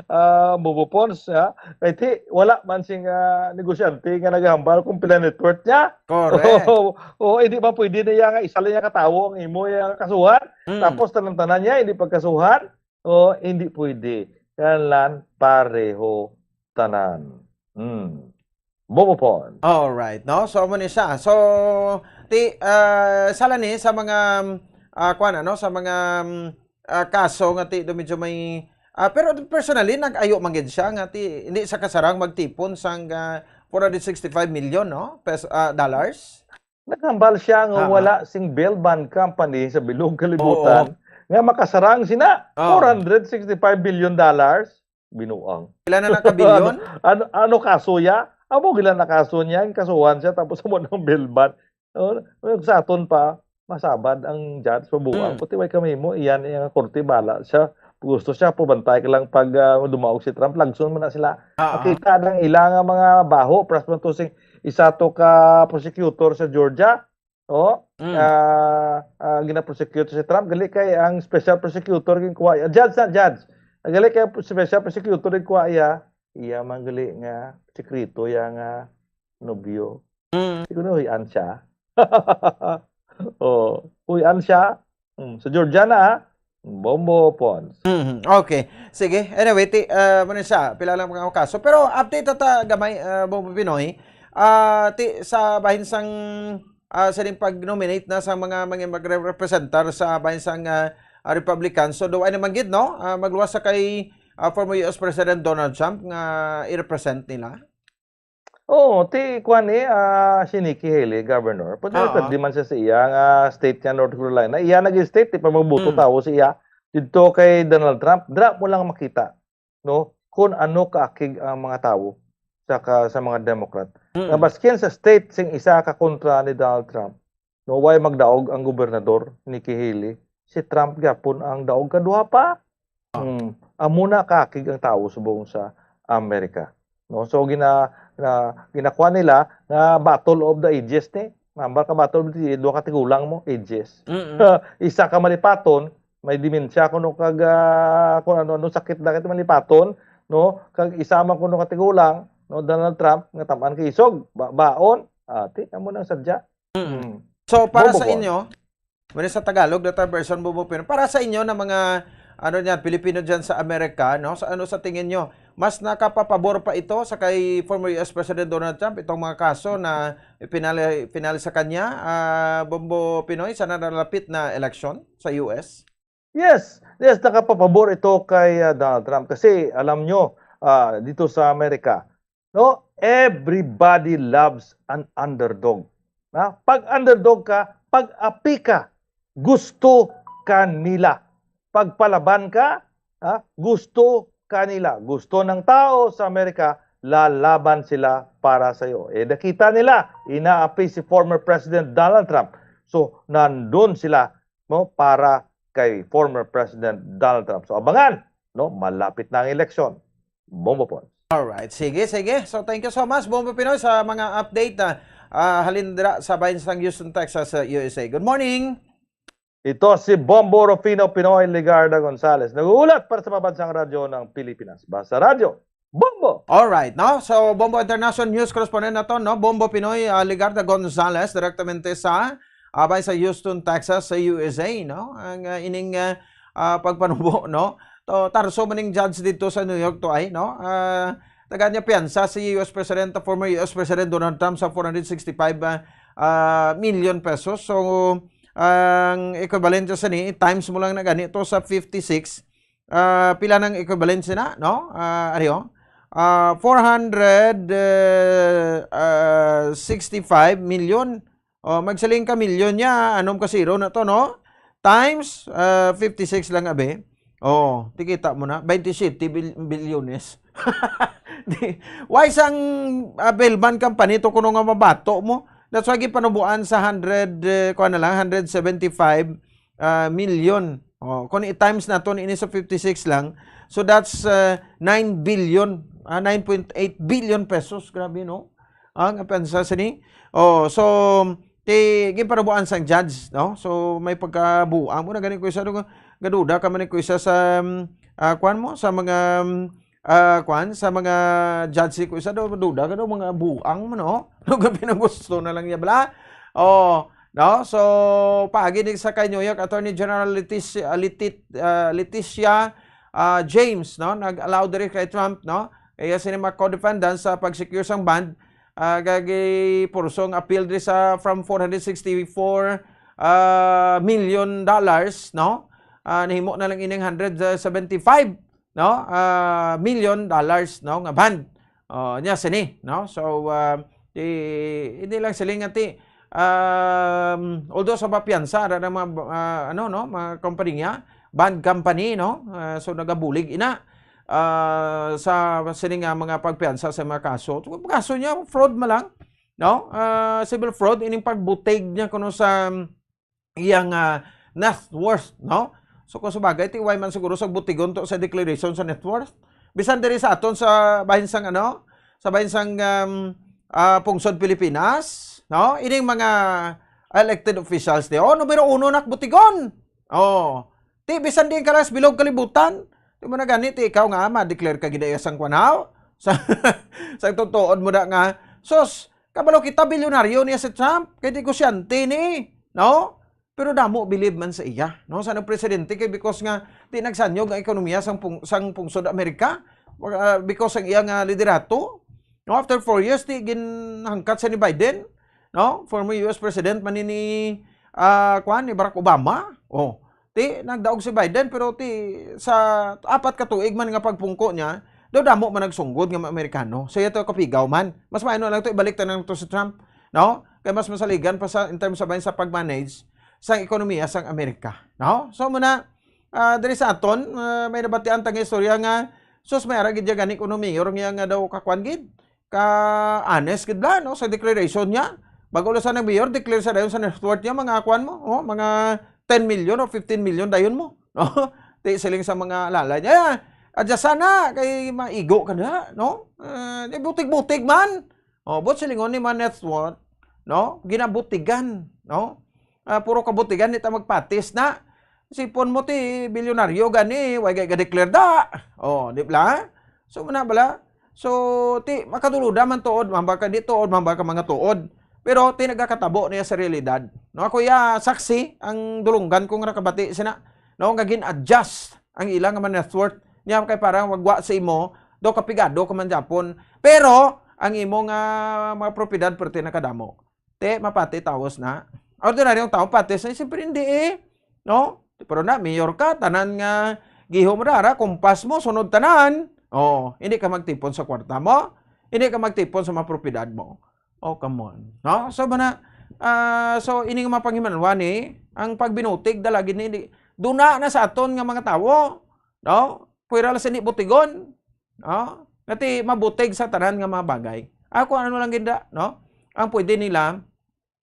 ah, Bobo Pons, ha? Kay ti, wala man sing, ah, negosyante nga naghambal kung pila net worth niya. Correct. Oo, hindi man pwede na iya nga isa lang niya katawo ang imo iya nga kasuhan. Mm. Tapos tanan-tanan niya, hindi pagkasuhan. O, hindi pwede. Kailangan pareho tanan. Mm. Bobo Pons. All right, no? So, amo ni siya. So, ti, ah, sala ni sa mga, ah, kuwan, ano, sa mga, mm, ah, kaso nga ti, do medyo may, ah, pero personally, nag-ayo man gid siya nga ti, hindi sa kasarang magtipon sang, ah, four hundred sixty-five million, no? Pes-, ah, dollars. Naghambal siya nga, ah, wala sing bail bond company sa bilog kalibutan, oo, nga makasarang sina, oo, four hundred sixty-five billion dollars. Binuang. Pila na nakabilyon? Ano, ano, ano kaso ya? Amo gila na kaso niya, yung kasuhan siya, tapos amo ng bail bond. Oh, sa aton pa, masabad ang judge, pabuang. Mm. Puti, way kami mo, iyan, iyang korte, bala siya. Gusto siya, pabantay ka lang pag, ah, dumaog si Trump, lagson mo na sila. Ah, ah. Nakita ng ila nga mga baho, pras man to sing isa to ka prosecutor sa Georgia, oh, mm, ah, ah, gina-prosecute si Trump, gali kay ang special prosecutor ginkuha, ah, judge na, judge. Gali kay special prosecutor ginkuha iya, iya man gali nga sikreto iya nga nobyo. Mm. Siguro huyan siya. Oh, huyan siya. Mm, sa Georgia na, ah. Bombo Pons. Mhm. Okay. Sige. Anyway, ti, ah, muna siya, pila lang mga kaso. Pero update ta gamay, ah, Bombo Pinoy. Ah, ti, sa bahin sang, ah, sa ning pag-nominate na sa mga, mga magre-representar sa bahin sang, ah, ah, Republican. So, do ay naman gid, no? Ah, magluwas sa kay, ah, former U S President Donald Trump nga i-represent nila. Oo, ti kuan ni, ah, si Nikki Haley, governor. Pwede, oo, pwede man siya sa iya nga state nga North Carolina. Iya nag-state, di pa magboto, mm, tawo sa iya. Didto kay Donald Trump, dira mo lang makita, no? Kung ano kaakig ang mga tawo sa ka-, sa mga Democrat. Mm. Nga baskin sa state sing isa ka kontra ni Donald Trump, no, way magdaog ang gobernador, Nikki Haley, si Trump gyapon ang daog kaduha pa. Ah. Hmm. Amo na kaakig ang tawo subong sa Amerika. No? So, gina-, na, ginakuha nila nga battle of the ages ni. Nambal ka battle of the ages, duha ka tigulang mo, ages. Mm-mm. Isa ka malipaton, may dementia kuno kag, ah, kung ano-ano sakit na kay malipaton, no? Kag isa man kuno ka tigulang, no, Donald Trump, nga tam-an kay isog, ba-, baon, ati, amo nang sadya. Mm. Mm. So, para sa inyo, muna sa Tagalog, the third version, Bobo Pinoy. Para sa inyo na mga, ano niyan, Pilipino diyan sa Amerika, no? Sa, ano sa tingin nyo? Mas nakapapabor pa ito sa kay former U S President Donald Trump, itong mga kaso na pinali, pinali sa kanya, ah, Bombo Pinoy, sa nalalapit na eleksyon sa U S? Yes, yes, nakapapabor ito kay, ah, Donald Trump. Kasi alam nyo, ah, dito sa Amerika, no, everybody loves an underdog. Na? Pag underdog ka, pag api ka, gusto ka nila. Pag palaban ka, ha, gusto ka nila. Gusto ng tao sa Amerika, lalaban sila para sa iyo. Eh, nakita nila, inaapi si former President Donald Trump. So, nandun sila, no, para kay former President Donald Trump. So, abangan, no, malapit na ang eleksyon. Bombo Pons. Alright. Sige, sige. So, thank you so much, Bombo Pinoy, sa mga update na, ah, halin dira sa bahin sang Houston, Texas, sa U S A. Good morning. Ito si Bombo Rufino Pinoy Legarda Gonzalez, nag-uulat para sa Pambansang Radyo ng Pilipinas. Basta Radyo, Bombo! Alright, no? So, Bombo International News Correspondent na to, no? Bombo Pinoy, ah, Legarda Gonzalez, direktamente sa, ah, bay sa Houston, Texas, sa U S A, no? Ang, ah, ining, ah, ah, pagpanubo, no? To, tarso man ning judge dito sa New York to ay, no? Ah, tagaan niya piyansa si U S President, former U S President Donald Trump sa four hundred sixty-five, ah, ah, million pesos. So, ang equivalent sa ni, times mo lang na gani to sa fifty-six, ah, pila nang equivalent na, no? Ah, ari, oh. Ah, four hundred, eh, ah, sixty-five million. Oh, magsiling ka milyon niya, anom ka zero na to, no? Times, ah, fifty-six lang, abi. Oh, tikita mo na, twenty-seven bil-, bilyones. Di, why sang, ah, Bellman Company to kuno nga mabato mo? That's why gipanubuan sa hundred, eh, kuha na lang, hundred seventy-five, ah, million. Oh, kung i-times naton ini sa fifty-six lang, so that's, ah, nine billion, ah, nine point eight billion pesos. Grabe, no? Ang pensa sini. Oh, so, ti, ginpanubuan sang judge, no? So, may pagkabuang mo na gani ko isa, no? Gaduda ka man ko isa sa, um, ah, kwan mo, sa mga, um, ah, kwan, sa mga judge ko isa, do, duda ka do, mga buang mo, no? Lugar pinagusto na lang niya, bala? Oh, no? So, paagi ni sa kay New York Attorney General Leticia, Letit-, ah, Leticia, ah, James, no? Nag-allow diri kay Trump, no? Iya sini mga co-defendants sa pag-secure sang bond, ah, gagi-, pursong appeal diri sa from four hundred sixty-four, ah, million dollars, no? Ah, nahimo na lang ining hundred seventy-five, no? Ah, million dollars, no, nga bond. Oh, nya sini, no? So, ah, di, hindi lang sila nga ti, um, although sa papiyansa ra ng mga, ah, ano, no, mga kompanya, bond company, no? Ah, so nagabulig ina, ah, sa sini nga mga pagpiyansa sa mga kaso. Kaso niya, fraud man lang, no? Ah, civil fraud, ining pagbutig niya kuno sa iyang, ah, net worth, no? So, kung sa bagay, ti why man siguro sa butigon to sa declaration sa net worth? Bisan diri sa aton sa bahin sang, ano, sa bahin sang, um, ah, pungsod Pilipinas, no? Ining mga elected officials di, oh, numero uno nak butigon. Oh, ti bisan di ka lang sa bilog kalibutan, di mo na gani, ti ikaw nga ma-declare ka gid sang kwanaw. Sa, sa tutuod mo na nga, sus, kabalo kita, bilyonaryo niya si Trump, kay negosyante ni, no? Pero damo bilib man sa iya, no? Sa nang presidente, kay because nga di nagsanyog ang ekonomiya sang pung-, sang pungsod Amerika, ah, because ang iya nga liderato, no? After four years, di ginhangkat sa ni Biden, no? Former U S President man ni, ah, kwan, ni Barack Obama. Oh, ti nagdaog si Biden, pero ti sa apat ka tuig man nga pagpungko niya, daw damo man nagsunggod nga mga Amerikano. So, yato kapigaw man. Mas maayno lang to, ibalik ta na lang to si Trump, no? Kay mas masaligan pa sa, in terms of, sa pag-manage sang ekonomiya sang Amerika, no? So, muna, ah, diri sa aton, ah, may nabatian ta nga istorya nga, sus, may ara gid ya gani kuno mayor nga, nga daw kakwan gid, ka honest gid bala, no, sa declaration niya. Bago lang sa nag-mayor, declare sa dayon sa net worth niya, mga kwan mo, oh, mga ten million o fifteen million dayon mo, no? Ti siling sa mga alala niya, "Adya sana, kay maigo ka na, no? Eh, di butig-butig man." Oh, but silingon ni man net worth, no? Ginabutigan, no? Ah, puro kabutigan, di ta magpatis na. Sipon mo ti bilyonaryo gani, way gay ga-declare da. Oh, di bala? So, muna bala? So, ti, makaduluda man tuod, mambal ka di tuod, mambal ka mga tuod. Pero ti nagakatabo niya sa realidad. No, ako ya saksi ang dulunggan ko nga nakabati sina, no, nga gin-adjust ang ila nga mga net worth niya kay parang wagwa sa imo, do kapigado ka man japon. Pero ang imo nga mga propiedad perti nakadamo. Te, mapati tawos na. Ordinaryong tao, pati sa, siyempre, hindi eh. No? Pero na, mayor ka, tanan nga giho mo dara, kumpas mo, sunod tanan. Oh, hindi ka magtipon sa kwarta mo, hindi ka magtipon sa mga propiedad mo. Oh, come on. No? So, bana, ah, so, ini nga mga panghimanalwan ni, ang pagbinutig, dalagin ni, di, duna na sa aton nga mga tawo. No? Pwera lang sini butigon. No? Nga ti mabutig sa tanan nga mga bagay. Ako, ano lang ginda, no? Ang pwede nila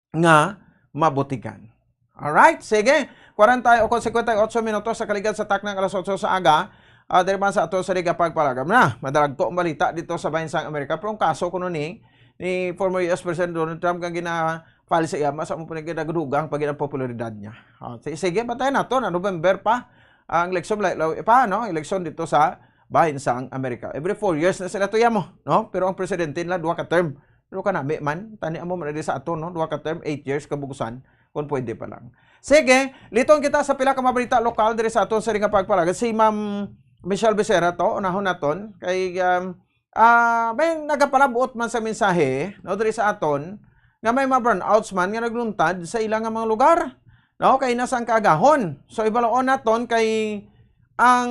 nga mabutigan. Alright, sige. Kwarenta o kon cincuenta y ocho minutos sa kaligad sa taknang alas otso sa aga, ah, diri man sa ato sa Liga Pagpalagam na. Madalagko ang balita dito sa bahin sang Amerika. Pero ang kaso kuno ni, ni former U S President Donald Trump nga gina-, file sa iyama, sa mo pa nagdugang pa gid ang popularidad niya. Oh, si-, sige, bantayan nato na November pa ang eleksyon, la-, la-, pa, no? Eleksyon dito sa bahin sang Amerika. Every four years na sila tuya mo, no? Pero ang presidente nila, duha ka term. Pero kanami man, tani amo man di sa ato, no? Duha ka term, eight years, kabugusan, kung pwede pa lang. Sige, liton kita sa pila ka mga balita lokal diri sa aton sa nga pagpalagad. Si Ma'am Michelle Becerra to, unahon naton. Kay, um, ah, may nagapalabuot man sa mensahe, no, diri sa aton, nga may mga brownouts man nga nagluntad sa ila nga mga lugar. No, kay nasa ang kaagahon. So, ibalaon naton kay ang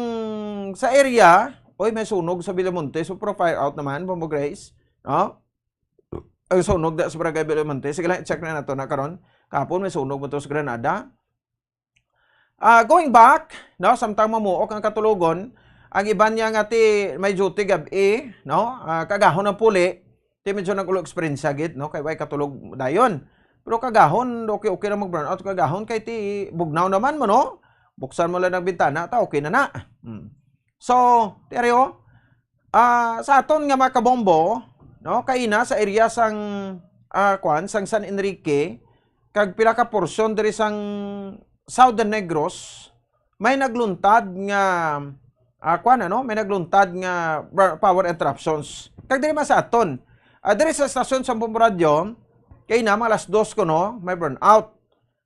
sa area, oy, may sunog sa Villamonte, so pro fire out naman, Bombo Grace. No? Ang sunog da sa Barangay Villamonte. Sige lang, i-check na nato na karon. Kahapon may sunog mo to sa Granada. Ah, going back, no, samtang mamuok ang katulogon, ang iban niya nga ti may duty gab-i, no, ah, kagahon ang puli, ti medyo nag-ulo eksperyensya gid, no, kay way katulog dayon. Pero kagahon, okay, okay na mag-brownout, kagahon kay ti bugnaw naman mo, no? Buksan mo lang ang bintana, ta okay na na. Hmm. So, ti ari, oh, ah, sa aton nga mga kabombo, no, kaina sa area sang, ah, kwan, sang San Enrique, kag pila ka porsyon diri sang Southern Negros, may nagluntad nga, ah, kwan, ano, may nagluntad nga bra-, power interruptions. Kag diri man sa aton, ah, diri sa estasyon sa Bombo Radyo, kaina mga alas dos kuno, may brownout.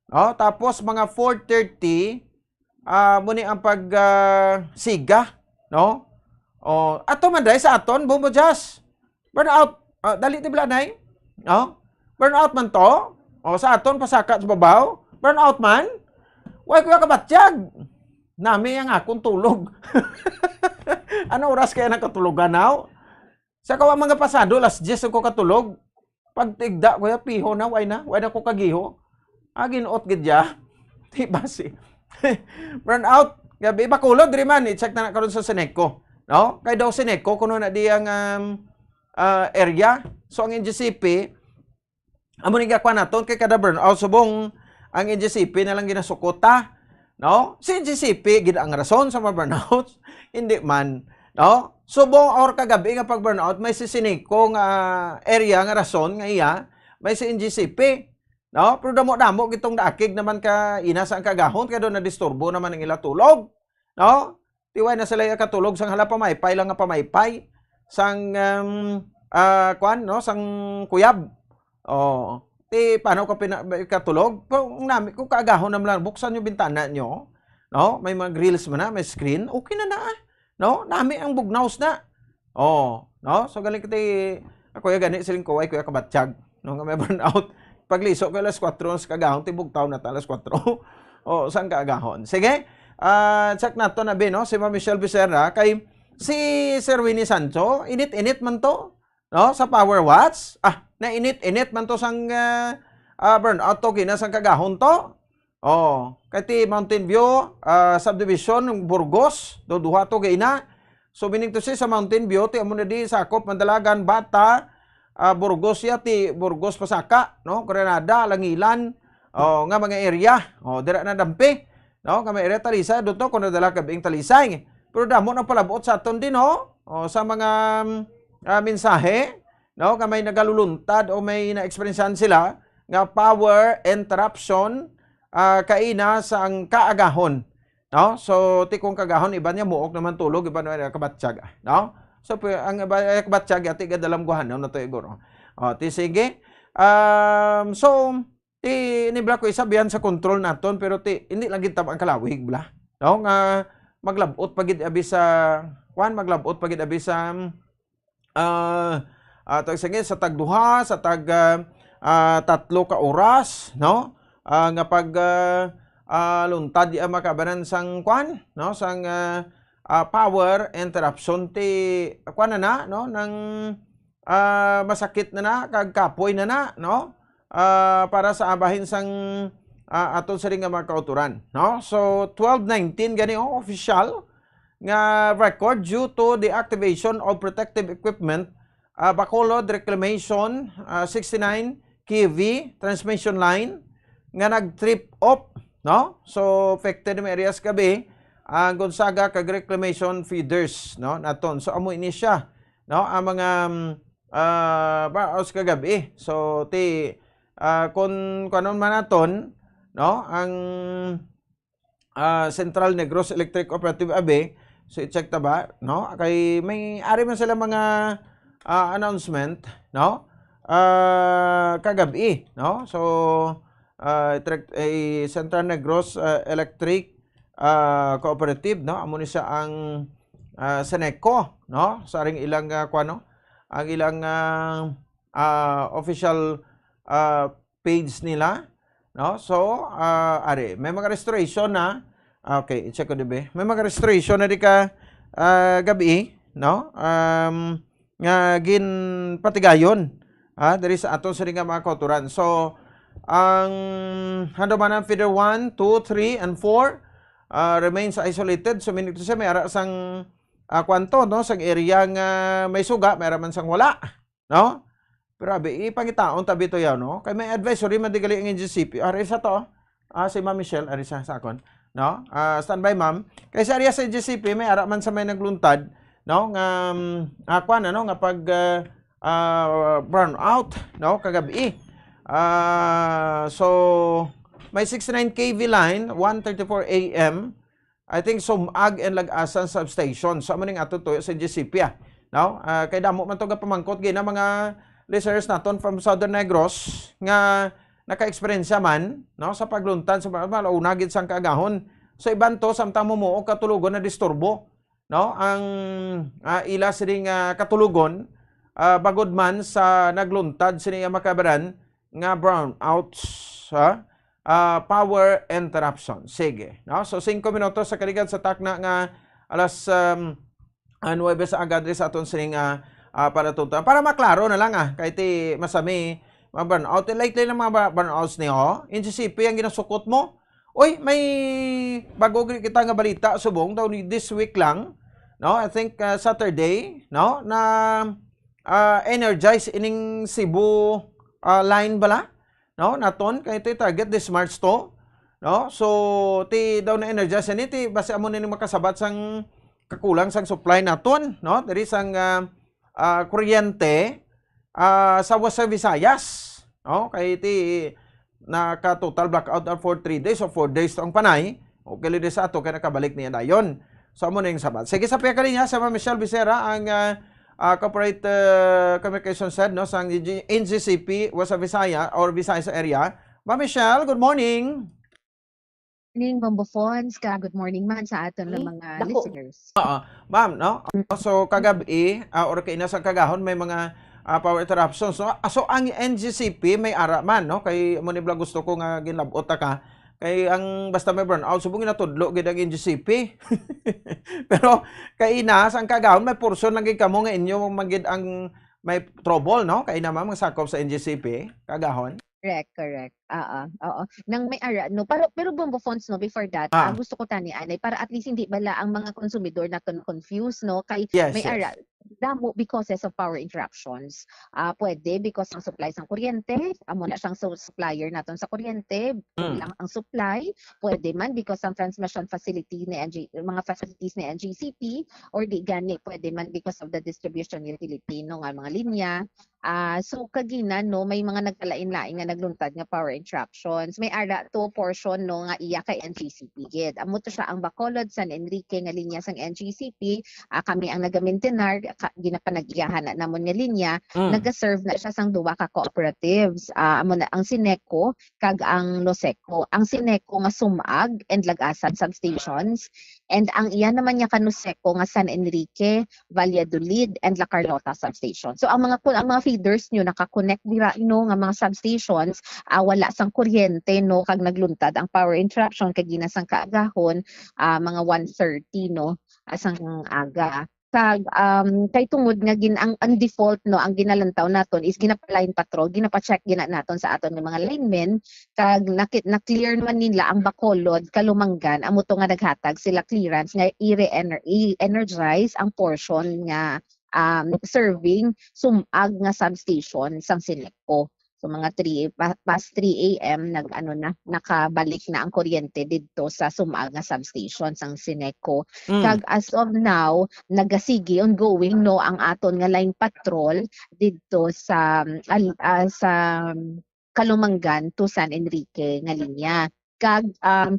No? Tapos mga four thirty, ah, mo ni ang pag, ah, siga, no? Oh, ato man dai sa aton, Bombo Jazz. Brownout, ah, dali ti blanay. No? Brownout man to. Oh, sa aton pasaka sa babaw. Brownout man. Way kuya kabatyag. Nami ang akong tulog. Ano oras kaya nakatulogan now? Sa kawa mga pasado, alas diyes ko katulog. Pag tigda ko ya, piho na, way na, way na ko kagiho. Ah, ginuot gid ya. Di ba si brownout? Gabi, Bacolod, diri man, i-check na na karon sa Seneco. No? Kay daw Seneco, kuno na di ang, um, ah, area. So, ang N G C P, amo ni gakwa naton kay kada brownout, subong ang N G C P na lang ginasukot, ha? No? Si N G C P gid ang rason sa mga brownout. Hindi man, no? Subong or kagabi nga pag-brownout, may si Seneco nga area nga rason nga iya, may si N G C P, no? Pero damo-damo gitong naakig naman ka ina sa ang kagahon, kay daw nadisturbo naman ang ila tulog, no? Ti way na sila katulog sang hala pamaypay lang nga pamaypay sang, um, ah, kwan, no? Sang kuyab. Oh, ti paano ka pina-, katulog? Kung nami, kung kaagahon naman lang, buksan yung bintana nyo, no? May mga grills man na, may screen, okay na na, ah. No? Nami ang bugnaws na. Oh, no? So, galing kiti, ako ya gani, siling ko, ay, kuya kabatyag, no? Nga may brownout. Pagliso ko alas kwatro sa kagahon, tibugtaw na ta alas kwatro. Oh, sang kaagahon. Sige, ah, check nato na, Bi, no? Si Ma'am Michelle Becerra, kay si Sir Winnie Sancho, init-init man to. No, sa Power Watch, ah, nainit-init man to sang, ah, ah, brownout to, gina sang kagahon to. Oh, kay ti Mountain View, ah, Subdivision, Burgos, do duha to gina. So, meaning to say, sa Mountain View, ti amo na di sakop, Mandalagan, Bata, ah, Burgos ya, ti Burgos pasaka, no? Granada, Langilan, oh, nga mga area. Oh, dira na dampi. No, kami area Talisay, doon to, kung nadala ka bing Talisay. Pero damo nang palabuot sa aton din, ho. O, sa mga, mm, ah, mensahe, no, nga may nagaluluntad o may na-eksperyensyahan sila nga power interruption, ah, kaina sa ang kaagahon, no? So, ti kung kagahon, iban niya muok naman tulog, iban niya kabatsag, no? So, pu-, ang iba, eh, kabatsag, ati gadalam guhanaw na to, iguro. O, ti sige. Um, so, Ti, ini bala ko isa biyan sa control naton, pero ti, hindi lang gid tab-, ang kalawig bala. No? Nga maglabot pa gid abi sa, kwan, maglabot pa gid abi sa, ah, ah, tag, sige, sa tagduha, sa tag, ah, ah, tatlo ka oras, no? Ah, nga pag, ah, ah, luntad di ang makabanan sang, kwan, no? Sang, ah, ah, power interruption, ti, kwan na na, no? Nang, ah, masakit na na, kag kapoy na na, no? Ah, para sa abahin sang, ah, aton siring nga mga kauturan, no? So, twelve nineteen gani, oh, official nga record due to the activation of protective equipment, ah, Bacolod Reclamation, ah, sixty-nine K V transmission line nga nag-trip off, no? So, affected mga areas gabi ang Gonzaga kag Reclamation feeders, no? Naton. So, amo ini siya, no? Ang mga, mm, ah, ba, os kagabi. So, ti, Ah, kung kuanon man naton, no, ang, ah, Central Negros Electric Cooperative, abi, so i-check ta ba, no? Kay may ari man sila mga, ah, announcement, no? Ah, kagabi, no? So, ah, Electric-, eh, Central Negros, ah, Electric, ah, Cooperative, no? Amo ni siya ang, ah, Seneco, no? Sa ring ilang, ah, kuan, no? Ang ilang, ah, ah, official, ah, page nila, no? So, ah, ari, may mga restoration na. Okay, i-check ko dibi. May mga restoration na di ka, ah, gabi, no? Um, nga ginpatigayon, ah, diri sa aton sini nga mga kauturan. So, ang Handumanan Feeder one, two, three, and four, ah, remains isolated. So, meaning to say, may ara sang, ah, kwanto, no? Sang area nga may suga, may ara man sang wala, no? Pero abi, ipangitaon ta bitaw yaw, no? Kay may advisory man di gali ang N G C P. Ari sa to, ah, si Ma'am Michelle, ari sa, sa akon, no? Ah, standby, ma'am. Kay sa area sa N G C P, may ara man sa may nagluntad, no? Nga, um, ah, kwan, ano, nga pag, ah, ah, brownout, no? Kagabi. Ah, so, may sixty-nine K V line, one thirty-four A M, I think Sumag and Lag-asan substation. So, amo ning ato tuyo sa N G C P, ah. No? Ah, kay damo man to gapamangkot gina mga listeners naton from Southern Negros nga naka-eksperyensya man, no, sa pagluntad sa mga malauna gid sang kaagahon. So, iban to, samtang mumuo katulogon na disturbo, no, ang, ah, ila sining, ah, katulogon, ah, bagod man sa nagluntad sini ang makabaran nga brownouts, ha? Ah, power interruption. Sige, no? So, singko minutos sa kaligad sa takna nga alas, um, ah, nuwebe sa aga diri sa aton sining, ah, ah, palatuntunan. Para maklaro na lang, ah, kay ti masami ma-brownout. Lately lang mga ba-, brownouts niyo, N G C P ang ginasukot mo. Uy, may bago gid kita nga balita subong daw ni this week lang, no? I think, ah, Saturday, no? Na, ah, energize ining Cebu, ah, line bala, no? Naton kay ti target this March to, no? So, ti daw na-energize ni ti basi amo na ning makasabat sang kakulang sang supply naton, no? Diri sang, ah, ah, kuryente, ah, sa Western Visayas, no? Kay ti naka-total blackout na for three days o four days to ang panay. Okay, lidi sa ato kay nakabalik niya dayon. So, amo na yung sabat. Sige, sa pihak linya, sa Ma'am Michelle Becerra, ang, ah, ah, corporate, ah, communication head, no, sang N G C P, West Visaya or Visayas area. Ma'am Michelle, good morning. Morning, Bombo Fons, ka good morning man sa aton nga Hmm, mga dako. listeners. Oo. Ma'am, no? Mm. So, kagabi, ah, or kaina sa kagahon, may mga, ah, power interruptions, no? Ah, so, ang N G C P may ara man, no? Kay amo ni bala gusto ko nga ginlabot ta ka. Kay ang basta may brownout, subong ginatudlo gid ang N G C P. Pero kaina, sa ang kagahon, may portion lang gid kamo nga inyo man gid ang may trouble, no? Kaina, ma'am, ang sakop sa N G C P, kagahon. Correct, correct. Oo, oo. Nang may ara, no? Pero, pero Bombo Fons, no, before that, ah, Ah. gusto ko tani, anay, para at least hindi bala ang mga konsumidor naton confused, no? Kay Yes, may yes. ara, damo because of power interruptions. Ah, pwede because ng supply sang kuryente, amo na siyang su-, supplier naton sa kuryente, Mm. lang ang supply. Pwede man because ang transmission facility ni N G, mga facilities ni N G C P, or di gani, pwede man because of the distribution utility, no, nga mga linya. Ah, so kagina, no, may mga nagkalain-lain nga nagluntad nga power interruptions. May ara to portion, no, nga iya kay N G C P gid. Amo to siya ang Bacolod, San Enrique nga linya sang N G C P. Ah, kami ang nagamentenar, ka-, ginapanag-iyahan na namon nga linya. Mm. Nagaserve na siya sang duwa ka cooperatives. Ah, amo na ang Sineco kag ang Loseco. Ang Sineco nga Sumag and Lagasan substations, and ang iya naman nga ka Loseco nga San Enrique, Valladolid, and La Carlota substation. So, ang mga, kung ang mga feeders nyo nakakonect dira, no, nga mga substations, ah, wala sang kuryente, no, kag nagluntad ang power interruption kagina sang kaagahon, ah, mga one thirty, no, ah, sang aga. Kag, um, kay tungod nga gin-, ang, ang default, no, ang ginalantaw naton is ginapa-line patrol, ginapa-check gina naton sa aton nga mga linemen, kag nakit-, na-clear naman nila ang Bacolod, Calumanggan, amo to nga naghatag sila clearance nga i-re-ener-, i-energize ang portion nga, um, serving Sumag nga substation sang Sineco. So, mga three, pa-, past three A M, nag-, ano na, nakabalik na ang kuryente didto sa Sumag nga substation sang Sineco. Mm. Kag as of now, nagasige, ongoing, no, ang aton nga line patrol didto sa, um, al-, ah, sa, um, Calumanggan to San Enrique nga linya. Kag, um,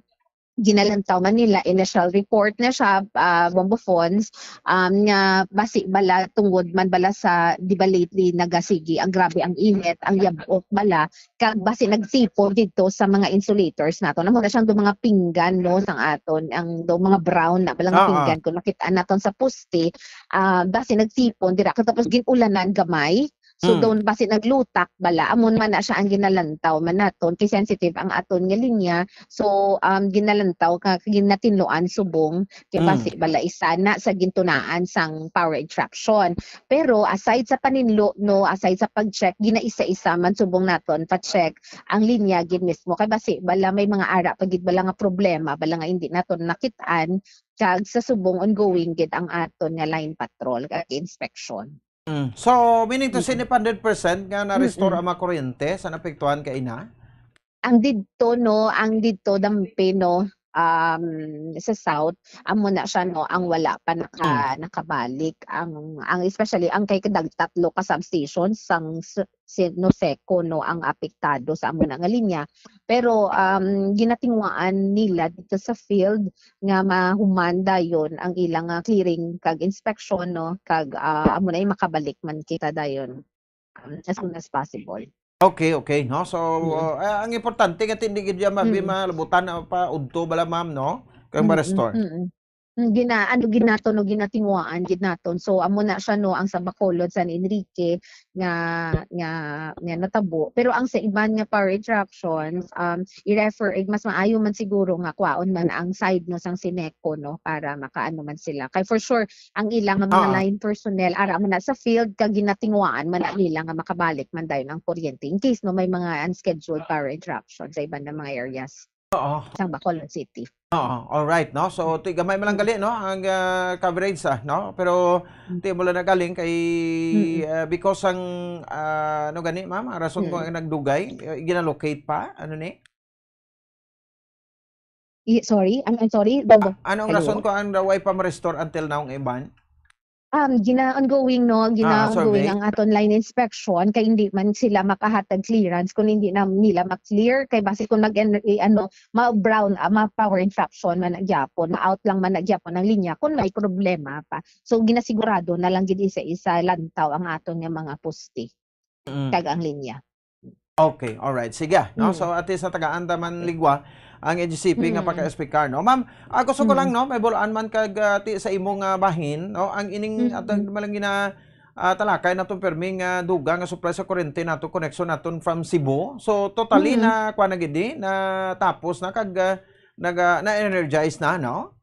ginalantaw man nila, initial report na siya, ah, Bombo Fons, um, nga basi bala tungod man bala sa, di ba, lately nagasigi ang grabe ang init, ang yab-ot bala, kag basi nagtipon didto sa mga insulators naton. Amo na siyang do mga pinggan, no, sang aton, ang do mga brown na balang Ah, ah. pinggan kung nakit-an naton sa poste, ah, basi nagtipon dira. Tapos gin-ulanan gamay. So, Mm. doon basi naglutak bala. Amo man na siya ang ginalantaw man naton. Kay sensitive ang aton nga linya. So, um, ginalantaw ka, ginatinluan subong kay Mm. basi bala isa na sa gintunaan sang power interruption. Pero aside sa paninlo, no, aside sa pag-check, ginaisa-isa man subong naton pa-check ang linya gid mismo. Kay basi bala may mga ara pa gid bala nga problema, bala nga hindi naton nakit-an, kag sa subong ongoing gid ang aton nga line patrol kag inspection. Mm. So, meaning to say, Mm. ni hundred percent nga na-restore Mm. ang mga kuryente sa naapektuhan kaina? Ang didto, no, ang didto dampi, no, um, sa south, amo na siya, no, ang wala pa naka-, Mm. nakabalik ang, ang, especially ang kay kadag tatlo ka substations sang s-, si Noseco, no, ang apektado sa amo na nga linya. Pero, um, ginatinguhaan nila dito sa field nga mahuman dayon ang ilang, ah, clearing kag inspection, no, kag, ah, amo na yung makabalik man kita dayon, um, as soon as possible. Okay, okay, no? So, Mm. uh, ah, ang importante nga hindi gid yan mabi Mm. malabutan, ah, pa udto bala, ma'am, no? Kay Mm, ma-restore. mm. Mm, gina-, ano gid naton, no, ginatinguhaan gid naton. So, amo na siya, no, ang sa Bacolod, San Enrique nga, nga, nga natabo. Pero ang sa iban nga power interruptions, um, i-refer, eh, mas maayo man siguro nga kwaon man ang side, no, sang Sineco, no, para makaano man sila. Kay for sure, ang ilang nga mga Ah. line personnel, ara man na sa field, kag ginatinguhaan man na nila nga makabalik man dayon ang kuryente in case, no, may mga unscheduled power interruption sa iban nga mga areas Oo. sang Bacolod City. Oo, all right, no? So, ti-, gamay man lang Mm. gali, no, ang, ah, coverage, ah, no? Pero, Mm. ti mo lang nagaling kay, Mm. ah, because ang, ah, ano gani, ma'am, ang rason ko Mm. ang nagdugay, eh, ginalocate pa, ano ni? I-, sorry? I'm, I'm sorry? Bobo. Ah, anong Hello? rason ko ang way pa ma-restore until now ang iban? Um, gina-ongoing, no? Ah, Gina-ongoing survey? ang aton line inspection kay hindi man sila makahatag clearance kung hindi na nila ma-clear. Kay basi kung mag-, eh, ano, ma-brown, ah, ma-power interruption man na gyapon, ma-out lang man na gyapon ang linya kung may problema pa. So, ginasigurado na lang gid isa-isa lantaw ang aton nga mga poste Mm. kag ang linya. Okay, all right. Sige, no? Mm. So, at least natagaan ta man Mm. ligwa ang N G C P nga Mm. pagka-S P car, no? Ma'am, ah, gusto ko Mm. lang, no, may bulaan man kag, ah, ti-, sa imong, ah, bahin, no? Ang ining Mm. atong malang gina-, ah, talakay naton permi nga duga nga supply sa kuryente nato, connection naton from Cebu. So, totally Mm. na, kuwan na gid ni, na tapos na kag, ah, nag-, ah, na-energize na, no?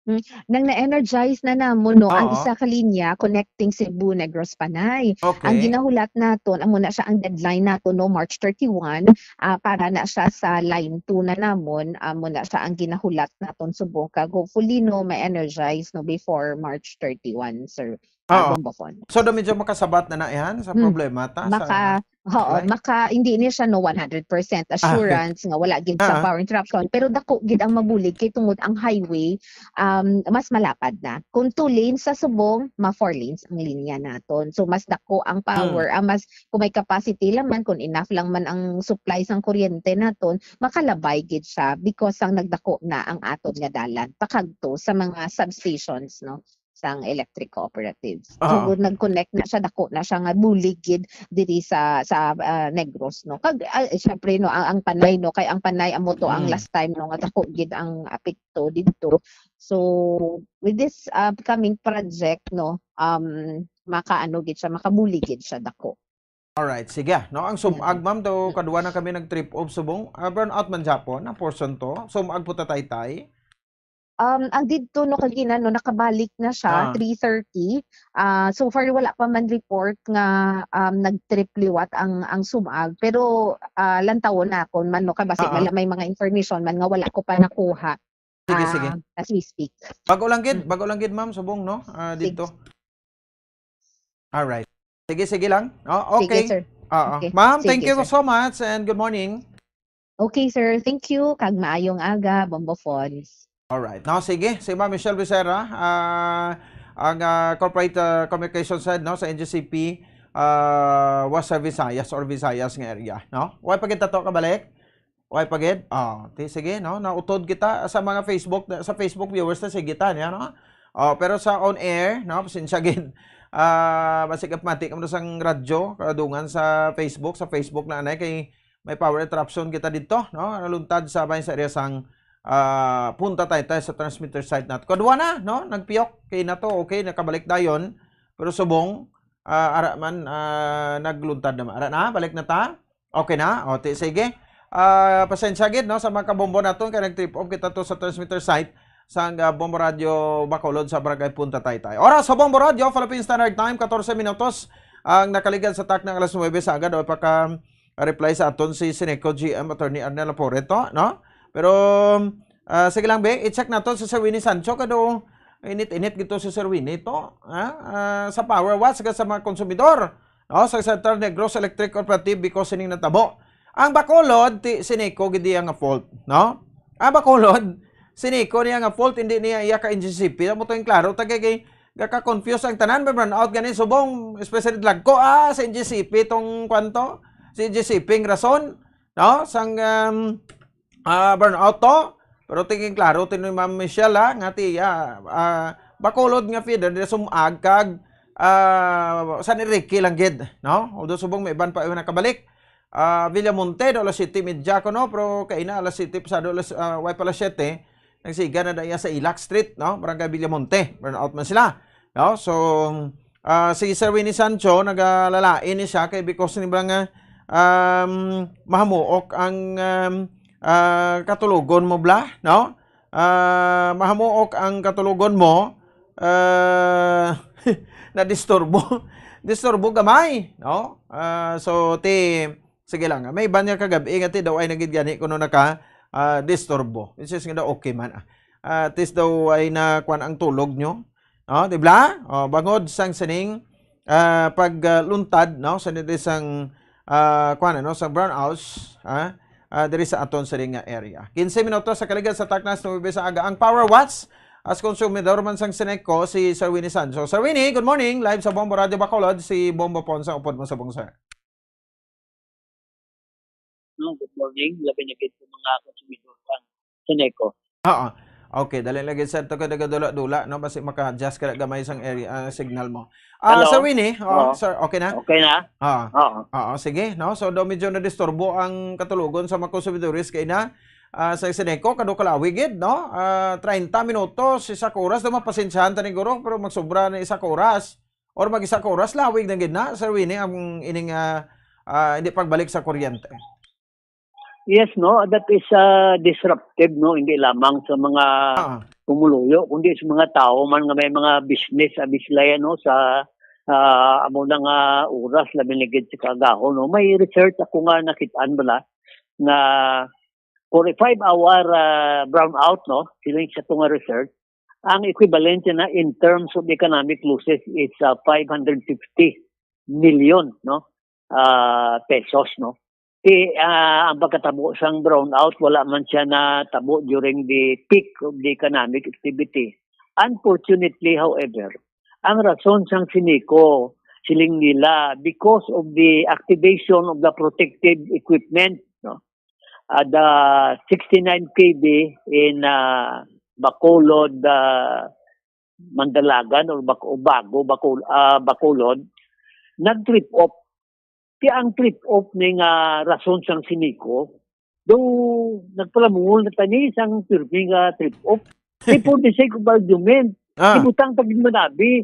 Hmm, nang na-energize na namon, no, ang Oo. isa ka linya connecting Cebu, Negros, Panay. Ang Okay. ginahulat naton, amo na siya ang deadline naton, no, March thirty-one, ah, para na siya sa line two na namon, amo na siya ang ginahulat naton subong kag hopefully, no, ma-energize, no, before March thirty-one, sir. Ah, Oo. Bombo Fon. So, do medyo makasabat na na yan sa Hmm. problema ta sa Maka-, oo, supply? maka-, hindi niya siya, no, one hundred percent Ah, okay. assurance nga wala gid sa Ah. power interruption, pero dako gid ang mabulig kay tungod ang highway, um, mas malapad na. Kung two lanes sa subong, ma four lanes ang linya naton. So, mas dako ang Hmm. power, ah, mas, kung may capacity lang man, kung enough lang man ang supply sang kuryente naton, makalabay gid siya because ang nagdako na ang aton nga dalan pakadto sa mga substations, no? sang electric cooperatives. So, Oo. nag-connect na siya, dako na siya nga bulig gid diri sa, sa, ah, Negros, no? Kag, ah, syempre, no, ang, ang Panay, no, kay ang Panay amo to ang Mm. last time, no, nga dako gid ang apekto didto. So, with this upcoming project, no, um, makaano gid siya, makabulig gid siya dako. Alright, sige, no? Ang sum-ag, Mm. ma'am, daw kadwa na kami nag-trip off subong, ah, brownout man gyapon ang portion to. Sum-ag po ta, Taytay. Um, ang didto, no, kagina, no, nakabalik na siya, Ah. three thirty. Ah, so far, wala pa man report nga, um, nag-trip liwat ang, ang sum-ag. Pero, ah, lantawon na ako man, no, kay basi Ah, ah. wala, may mga information man nga wala ko pa nakuha, Sige, sige. ah, as we speak. Bago lang gid, Mm. bago lang gid, ma'am, subong, no? Ah, Sige. didto. Alright. Sige, sige lang. Oh, Sige, okay. sir. Oo. Okay. Ma'am, thank Sige, you sir. so much and good morning. Okay, sir. Thank you. Kag maayong aga, Bombo Fons. Alright. No, sige. Si Ma'am Michelle Becerra, ah, ang, ah, corporate, ah, communications head, no, sa N G C P, ah, Western Visayas or Visayas nga area, no? Way pa gid ta to kabalik? Way pa gid? Oh, ti, sige, no? Nautod kita sa mga Facebook, sa Facebook viewers na, sige ta niya, no? Oh, pero sa on air, no? Pasensya gid. Ah, basig apmati kamo sang radyo, kadungan sa Facebook, sa Facebook na anay kay may power interruption kita dito, no? Naluntad sa bahin sa area sang, ah, Punta Taytay sa transmitter site nato. Kadwa na, no? Nagpiyok kay na to, okay, nakabalik dayon. Pero subong, ah, ara man, ah, nagluntad naman. Ara na, balik na ta. Okay na? O, ti, sige. Ah, pasensya gid, no, sa mga kabombo naton kay nag-trip off kita to sa transmitter site sang, ah, Bombo Radio Bacolod sa Barangay Punta Taytay. Oras sa Bombo Radio, Philippine Standard Time, katorse minutos ang nakaligad sa takna nga alas nuwebe sa aga. Daw paka-reply sa aton si Sineco G M Attorney Arnel Laporeto, no? Pero, ah, sige lang, be, i-check nato si Sir Winnie Sancho, kado init-init gito si Sir Winnie to, ha? Ah, sa power watch ka sa mga konsumidor, no? Sa Central Negros Electric Cooperative because sining natabo. Ang Bacolod, ti, Sineco gid iya nga fault, no? Ang Bacolod, Sineco niya nga fault, hindi niya iya ka N G C P. Amo to yung klaro, tagay kay gaka-confuse ang tanan, may brownout gani subong, especially Dlagco, ah, sa N G C P tong kwanto, si N G C P ang rason, no? Sang, um, ah, brownout to. Pero tingin klaro, ti ni Ma'am Michelle, ah, nga ti, ah, ah, Bacolod nga feeder, di sumag kag, ah, San Enrique lang gid, no? Although subong may iban pa yung nakabalik. Ah, Villamonte, do alas siyete y media ko, no? Pero kaina alas siyete pasado, alas, ah, way pa alas siyete, nagsiga na daya sa Ilak Street, no? Barangay Villamonte, brownout man sila, no? So, ah, si Sir Winnie Sancho, nagalalain ni siya kay because ni ba nga, um, mahamuok ang, um, ah, katulogon mo, bla, no? Ah, mahamuok ang katulogon mo, ah, nadisturbo. Disturbo gamay, no? Ah, so, ti, sige lang, may iban nga kagabi nga ti daw ay nagid gani kuno naka, ah, disturbo. Which is nga daw okay man, ah. Ah, at least daw ay na kuwan ang tulog nyo. No, di ba? O, bangod sang sining, ah, pag, ah, luntad, no, sa nito sang, ah, kuwan, ano, sa brownouts, ha? Ah, diri sa aton sining nga area. Quince minutos sa kaligad sa taknas nuwebe sa aga. Ang Power Watch, as konsumidor man sang Sineco, si Sir Winnie Sancho. Sir Winnie, good morning. Live sa Bombo Radio Bacolod, si Bombo Pon sa upod mo sa bong, sir. No, good morning. Labi na gid sa mga konsumidor sa Sineco. Oo. Okay, dali lagi, sir. Ito ka nagadula-dula, no? Basi maka-adjust ka na gamay sang area, ah, signal mo. Ah, Hello? Sir Winnie, oh, Oo. Sir, okay na? Okay na? Oo. Oo. Oo, sige, no? So, daw medyo nadisturbo ang katulogon sa mga konsumidores kay na, ah, sa Sineco, kado kalawi gid, no? Ah, treinta minutos, isa ka oras, daw mapasensyahan ta ni guro, pero magsobra na isa ka oras. Or mag-isa ka oras, lawig na gid na, Sir Winnie, ang ining, ah, ah, hindi pagbalik sa kuryente. Yes, no, that is, ah, disruptive, no, hindi lamang sa mga Ah. pumuluyo, kundi sa mga tao man nga may mga business, ah, bislay, no, sa, ah, amo na nga oras, labi na gid sa kaagahon, no. May research ako nga nakitaan bala nga for a five-hour, ah, brownout, no, siling sa tunga research, ang equivalent na in terms of economic losses is, ah, five hundred fifty million, no, ah, pesos, no. Ti, ah, ang pagkatabo sang brownout, wala man siya natabo during the peak of the economic activity. Unfortunately, however, ang rason sang Sineco, siling nila, because of the activation of the protective equipment, no, at the sixty-nine K V in, ah, Bacolod, ah, Mandalagan or Bac-, o Bago, Bacol-, ah, Bacolod, nag-trip off. Kaya ang trip off ni nga rason sang Sineco, do nagpalamungol na tani sang pirmi nga trip off. Di for the sake of argument, Ah. ibutang pag manabi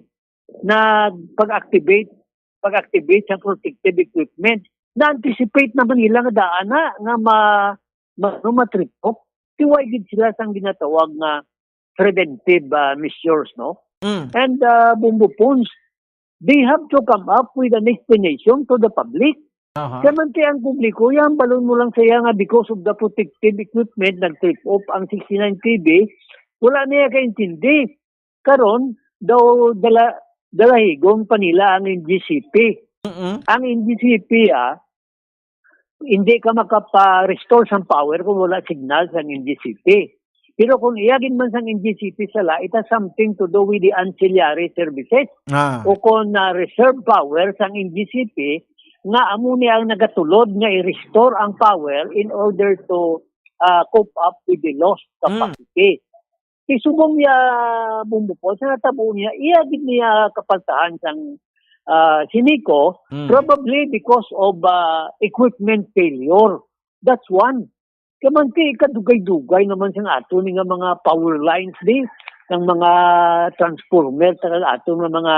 na pag-activate, pag-activate sa protective equipment. Na-anticipate naman nila nga daan na nga ma-, ma-, no, ma-trip off. Tiway gid sila sang ginatawag nga preventive, ah, measures, no? Mm. And, ah, Bombo Pons, they have to come up with an explanation to the public. Aha. Kaya man kaya ang publiko, yan, balon mo lang saya nga because of the protective equipment, nag-trip off ang sixty-nine K V, wala niya kaintindi. Karon, daw dala, dalahigong pa nila ang N G C P. Mm-mm. Ang N G C P, ah, hindi ka makapa-restore sang power kung wala signal sang N G C P. Pero kung iya gid man sang N G C P sala, it has something to do with the ancillary services Ah. o kon na reserve power sang N G C P nga amo ni ang nagatulod nga i-restore ang power in order to ah, cope up with the lost Mm. capacity. Isubong niya, Bumbo Paul, sa natabo niya, iya gid niya kapaltahan sang ah, Sinico, Mm. probably because of ah, equipment failure. That's one. Kaman kay kadugay-dugay naman sang ato ni nga mga power lines di, ng mga transformer, tagal ato nga mga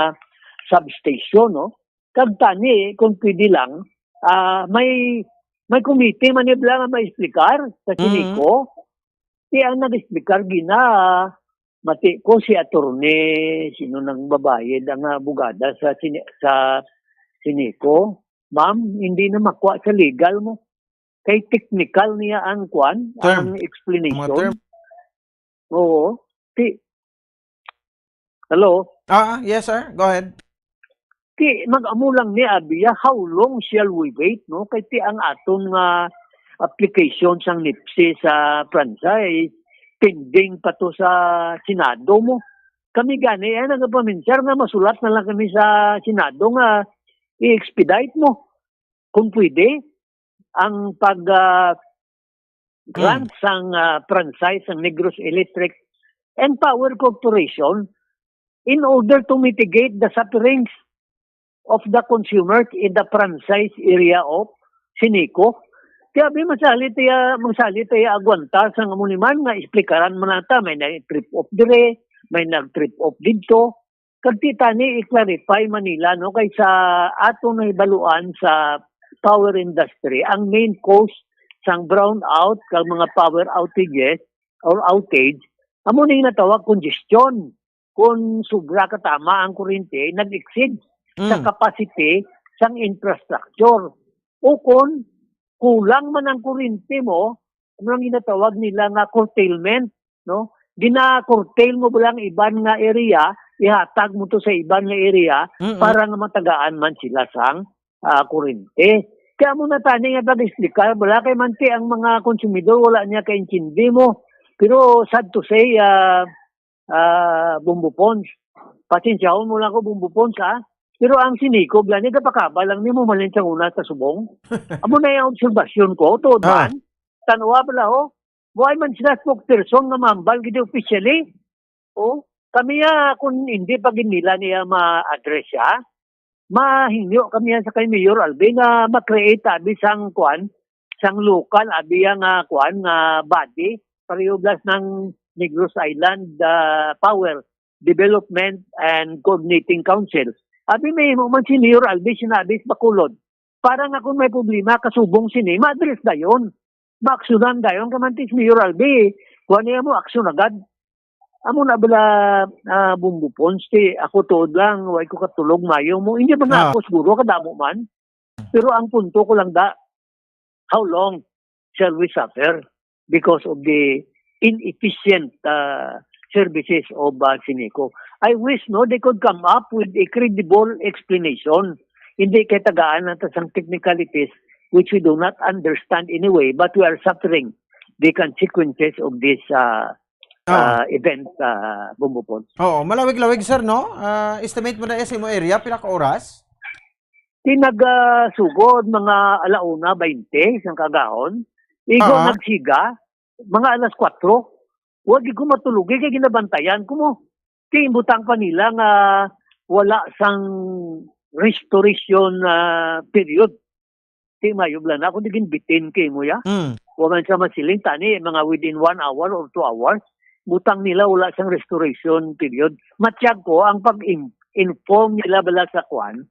substation, no? Kag tani, kung pwede lang, ah, may, may committee man ni bala nga maexplikar sa Mm. Sinico. Di ang nag-explicar gina, mati ko si attorney, sino nang babayi, ang abogada sa Sini-, sa Sinico. Ma'am, hindi na makuha sa legal mo. Kay technical niya ang kwan, Term. ang Mga explanation. term. Oo. Ti, hello? Ah, yes, sir. Go ahead. Ti, mag-amo lang ni Abia, how long shall we wait, no? Kay ti ang aton nga application sang NEPSI sa franchise, pending pa to sa Senado mo. Kami gani, eh, nagapaminsar nga masulat na lang kami sa Senado nga i-expedite mo, kung pwede, ang pag, ah, grant Mm. sang, ah, franchise sang Negros Electric and Power Corporation in order to mitigate the sufferings of the consumers in the franchise area of Sinico. Kaya abi, masalit iya, masalit iya agwanta sang amo ni man nga explikaran man nata, may nag-trip off dire, may nag-trip off didto. Kag ti tani i-clarify man nila, no, kay sa aton nahibaluan sa power industry, ang main cause sang brownout kag mga power outages or outage, amo ning natawag congestion. Kung sobra katama ang kuryente, nag-exceed sa Mm. capacity sang infrastructure. O kung kulang man ang kuryente mo, ano ang ginatawag nila nga curtailment, no? Gina-curtail mo ba lang iban nga area, ihatag mo to sa iban nga area Mm-mm. para nga matagaan man sila sang, ah, kuryente. Kaya mo na tani nga pag-explicar, wala kay manti ang mga konsumidor, wala niya kaintindi mo. Pero sad to say, ah, ah, Bumbo Pons, pasensyahon mo lang ko, Bumbo Pons, ha? Pero ang Sinico, gani, gapakaba lang nimo malin sa una sa subong. Amo na yung obserbasyon ko, tuod Ah. man. Tanwa pala, ho. Buhay man sila spokesperson nga mambal gid officially. O, kami ya, kung hindi pa gid nila niya ma-address siya, mahingyo kami yan sa kay Mayor Alvin nga ma-create abi sang kuan, sang local abi ya nga kuan nga body, pareho blas ng Negros Island ah, Power Development and Coordinating Council. Abi may mo man si Mayor Alvin sinabi sa Bacolod, para nga kung may problema kasubong sini, ma-address dayon, maaksyonan dayon. Kamantis Mayor Alvin, kuha niya mo aksyon agad. Amo na bala, ah, Bumbo Pons, ti ako tuod lang, way ko katulog mayo mo. Hindi man Ah. ako siguro kadamo man. Pero ang punto ko lang da, how long shall we suffer because of the inefficient ah, services of ah, Sinico? I wish, no, they could come up with a credible explanation. Hindi kay tagaan natin sang technicalities which we do not understand anyway, but we are suffering the consequences of this ah, Ah. ah, event, ah, Bumbo Pons. Oo, malawig-lawig, sir, no? Ah, estimate mo na sa imo area, pila ka oras? Ti nagasugod mga ala una baynte sang kagahon. Igo Ah. nagsiga, mga alas kwatro. Wa gid ko matulugi kay ginabantayan ko mo. Ti imbutang pa nila nga wala sang restoration ah, period. Ti mayo bala na, kung di ginbitin kay mo ya. Mm. Wa man siya masiling tani, mga within one hour or two hours, butang nila wala sang restoration period. Matyag ko ang pag-inform nila bala sa kwan,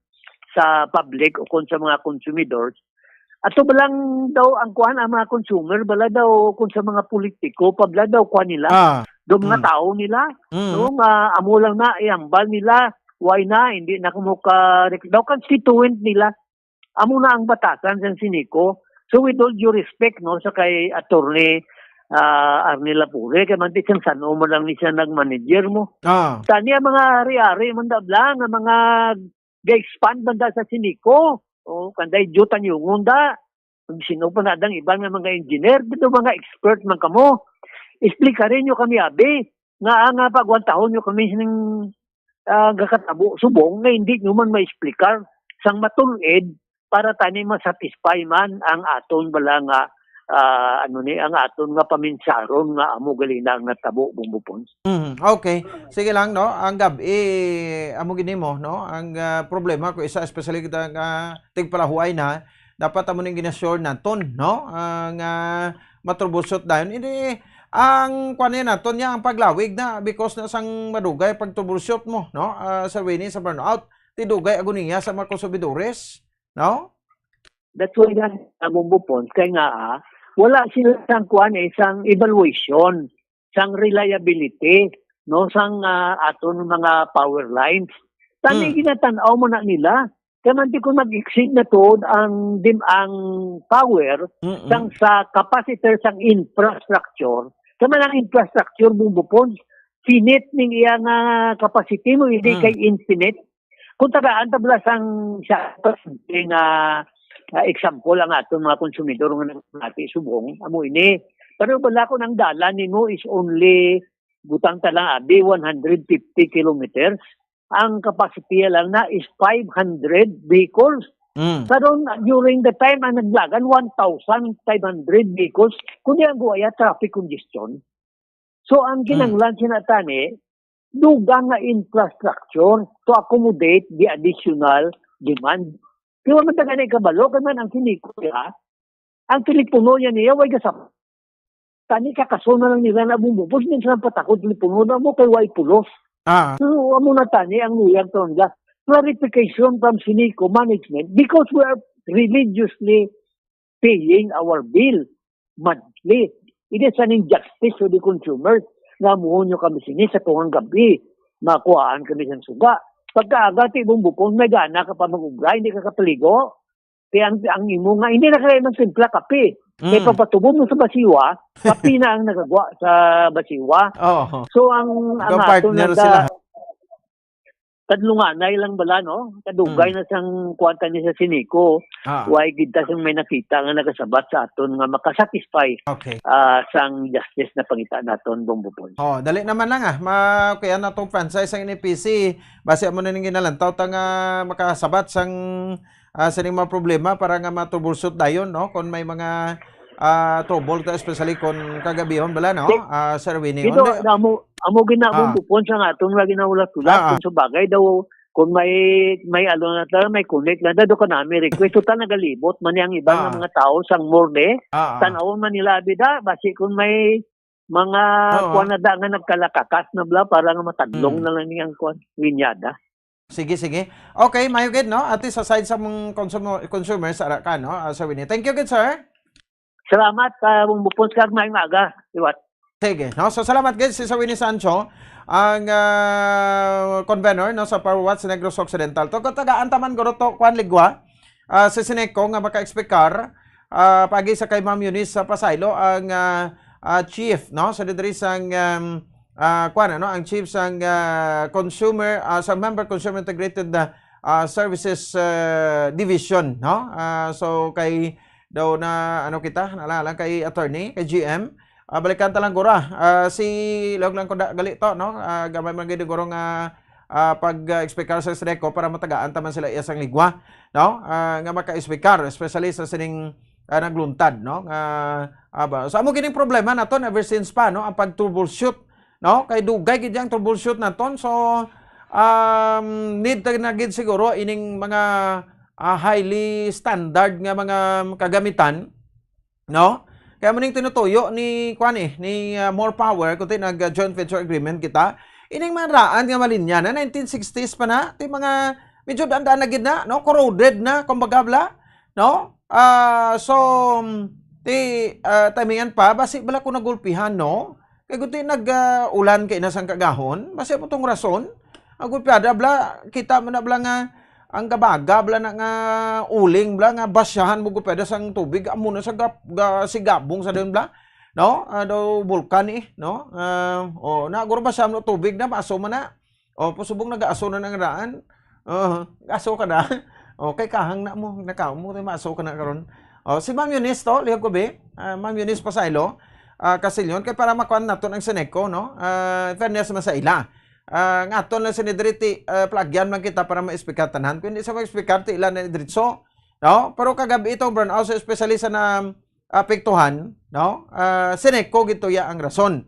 sa public o kung sa mga consumidors, ato ba lang daw ang kwan, ang mga consumer, bala daw kung sa mga politiko, pabla daw kwan nila, Ah. do mga Mm. tao nila, Mm. no, nga amo lang na, ihambal nila, why na, hindi na kamo ka, daw constituent nila, amo na ang batasan sang Sinico. So with all due respect, no, sa kay Attorney ah, Arnel Lapure, kay manti siyang san-o man lang ni siya nag-manager mo. Ah. Tani ang mga ari-ari man da bala nga mga ga-expand man da sa Sinico. O, kanday Joe Tanyungon da. Sino pa na dang iban nga mga engineer, dito mga expert man kamo. Explikarin nyo kami, abi, nga ang, ah, pagwantahon nyo kami ning, ah, gakatabo subong nga hindi nyo man ma-explicar sang matulid para tani ma-satisfy man ang aton bala nga, ah, ano ni, ang aton nga paminsaron nga amo gali na ang natabo, Bombo Pons. Mhm, okay. Sige lang, no? Ang gab-i, amo gini mo, no? Ang, ah, problema ko isa, especially kita nga tigpalahuay na, dapat amo ning ginasure naton, no? Ah, nga ma-troubleshoot dayon. Ini, ang kuwan niya naton niya, ang paglawig na because na sang madugay pag-troubleshoot mo, no? Ah, sa Winnie, sa brownout, ti dugay agoniya sa mga konsumidores, no? That's why nga, ah, Bombo Pons, kay nga, ah, wala sila sang kuwan, eh, sang evaluation, sang reliability, no, sang, ah, aton mga power lines. Tani Mm. ginatan-aw mo na nila. Kaya man di kung mag-exceed na tuod ang dim-, ang power Mm-mm. sang sa capacitor sang infrastructure, kaya man ang infrastructure, Bombo Pons, finite ning iya nga capacity mo, hindi Mm. kay infinite. Kung tagaan ta bala sang sa nga, ah, example ang aton mga konsumidor nga nagpamati subong, amo ini. Pero bala kung ang dalan nimo is only, butang ta lang, abi, one hundred fifty kilometers, ang kapasitiya lang na is five hundred vehicles. Mm. Karon, during the time ang naglagan, one thousand five hundred vehicles. Kundi ang guwaya, traffic congestion. So, ang Mm. kinahanglan sina tani, dugang nga infrastructure to accommodate the additional demand. Kaya man taga na ikabalo, kaya man ang kiniko niya, ang telepono niya niya, way gasap. Tani kakaso na lang nila na bumubos, minsan patakot telepono na mo kay way pulos. Ah. So, amo na tani ang luyag to nga clarification from Sinico management because we are religiously paying our bill monthly. It is an injustice to the consumers nga muhon nyo kami sini sa tungang gabi. Makuhaan kami sang suga. Pagkaaga, ti Bombo Pons, may gana ka pa mag-ubra, hindi ka kapaligo. Kaya ang, ang imo nga, hindi na kaya man simpla kape. Kaya Mm. pagpatubo mo sa basiwa, kape na ang nagagwa sa basiwa. Oo. So, ang, ang Ikaw ato partner na sila. da-, kadlunganay lang bala, no? Kadugay Mm. na sang kuwan ta ni sa Sinico. Ah. Why gid ta sang may nakita nga nagasabat sa aton nga makasatisfy, Okay. ah, sang justice na pangita naton, Bombo Pons. Oh, dali naman lang, ah. Ma-, kuya na tong franchise ang N F P C. Basi amo na ning ginalantaw ta nga makasabat sang, ah, sining mga problema para nga ma-troubleshoot dayon, no? Kung may mga, ah, trouble ta, especially kung kagabihon bala, no? Di-, Ah, Sir Winnie. Dito, Undi-, amo, amo gina-, Ah. Bombo Pons ang atong lagi na ulat-ulat. Ah, ah. Kung sa bagay daw, kung may, may ano na ta, may connect na daw, doon ka namin request. Total, nagalibot man ang iba nga Ah. mga tao sang morne. Ah, ah. Tanawon man nila, abi da, basi kung may mga Oo. kuwan na da nga nagkalakakas na bala, para nga matadlong Mm. na lang niyang kuwan, linyada. Sige, sige. Okay, mayo gid, no? At least aside sa mga consumer, consumers, ara ka, no? Ah, Sir Winnie. Thank you gid, sir. Salamat, ah, Bombo Pons, kag maayong aga, liwat. Sige, no? So, salamat gid si Sir Winnie Sancho, ang, ah, convenor, no, sa Power Watch Negros Occidental. To, kung tagaan ta man guro to, kuwan, ligwa, ah, si Sinico nga maka-explicar, ah, pagi sa kay Ma'am Eunice sa Pasaylo, ang, ah, ah, chief, no? So, diri sang, um, ah, kuwan, ano, ang chief sang, ah, consumer, ah, sa Member Consumer Integrated, ah, ah, Services, ah, Division, no? Ah, so, kay daw na, ano kita, naalala kay attorney, kay G M. Ah, balikan ta lang guro. Ah, si, log lang ko da, gali to, no? Ah, gamay man gid guro nga, ah, pag, ah, explicar sa Sinico para matagaan ta man sila iya sang ligwa, no? Ah, nga maka-explicar, especially sa sining, ah, nagluntad, no? Nga, ah, ba, sa amo gining problema naton ever since pa, no? Ang pag-troubleshoot, no? Kay dugay gid yang troubleshoot naton. So, um, need ta na gid siguro ining mga, ah, highly standard nga mga kagamitan, no? Kaya mo ning tinutuyo ni, kuwan eh, ni, ah, More Power, kundi nag, ah, joint venture agreement kita. Ining mga raan nga malinya na, nineteen sixties pa na, ti mga medyo daan-daan na gid na, no? Corroded na, kumbaga, bla, no? Ah, so, ti, ah, timingan pa, basi bala ko nagulpihan, no? Kay kundi nag, ah, ulan kay na sang kagahon, basi mo tong rason. Ang gulpiada, bla, kita mo na, bla, nga ang gabaga, bla, na nga uling, bla, nga basyahan mo gupeda sang tubig, amo na sa gap-, ga-, si gabong sa dun, bla, no? Ah, daw bulkan, eh, no? Ah, oh, na, guro basyahan mo tubig na, maaso man na. Oh, pusubong nag-aaso na ng raan. Oh, aso ka na. Okay, kahang na mo, nakaon mo, maaso ka na karon. Oh, si Ma'am Eunice to, lihog ko, be. Ah, Ma'am Eunice Pasaylo. ah, Castellon, kay para makuan naton ang Seneco, no? Ah, fairness man sa ila. Ah, nga aton lang sini diri ti, ah, plagyan man kita para ma-explicar tanan. Kung hindi sa ma-explicar, ti ila na diretso, no? Pero kagabi itong brownout, so especially sa naapektuhan, no? Ah, Seneco gid to ya ang rason.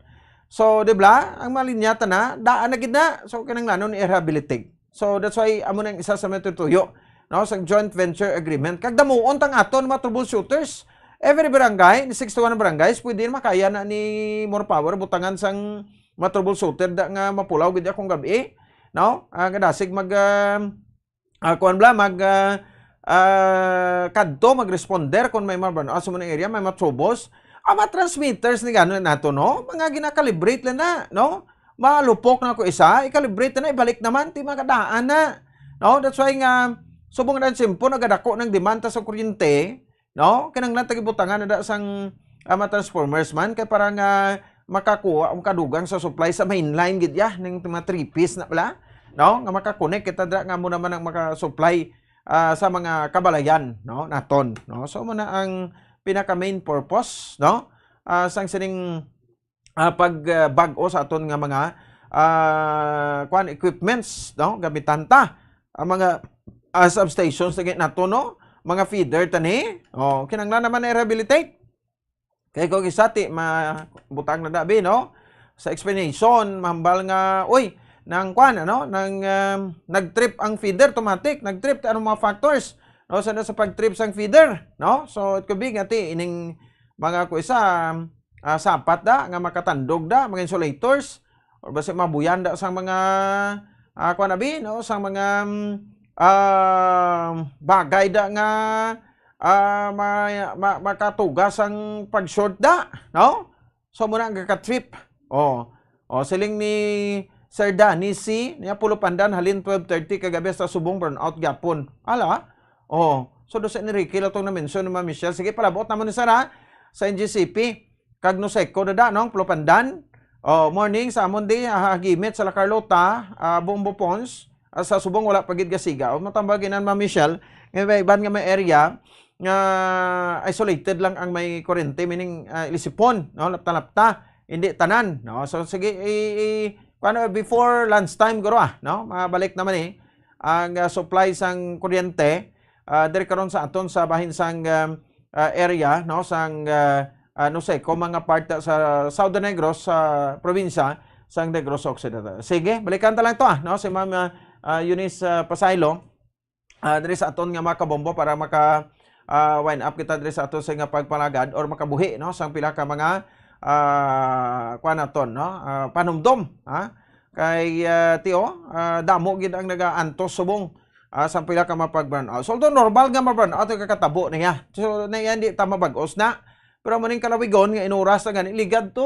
So, di ba? Ang mga linya ta na, daan na gid na. So, kinahanglanon i-rehabilitate. So, that's why amo nang isa sa mga tutuyo, no, sa joint venture agreement. Kag damuon tang aton mga troubleshooters. Every barangay, sixty-one barangays, pwede na makaya na ni More Power, butangan sang mga troubleshooter da nga mapulaw gid akong gabi, no? Ah, nga dasig mag, ah, ah, kuwan bala, mag, ah, ah, kadto, mag-responder kung may mga brownout sa mga area, may mga troubles. Ang mga transmitters ni gano'n nato, no? Mga ginakalibrate lang na, no? Malupok na ko isa, i-calibrate na, ibalik naman, ti makadaan na. No? That's why nga, subong na simpo, nagadako ng demanda sa kuryente, no? Kinanglan tagibutangan na da sang, ah, mga transformers man, kay para nga makakuha, ang kadugang sa supply sa mainline gid ya, ning mga three Ps na pala, no? Nga makakonek kita dira nga mo naman ang makasupply, ah, sa mga kabalayan, no? Naton, no? So, mo na ang pinaka main purpose, no? Ah, sang sining, ah, pag, ah, bag-o sa aton nga mga, ah, kwan, equipments, no? Gamitan ta ang mga, ah, substations lagi nato, no? Mga feeder tani. Oh, kinanglan naman na i-rehabilitate. Kay kung isa ti ma-, butang na dabi, no? Sa explanation, mahambal nga, uy, nang kwan, ano, nang, um, nag-trip ang feeder, automatic, nag-trip, ano mga factors, no? Sa, sa pag-trip sang feeder, no? So, it could be nga ti, ining mga kuisa, ah, sapat da, nga makatandog da, mga insulators, or basi mabuyan da sang mga, ah, kuwan abi, no? Sang mga, mm, ah, bagay da nga, ah, ma-, ma-, makatugas ang pag-short da, no? So, muna ang kaka-trip. Oh. Oh, siling ni Sir Danny C, niya Pulo Pandan, halin twelve thirty kagabi sa subong brownout gyapon. Ala? Oh, so do sa ni Ricky lang tong na-mention ni Ma'am Michelle. Sige, palabot naman ni Sara sa N G C P. Kag Noseco dada, no? Pulo Pandan. Oh, morning sa amon di, ah, Hagimit sa La Carlota, ah, Bombo Pons, ah, sa subong wala pa gid gasiga. O, matambag inan, Ma'am Michelle, nga may iban nga may area nga isolated lang ang may kurente, meaning, ah, Ilisipon, no? Lapta-lapta, hindi tanan, no? So, sige, i-, i-, kuwan, before lunch time, guro, ah, no? Mabalik naman, eh, ang, ah, supply sang kuryente, ah, diri karon sa aton sa bahin sang, um, ah, area, no, sang, ah, ah, Noseco, mga part sa Southern Negros, sa probinsya sang Negros Occidental. Sige, balikan ta lang to, ah, no, si Ma'am, ah, ah, Eunice, ah, Pasaylo, ah, diri sa aton nga mga kabombo para maka, ah, wind up kita diri sa aton sa nga pagpalagad or makabuhi, no, sang pila ka mga, ah, kuan naton, no, ah, panumdom, ha? Kay, ah, Tio, ah, damo gid ang nagaantos subong, ah, sang pila ka mapag-brownout. So, although normal nga ma-brownout ang kakatabo niya. So, na yan, di ta mabag-os na. Pero amo ning kalawigon nga inuras na gani, ligad to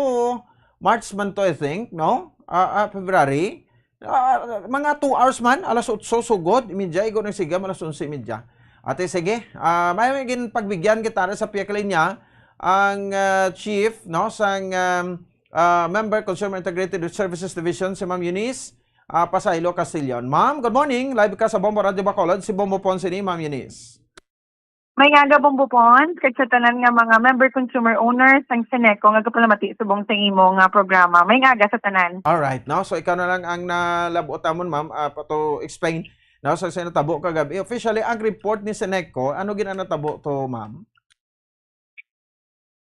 March man to, I think, no? Ah, ah, February. Ah, mga two hours man, alas otso sugod, imidya, igo ng sigam, alas onse imidya. Ate, sige, ah, may, may gin pagbigyan kita sa pihak linya, ang, ah, chief, no, sang, um, ah, Member Consumer Integrated Services Division, si Ma'am Eunice, ah, Pasaylo Castillon. Ma'am, good morning. Live ka sa Bombo Radyo Bacolod. Si Bombo Ponce ni Ma'am Eunice. May aga, Bombo Pons, kag sa tanan nga mga member consumer owners sang Seneco nga gapalamati subong sa imo nga programa. May aga sa tanan. All right, no? So, ikaw na lang ang nalabot amon, ma'am, ah, pa to explain, no? So, sa natabo kagabi, officially, ang report ni Seneco, ano gid ang natabo to, ma'am?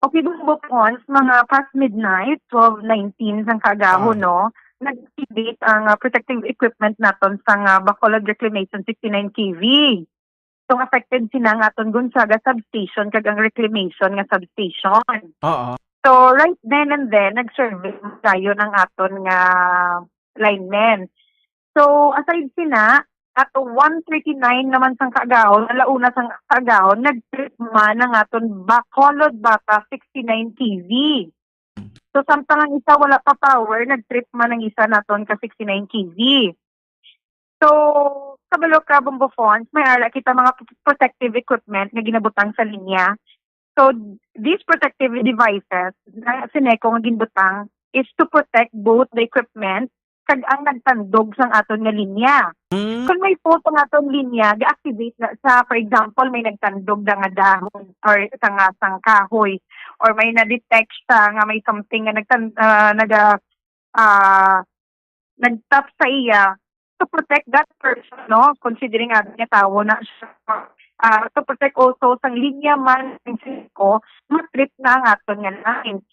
Okay, Bombo Pons, mga past midnight, twelve nineteen sang kaagahon, Ah. no? Nag-activate ang, ah, protective equipment naton sa, ah, Bacolod Reclamation sixty-nine K V. So, affected sila nga aton Gonzaga substation kag ang Reclamation nga substation. Oo. So, right then and then, nag-survey dayon ang aton nga linemen. So, aside sina, at one thirty-nine naman sang kaagahon, ala una sang kaagahon, nag-trip man ang aton Bacolod Bata sixty-nine K V. So, samtang ang isa wala pa power, nag-trip man ang isa naton ka sixty-nine K V. So, kabalo ka, Bombo Pons, may ara kita mga p-, protective equipment nga ginabutang sa linya. So, these protective devices na Seneco nga ginbutang is to protect both the equipment kag ang nagtandog sang aton nga linya. Mm. Kung may fault ang aton linya, ga-activate na sa, for example, may nagtandog na nga dahon or sa nga sang kahoy, or may na-detect siya nga may something nga nagtan-, ah, naga-, ah, nag-tap sa iya, to protect that person, no? Considering nga, nga tawo na siya. Ah, to protect also sang linya man, ko, ma-trip na ang aton nga line.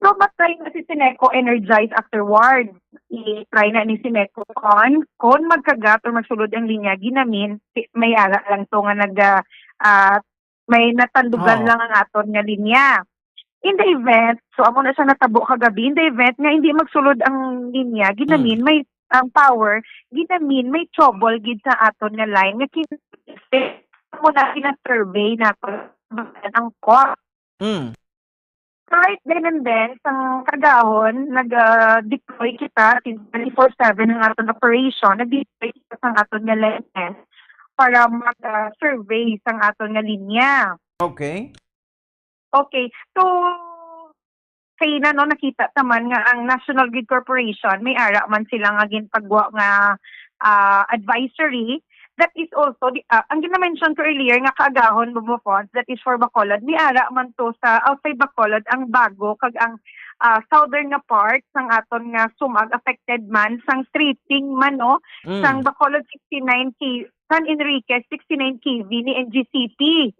So, matry na si Seneco Energize afterward. I-try na ni Seneco kon, kon magkagat or magsulod ang linya, ginamin, si-, may ara lang to nga nag, ah, ah, may natandugan Oo. lang ang aton nga linya. In the event, so amo na siya natabo kagabi, in the event nga hindi magsulod ang linya, ginamin Mm. may, ang power, ginamin may trouble gid sa aton nga line nga kin-, amo na gina-survey nato ang cost. Mm. So, right then and then, sang kaagahon, nag, ah, deploy kita, since twenty-four seven ang aton operation, nag-deploy kita sang aton nga linemen para mag, ah, survey sang aton nga linya. Okay. Okay. So, kay na, no, nakita ta man nga ang National Grid Corporation, may ara man sila nga ginpagwa nga, ah, advisory that is also the, ah, ang gina-mention ko earlier nga kaagahon, Bombo Fonz, that is for Bacolod. May ara man to sa outside Bacolod, ang Bago kag ang, ah, southern nga part sang aton nga Sumag affected man sang tripping man, no? Mm. Sang Bacolod sixty-nine K, San Enriquez sixty-nine K V ni N G C P.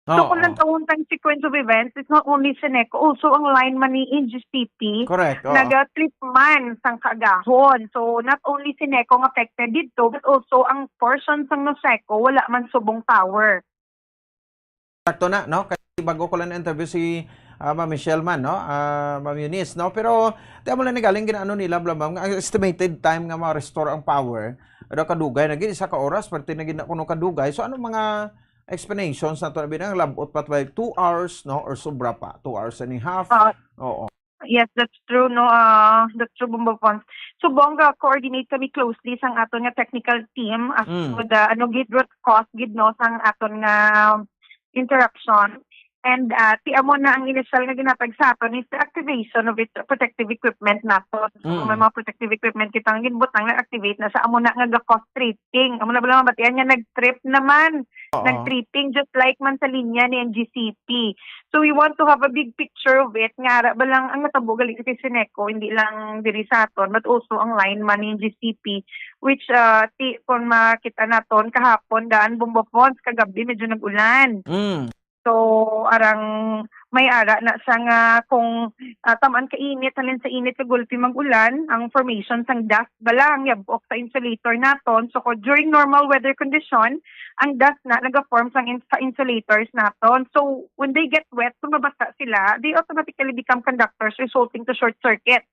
So, Oo. kung lantawon tang sequence of events, it's not only Seneco, also ang line man ni N G C P, Correct, oo. naga-trip man sang kaagahon. So, not only Seneco ang affected dito, but also ang portion sang Noseco, wala man subong power. Sakto na, no? Kasi bago ko lang interview si, ah, Ma'am Michelle man, no? Ah, Ma'am Eunice, no? Pero, di mo lang ni galing ginaano nila, bla, bla, ang estimated time nga ma-restore ang power, ano, kadugay na gid, isa ka oras, parte na gid na kuno kadugay. So, anong mga explanations na to na binang labot pa by two hours, no? Or sobra pa, two hours and a half? Ah, Oo. yes, that's true, no? Ah, that's true, Bombo Fonz. So, bongga, coordinate kami closely sang aton nga technical team as Mm. to the, ano, gid root cause, gid, no, sang aton nga interruption. And, ah, ti amo na ang initial nga ginhatag sa aton is the activation of it, protective equipment nato. So, Mm. may mga protective equipment kita nga ginbutang, nag-activate na sa amo na nga ga-cause tripping. Amo na bala mabatian nga nag-trip naman. Oo. Nag-tripping, just like man sa linya ni N G C P. So, we want to have a big picture of it. Nga ara ba lang ang natabo gali sa Seneco, hindi lang diri sa aton, but also ang line man ni N G C P, which, ah, ti, kung makita naton kahapon, daan Bombo Fonz, kagabi medyo nag-ulan. Mm. So, arang may ara na siya nga kung, ah, tamaan ka init, halin sa init ka gulpi mag-ulan, ang formation sang dust ba lang yabok sa insulator naton. So, kung during normal weather condition, ang dust na naga-form sang ins-, sa insulators naton. So, when they get wet, kung mabasa sila, they automatically become conductors, resulting to short circuit.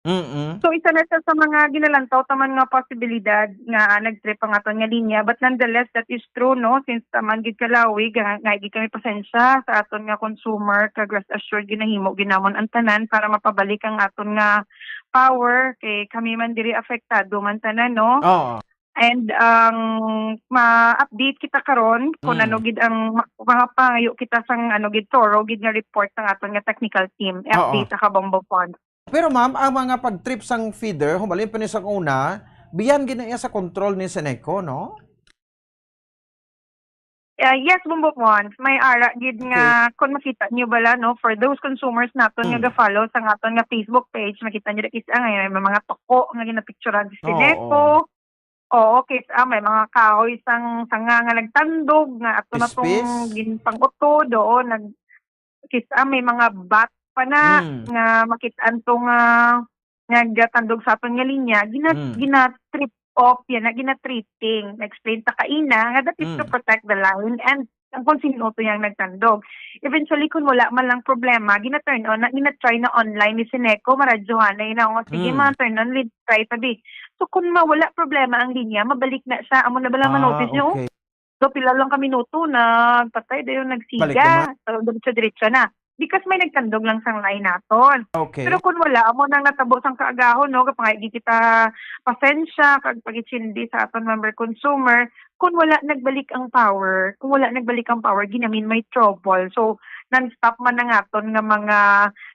Mm-mm. So, isa na siya sa mga ginalantaw taman nga posibilidad nga, ah, nag-trip ang aton nga linya. But nonetheless, that is true, no? Since taman gid kalawig, nga, nga gid kami pasensya sa aton nga consumer, kag rest assured, ginahimo ginamon ang tanan para mapabalik ang aton nga power. Kay kami man diri apektado man tanan, no? Oo. And ang ma-update kita karon kung Mm. ano gid ang ma-, mga pangayo kita sang ano gid, thorough gid nga report sang aton nga technical team. Oo. Update sa Kabombo Fund. Pero ma'am, ang mga pag-trip sang feeder, humalin pa ni sa una, beyond gid na iya sa control ni Seneco, no? Ah, yes, Bombo Fund. May ara gid nga, Okay. kung makita niyo bala, no, for those consumers naton nga Mm. ga-follow sa aton nga Facebook page, makita niyo dati sa, nga may mga tuko nga ginapicturan si Oo, Seneco. oo. Oo, kis-, ah, may mga kahoy sang sanga nga nagtandog nga ato na tong Pispis? ginpang-utod, oo, nag-, kis-, ah, may mga bat pa na Hmm. nga makit-an to nga, nga gatandog sa aton nga linya, gina-, Hmm. gina-trip off yan, na gina-tripping. Na-explain ta kaina nga that is to Hmm. protect the line and ang kung sino to yang nagtandog. Eventually, kung wala man lang problema, gina-turn on na, gina-try na online ni Seneco, maradyohan na yun, "O, sige, Hmm. ma-turn on, let's try tabi." So, kung mawala problema ang linya, mabalik na siya. Amo na bala Ah, ma-notice nyo? Okay. So, pila lang ka minuto, nagpatay, dayon Balik nagsiga. naman. So, diretso-diretso na. Because may nagtandog lang sang line naton. Okay. Pero kung wala, amo nang natabo sang kaagahon, no? Kapangay, di kita pasensya, kag pag-itsindi sa aton member consumer, kung wala nagbalik ang power, kung wala nagbalik ang power, ginamin may trouble. So, non-stop man ang aton nga mga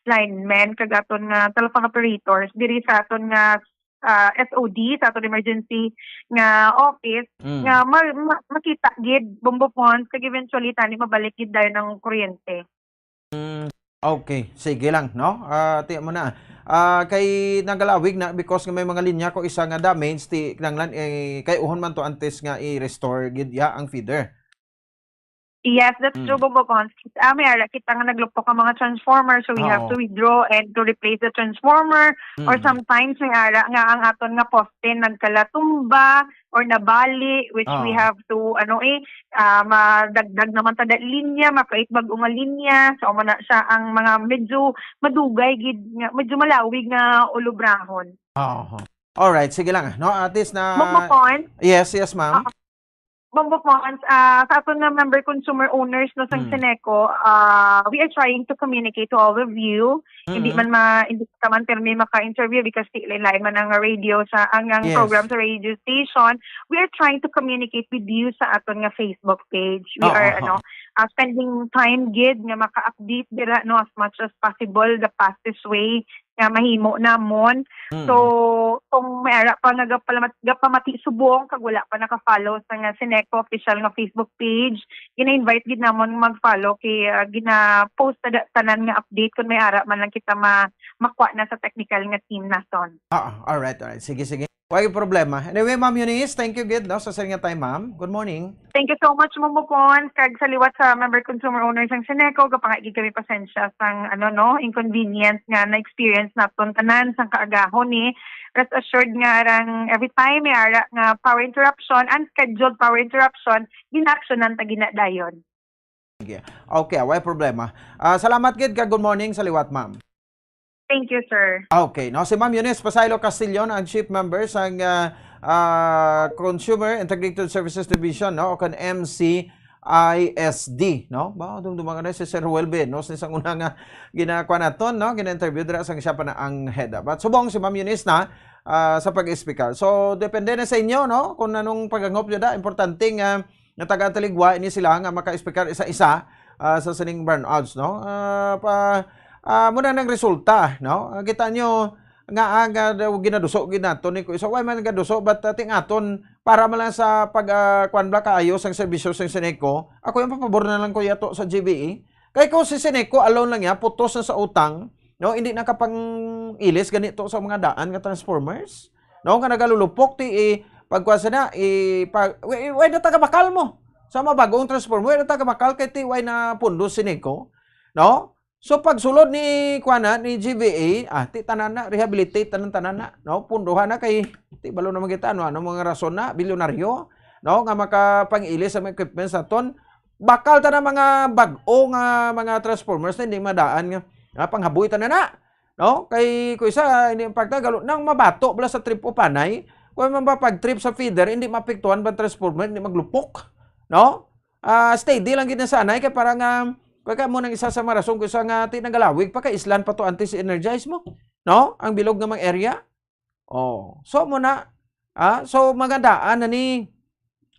linemen, kag aton nga telephone operators, diri sa aton nga ah, S O D, sa aton emergency nga office, Mm. nga ma-, ma-, makita gid, Bombo Pons, kag eventually tani mabalik gid dayon ang kuryente. Mm, okay, sige lang, no? Ah, ti mo na. Ah, kay nagalawig na because nga may mga linya ko isa nga damage, ti kinahanglan, eh, kay uhon man to antes nga i-restore gid ya ang feeder. Yes, that's Mm. true, Bombo Pons. Ah, may ara kita nga naglupok ang mga transformer, so we have Ah, to oo. withdraw and to replace the transformer. Or Mm. sometimes may ara nga ang aton nga poste nagkalatumba or nabali, which we Ah. have to, ano eh, ah, madagdag naman ta da linya, mapait bag-o nga linya. So, amo na siya ang mga medyo madugay gid nga, medyo malawig nga ulobrahon. Aha. Alright, sige lang, no? At least na Bombo Pons? Yes, yes, ma'am. Ah, Bombo Pons, ah, sa aton nga member consumer owners, no, sang Mm. Seneco, ah, we are trying to communicate to all of you. Hindi Mm. man ma-, hindi ka man pirmi maka-interview because ti lain-lain man ang radio sa, ang, ang Yes. program sa radio station. We are trying to communicate with you sa aton nga Facebook page. We Oo, are, oo. ano, ah, spending time gid nga maka-update dira, no, as much as possible, the fastest way nga mahimo namon. Mm. So, kung may ara pa nga gapalamat-, gapamati subong kag wala pa naka-follow sa nga Seneco official nga Facebook page, gina-invite gid namon mag-follow kay, ah, gina-post na da-, tanan nga update kung may ara man lang kita ma-, makuha na sa technical nga team naton. Ah, alright, alright. Sige, sige. Way problema. Anyway, Ma'am Eunice, thank you gid, no, sa sining nga time, ma'am. Good morning. Thank you so much, Ma'am Bupon. Kag sa liwat sa member consumer owners sang Seneco, gapangay gid kami pasensya sang, ano, no, inconvenience nga na-experience naton tanan sang kaagahon ni. Rest assured nga arang every time may ara nga power interruption, unscheduled power interruption, gina-actionan ta gina dayon. Sige. Okay, way problema. Ah, salamat gid, kag good morning sa liwat, ma'am. Thank you, sir. Okay, no? Si Ma'am Eunice Pasaylo Castillon ang chief member sang, ah, ah, Consumer Integrated Services Division, no? O kan M C I S D, no? Ba, dumduman ka na si Sir Welby, no? Sa isang una nga ginakuha naton, no? Gina-interview dira sang siya pa na ang head. But subong si Ma'am Eunice na, ah, sa pag-speaker. So, depende na sa inyo, no? Kung anong paghangop nyo da. Importante nga nga taga-Antaligwa ini sila nga maka-speaker isa-isa, ah, sa sining brownouts, no? Ah, pa, ah, muna nang resulta, no? Ah, kita nyo nga ang, ah, daw ginaduso gid nato ni Kuya. So, why man gaduso? But, ah, ting aton, para man lang sa pag, ah, kuwan bala kaayo sang serbisyo sang Seneco, ako yung papabor na lang ko yato sa G B E. Kay kung si Seneco alone lang ya, putos na sa utang, no? Hindi nakapang-ilis ganito sa mga daan nga transformers. No, nga nagalulupok ti, eh, pagkuha sa na, eh, pag, way, way na taga-bakal mo. Sa mga bagong transformer, way na taga-bakal kay ti way na pundo si Seneco, no? So, pagsulod ni, kuha na, ni G V A, ah, ti tanan na, rehabilitate tanan, tanan na, no? Pundohan na kay, ti balo naman kita, ano, ano mga rason na, bilyonaryo, no? Nga makapang-ilis sa mga equipments naton. Bakal ta na mga bag-o nga mga transformers na hindi madaan nga, nga panghaboy ta na na. No? Kay, kung isa, hindi ang pagtagalo, nang mabato bala sa trip o panay, kung man ba pag-trip sa feeder, hindi maapektuhan ba ang transformer, hindi maglupok? No? Ah, steady lang gid na sanay, kay para nga, kaya mo nang isa sa mga rason kung isa nga ti nagalawig pa, kay islan pa to antes i-energize mo. No? Ang bilog nga mga area. Oh, so mo na, ah, so mga daan na ni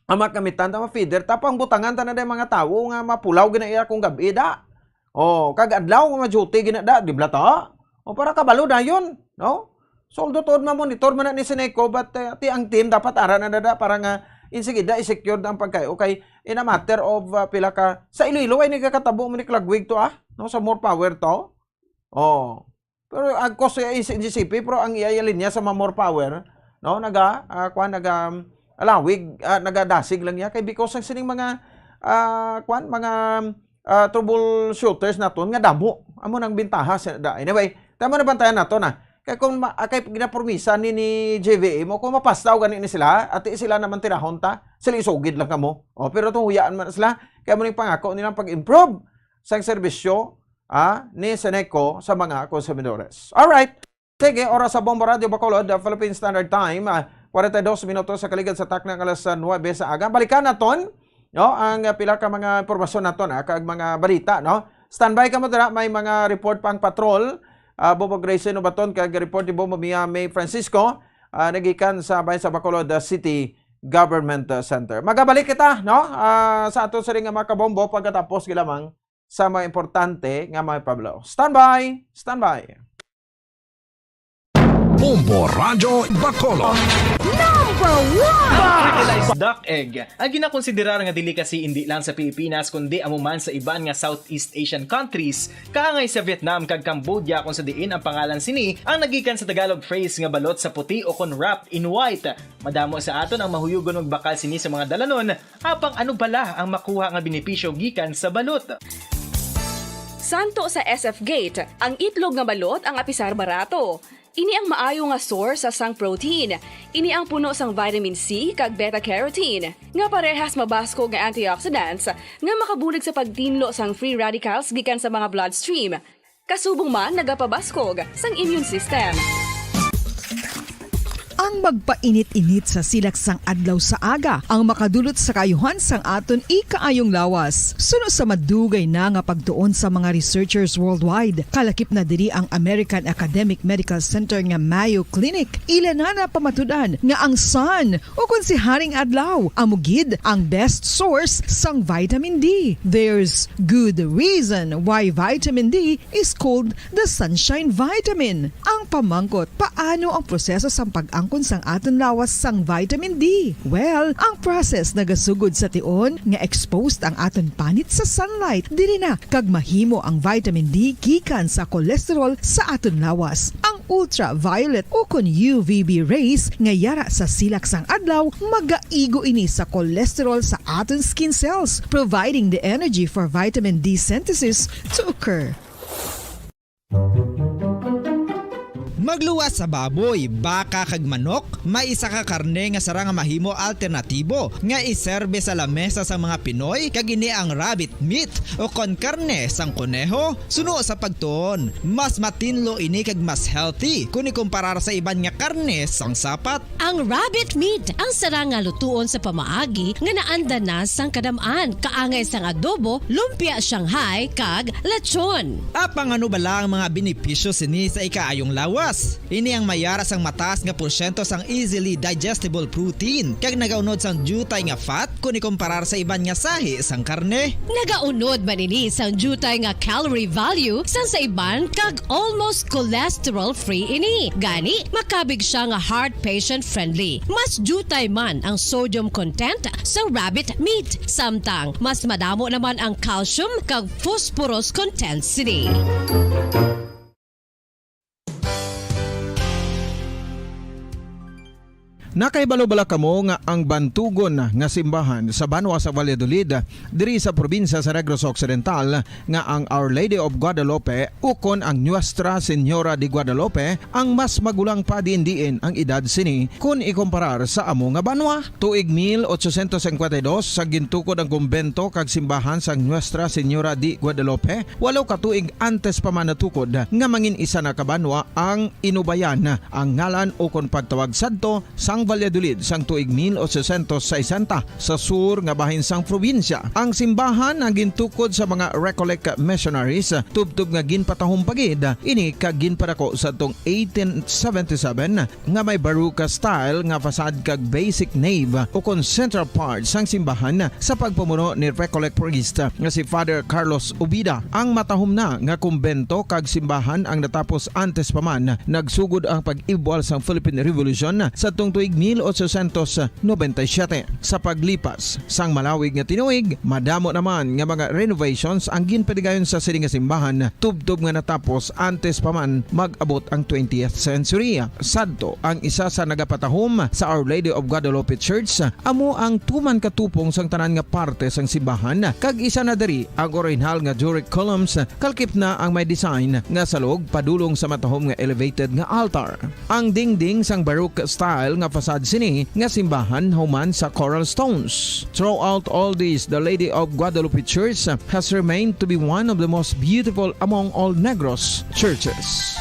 ang mga kamitan ta, mga feeder, tapang butangan ta na day mga tawo nga mapulaw gina iya kung gabi da. Oh, kag adlaw nga duty gina da, di bala ta? Oh, para kabalo dayon, no? So, although tuod ma-monitor man na ni Seneco, but, eh, ti ang team dapat ara na dada para nga insigida i-secure na ang pagkayo. Kay in a matter of, ah, pila ka, sa Iloilo ay nagkakatabo mo ni Klagwig to, ah, no? Sa More Power to. Oh. Pero agkos sa N G C P, pero ang iya, iya linya sa Mamor Power, no, naga, ah, kwan, naga, um, alawig, ah, nagadasig lang iya. Kay because ang sining mga, ah, kwan, mga, ah, troubleshooters naton nga damo. Amo nang bintaha sa da. Anyway, tama na bantayan nato na. Kay kung ma-, ah, kay ginapromisan ni, ni J V A mo, kung mapastaw gani ni sila, ati sila naman tirahon ta, sila isugid lang kamo. O, pero itong huyaan man sila, kaya mo ning pangako nilang pag-improve sa serbisyo, ah, ni Seneco sa mga konsumidores. Alright. Sige, oras sa Bombo Radio Bacolod, the Philippine Standard Time, ah, forty-two minutos sa kaligad sa takna nga alas nuebe sa aga. Balikan naton, no, ang, ah, pila ka mga impormasyon naton, ah, kag mga balita, no? Standby kamo dira, may mga report pang patrol, ah, Bobo Gracie Nubaton, kag report ni Bombo Mia May Francisco, ah, nagikan sa bayan sa Bacolod, ah, City Government, ah, Center. Magabalik kita, no? Ah, sa aton siring nga mga kabombo pagkatapos gilamang sa mga importante nga mga pablo. Standby! Standby! Bombo Radyo Bacolod. Number one! Ang fertilized duck egg, ang ginakonsiderar nga delicacy indi lang sa Pilipinas kundi amo man sa iban nga Southeast Asian countries, kaangay sa Vietnam kag Cambodia, kung sa diin ang pangalan sini ang nagikan sa Tagalog phrase nga balot sa puti o kon wrapped in white. Madamo sa aton ang mahuyugon magbakal sini sa mga dalanon, apang ano bala ang makuha nga benepisyo gikan sa balot? Santo sa S F Gate, ang itlog nga balot ang apisar barato. Ini ang maayo nga source sang protein. Ini ang puno sang vitamin C kag beta-carotene, nga parehas mabaskog nga antioxidants nga makabulig sa pagtinlo sang free radicals gikan sa mga bloodstream. Kasubong man nagapabaskog sang immune system. Ang magpainit-init sa silak sang adlaw sa aga ang makadulot sa kaayuhan sang aton ikaayong lawas. Suno sa madugay na nga pagtuon sa mga researchers worldwide, kalakip na diri ang American Academic Medical Center nga Mayo Clinic. Ila na napamatud-an nga ang sun, o kon si Haring Adlaw, amo gid ang best source sang vitamin D. There's good reason why vitamin D is called the sunshine vitamin. Ang pamangkot, paano ang proseso sang pag-angkon sang aton lawas sang vitamin D? Well, ang process nagasugod sa tion nga exposed ang aton panit sa sunlight. Diri na kag mahimo ang vitamin D gikan sa cholesterol sa aton lawas. Ang ultraviolet o kon U V B rays nga yara sa silak sang adlaw magaigo ini sa cholesterol sa aton skin cells, providing the energy for vitamin D synthesis to occur. Magluwas sa baboy, baka kag manok, may isa ka karne nga sarang nga mahimo alternatibo nga iserbe sa lamesa sang mga Pinoy, kag ini ang rabbit meat o kon karne sang koneho. Suno sa pagtuon, mas matinlo ini kag mas healthy kon ikumparar sa iban nga karne sang sapat. Ang rabbit meat ang sarang nga lutuon sa pamaagi nga naanda na sang kadam-an, kaangay sang adobo, lumpia Shanghai, kag lechon. Apang ano bala ang mga benepisyo sini sa ikaayong lawas? Ini ang mayara sang mataas nga porsyento sang easily digestible protein kag nagaunod sang diutay nga fat kon ikumparar sa iban nga sahi sang karne. Nagaunod man ini sang diutay nga calorie value sang sa iban kag almost cholesterol-free ini. Gani, makabig sia nga heart patient-friendly. Mas diutay man ang sodium content sa rabbit meat, samtang mas madamo naman ang calcium kag phosphorus content sini. Nakahibalo bala kamo nga ang bantugon nga simbahan sa banwa sa Valladolid, diri sa probinsya sa Negros Occidental, nga ang Our Lady of Guadalupe ukon ang Nuestra Señora de Guadalupe ang mas magulang pa diin-diin ang edad sini kon ikumparar sa amo nga banwa? Tuig mil ochocientos cincuenta y dos, sa gintukod ang kumbento kag simbahan sang Nuestra Señora de Guadalupe, walo ka tuig antes pa man natukod nga mangin isa na ka banwa ang Inubayan, ang ngalan ukon pagtawag sadto sang Valladolid sang tuig mil ochocientos sesenta sa sur nga bahin sang probinsya. Ang simbahan ang gintukod sa mga Recollect missionaries, tubtob nga ginpatahom pa gid ini kag ginpadako sadtong eighteen seventy-seven, nga may Baroque style nga facade kag basic nave ukon central part sang simbahan sa pagpamuno ni Recollect priest nga si Father Carlos Ubida. Ang matahom na nga kumbento kag simbahan ang natapos antes pa man nagsugod ang pag-ibwal sang Philippine Revolution sadtong tuig mil ochocientos noventa y siete. Sa paglipas sang malawig nga tinuig, madamo naman nga mga renovations ang ginpadigayon sa sini nga simbahan, tubtob nga natapos antes pa man mag-abot ang twentieth century. Sadto, ang isa sa nagapatahom sa Our Lady of Guadalupe Church amo ang tuman ka tupong sang tanan nga parte sang simbahan, kag isa na diri ang orihinal nga Doric columns, kalakip na ang may design nga salog padulong sa matahom nga elevated nga altar. Ang dingding sang Baroque style nga facade sini nga simbahan human sa coral stones. Throughout all this, the Lady of Guadalupe Church has remained to be one of the most beautiful among all Negros churches.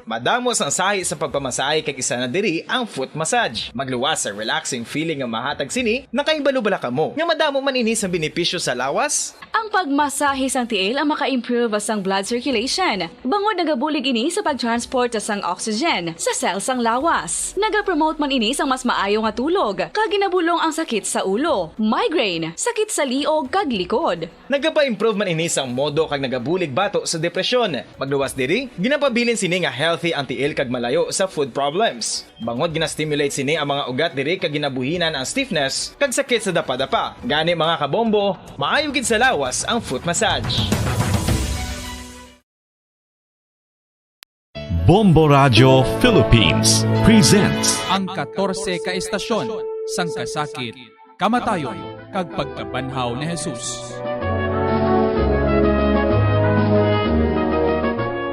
Madamo sang sahi sa pagpamasahe, kag isa na diri ang foot massage. Magluwas sa relaxing feeling nga mahatag sini. Nakahibalo bala kamo nga madamo man ini sang benepisyo sa lawas? Ang pagmasahe sang tiil ang maka-improve sang blood circulation, bangod nagabulig ini sa pag-transport sang oxygen sa cell sang lawas. Nagapromote man ini sang mas maayo nga tulog, kag ginabulong ang sakit sa ulo, migraine, sakit sa liog, kag likod. Nagapa-improve man ini sang modo kag nagabulig bato sa depresyon. Magluwas diri, ginapabilin sini nga healthy ang tiil kag malayo sa foot problems. Bangod gina-stimulate sini ang mga ugat diri kag ginabuhinan ang stiffness kag sakit sa dapadapa. Gani, mga kabombo, maayo gid sa lawas ang foot massage. Bombo Radyo Philippines presents Ang katorse ka estasyon sang kasakit, kamatayon, kag pagkabanhaw ni Jesus.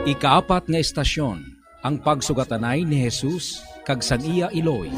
Ikaapat nga estasyon, ang pagsugatanay ni Jesus kag sang iya iloy.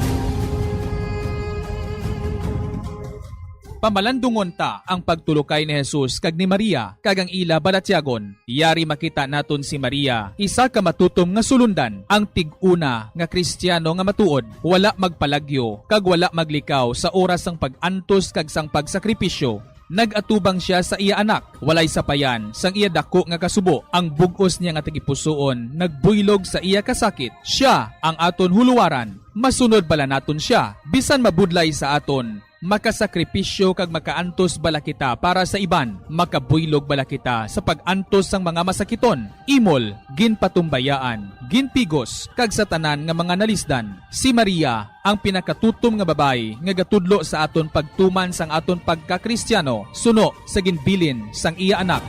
Pamalandungon ta ang pagtulokay ni Jesus kag ni Maria kag ang ila balatyagon. Yari makita naton si Maria, isa ka matutom nga sulondan, ang tig-una nga Kristiyano nga matuod, wala magpalagyo kag wala maglikaw sa oras sang pag-antos kag sang pagsakripisyo. Nag-atubang sia sa iya anak, walay sapayan sang iya daku nga kasubo. Ang bug-os niya nga tagipusoon nagbuylog sa iya kasakit. Sia ang aton huluwaran. Masunod bala naton sia, bisan mabudlay sa aton? Makasakripisyo kag makaantos bala kita para sa iban? Makabuylog bala kita sa pag-antos sang mga masakiton, imol, ginpatumbayaan, ginpigos, kag sa tanan nga mga nalisdan? Si Maria, ang pinakatutom nga babayi nga gatudlo sa aton pagtuman sang aton pagka-Kristiyano suno sa ginbilin sang iya anak.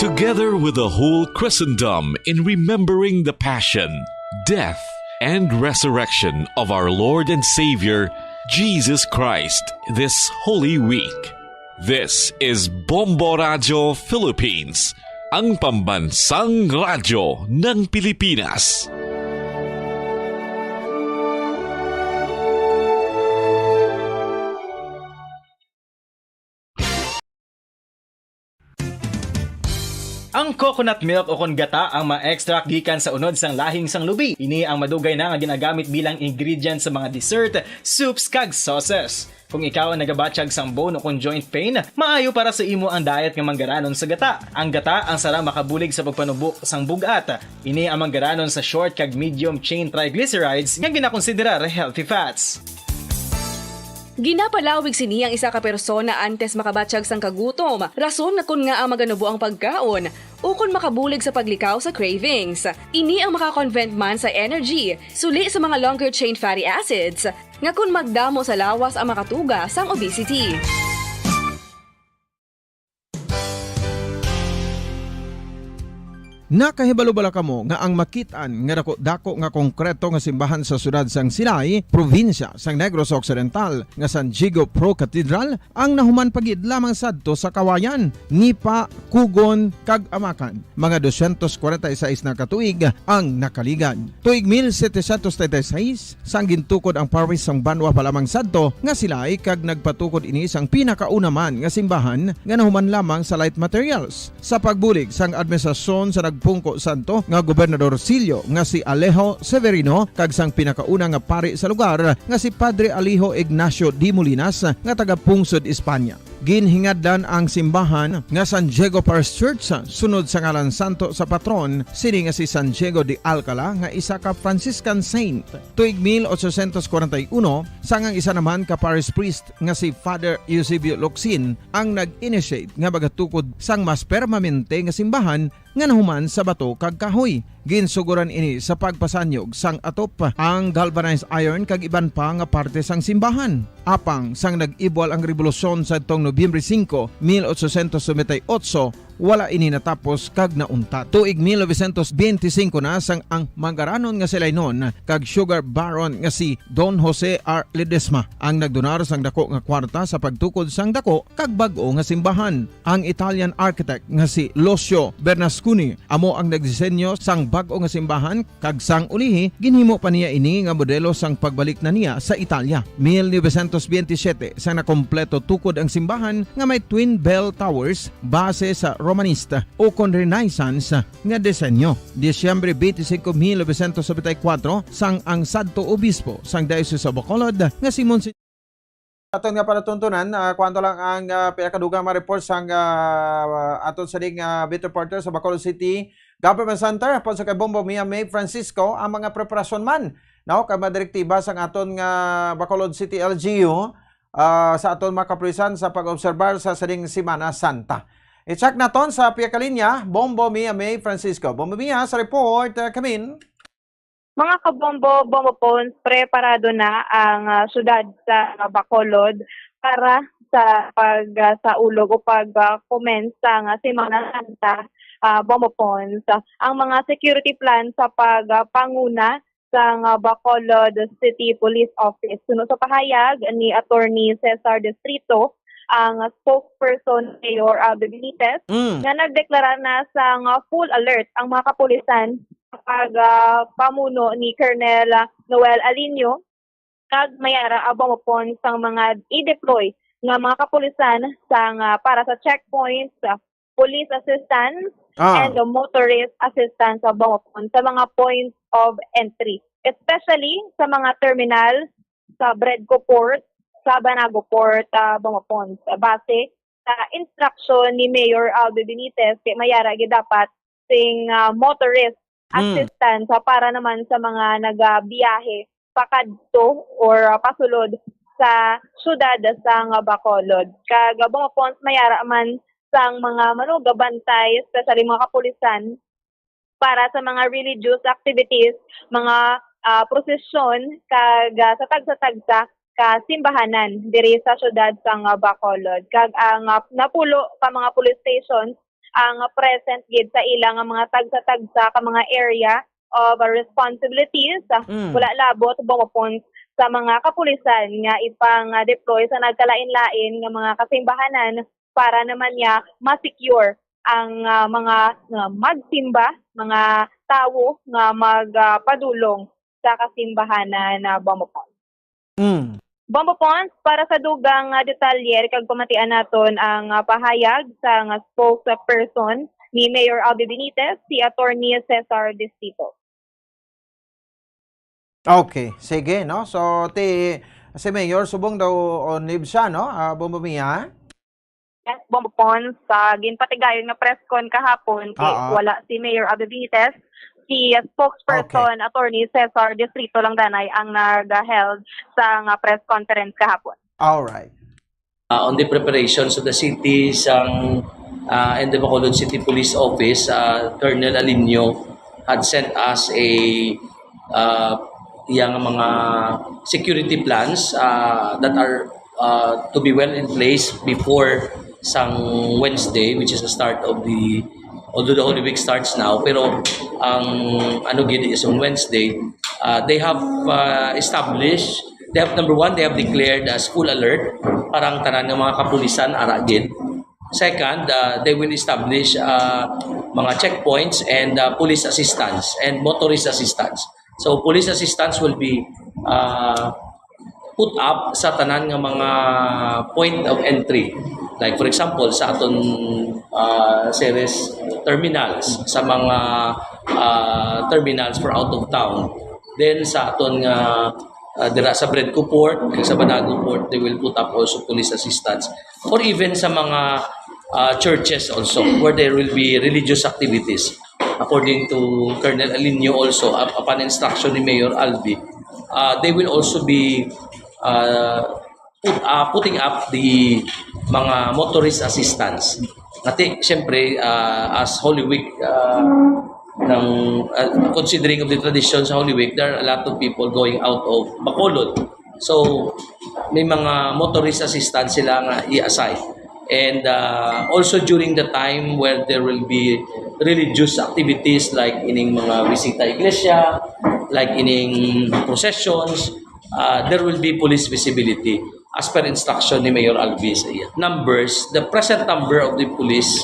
Together with the whole Christendom in remembering the passion, death, and resurrection of our Lord and Savior, Jesus Christ, this Holy Week. This is Bombo Radyo Philippines, ang pambansang radyo ng Pilipinas. Ang coconut milk ukon gata ang ma-extract gikan sa unod sang lahing sang lubi. Ini ang madugay na nga ginagamit bilang ingredient sa mga dessert, soups, kag sauces. Kung ikaw ang nagabatyag sang bone ukon joint pain, maayo para sa imo ang diet nga manggaranon sa gata. Ang gata ang sarang makabulig sa pagpanubo sang bug-at. Ini ang manggaranon sa short kag medium chain triglycerides nga ginakonsiderar healthy fats. Ginapalawig sini ang isa ka persona antes makabatyag sang kagutom, rason nga kon ngaa maganubo ang pagkaon, ukon makabulig sa paglikaw sa cravings. Ini ang maka-convert man sa energy, suli sa mga longer chain fatty acids, nga kon magdamo sa lawas ang makatuga sang obesity. Nakahibalo bala kamo nga ang makit-an nga daku-daku nga konkreto nga simbahan sa siyudad sang Silay, probinsya sang Negros Occidental, nga San Diego Pro Cathedral, ang nahuman pa gid lamang sadto sa Kawayan, Nipa, Kugon, kag Amakan? Mga dosyentos kwarenta y seis na ka tuig ang nakaligad. Tuig mil setecientos treinta y seis, sang gintukod ang parish sang banwa pa lamang sadto nga Silay, kag nagpatukod ini sang pinakauna man nga simbahan nga nahuman lamang sa light materials. Sa pagbulig sang administrasyon sa nagpungko sadto nga gobernador Silyo nga si Alejo Severino kag sang pinakauna nga pari sa lugar nga si Padre Alejo Ignacio de Molinas nga taga-pungsod Espanya. Ginhingadlan ang simbahan nga San Diego Parish Church sunod sa ngalan santo sa patron sini nga si San Diego de Alcala nga isa ka Franciscan saint. Tuig mil ochocientos kwarenta y uno, sang ang isa naman ka parish priest nga si Father Eusebio Locsin ang nag-initiate nga magatukod sang mas permanente nga simbahan nga nahuman sa bato kag kahoy. Ginsugoran ini sa pagpasanyog sang atop, ang galvanized iron kag iban pa nga parte sang simbahan. Apang sang nag-ibwal ang rebolusyon sadtong Nobyembre singko, mil ochocientos noventa y ocho, wala ini natapos kag nauntat. Tuig mil novecientos benti singko na sang ang manggaranon nga Silaynon kag sugar baron nga si Don Jose R. Ledesma ang nagdonar sang dako nga kwarta sa pagtukod sang dako kag bag-o nga simbahan. Ang Italian architect nga si Lucio Bernasconi amo ang nagdisenyo sang bag-o nga simbahan, kag sang ulihi, ginhimo pa niya ini nga modelo sang pagbalik na niya sa Italia. Mil novecientos benti siyete, sang nakompleto tukod ang simbahan nga may twin bell towers base sa Romanista ukon Renaissance nga disenyo. Disyembre benti singko, mil novecientos nobenta y kuwatro, sang ang sadto obispo sang Diocese of Bacolod nga si Monsignor Aton nga palatuntunan, ah, kuwanto lang ang, ah, pinakadugang mga reports sang, ah, aton sining, ah, beat reporter sa Bacolod City Government Center, upod sa kay Bombo Mia May Francisco, ang mga preparasyon man, no, kag mga direktiba sang aton nga Bacolod City L G U, ah, sa aton mga kapulisan sa pag-obserbar sa sining Semana Santa. I-check naton sa piyakalinya, Bombo Mia May Francisco. Bombo Mia, sa report, ah, kamin. Mga kabombo, Bombo Pons, preparado na ang, ah, syudad sa Bacolod para sa pag, ah, saulog o pag, ah, commence sang, ah, Semana Santa, ah, Bombo Pons. Ang mga security plan sa pag, ah, panguna sang, ah, Bacolod City Police Office. Suno sa pahayag ni Attorney Cesar Distrito, ang spokesperson Mayor Aldo Benitez, Mm. nga nagdeklara na sang, ah, full alert ang mga kapulisan sa pag, ah, pamuno ni Colonel, ah, Noel Alinio, kag may ara abang upon sang mga i-deploy nga mga kapulisan sang, ah, para sa checkpoints, ah, police assistance, Ah. and the motorist assistance abang upon sa mga points of entry, especially sa mga terminal sa Bredco Port, sa Banago Port, ah, abang upon. Base sa instruction ni Mayor Aldo Benitez, kay may ara gid dapat sing, ah, motorist Mm. assistance, ah, para naman sa mga nagabiyahe pakadto or, ah, pasulod sa syudad sang Bacolod. Kag, ah, abang upon may ara man sang mga manugabantay, especially mga kapulisan, para sa mga religious activities, mga, ah, prosesyon, kag, ah, sa tagsa-tagsa ka simbahanan diri sa syudad sang, ah, Bacolod. Kag ang, ah, napulo ka mga police stations ang present gid sa ila nga mga tagsa-tagsa ka mga area of responsibilities. Mm. Wala labot, abang upon sa mga kapulisan nga ipang-deploy sa nagkalain-lain nga mga kasimbahanan para naman niya ma-secure ang, ah, mga, ah, magsimba, mga tawo nga mag, ah, padulong sa kasimbahanan na Bombo Pons. Mm. Bombo Pons, para sa dugang nga detalye, kag pamatian naton ang, ah, pahayag sang spokesperson ni Mayor Aldo Benitez, si Attorney Cesar Distrito. Okay, sige, no? So, ti, si Mayor, subong daw on leave siya, no? Ah, Bombo Mia? Yes, Bombo Pons, sa ginpatigayon nga press con kahapon, kay Oo. wala si Mayor Aldo Benitez, si spokesperson Okay. Attorney Cesar Distrito lang danay ang nag-held sa nga press conference kahapon. All right. Uh, on the preparations of the city, sang, uh, and the Bacolod City Police Office, uh, Colonel Alinio had sent us a, uh, yang mga security plans, uh, that are, uh, to be well in place before sang Wednesday, which is the start of the, although the Holy Week starts now, pero ang ano gid is on Wednesday. Uh, they have, uh, established, they have, number one, they have declared as full alert para ang tanan nga mga kapulisan ara gid. Second, uh, they will establish, uh, mga checkpoints and, uh, police assistance and motorist assistance. So, police assistance will be, uh, put up sa tanan nga mga point of entry. Like, for example, sa aton, uh, Ceres terminals, sa mga, uh, terminals for out of town. Then, sa aton nga, uh, dira sa Bredco Port, sa Banago Port, they will put up also police assistance. Or even sa mga, uh, churches also, where there will be religious activities. According to Colonel Alinio also, up-, upon instruction ni Mayor Albi, uh, they will also be, uh, put, uh, putting up the mga motorist assistance. Ngati, siyempre, uh, as Holy Week, uh, ng, uh, considering of the tradition sa Holy Week, there are a lot of people going out of Bacolod. So, may mga motorist assistance sila nga i-assign. And, uh, also during the time where there will be religious activities like ining mga bisita iglesia, like ining processions, uh, there will be police visibility as per instruction ni Mayor Albi sa iya. Numbers, the present number of the police,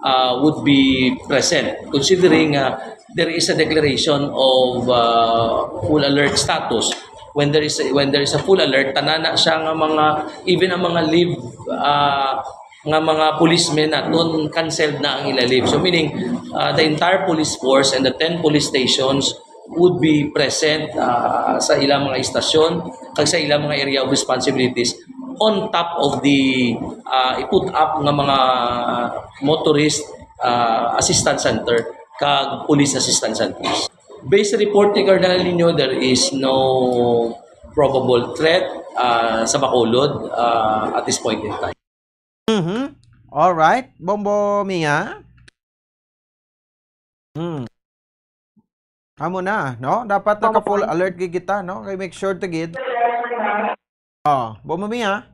uh, would be present, considering, uh, there is a declaration of, uh, full alert status. When there is a, when there is a full alert, tanan na siya nga mga, even ang mga leave, uh, nga mga policemen naton, canceled na ang ila leave. So, meaning, uh, the entire police force and the ten police stations would be present, uh, sa ilang mga istasyon kag sa ilang mga area of responsibilities On top of the, ah, i-put up nga mga motorist, ah, assistance center kag police assistance centers. Based sa report ni Colonel Nino, there is no probable threat, ah, sa Bacolod, ah, at this point in time. Mhm. All right, Bombo Mia. Hmm. Amo na, no? Dapat Bombo naka-full Pons. alert gid kita, no? Kay make sure to gid. Oh, Bombo Mia.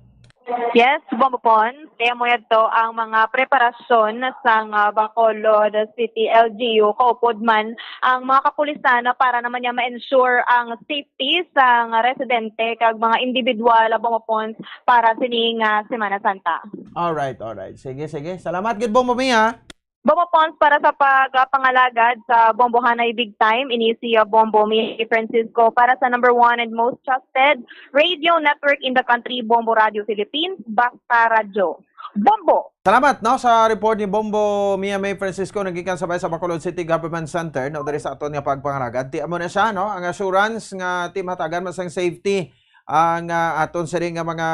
Yes, Bombo Pons. Kaya mo yadto ang mga preparasyon sang, ah, Bacolod City L G U, kaupod man ang mga kapulisan na para naman niya ma-ensure ang safety sang residente kag mga individual, Bombo Pons, para sining, ah, Semana Santa. All right, all right. Sige, sige. Salamat gid, Bombo Mia. Bombo Pons, para sa pagpangalagad sa Bombohanay Big Time, ini si, ah, Bombo Mia Francisco para sa number one and most trusted radio network in the country, Bombo Radio Philippines, Basta Radyo. Bombo! Salamat, no, sa report ni Bombo Mia May Francisco, nagikan sa Bay sa Bacolod City Government Center, no, diri sa aton nga pagpangalagad. Ti amo na siya, no, ang assurance nga ti mahatagan man sang safety ang, ah, aton sini nga mga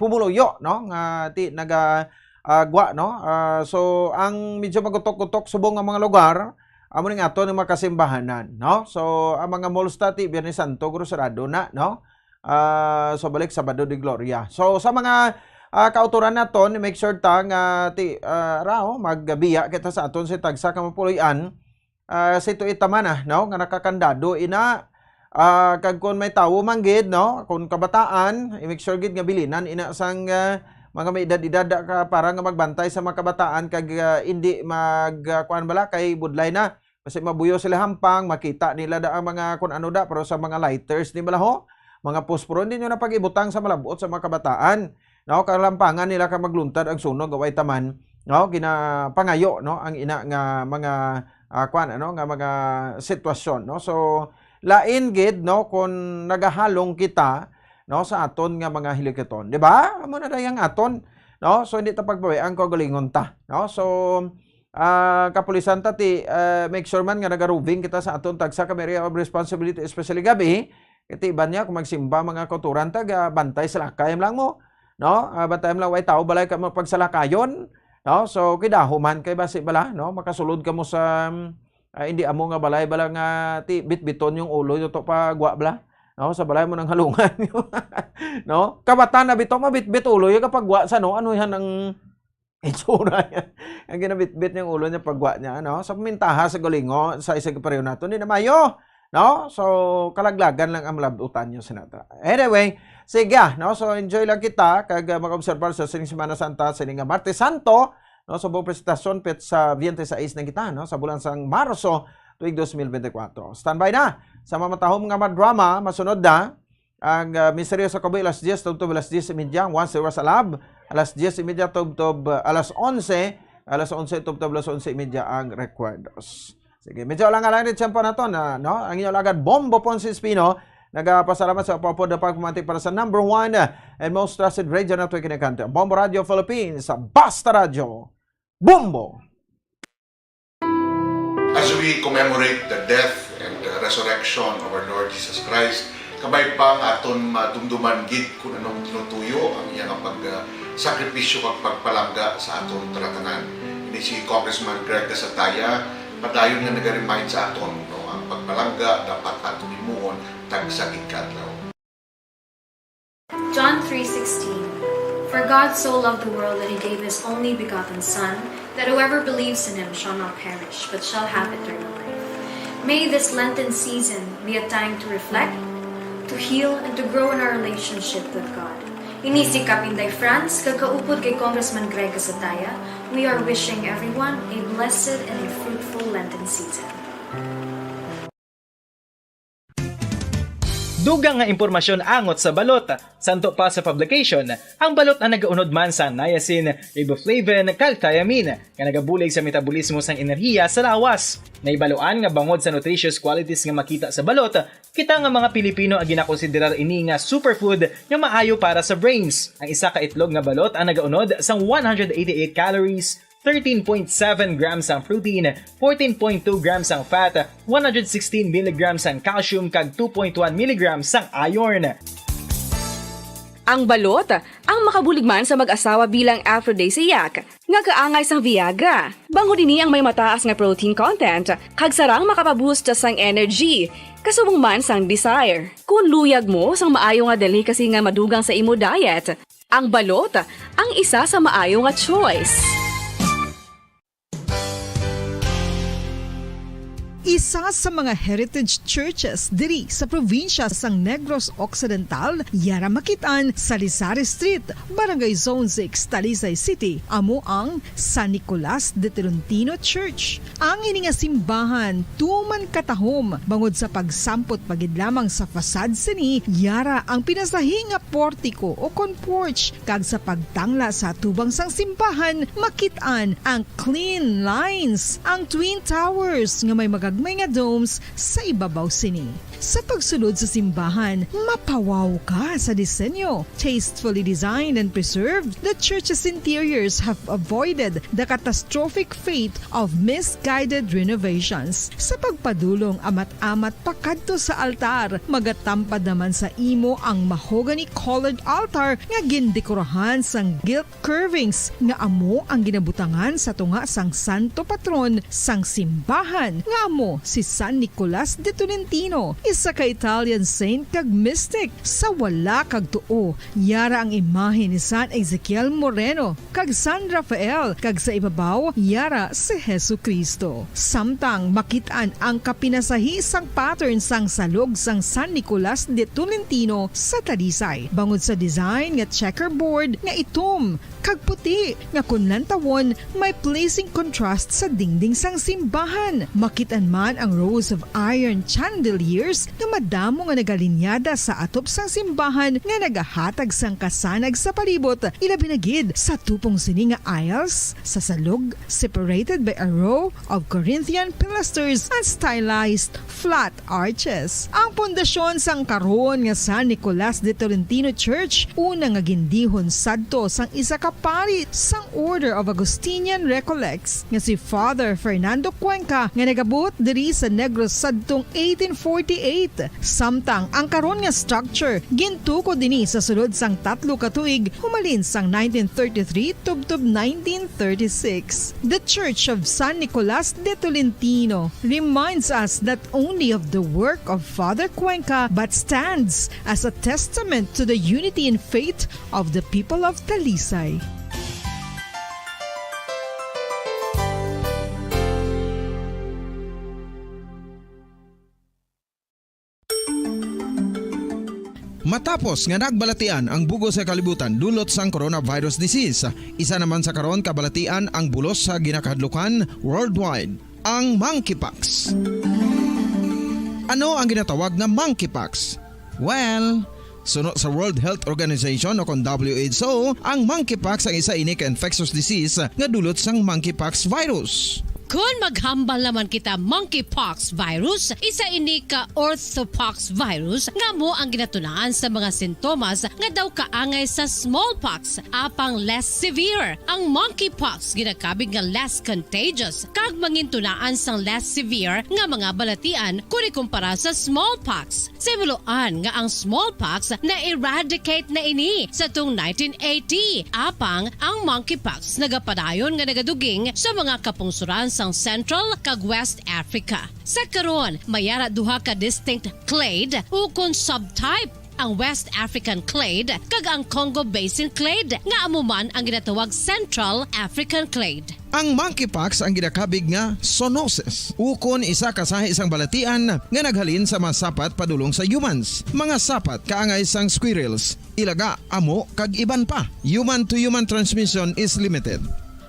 pumuluyo, no, nga ti naga ah, gwa, no? Ah, so ang medyo magutok-gutok subong nga mga lugar, amo ning aton nga mga kasimbahanan, no? So ang mga malls ta ti Biyernes Santo guro sarado na, no? Ah, so balik Sabado de Gloria. So sa mga, ah, kautoran naton, make sure ta nga ti ah, raw magbiya kita sa aton si tagsa ka mapuloy-an, ah, si tuita man, ah, no, nga nakakandado ina, ah, kag kon may tawo man gid, no, kon kabataan, i-make sure gid nga bilinan ina sang, ah, mga may edad-edad ka para nga magbantay sa mga kabataan kag, ah, indi mag, ah, kuan bala kay budlay na. Kasi mabuyo sila hampang, makita nila da ang mga kun ano da, pero sa mga lighters ni bala ho, mga posporo, hindi nyo na pag-ibutang sa malabot sa mga kabataan. No, kalampangan nila ka magluntad ang sunog, away taman, no, ginapangayo, no, ang ina nga mga, ah, kwan, ano, nga mga sitwasyon, no. So lain gid, no, kung nagahalong kita, no, sa aton nga mga hilikaton, di ba? Amo na dayang aton, no. So hindi ta pagbawi ang kaugalingon ta, no. So ah, kapulisan ta ti, ah, make sure man nga nagaroving kita sa aton tagsa ka area of responsibility, especially gabi. Kay ti iban niya kung magsimba mga kautoran ta, ga bantay sa lakay lang mo, no? Ah, bantay lang way tao balay ka mo pagsalakayon, no? So kidaho man kay basi bala, no? Makasulod ka mo sa ah, hindi amo nga balay bala nga ti bitbiton yung ulo yung to pagwa bala. No, sa balay mo nang halungan, no? Kabatan na bitaw mabitbit ulo yung kapagwa sa, no, ano yan ang itsura niya. Ang ginabitbit niyang ulo niya pagwa niya, no? Sa pamintaha sa galingo, sa isang pareho nato, hindi na mayo, no? So kalaglagan lang ang malabutan niyo sa nata. Anyway, sige, ah, no? So enjoy lang kita kag ah, mag-obserbar sa sining Semana Santa, sining nga Martes Santo, no? Sa buong presentasyon pit sa twenty-six na kita, no? Sa bulan sang Marso tuig twenty twenty-four. Standby na sa mamatahom nga mga drama, masunod na ang ah, Misteryo sa Kabuhi, alas diyes tubtob alas diyes y media, ang Once Hours Alive, alas diyes y media tubtob ah, alas onse, alas onse tubtob alas onse y media ang Recuerdos. Sige, medyo lang lang ni tiyempo nato na, no? Ang inyo lagad Bombo Ponce Espino, nagapasalamat sa pagpapod na pagpamantik para sa number one and most trusted radio network in the country, Bombo Radio Philippines, sa Basta Radio, Bombo! As we commemorate the death and the resurrection of our Lord Jesus Christ, kabay pa nga aton madumduman gid kung anong tinutuyo ang iya nga pag, ah, sakripisyo kag pagpalangga sa aton talatanan. Ini si Congressman Greg Gasataya, padayon nga nag-remind sa aton, no, ang pagpalangga dapat aton himuon tagsa gid ka adlaw. John three sixteen. For God so loved the world that he gave his only begotten Son, that whoever believes in him shall not perish, but shall have eternal life. May this Lenten season be a time to reflect, to heal, and to grow in our relationship with God. Ini si Kapinday Franz, kag kaupod kay Congressman Greg Gasataya, we are wishing everyone a blessed and a fruitful Lenten season. Dugang nga impormasyon angot sa balot. Santo pa sa publication, ang balot ang nagaunod man sa niacin, riboflavin, kag thiamine, nga nagabulig sa metabolismo sang enerhiya sa lawas. Nahibaluan nga bangod sa nutritious qualities nga makita sa balot, kita nga mga Pilipino ang ginakonsiderar ini nga superfood nga maayo para sa brains. Ang isa ka itlog nga balot ang nagaunod sang one hundred eighty-eight calories, thirteen point seven grams ang protein, fourteen point two grams ang fat, one hundred sixteen milligrams ang calcium, kag two point one milligrams ang iron. Ang balot, ang makabulig man sa mag-asawa bilang aphrodisiac, nga kaangay sang Viagra. Bangod ini ang may mataas nga protein content, kag sarang makapaboost sang energy, kasubong man sang desire. Kung luyag mo sang maayo nga delicacy nga madugang sa imo diet, ang balot ang isa sa maayo nga choice. Isa sa mga heritage churches diri sa probinsya sang Negros Occidental, yara makit-an sa Lisari Street, Barangay Zone six, Talisay City, amo ang San Nicolas de Tolentino Church. Ang ini nga simbahan tuman katahom bangod sa pagsampot pa gid lamang sa facade sini, yara ang pinasahi nga portiko o kon porch, kag sa pagtangla sa atubang sang simbahan, makit-an ang clean lines, ang twin towers nga may magagmay nga domes sa ibabaw sini. Sa pagsulod sa simbahan, mapawaw ka sa disenyo. Tastefully designed and preserved, the church's interiors have avoided the catastrophic fate of misguided renovations. Sa pagpadulong amat-amat pakadto sa altar, magatampad naman sa imo ang mahogany-colored altar nga gindekorahan sang gilt curvings nga amo ang ginabutangan sa tunga sang santo patron sang simbahan, nga amo si San Nicolas de Tolentino, isa ka Italian saint kag mystic. Sa wala kag tuo, yara ang imahe ni San Ezekiel Moreno kag San Rafael, kag sa ibabaw, yara si Jesu-Cristo. Samtang makit-an ang kapinasahi sang pattern sang salog sang San Nicolas de Tolentino sa Talisay, bangod sa design nga checkerboard nga itom kag puti nga kon lantawon may pleasing contrast sa dingding sang simbahan. Makit-an man ang rows of iron chandeliers nga madamo nga nagalinyada sa atop sang simbahan nga nagahatag sang kasanag sa palibot, ilabi na gid sa tupong sini nga aisles sa salog, separated by a row of Corinthian pilasters and stylized flat arches. Ang pundasyon sang karon nga San Nicolas de Tolentino Church, una nga gindihon sadto sang isa ka pari sang Order of Augustinian Recollects, nga si Father Fernando Cuenca, nga nagabuot diri sa Negros sadtong eighteen forty-eight. Samtang ang karon nga structure gintukod ini sa sulod sang tatlo ka tuig, humalin sang nineteen thirty-three tubtob nineteen thirty-six. The Church of San Nicolas de Tolentino reminds us not only of the work of Father Cuenca but stands as a testament to the unity in faith of the people of Talisay. Matapos nga nagbalatian ang bug-os nga kalibutan dulot sang coronavirus disease, isa naman sa karon kabalatian ang bulos sa ginakahadlukan worldwide, ang monkeypox. Ano ang ginatawag nga monkeypox? Well, suno sa World Health Organization o kon W H O, ang monkeypox ang isa ini ka infectious disease nga dulot sang monkeypox virus. Kon maghambal naman kita, monkeypox virus, isa ini ka orthopox virus nga amo ang ginatunaan sa mga sintomas nga daw kaangay sa smallpox, apang less severe. Ang monkeypox ginakabig nga less contagious kag mangintunaan sang less severe nga mga balatian kon ikumpara sa smallpox. Sa himuloan nga ang smallpox na-eradicate na ini sa tung nineteen eighty, apang ang monkeypox nagapadayon nga nagaduging sa mga kapungsoran sang Central kag West Africa. Sa karon, may ara duha ka distinct clade ukon subtype, ang West African clade kag ang Congo Basin clade, nga amo man ang ginatawag Central African clade. Ang monkeypox ang ginakabig nga zoonosis, ukon isa ka sahi sang balatian nga naghalin sa mga sapat padulong sa humans, mga sapat kaangay sang squirrels, ilaga, amo, kag iban pa. Human-to-human transmission is limited.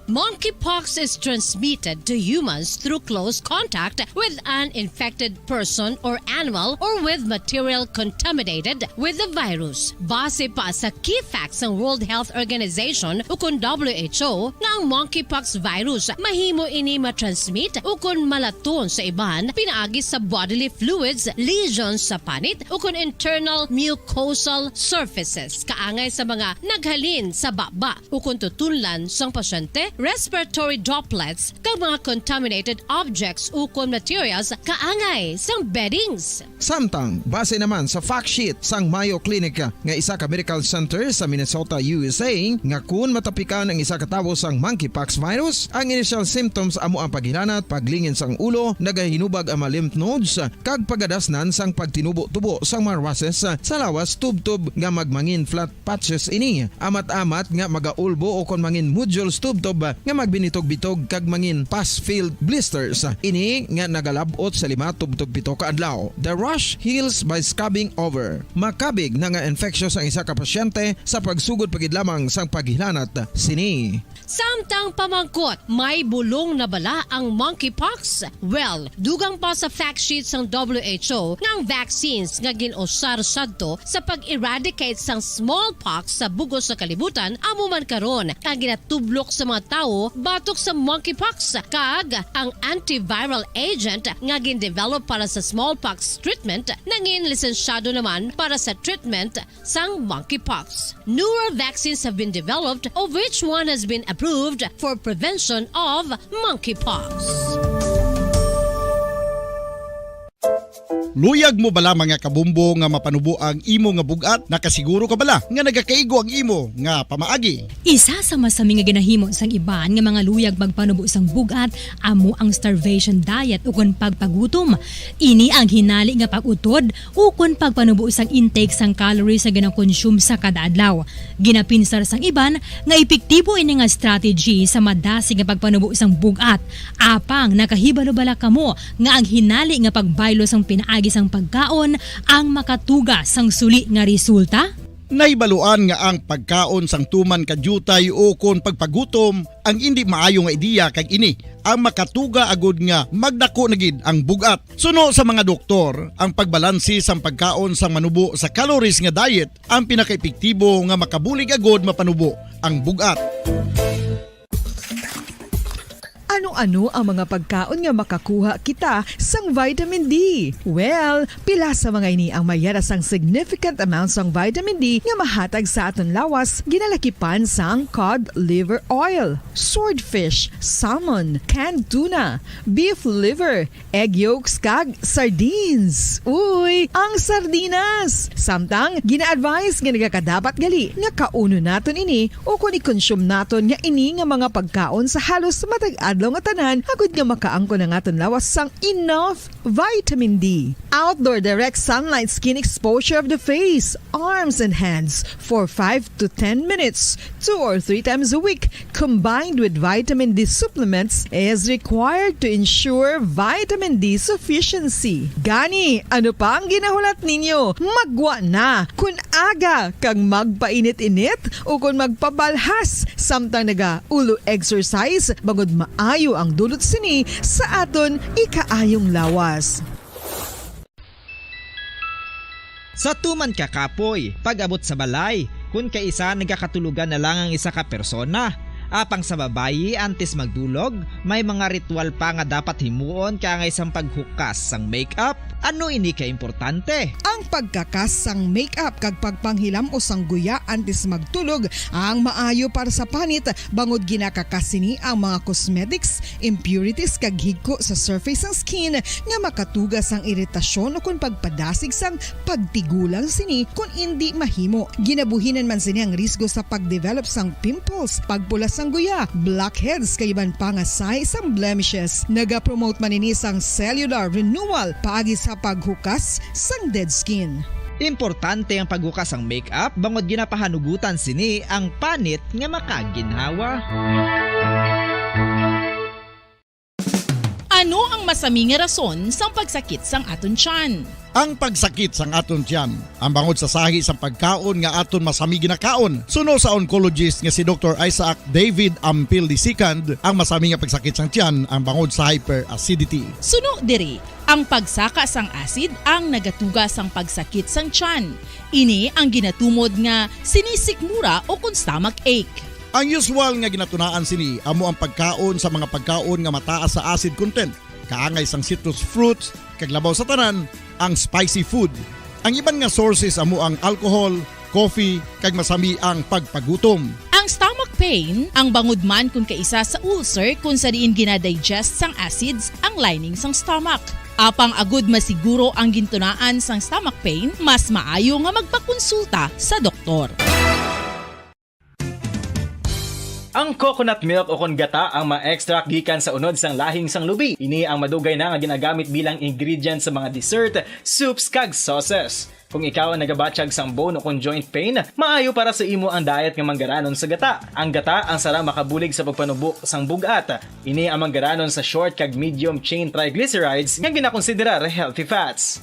Monkeypox is transmitted to humans through close contact with an infected person or animal or with material contaminated with the virus. Base pa sa key facts sang World Health Organization ukon W H O nga ang monkeypox virus mahimo ini matransmit ukon malaton sa iban pinaagi sa bodily fluids, lesions sa panit ukon internal mucosal surfaces kaangay sa mga naghalin sa baba ukon tutunlan sang pasyente respiratory droplets, kag mga contaminated objects ukon materials kaangay sang beddings. Samtang, base naman sa fact sheet sang Mayo Clinic nga isa ka medical center sa Minnesota, U S A, nga kun matapikan ang isa ka tawo sang monkeypox virus, ang initial symptoms amo ang paghilanat, paglingin sang ulo, nagahinubag ang mga lymph nodes, kag pagadasnan sang pagtinubo-tubo sang mga rushes sa lawas tubtob nga magmangin flat patches ini. Amat-amat nga magaulbo o kon mangin nodules tubtob nga magbinitog-bitog kag mangin pus-filled blisters. Ini nga nagalab-ot sa lima tubtob pito ka adlaw. The rash heals by scabbing over. Makabig na nga infectious ang isa ka pasyente sa pagsugod pa gid lamang sang paghilanat sini. Samtang pamangkot, may bulong na bala ang monkeypox? Well, dugang pa sa fact sheet sang W H O nga ang vaccines nga gin-usar sadto sa pag-eradicate sang smallpox sa bug-os nga kalibutan amo man karon ang ginatublok sa mga tawo batok sa monkeypox, kag ang antiviral agent nga gin-develop para sa smallpox treatment nangin lisensyado naman para sa treatment sang monkeypox. Newer vaccines have been developed, of which one has been approved for prevention of monkeypox. Luyag mo bala, mga kabumbo, nga mapanubo ang imo nga bug-at? Nakasiguro ka bala nga nagakaigo ang imo nga pamaagi? Isa sa masami nga ginahimo sang iban nga mga luyag magpanubo sang bug-at amo ang starvation diet ukon pagpagutom. Ini ang hinali nga pag-utod ukon pagpanubo sang intake sang calories nga ginakonsume sa kada adlaw. Ginapinsar sang iban nga epektibo ini nga strategy sa madasig nga pagpanubo sang bug-at. Apang nakahibalo bala kamo nga ang hinali nga pagbaylo sang pinaagi sang pagkaon ang makatuga sang suli nga resulta? Nahibaluan nga ang pagkaon sang tuman ka diutay o kon pagpagutom ang indi maayo nga ideya, kag ini ang makatuga agud nga magdako na gid ang bug-at. Suno sa mga doktor, ang pagbalanse sang pagkaon sang manubo sa calories nga diet ang pinakaepektibo nga makabulig agud mapanubo ang bug-at. Ano-ano ang mga pagkaon nga makakuha kita sang vitamin D? Well, pila sa mga ini ang mayara sang significant amount sang vitamin D nga mahatag sa aton lawas, ginalakipan sang cod liver oil, swordfish, salmon, canned tuna, beef liver, egg yolks, kag sardines. Uy, ang sardinas! Samtang, gina-advise nga nagakadapat gali nga kaunon naton ini o kon i-consume naton nga ini nga mga pagkaon sa halos matag adlaw nga tanan, agud nga makaangkon ang aton lawas sang enough vitamin D. Outdoor direct sunlight skin exposure of the face, arms, and hands for five to ten minutes, two or three times a week, combined with vitamin D supplements, is required to ensure vitamin D sufficiency. Gani, ano pa ang ginahulat ninyo? Maggwa na! Kun aga kag magpainit-init ukon magpabalhas samtang naga-ulo exercise, bangod maayo ang dulot sini sa aton ikaayong lawas. Sa tuman ka kapoy, pag-abot sa balay, kun kaisa nagakatulogan na lang ang isa ka persona. Apang sa babayi, antes magdulog, may mga ritual pa nga dapat himuon kaangay sang paghukas sang makeup. Ano ini ka importante? Ang pagkakas sang makeup kag pagpanghilam-os sang guya antes magtulog ang maayo para sa panit, bangod ginakakas sini ang mga cosmetics, impurities, kag higko sa surface sang skin nga makatuga sang iritasyon ukon pagpadasig sang pagtigulang sini kon indi mahimo. Ginabuhinan man sini ang risgo sa pagdevelop sang pimples, pagpula sang guya, blackheads, kag iban pa nga sahi sang blemishes. Nagapromote man ini sang cellular renewal paagi sa paghukas sang dead skin. Importante ang paghukas sang makeup bangod ginapahanugutan sini ang panit nga makaginhawa. Ano ang masami nga rason sang pagsakit sang aton tiyan? Ang pagsakit sang aton tiyan, ang bangod sa sahi sang pagkaon nga aton masami ginakaon, suno sa oncologist nga si Doktor Isaac David Ampil the second, ang masami nga pagsakit sang tiyan, ang bangod sa hyperacidity. Suno diri, ang pagsaka sang acid ang nagatuga sang pagsakit sang tiyan. Ini ang ginatumod nga sinisikmura o kon stomach ache. Ang usual nga ginatunaan sini amo ang pagkaon sa mga pagkaon nga mataas sa acid content, kaangay sang citrus fruits, kag labaw sa tanan, ang spicy food. Ang iban nga sources amo ang alcohol, coffee, kag masami ang pagpagutom. Ang stomach pain, ang bangod man kon kaisa sa ulcer kon sa diin ginadigest sang acids ang lining sang stomach. Apang agud masiguro ang gintunaan sang stomach pain, mas maayo nga magpakonsulta sa doktor. Ang coconut milk o kon gata ang ma-extract gikan sa unod sang lahing sang lubi. Ini ang madugay na nga ginagamit bilang ingredient sa mga dessert, soups, kag sauces. Kung ikaw ang nagabatyag sang bone o kon joint pain, maayo para sa imo ang diet nga manggaranon sa gata. Ang gata ang sara makabulig sa pagpanubo sang bug-at. Ini ang manggaranon sa short kag medium chain triglycerides nga ginakonsiderar healthy fats.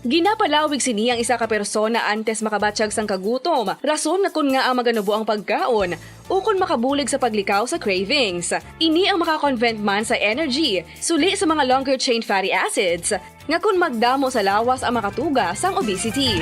Ginapalawig sini ang isa ka persona antes makabatyag sang kagutom, rason nga kon ngaa maganubo ang pagkaon, ukon makabulig sa paglikaw sa cravings. Ini ang maka-convert man sa energy, suli sa mga longer chain fatty acids, nga kon magdamo sa lawas ang makatuga sang obesity.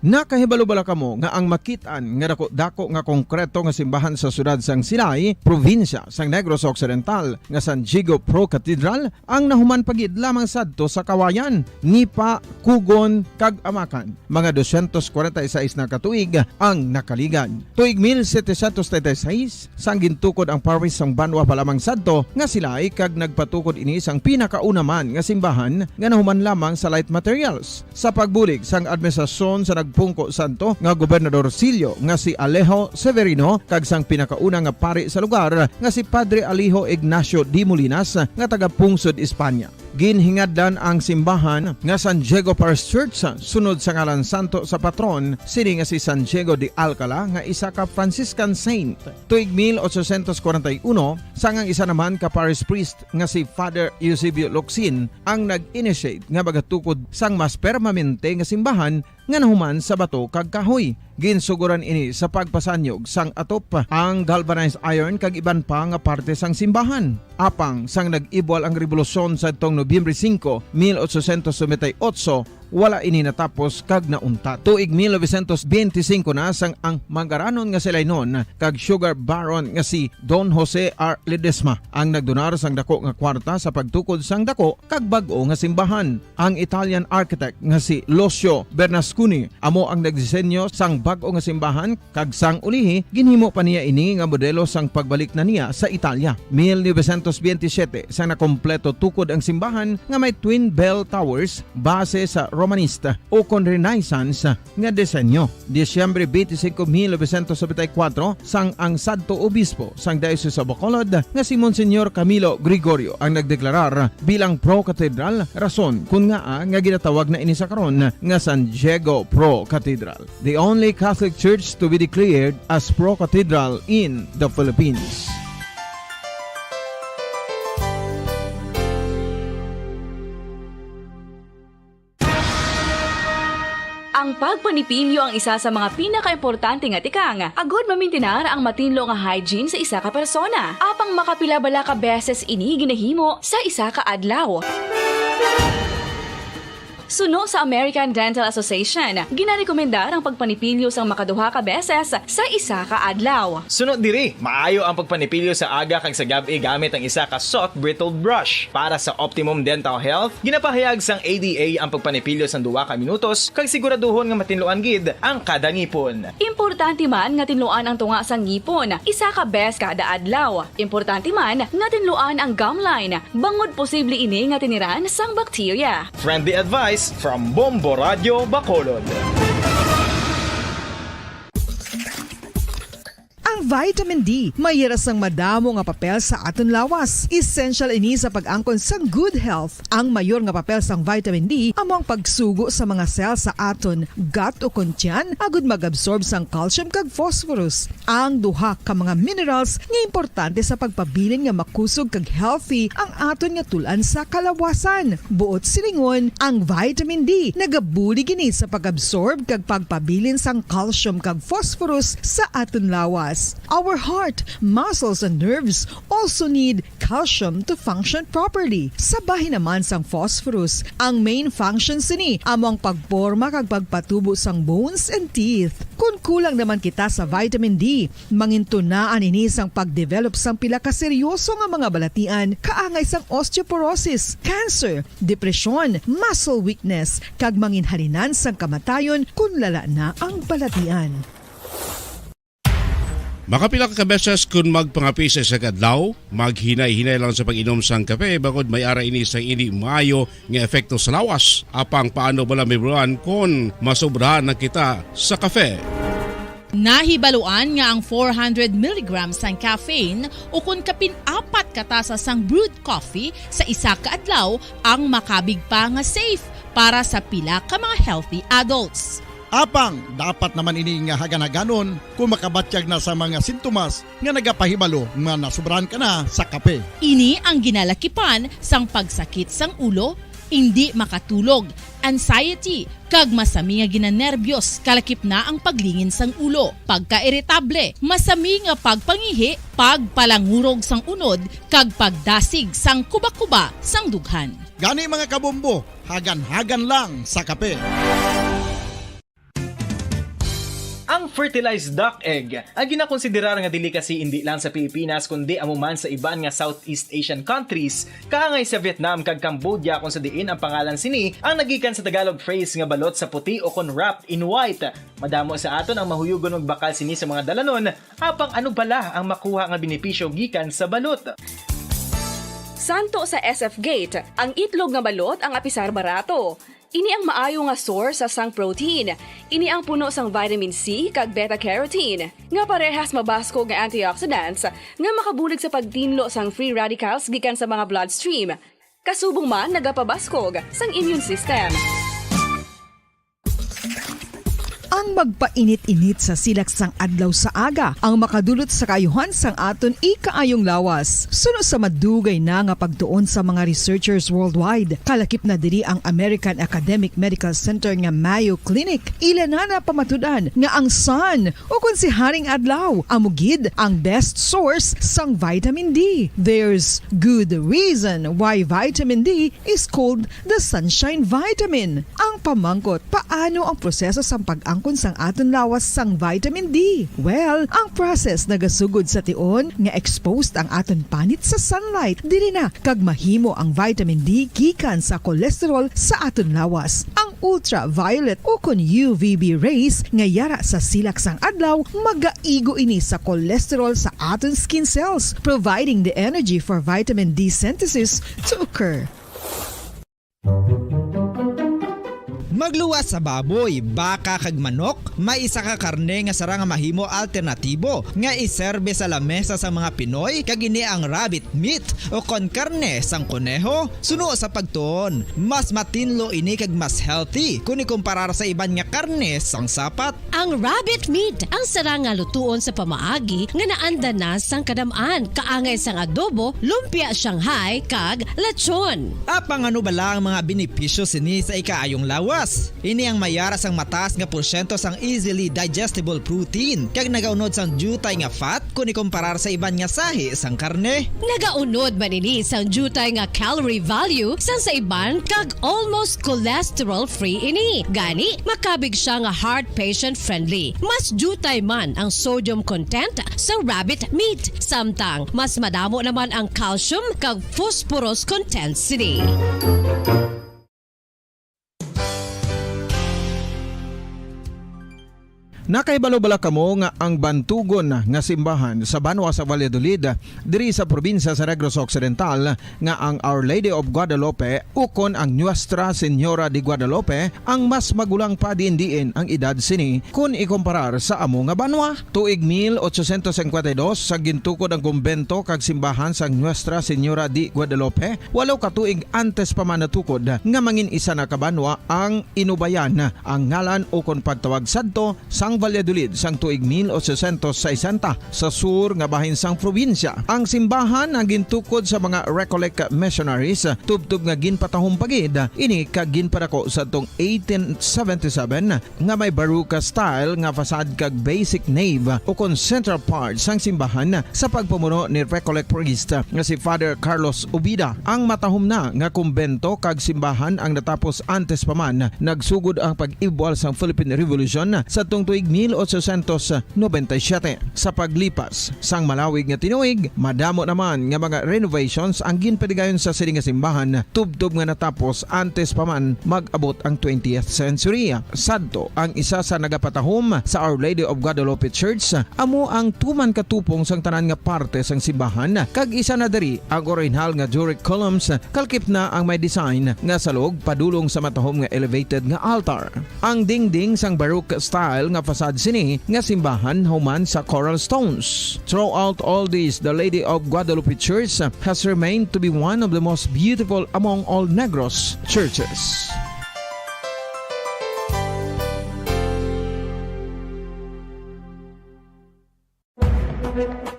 Nakahibalo bala kamo nga ang makit-an nga dako-dako nga konkreto nga simbahan sa siyudad sang Silay, probinsya sang Negros Occidental, nga San Diego Pro Cathedral ang nahuman pa gid lamang sadto sa Kawayan, Nipa, Cogon, kag Amacan? Mga dosyentos kwarenta y seis na ka tuig ang nakaligad. Tuig mil setecientos treinta y seis, sang gintukod ang parish sang Banwa pa lamang sadto nga Silay, kag nagpatukod ini sang pinakauna man nga simbahan nga nahuman lamang sa light materials. Sa pagbulig sang administrasyon sa nagpungko sadto nga Gobernador Silio nga si Alejo Severino kag sang pinakauna nga pari sa lugar nga si Padre Alejo Ignacio de Molinas nga taga-pungsod Espanya. Ginhingadlan ang simbahan nga San Diego Parish Church sunod sa ngalan santo sa patron sini nga si San Diego de Alcala nga isa ka Franciscan saint. Tuig mil ochocientos kwarenta y uno, sang ang isa naman ka parish priest nga si Father Eusebio Locsin ang nag-initiate nga magatukod sang mas permanente nga simbahan nga nahuman sa bato kag kahoy. Ginsuguran ini sa pagpasanyog sang atop, ang galvanized iron kag iban pa nga parte sang simbahan. Apang sang nag-ibwal ang rebolusyon sadtong Nobyembre singko, mil ochocientos noventa y ocho, wala ini natapos kag nauntat. Tuig mil novecientos benti singko na sang ang manggaranon nga Silaynon kag sugar baron nga si Don Jose R. Ledesma ang nagdonar sang dako nga kwarta sa pagtukod sang dako kag bag-o nga simbahan. Ang Italian architect nga si Lucio Bernasconi amo ang nagdisenyo sang bag-o nga simbahan, kag sang ulihi, ginhimo pa niya ini nga modelo sang pagbalik na niya sa Italia. Mil novecientos benti siyete, sang nakompleto tukod ang simbahan nga may twin bell towers base sa Romanista o kon Renaissance nga disenyo. Disyembre twenty-five, mil novecientos noventa y cuatro, sang ang sadto obispo sang Diocese of Bacolod nga si Monsignor Camilo Gregorio ang nagdeklarar bilang pro-cathedral, rason kun ngaa nga ginatawag na ini sa karon nga San Diego Pro Cathedral, the only Catholic church to be declared as pro-cathedral in the Philippines. Ang pagpanipilyo ang isa sa mga pinakaimportante nga tikang agud mamintinar ang matinlo nga hygiene sa isa ka persona. Apang makapila bala ka beses ini ginahimo sa isa ka adlaw? Suno sa American Dental Association, ginarekomendar ang pagpanipilyo sang makaduha ka beses sa isa ka adlaw. Suno diri, maayo ang pagpanipilyo sa aga kag sa gab-i gamit ang isa ka soft bristled brush. Para sa optimum dental health, ginapahayag sang A D A ang pagpanipilyo sang duha ka minutos kag siguraduhon nga matinluan gid ang kada ngipon. Importante man nga tinluan ang tunga sang ngipon isa ka bes kada adlaw. Importante man nga tinluan ang gum line, bangod posible ini nga tiniran sang bakterya. Friendly advice from Bombo Radyo Bacolod. Ang vitamin D may hira sang madamo nga papel sa aton lawas. Essential ini sa pag-angkon sang good health. Ang mayor nga papel sang vitamin D amo ang pagsugo sa mga cell sa aton gut o kon tiyan agud mag-absorb sang calcium kag phosphorus, ang duha ka mga minerals nga importante sa pagpabilin nga makusog kag healthy ang aton nga tul-an sa kalawasan. Buot silingon, ang vitamin D nagabulig ini sa pag-absorb kag pagpabilin sang calcium kag phosphorus sa aton lawas. Our heart, muscles, and nerves also need calcium to function properly. Sa bahin naman sang phosphorus, ang main function sini amo ang pagporma kag pagpatubo sang bones and teeth. Kon kulang naman kita sa vitamin D, mangintunaan ini sang pagdevelop sang pila ka seryoso nga mga balatian kaangay sang osteoporosis, cancer, depresyon, muscle weakness, kag manginhalinan sang kamatayon kon lala na ang balatian. Makapila ka beses kon magpangape sa isa ka adlaw, maghinay-hinay lang sa pag-inom sang kape, bangod may ara ini sang indi maayo nga epekto sa lawas. Apang paano bala mahibaluan kon masobrahan na kita sa kape? Nahibaluan nga ang four hundred milligrams sang caffeine ukon kapin apat ka tasa sang brewed coffee sa isa ka adlaw ang makabig pa nga safe para sa pila ka mga healthy adults. Apang dapat naman ini nga haganhaganon kung makabatyag na sa mga sintomas nga nagapahibalo nga nasubrahan ka na sa kape. Ini ang ginalakipan sang pagsakit sang ulo, indi makatulog, anxiety, kag masami nga ginanerbiyos, kalakip na ang paglingin sang ulo, pagkairitable, masami nga pagpangihi, pagpalangurog sang unod, kag pagdasig sang kubakuba sang dughan. Gani, mga kabombo, haganhagan lang sa kape. Ang fertilized duck egg, ang ginakonsiderar nga delicacy indi lang sa Pilipinas kundi amo man sa iban nga Southeast Asian countries, kaangay sa Vietnam kag Cambodia, kung sa diin ang pangalan sini ang nagikan sa Tagalog phrase nga balot sa puti o kon wrapped in white. Madamo sa aton ang mahuyugon magbakal sini sa mga dalanon, apang ano bala ang makuha nga benepisyo gikan sa balot? Santo sa S F Gate, ang itlog nga balot ang apisar barato. Ini ang maayo nga source sa sang protein. Ini ang puno sang vitamin C kag beta-carotene, nga parehas mabaskog nga antioxidants nga makabulig sa pagtinlo sang free radicals gikan sa mga bloodstream. Kasubong man nagapabaskog sang immune system. Ang magpainit-init sa silak sang adlaw sa aga ang makadulot sa kaayuhan sang aton ikaayong lawas. Suno sa madugay na nga pagtuon sa mga researchers worldwide, kalakip na diri ang American Academic Medical Center nga Mayo Clinic, ila na napamatud-an nga ang sun, ukon si Haring Adlaw, amo gid ang best source sang vitamin D. There's good reason why vitamin D is called the sunshine vitamin. Ang pamangkot, paano ang proseso sang pag-angkon sang aton lawas sang vitamin D? Well, ang process nagasugod sa tion nga exposed ang aton panit sa sunlight. Diri na kag mahimo ang vitamin D gikan sa cholesterol sa aton lawas. Ang ultraviolet ukon U V B rays nga yara sa silak sang adlaw magaigo ini sa cholesterol sa aton skin cells, providing the energy for vitamin D synthesis to occur. Magluwas sa baboy, baka kag manok, may isa ka karne nga sarang nga mahimo alternatibo nga iserbe sa lamesa sang mga Pinoy, kag ini ang rabbit meat o kon karne sang koneho. Suno sa pagtuon, mas matinlo ini kag mas healthy kon ikumparar sa iban nga karne sang sapat. Ang rabbit meat ang sarang nga lutuon sa pamaagi nga naanda na sang kadam-an, kaangay sang adobo, lumpia Shanghai, kag lechon. Apang ano bala ang mga benepisyo sini sa ikaayong lawas? Ini ang mayara sang mataas nga porsyento sang easily digestible protein kag nagaunod sang diutay nga fat kon ikumparar sa iban nga sahi sang karne. Nagaunod man ini sang diutay nga calorie value sang sa iban kag almost cholesterol-free ini. Gani, makabig siya nga heart patient-friendly. Mas diutay man ang sodium content sa rabbit meat, samtang mas madamo naman ang calcium kag phosphorus content sini. Nakahibalo bala kamo nga ang bantugon nga simbahan sa banwa sa Valladolid, diri sa probinsya sa Negros Occidental, nga ang Our Lady of Guadalupe ukon ang Nuestra Señora de Guadalupe ang mas magulang pa diin-diin ang edad sini kon ikomparar sa amo nga banwa? Tuig mil ochocientos cincuenta y dos sa gintukod ang kumbento kag simbahan sang Nuestra Señora de Guadalupe, walo ka tuig antes pa man natukod nga mangin isa na ka banwa ang Inubayan, ang ngalan ukon pagtawag sadto sang Valladolid sang tuig mil ochocientos sesenta sa sur nga bahin sang probinsya. Ang simbahan ang gintukod sa mga Recollect missionaries, tubtob nga ginpatahom pa gid ini kag ginpadako sadtong eighteen seventy-seven, nga may Baroque style nga facade kag basic nave ukon central part sang simbahan sa pagpamuno ni Recollect priest nga si Father Carlos Ubida. Ang matahom na nga kumbento kag simbahan ang natapos antes pa man nagsugod ang pag-ibwal sang Philippine Revolution sadtong tuig mil ochocientos noventa y siete. Sa paglipas sang malawig nga tinuig, madamo naman nga mga renovations ang ginpaligayon sa sini nga simbahan, tubtob nga natapos antes pa man mag-abot ang twentieth century. Sadto, ang isa sa nagapatahom sa Our Lady of Guadalupe Church amo ang tuman katupong sang tanan nga parte sang simbahan, kag isa na diri ang orihinal nga Doric columns, kalkip na ang may design nga salog padulong sa matahom nga elevated nga altar. Ang dingding sang Baroque style nga facade sini nga simbahan human sa coral stones. Throughout all this, the Lady of Guadalupe Church has remained to be one of the most beautiful among all Negros churches.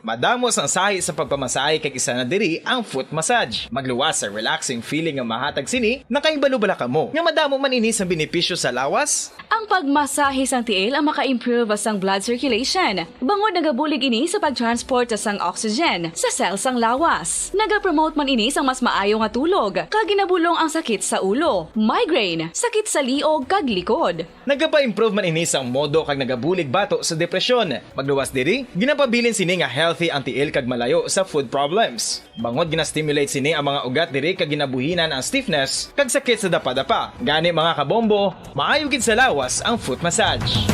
Madamo sang sahi sa pagpamasahe kag isa na diri ang foot massage. Magluwas sa relaxing feeling nga mahatag sini. Nakahibalo bala kamo nga madamo man ini sang benepisyo sa lawas? Ang pagmasahe sang tiil ang maka-improve sang blood circulation, bangod nagabulig ini sa pag-transport sang oxygen sa cell sang lawas. Nagapromote man ini sang mas maayo nga tulog, kag ginabulong ang sakit sa ulo, migraine, sakit sa liog, kag likod. Nagapa-improve man ini sang modo kag nagabulig bato sa depresyon. Magluwas diri, ginapabilin sini nga healthy ang tiil kag malayo sa foot problems. Bangod gina-stimulate sini ang mga ugat diri kag ginabuhinan ang stiffness kag sakit sa dapadapa. Gani, mga kabombo, maayo gid sa lawas ang foot massage.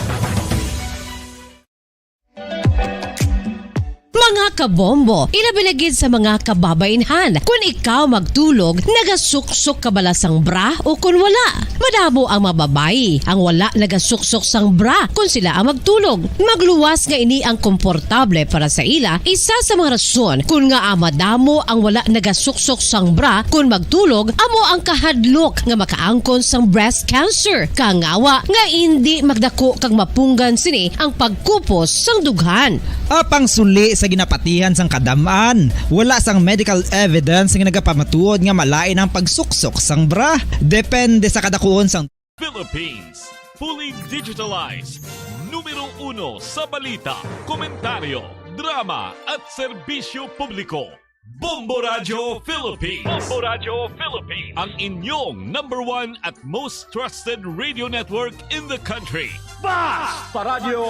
Mga kabombo, ilabi na gid sa mga kababainhan, kun ikaw magtulog, nagasuksok ka bala sang bra o kun wala? Madamo ang mga babayi ang wala nagasuksok sang bra kun sila ang magtulog. Magluwas nga ini ang komportable para sa ila, isa sa mga rason kun ngaa madamo ang wala nagasuksok sang bra kun magtulog amo ang kahadlok nga makaangkon sang breast cancer. Kangawa nga indi magdako kag mapunggan sini ang pagkupos sang dughan. Apang suli sa ginapatihan sang kadam-an, wala sang medical evidence nga nagapamatuod nga malain ang pagsuksok sang bra. Depende sa kadakuon sang Philippines, fully digitalized. Numero uno sa balita, komentaryo, drama, at serbisyo publiko. Bombo Radio Philippines. Bombo Radio Philippines. Ang inyong number one at most trusted radio network in the country. Basta Radio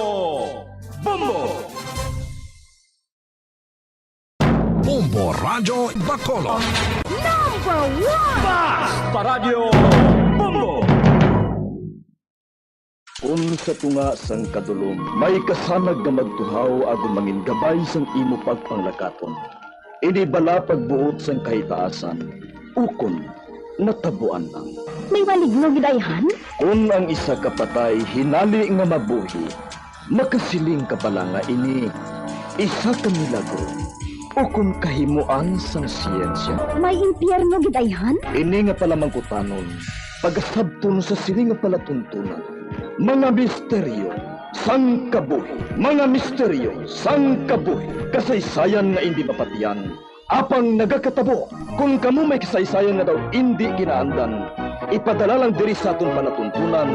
Bombo! Bombo Radio Bacolod. Number one! Basta Radio Bombo! Kun sa tunga sang kadulom may kasanag nga magtuhaw agud mangin gabay sang imo pagpanglakaton, ini bala pagbuot sang kahitaasan, ukon natabuan lang? May maligno gid ayhan? Kun ang isa ka patay hinali nga mabuhi, makasiling ka bala nga ini isa ka milagro ukon kahimoan sang siyensya? May impyerno gid ayhan? Ini nga palamangkutanon pagasabton sa sini nga palatuntunan. Mga misteryo sang kabuhi. Mga misteryo sang kabuhi. Kasaysayan nga indi mapatian, apang nagakatabo. Kon kamo may kasaysayan nga daw indi ginaandan, ipadala lang diri sa aton palatuntunan.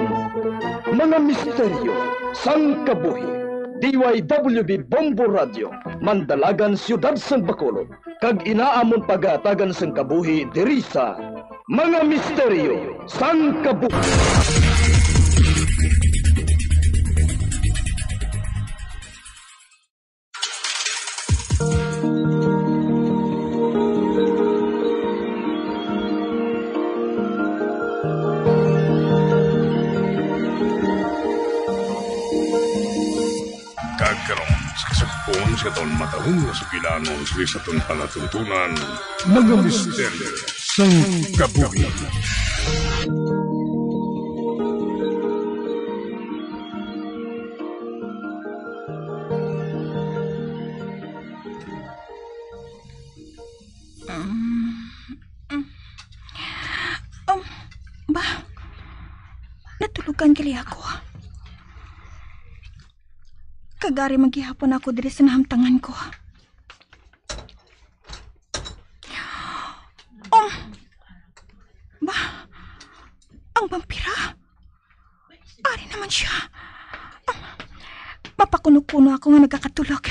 Mga misteryo sang kabuhi. D Y W B Bombo Radio, Mandalagan, Siyudad sang Bacolod, kag inaamon pagahatagan sang kabuhi diri sa Mga Misteryo sang Kabuhi. Kag karon, sa kasugpon sa aton matahom nga sugilanon sini sa aton palatuntunan, Mga Misteryo sang Kabuhi. Um, um, um, ba? Natulugan gali ako. Kag ari man gihapon ako diri sa nahamtangan ko. Um, ba, ang vampira? Ari naman siya. Um, mapakuno-kuno ako nga nagakatulog.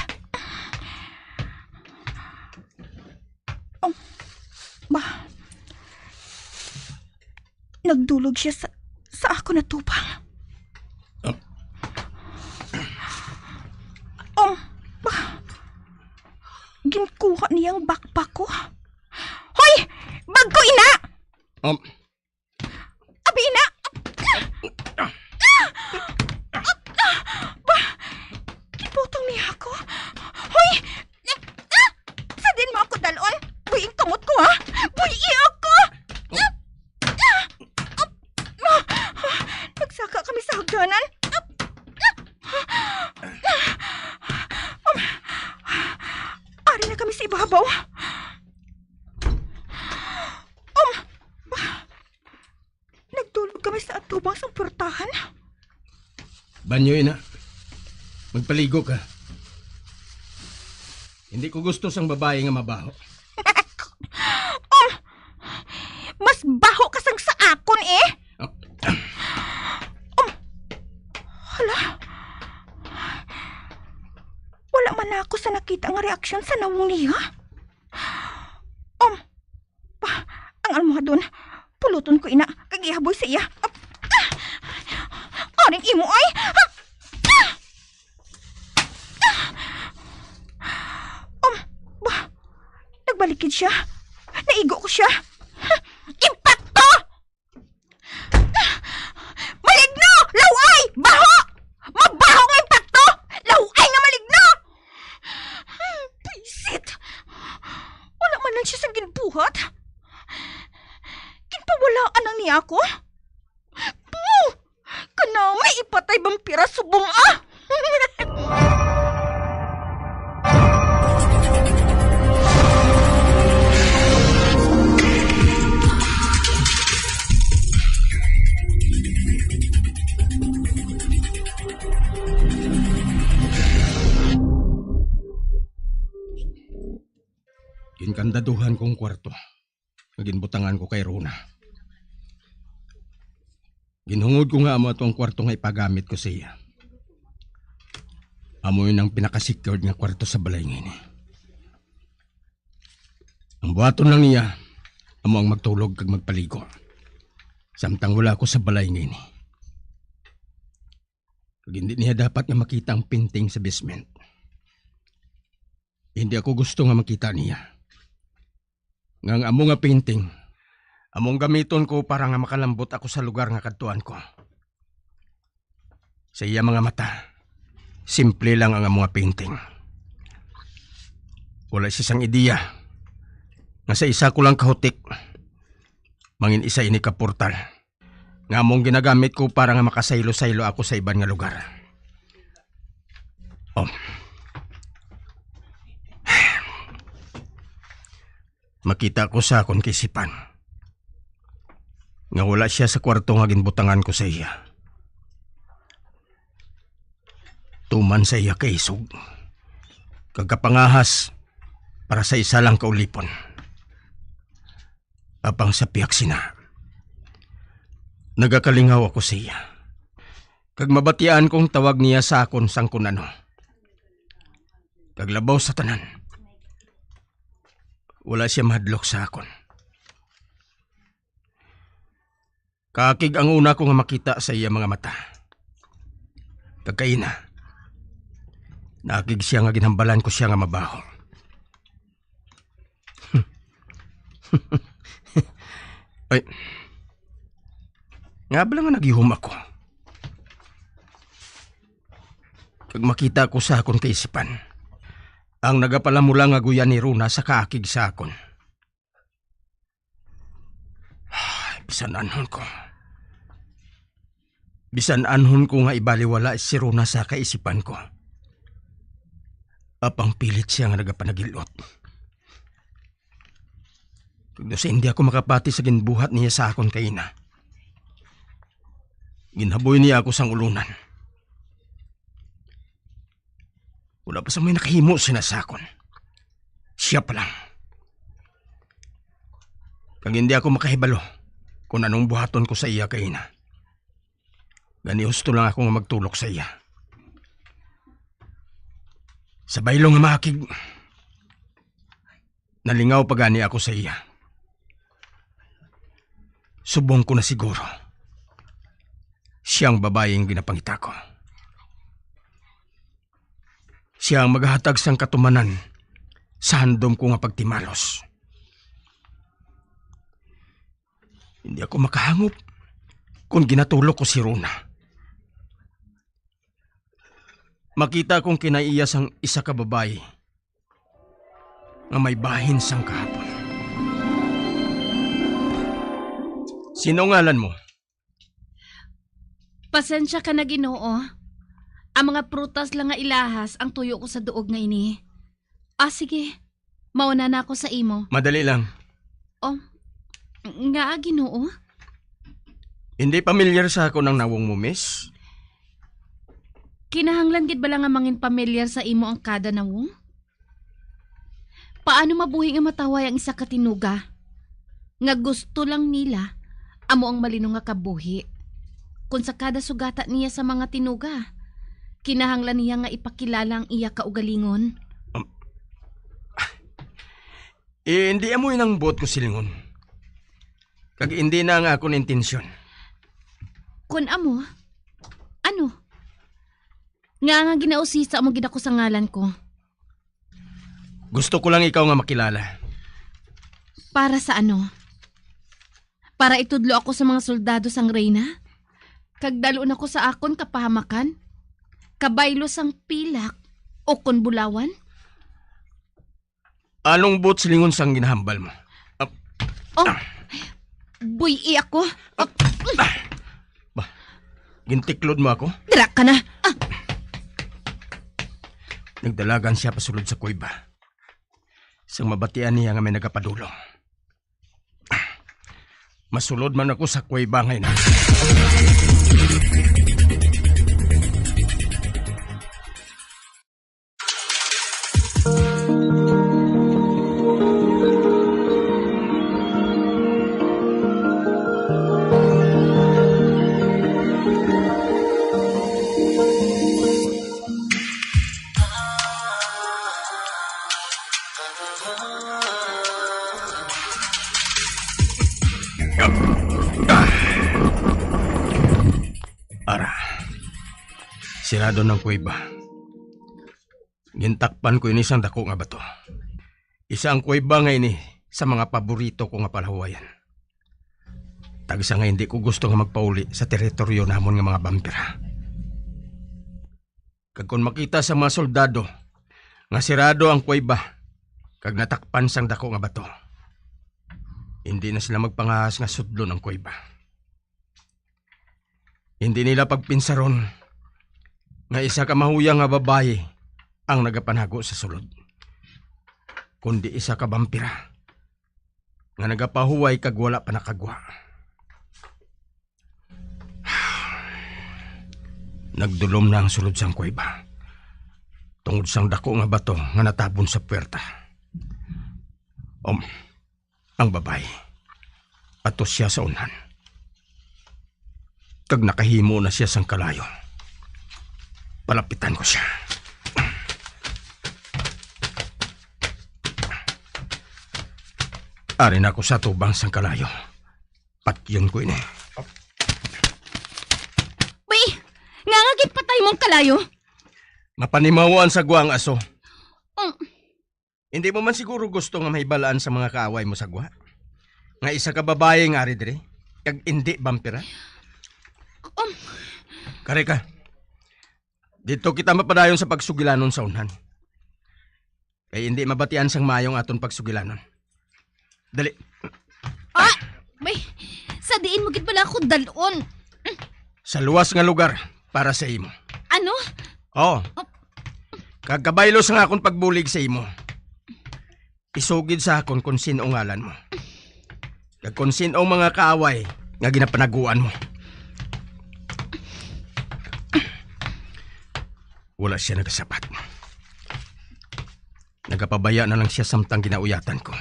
Um, ba, nagdulog siya sa, sa akon atubang. Ah. Um, ba, ginkuha niya ang backpack ko. Hoy! Bag ko, ina! Um, Abi na! Ba, gibutang niya ako. Hoy! Ah! Sa din mo ako dalon? Buy-i ang kamot ko, ha? Buy-i ako! Nagsaka kami sa hagdanan. Um, ari na kami sa ibabaw. Um, ba, nagdulog kami sa atubang sang puwertahan. Banyo, ina. Magpaligo ka. Hindi ko gusto sang babae nga mabaho. Um, mas baho ka sang sa akon, eh. Oh. Um, hala. Wala man ako sa nakita nga reaksyon sa nawong niya. Um, pa, ang almohadon. Puluton ko ina, kag ihaboy sa iya. Ah! Ah! Aring imo ay! Ah! Ah! Um, ba, nagbalik gid siya. Naigo ko siya. Impakto! Maligno! Laway! Baho! Mabaho nga impakto! Laway nga maligno! Pisit! Wala man lang siya sang ginbuhat. Ginpawalaan lang niya ako. Puh! Kanami ipatay, bampira subong, ah! Ginkandaduhan kong kwarto nga ginbutangan ko kay Rona. Ginhungod ko nga amo ato ang kwarto nga ipagamit ko sa iya. Amo yun ang pinaka-secured nga kwarto sa balay ngini. Ang buhaton lang niya, amo ang magtulog kag magpaligo, samtang wala ako sa balay ngini. Kag hindi niya dapat nga makita ang painting sa basement. Hindi ako gusto nga makita niya. Nga ang amo nga painting, among gamiton ko para nga makalambot ako sa lugar nga kadtuan ko. Sa iya mga mata, simple lang ang amo nga painting. Wala siya sang ideya nga sa isa ko lang kahutik, mangin isa ini ka portal nga among ginagamit ko para nga makasaylo-saylo ako sa iban nga lugar. Oh. Makita ko sa akon kaisipan nga wala siya sa kwarto nga ginbutangan ko sa iya. Tuman sa iya kaisog kag kapangahas para sa isa lang ka ulipon. Apang sa pihak sina, nagakalingaw ako sa iya, kag mabatian kong tawag niya sa akon sang kun ano. Kag labaw sa tanan, wala siya mahadlok sa akon. Kaakig ang una ko nga makita sa iya mga mata. Kag kaina, naakig siya nga ginhambalan ko siya nga mabaho. Ay, nga bala nga nagihom ako. Kag makita ko sa akon kaisipan ang nagapalamula nga guya ni Rona sa kaakig sa akon. Bisan anhon ko. Bisan anhon ko nga ibaliwala si Rona sa kaisipan ko. Apang pilit siya nga nagapanagil-ot. Kag daw sa hindi ako makapati sa ginbuhat niya sa akon kaina, ginhaboy niya ako sang ulonan. Wala pa sa may nakahimo sina sa akon. Siya pa lang. Kag hindi ako makahibalo kung anong buhaton ko sa iya kaina. Gani husto lang ako nga magtulok sa iya. Sa baylo nga maakig, nalingaw pa gani ako sa iya. Subong ko na siguro, siya ang babayi nga ginapangita ko. Siya ang maghatag sang katumanan sa handom ko nga pagtimalos. Hindi ako makahangop kung ginatulok ko si Rona. Makita kong kinaiya sang isa ka babayi nga may bahin sang kahapon. Sino ngalan mo? Pasensya ka na, Ginoo. Ang mga prutas lang nga ilahas ang tuyo ko sa duog nga ini. Ah, sige. Mauna na ako sa imo. Madali lang. Oh, nga, Ginoo? Hindi pamilyar sa akon ang nawong mo, miss. Kinahanglan gid bala nga mangin pamilyar sa imo ang kada nawong? Paano mabuhi nga matawhay ang isa ka tinuga nga gusto lang nila amo ang malino nga kabuhi? Kon sa kada sugata niya sa mga tinuga, kinahanglan niya nga ipakilala ang iya kaugalingon. Um, eh, hindi amo inang buot ko silingon. Kag hindi na ang akon intensyon. Kon amo, ano? Nga nga ginausisa mo gid ako sa ngalan ko. Gusto ko lang ikaw nga makilala. Para sa ano? Para itudlo ako sa mga soldado sang reyna? Kag dalon ako sa akon kapahamakan? Kabaylo sang pilak o kon bulawan? Anong buot silingon sang ginahambal mo? Ah, Oh, buy-i ako. Ah, ba, gintiklod mo ako? Dira ka na. Ah, Nagdalagan siya pasulod sa kuweba. Sang mabatian niya nga may nagapadulong. Masulod man ako sa kuweba ngayon. Ara, sirado ng kuweba. Gintakpan ko ini sang dako nga bato. Isa ang kuweba nga ini sa mga paborito ko nga palahuwayan. Tagsa nga hindi ko gusto nga magpauli sa teritoryo namon nga mga bampira. Kag kon makita sa mga soldado nga sirado ang kuweba kag natakpan sang dako nga bato, hindi na sila magpangahas nga sudlon ang kuweba. Hindi nila pagpinsaron nga isa ka mahuyang nga babayi ang nagapanago sa sulod, kundi isa ka bampira nga nagapahuway kag wala pa nakagwa. Nagdulom na ang sulod sang kuweba tungod sang dako nga bato nga natabon sa puwerta. Um, ang babayi, ato siya sa unhan. Kag nakahimo na siya sang kalayo. Palapitan ko siya. Ari na ako sa tubang sang kalayo. Patyon ko ini. Bay, nga nga ginpatay mong kalayo? Mapanimawan sa gwa ang aso. Um, Hindi mo man siguro gusto nga mahibalaan sa mga kaaway mo sa gwa nga isa ka babayi nga ari diri, kag indi bampira? Um. Kari ka. Dito kita mapadayon sa pagsugilanon sa unhan. Kay indi mabatian sang maayong aton pagsugilanon. Dali. Ah! May, sa diin mo gid pala ako dalon? Sa luwas nga lugar para sa imo. Ano? Oh. Kag kabaylo sa nga akon pagbulig sa imo. Isugid sa akon kung sin-o ngalan mo. Kag kung sin-o mga kaaway nga ginapanaguan mo. Wala siya nagasabat. Kapabaya na lang siya samtang ginauyatan ko.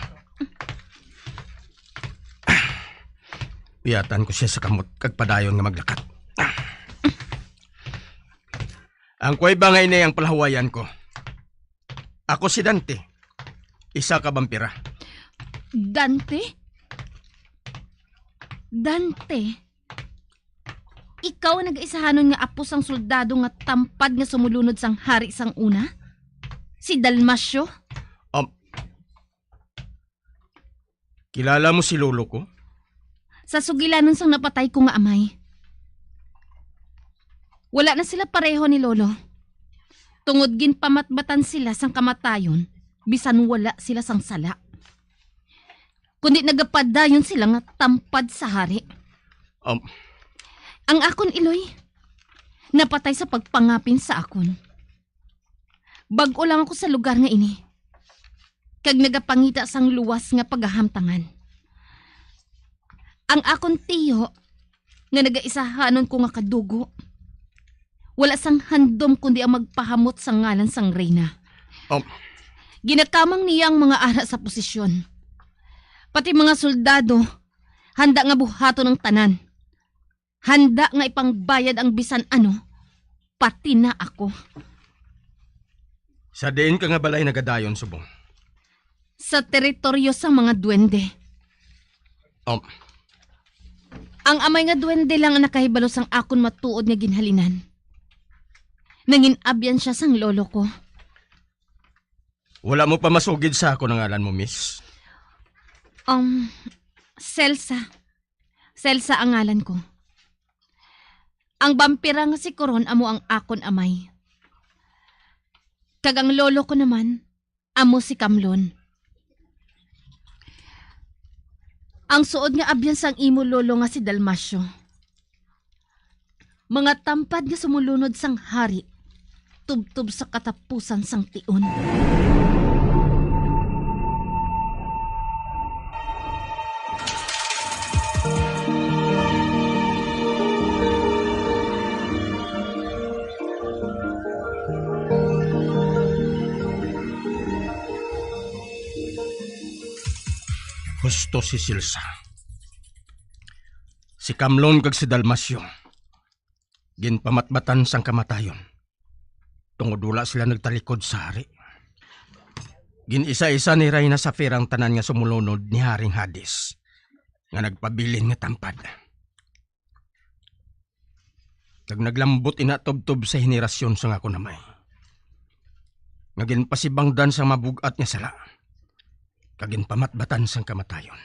Uyatan ko siya sa kamot kag padayon nga maglakat. Ang kuweba nga ini ang palahuwayan ko. Ako si Dante, isa ka bampira. Dante? Dante? Ikaw ang nagaisahanon nga apo sang soldado nga tampad nga sumulunod sang hari sang una? Si Dalmacio? Um, kilala mo si lolo ko? Sa sugilanon sang napatay ko nga amay. Wala na sila pareho ni lolo. Tungod ginpamatbatan sila sang kamatayon, bisan wala sila sang sala. Kundi nagapadayon sila nga tampad sa hari. Um, Ang akon iloy, napatay sa pagpangapin sa akon. Bag-o lang ako sa lugar nga ini, kag nagapangita sang luwas nga pagahamtangan. Ang akon tiyo, nga nagaisahanon ko nga kadugo, wala sang handom kundi ang magpahamot sa ngalan sang reyna. Um, Ginakamang niya ang mga ara sa posisyon. Pati mga soldado, handa nga buhaton ang tanan. Handa nga ipangbayad ang bisan ano, pati na ako. Sa diin ka nga balay nagadayon subong? Sa teritoryo sang mga duwende. Um, Ang amay nga duwende lang ang nakahibalo sang akon matuod nga ginhalinan. Nangin-abyan sia sang lolo ko. Wala mo pa masugid sa akon ang ngalan mo, miss? Um, Celsa. Celsa ang ngalan ko. Ang bampira nga si Coron amo ang akon amay. Kag ang lolo ko naman, amo si Kamlon. Ang suod nga abyan sang imo lolo nga si Dalmacio. Mga tampad nga sumulunod sang hari, tubtob sa katapusan sang tion. Husto si Silsa. Si Kamlon kag si Dalmacio ginpamatbatan sang kamatayon, tungod wala sila nagtalikod sa hari. Gin-isa-isa ni Reyna Safira ang tanan nga sumulunod ni Haring Hades, nga nagpabilin nga tampad. Kag naglambot ina tubtob sa henerasyon sang akon amay, nga ginpasibangdan sang mabug-at nga sala, kag ginpamatbatan sang kamatayon.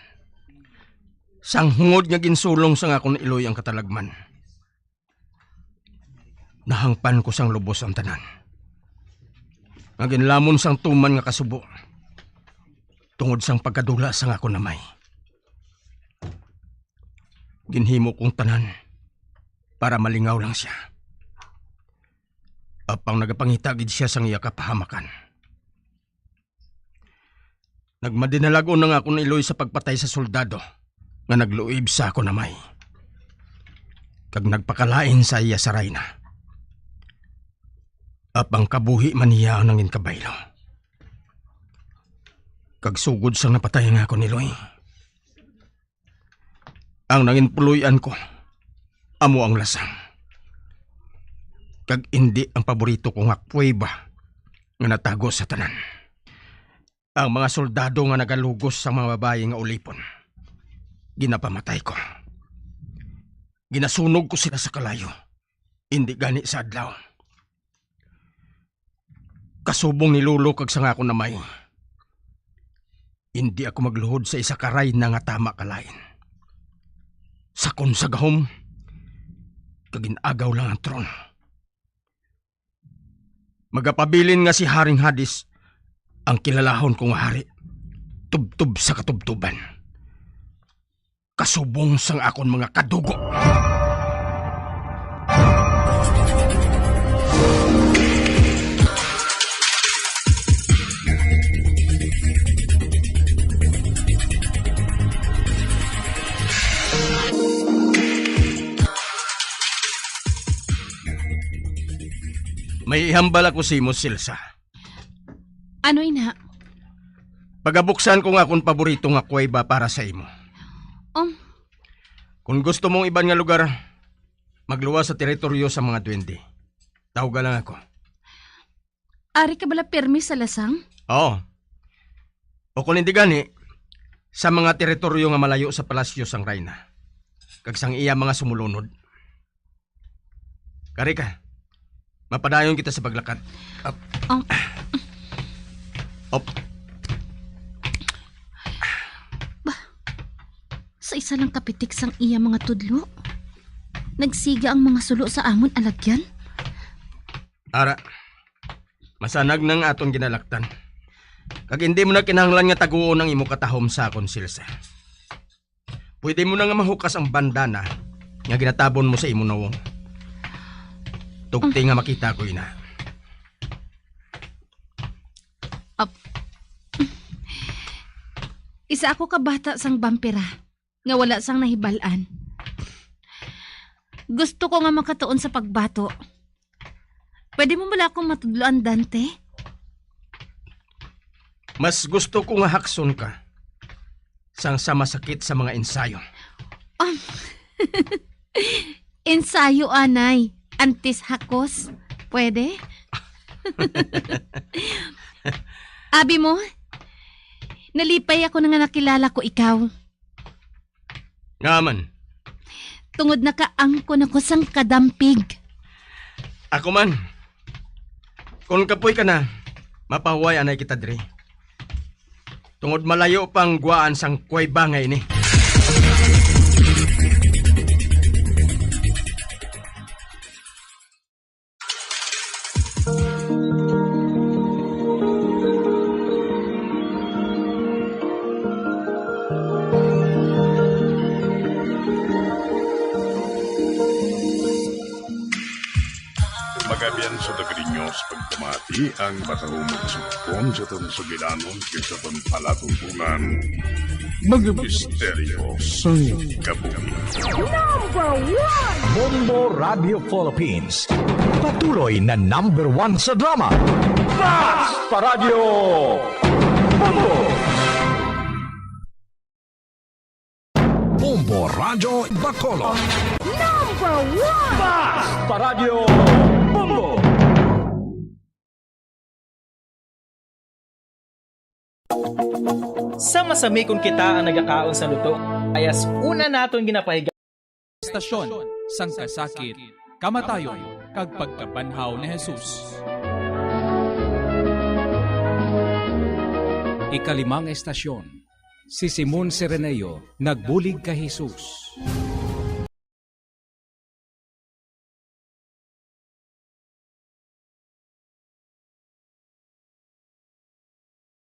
Sang hungod nga ginsulong sang akon iloy ang katalagman, nahangpan ko sang lubos ang tanan, nga ginlamon sang tuman nga kasubo, tungod sang pagkadula sang akon amay. Ginhimo kong tanan para malingaw lang sia. Apang nagapangita gid sia sang iya kapahamakan. Nagmadinalagon ang akon iloy sa pagpatay sa soldado nga nagluib sa akon amay, kag nagpakalain sa iya sa rayna. Apang kabuhi man niya ang nangin kabaylo. Kag sugod sang napatay ang akon iloy, ang nangin puloy-an ko amo ang lasang, kag indi ang paborito ko nga kuweba nga natago sa tanan. Ang mga soldado nga nagalugos sa mga babayi nga ulipon, ginapamatay ko. Ginasunog ko sila sa kalayo, indi gani sa adlaw. Kasubong ni Lolo kag sang akon amay, indi ako magluhod sa isa ka rayna nga tama ka lain. Sakon sa gahom, kag gin-agaw lang ang trono. Magapabilin nga si Haring Hades ang kilalahon ko nga hari, tubtob sa katubtoban, kasubong sang akon mga kadugo. May ihambal ako sa imo, Silsa. Ano ina? Pagabuksan ko nga akon paborito nga kuweba para sa imo. Um. Kung gusto mong iban nga lugar, magluwas sa teritoryo sa mga duwende. Tawga lang ako. Ari ka bala pirmi sa lasang? Oo. O kung hindi gani, sa mga teritoryo nga malayo sa palasyo sang Rayna, kag sang iya mga sumulunod. Kari ka. Mapadayon kita sa paglakat. Up. Ang Up. Sa isa lang kapitik sang iya mga tudlo, nagsiga ang mga sulo sa amon alagyan. Ara, masanag na nga aton ginalaktan. Kag hindi mo na kinahanglan nga taguon ang imo katahom sa akon, Silsa. Pwede mo na nga mahukas ang bandana nga ginatabon mo sa imo nawong. Tugti nga makita ko ina. Ap-, isa ako ka bata sang bampira nga wala sang nahibal-an. Gusto ko nga makatuon sa pagbato. Pwede mo bala akong matudloan, Dante? Mas gusto ko nga hakson ka sang sa masakit sa mga ensayo. Um, ensayo, anay. Antes hakos. Pwede? Abi mo, nalipay ako na nga nakilala ko ikaw. Nga man. Tungod nakaangkon ako sang kadampig. Ako man. Kon kapoy ka na, mapahuway anay kita diri. Tungod malayo pang guwaan sang kuweba nga ini. Magabian sa Dagriños pagpamati ang matahumog sugpon sa aton sugilanon kag sa aton palatumbonan. Mga misteryo sang kabuhi. Number one! Bombo Radio Philippines. Patuloy na number one sa drama. Basta Radyo Bombo! Bombo Radyo Bacolod. Number one! Basta Radyo Bombo! Sa masami kon kita ang nagakaon sa luto, ayas una naton ginapahiga. Estasyon sang kasakit, kamatayon, kag pagkabanhaw ni Jesus. Ikalimang estasyon, si Simon Cireneo nagbulig kay Jesus.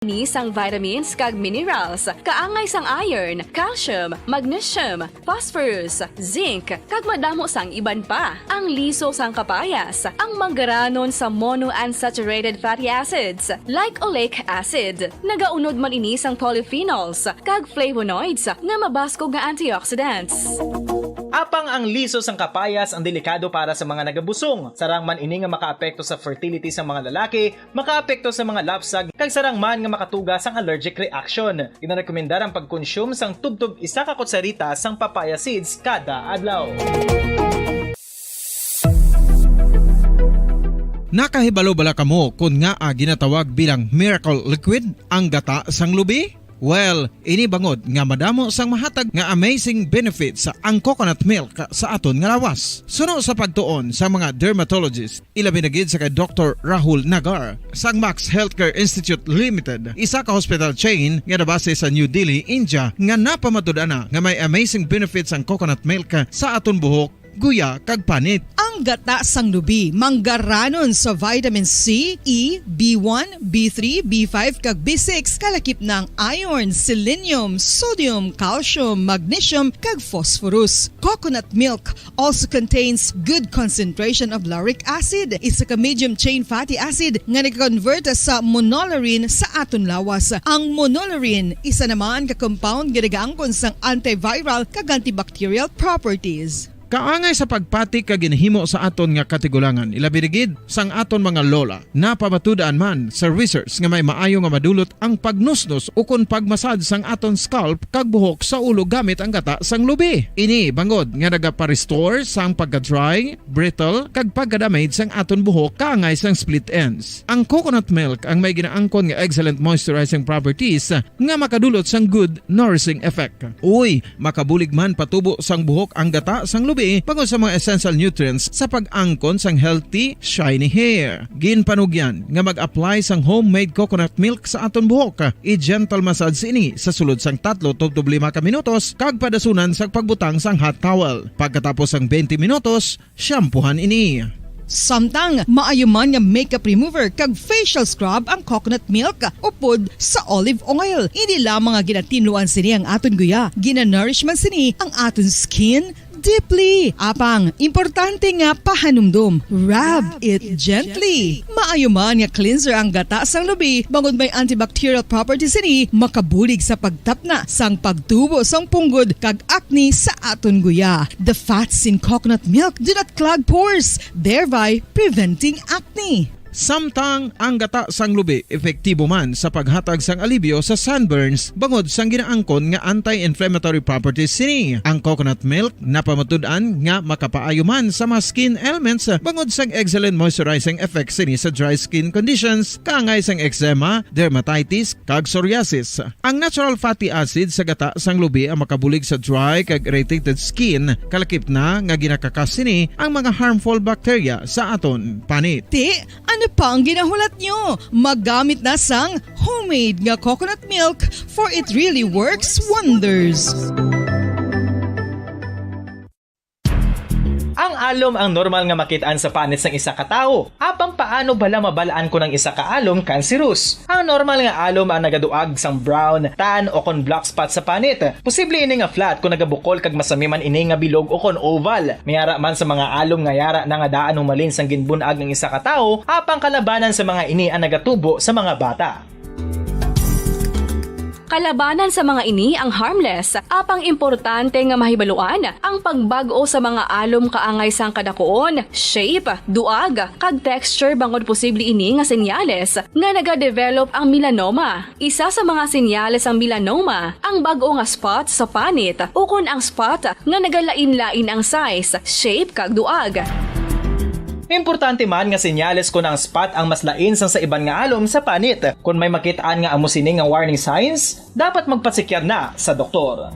Ini sang vitamins kag minerals, kaangay sang iron, calcium, magnesium, phosphorus, zinc, kag madamo sang iban pa. Ang liso sang kapayas, ang manggaranon sa monounsaturated fatty acids, like oleic acid. Nagaunod man ini sang polyphenols kag flavonoids nga mabaskog nga antioxidants. Apang ang liso sang kapayas ang delikado para sa mga nagabusong. Sarang man ini nga makaapekto sa fertility sang mga lalaki, makaapekto sa mga lapsag, kag sarang man nga makatuga sang allergic reaction. Ginarekomendar ang pagkonsume sang tubtob isa ka kutsarita sang papaya seeds kada adlaw. Nakahibalo bala kamo kon ngaa ginatawag bilang miracle liquid ang gata sang lubi? Well, ini bangod nga madamo sang mahatag nga amazing benefits ang coconut milk sa aton nga lawas. Suno sa pagtuon sa mga dermatologist, ilabi na gid sa kay Doktor Rahul Nagar sang Max Healthcare Institute Limited, isa ka hospital chain nga nabase sa New Delhi, India, nga napamatud-an na nga may amazing benefits ang coconut milk sa aton buhok, guya, kag panit. Ang gata sang lubi manggaranon sa vitamin C, E, B one, B three, B five, kag B six, kalakip na ang iron, selenium, sodium, calcium, magnesium, kag phosphorus. Coconut milk also contains good concentration of lauric acid, isa ka medium chain fatty acid nga nag-convert sa monolaurin sa aton lawas. Ang monolaurin, isa naman ka compound nga nagaangkon sang antiviral kag antibacterial properties. Kaangay sa pagpati kag ginhimo sa aton nga katigulangan, ilabi na gid sang aton mga lola. Napamatud-an man sa research nga may maayo nga madulot ang pagnusnos ukon pagmasad sang aton scalp kag buhok sa ulo gamit ang gata sang lubi. Ini bangod nga nagapa-restore sang pagka-dry, brittle, kag pagka-damage sang aton buhok kaangay sang split ends. Ang coconut milk ang may ginaangkon nga excellent moisturizing properties nga makadulot sang good nourishing effect. Uy, makabulig man patubo sang buhok ang gata sang lubi bangod sa mga essential nutrients sa pag-angkon sang healthy, shiny hair. Ginpanugyan nga mag-apply sang homemade coconut milk sa aton buhok. I-gentle massage ini sa sulod sang tatlo tubtob lima ka minutos kag padasunan sang pagbutang sang hot towel. Pagkatapos sang twenty minutos, shampoohan ini. Samtang maayo man nga makeup remover kag facial scrub ang coconut milk upod sa olive oil. Hindi lamang nga ginatinluan sini ang aton guya, ginanourish man sini ang aton skin deeply. Apang, importante nga pahanumdom, rub it gently. Maayo man nga cleanser ang gata sang lubi bangod may antibacterial properties sini, makabulig sa pagtapna sang pagtubo sang punggod kag acne sa aton guya. The fats in coconut milk do not clog pores, thereby preventing acne. Samtang ang gata sang lubi epektibo man sa paghatag sang alibyo sa sunburns bangod sang ginaangkon nga anti-inflammatory properties sini. Ang coconut milk napamatud-an nga makapaayo man sa mga skin ailments bangod sang excellent moisturizing effects sini sa dry skin conditions, kaangay sang eczema, dermatitis, kag psoriasis. Ang natural fatty acid sa gata sang lubi ang makabulig sa dry kag irritated skin, kalakip na nga ginakakas sini ang mga harmful bacteria sa aton panit. Ti, ano pa ang ginahulat nyo? Maggamit na sang homemade nga coconut milk, for it really works wonders. Ang alom ang normal nga makit-an sa panit sang isa ka tawo. Apang paano bala mabal-an kon ang isa ka alom cancerous? Ang normal nga alom ang nagaduag sang brown, tan, o kon black spot sa panit. Posible ini nga flat kon nagabukol kag masami man ini nga bilog o kon oval. May ara man sa mga alom nga yara na nga daan humalin sang ginbun-ag ang isa ka tawo, apang kalabanan sa mga ini ang nagatubo sa mga bata. Kalabanan sa mga ini ang harmless, apang importante nga mahibaluan ang pagbag-o sa mga alom kaangay sang kadakuon, shape, duag, kag texture bangod posible ini nga senyales nga nagadevelop ang melanoma. Isa sa mga senyales sang melanoma ang bag-o nga spot sa panit ukon ang spot nga nagalain-lain ang size, shape, kag duag. Importante man nga senyales kon ang spot ang mas lain sang sa iban nga alom sa panit. Kon may makit-an nga amo sini nga warning signs, dapat magpatsikyar na sa doktor.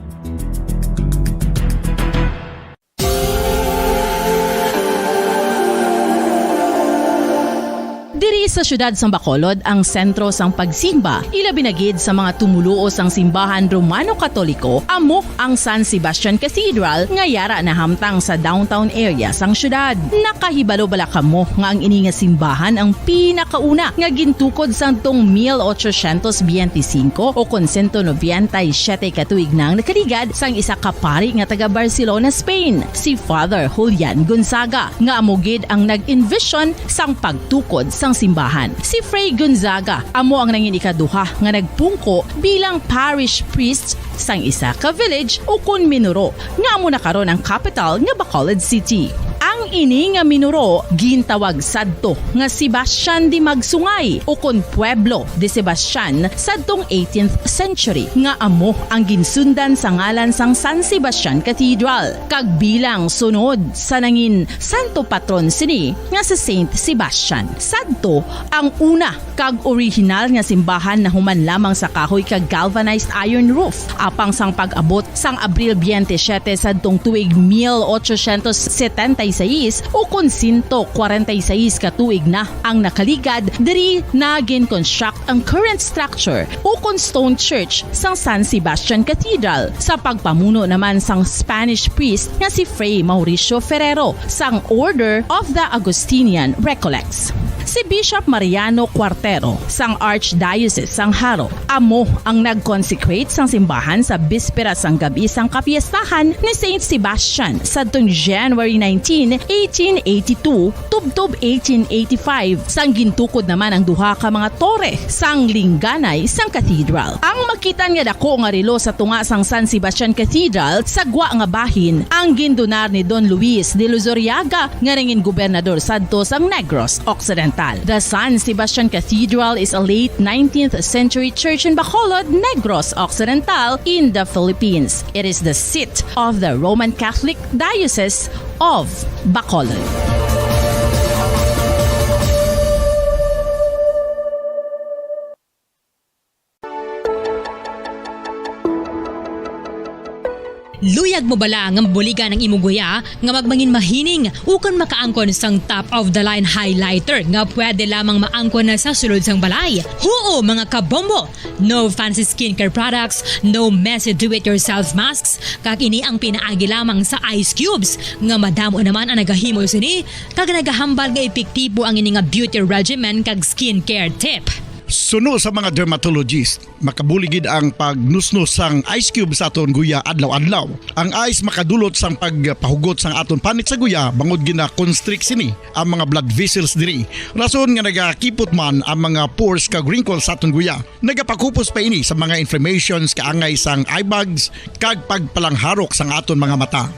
Diri sa siyudad sang Bacolod ang sentro sang pagsimba, ilabi na gid sa mga tumuluo sang simbahan Romano-Katoliko, amo ang San Sebastian Cathedral nga yara nahamtang sa downtown area sang siyudad. Nakahibalo bala kamo nga ang ini nga simbahan ang pinakauna nga gintukod sadtong mil ochocientos biyente singko o kon sento nobenta y siyete ka tuig na ang nakaligad sang isa ka pari nga taga Barcelona, Spain, si Father Julian Gonzaga, nga amo gid ang nag-envision sang pagtukod sang simbahan. Si Fray Gonzaga amo ang nangin ikaduha nga nagpungko bilang parish priest sang isa ka village ukon minuro nga amo na karon ang kapital nga Bacolod City. Ang ini nga minuro gintawag sadto nga Sebastian de Magsungay ukon Pueblo de Sebastian sadtong eighteenth century, nga amo ang ginsundan sa ngalan sang San Sebastian Cathedral, kag bilang sunod sa nangin santo patron sini nga si Saint Sebastian. Sadto ang una kag orihinal nga simbahan nahuman lamang sa kahoy kag galvanized iron roof. Apang sang pag-abot sang Abril biyente siyete sadtong tuig mil ochocientos setenta y seis, ukon sento kwarenta y seis ka tuig na ang nakaligad, diri na gin-construct ang current structure ukon stone church sang San Sebastian Cathedral sa pagpamuno naman sang Spanish priest nga si Fray Mauricio Ferrero sang Order of the Augustinian Recollects. Si Bishop Mariano Cuartero sang Archdiocese sang Jaro amo ang nag-consecrate sang simbahan sa bispera sang gab-i sang kapiestahan ni Saint Sebastian sadtong January nineteen, eighteen eighty-two, tubtob eighteen eighty-five, sang gintukod naman ang duha ka mga tore sang lingganay sang cathedral. Ang makitan nga dako nga relo sa tunga sang San Sebastian Cathedral sa gwa nga bahin ang gindonar ni Don Luis de Luzuriaga nga nangin gobernador sadto sang Negros Occidental. The San Sebastian Cathedral is a late nineteenth century church in Bacolod, Negros Occidental, in the Philippines. It is the seat of the Roman Catholic Diocese of Bacolod. Luyag mo bala nga mabuligan ang imo guya nga magmangin mahining ukon makaangkon sang top of the line highlighter nga pwede lamang maangkon na sa sulod sang balay? Huo, mga kabombo! No fancy skincare products, no messy do-it-yourself masks, kag ini ang pinaagi lamang sa ice cubes nga madamo naman ang nagahimo sini kag nagahambal nga epektibo ang ini nga beauty regimen kag skincare tip. Suno sa mga dermatologist, makabulig gid ang pagnusnos sang ice cube sa aton guya adlaw-adlaw. Ang ice makadulot sang pagpahugot sang aton panit sa guya bangod gina-constrict sini ang mga blood vessels diri. Rason nga nagakipot man ang mga pores kag wrinkles sa aton guya. Nagapakupos pa ini sa mga inflammations kaangay sang eye bags kag pagpalangharok sang aton mga mata.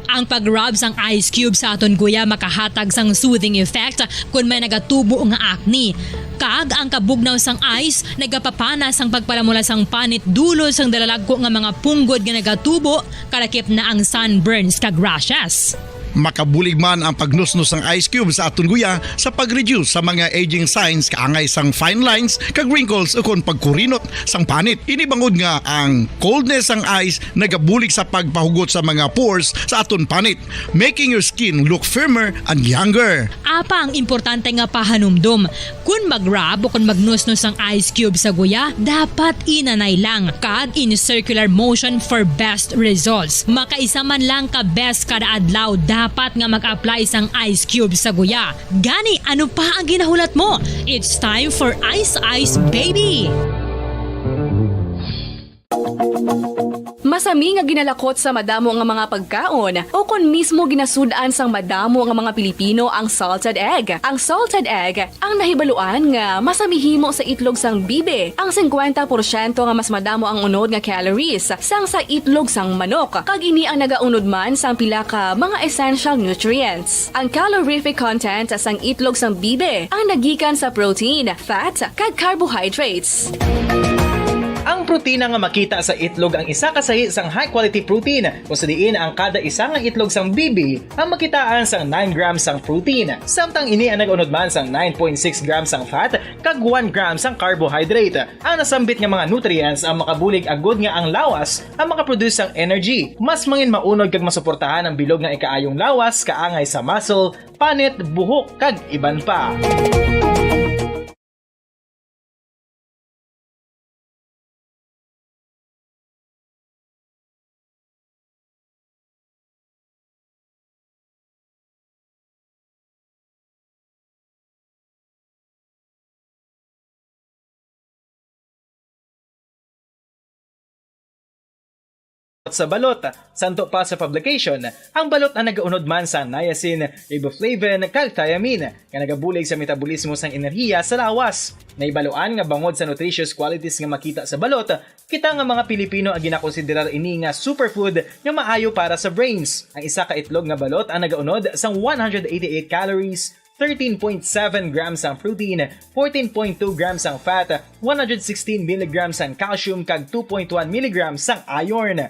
Ang pag-rub sang ice cube sa aton guya makahatag sang soothing effect kon may nagatubo nga acne. Kag ang kabugnaw sang ice nagapapana sang pagpalamula sang panit dulot sang dalalagko nga mga punggod nga nagatubo, kalakip na ang sunburns kag rashes. Makabulig man ang pagnusnos sang ice cube sa aton guya sa pag-reduce sa mga aging signs kaangay sang fine lines kag wrinkles ukon pagkurinot sang panit. Ini bangod nga ang coldness sang ice nagabulig sa pagpahugot sa mga pores sa aton panit, making your skin look firmer and younger. Apang importante nga pahanumdom, kon mag-rub o kon magnusnos ang ice cube sa guya, dapat inanay lang kag in circular motion for best results. Makaisa man lang ka beses kada adlaw dapat nga mag-apply sang ice cube sa guya. Gani, ano pa ang ginahulat mo? It's time for Ice Ice Baby! Masami nga ginalakot sa madamo nga mga pagkaon o kon mismo ginasud-an sang madamo nga mga Pilipino ang salted egg. Ang salted egg ang nahibaluan nga masami himo sa itlog sang bibi. Ang singkwenta porsyento nga mas madamo ang unod nga calories sang sa itlog sang manok, kag ini ang nagaunod man sang pila ka mga essential nutrients. Ang calorific content sang itlog sang bibi ang nagikan sa protein, fat, kag carbohydrates. Ang protina nga makita sa itlog ang isa ka sahi sang high-quality protein, kung sa diin ang kada isa nga itlog sang bibi ang makitaan sang nine grams sang protein, samtang ini ang nag-unod man sang nine point six grams sang fat kag one gram sang carbohydrate. Ang nasambit nga mga nutrients ang makabulig agud nga ang lawas ang makaproduce sang energy. Mas mangin maunod kag masuportahan ang bilog nga ikaayong lawas kaangay sa muscle, panit, buhok, kag iban pa. Sa balot, santo pa sa publication, ang balot ang nagaunod man sa niacin, riboflavin, kag thiamine, nga nagabulig sa metabolismo sang enerhiya sa lawas. Nahibaluan nga bangod sa nutritious qualities nga makita sa balot, kita nga mga Pilipino ang ginakonsiderar ini nga superfood nga maayo para sa brains. Ang isa ka itlog nga balot ang nagaunod sang one hundred eighty-eight calories, thirteen point seven grams ang protein, fourteen point two grams ang fat, one hundred sixteen milligrams ang calcium, kag two point one milligrams ang iron.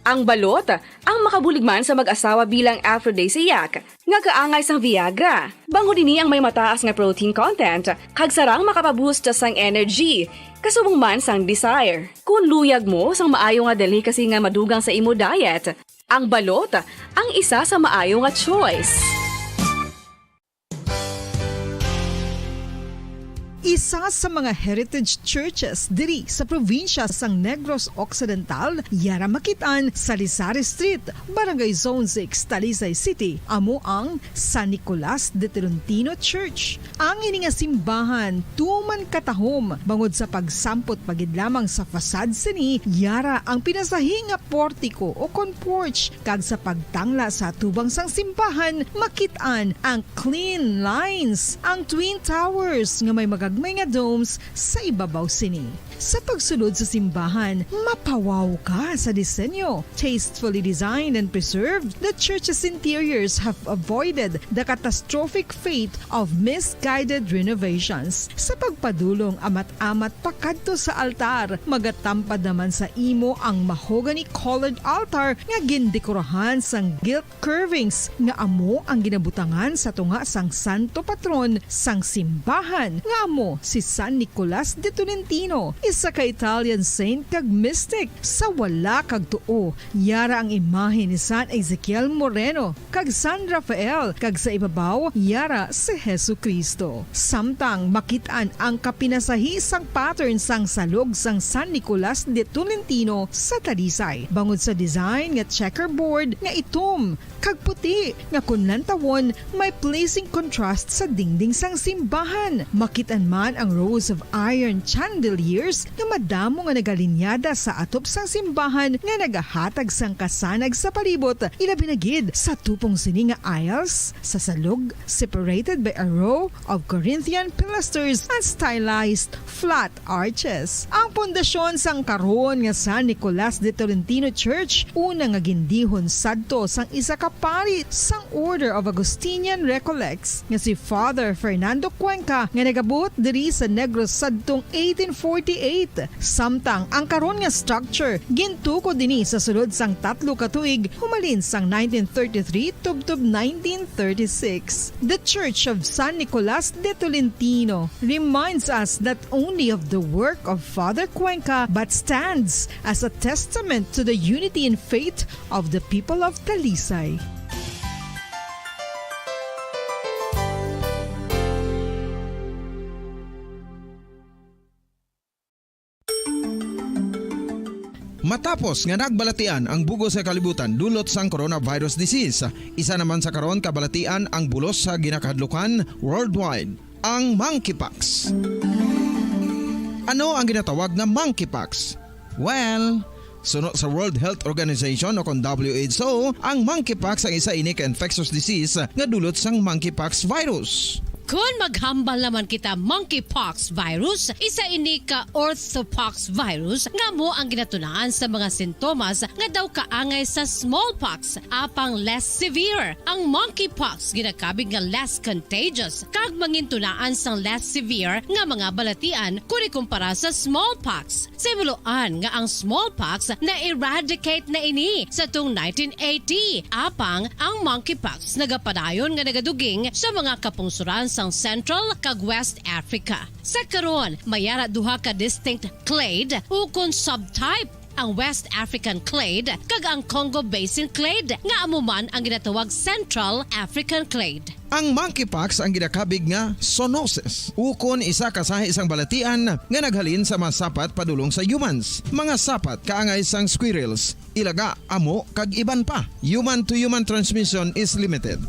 Ang balot ang makabulig man sa mag-asawa bilang aphrodisiac nga kaangay sang Viagra. Bangod ini ang may mataas nga protein content, kag sarang makapaboost sang energy, kasubong man sang desire. Kung luyag mo sang maayo nga delicacy nga madugang sa imo diet, ang balot ang isa sa maayo nga choice. Isa sa mga heritage churches diri sa probinsya sang Negros Occidental, yara makit-an sa Lisari Street, Barangay Zone six, Talisay City, amo ang San Nicolas de Tolentino Church. Ang ini nga simbahan tuman katahom bangod sa pagsampot pa gid lamang sa facade sini, yara ang pinasahi nga portiko o kon porch, kag sa pagtangla sa atubang sang simbahan, makit-an ang clean lines, ang twin towers nga may magagmay nga domes sa ibabaw sini. Sa pagsulod sa simbahan, mapawaw ka sa disenyo. Tastefully designed and preserved, the church's interiors have avoided the catastrophic fate of misguided renovations. Sa pagpadulong amat-amat pakadto sa altar, magatampad naman sa imo ang mahogany-colored altar nga gindekorahan sang gilt curvings nga amo ang ginabutangan sa tunga sang santo patron sang simbahan, nga amo si San Nicolas de Tolentino, isa ka Italian saint kag mystic. Sa wala kag tuo, yara ang imahe ni San Ezekiel Moreno kag San Rafael, kag sa ibabaw, yara si Jesu-Cristo. Samtang makit-an ang kapinasahi sang pattern sang salog sang San Nicolas de Tolentino sa Talisay, bangod sa design nga checkerboard nga itom kag puti nga kon lantawon may pleasing contrast sa dingding sang simbahan. Makit-an man ang rows of iron chandeliers nga madamo nga nagalinyada sa atop sang simbahan nga nagahatag sang kasanag sa palibot, ilabi na gid sa tupong sini nga aisles sa salog, separated by a row of Corinthian pilasters and stylized flat arches. Ang pundasyon sang karon nga San Nicolas de Tolentino Church, una nga gindihon sadto sang isa ka pari sang Order of Augustinian Recollects nga si Father Fernando Cuenca, nga nagabot diri sa Negros sadtong eighteen forty-eight. Samtang ang karon nga structure gintukod dinhi sa sulod sang tatlo ka tuig, humalin sang nineteen thirty-three tubtob nineteen thirty-six. The Church of San Nicolas de Tolentino reminds us not only of the work of Father Cuenca, but stands as a testament to the unity in faith of the people of Talisay. Matapos nga nagbalatian ang bug-os nga kalibutan dulot sang coronavirus disease, isa naman sa karon kabalatian ang bulos sa ginakahadlukan worldwide, ang monkeypox. Ano ang ginatawag nga monkeypox? Well, suno sa World Health Organization o kon W H O, ang monkeypox ang isa ini ka infectious disease nga dulot sang monkeypox virus. Kon maghambal naman kita monkeypox virus, isa ini ka orthopox virus nga amo ang ginatunaan sa mga sintomas nga daw kaangay sa smallpox, apang less severe. Ang monkeypox ginakabig nga less contagious kag mangintunaan sang less severe nga mga balatian kon ikumpara sa smallpox. Sa himuloan nga ang smallpox na-eradicate na ini sa tung nineteen eighty, apang ang monkeypox nagapadayon nga nagaduging sa mga kapungsoran sang Central kag West Africa. Sa karon, may ara duha ka distinct clade ukon subtype, ang West African clade kag ang Congo Basin clade, nga amo man ang ginatawag Central African clade. Ang monkeypox ang ginakabig nga zoonosis, ukon isa ka sahi sang balatian nga naghalin sa mga sapat padulong sa humans. Mga sapat kaangay sang squirrels, ilaga, amo, kag iban pa. Human to human transmission is limited.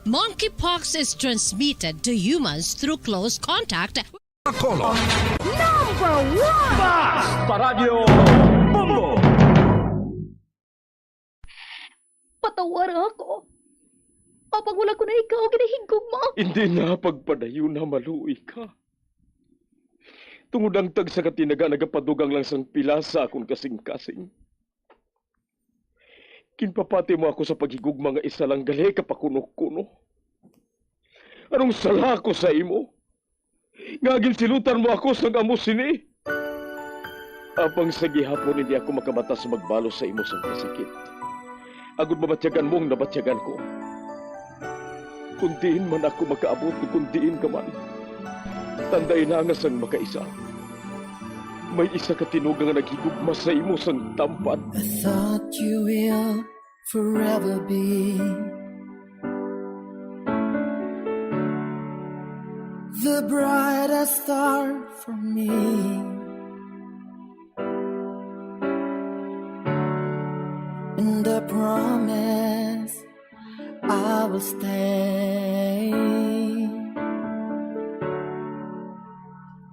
Monkeypox is transmitted to humans through close contact. Bacolod. Number one! Basta Radyo Bombo! Patawara ako. Apang wala ko na ikaw ginahigugma. Hindi na pagpadayon na maluoy ka. Tungod ang tagsa ka tinaga nagapadugang lang sang pila sa akon kasingkasing. Ginpapati mo ako sa paghigugma nga isa lang gali ka pakuno-kuno. Anong sala ko sa imo? Nga ginsilutan mo ako sang amo sini? Apang sa gihapon hindi ako makabata sa magbalo sa imo sang kasakit, agod mabatyagan mo ang nabatyagan ko. Kung diin man ako makaabot, kung diin ka man, tandai na nga sang makaisa, may isa ka tinuga nga naghigugma sa imo sang tampad. I thought you will forever be The brightest star for me, and I promise I will stay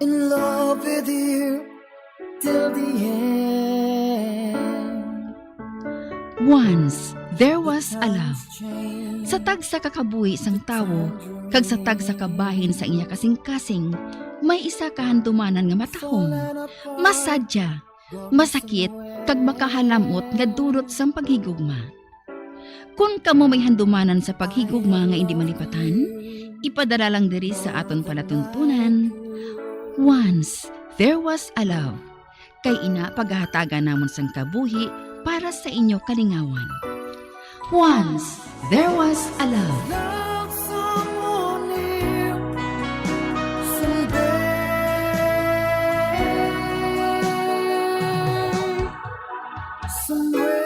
in love with you till the end. Once there was a love. Sa tagsa ka kabuhi sang tawo kag sa tagsa ka bahin sa iya kasing-kasing, may isa ka handumanan nga matahom, masadya, masakit, kag makahalam-ot nga dulot sang paghigugma. Kon kamo may handumanan sa paghigugma nga indi malipatan, ipadala lang diri sa aton palatuntunan. Once there was a love. Kay ina, pagahatagan namon sang kabuhi para sa inyo kalingawan. Once there was a love. Love someone new someday, somewhere.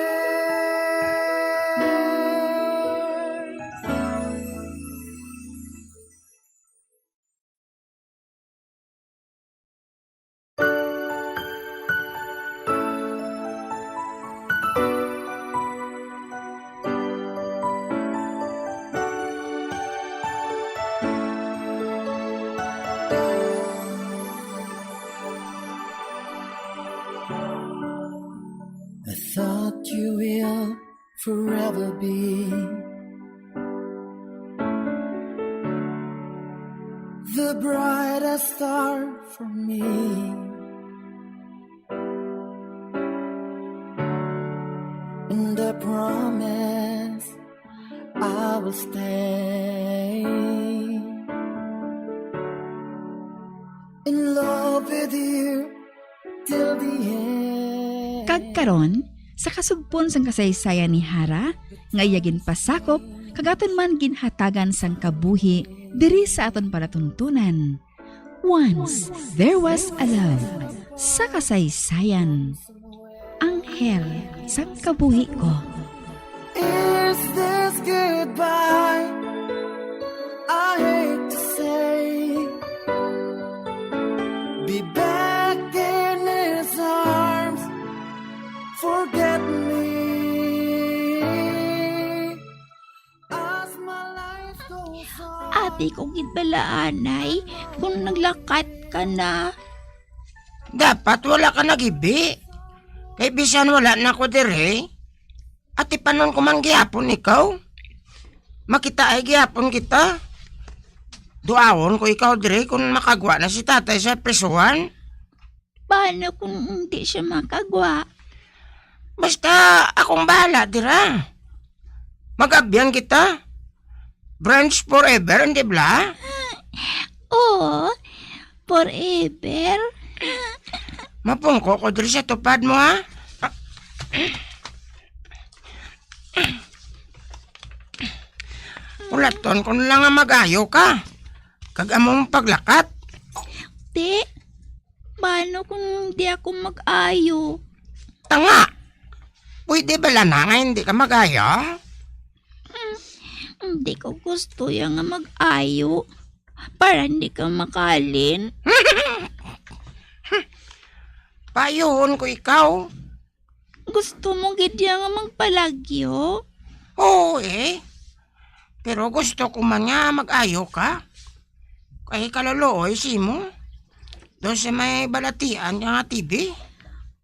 I thought you will forever be the brightest star for me. And I promise I will stay in love with you till the end. Kag karon, sa kasugpon sang kasaysayan ni Hara, nga iya ginpasakop, kag aton man ginhatagan sang kabuhi diri sa aton palatuntunan. Once there was a love sa kasaysayan. Anghel sang kabuhi ko. Is this goodbye? I hate to say. Be back in his arms. Forget me. As my life goes on. Abi ko gid bala, anay, kung naglakat ka na. Dapat wala ka nagibi. Kay bisan wala na ko diri, atipanon ko man gihapon ikaw. Makitaay gihapon kita. Duawon ko ikaw diri kung makagwa na si tatay sa prisuhan. Paano kung hindi siya makagwa? Basta akong bahala dira. Mag-abyan kita. Friends forever, hindi bala? Oo, forever. Mapungko ko diri sa tupad mo, ha? Ulaton ko na lang nga mag-ayo ka. Kag among paglakat. Di, paano kung di ako mag-ayo? Tanga! Pwede bala na nga hindi ka mag-ayo? Hindi ko gusto ya nga mag-ayo. Para hindi ka makalin. Payuhon ko ikaw. Gusto mo gid ya nga magpalagyo? Oo eh. Pero gusto ko man nga mag-ayo ka. Kay kaluluoy simo. Do sa may balatian nga T V.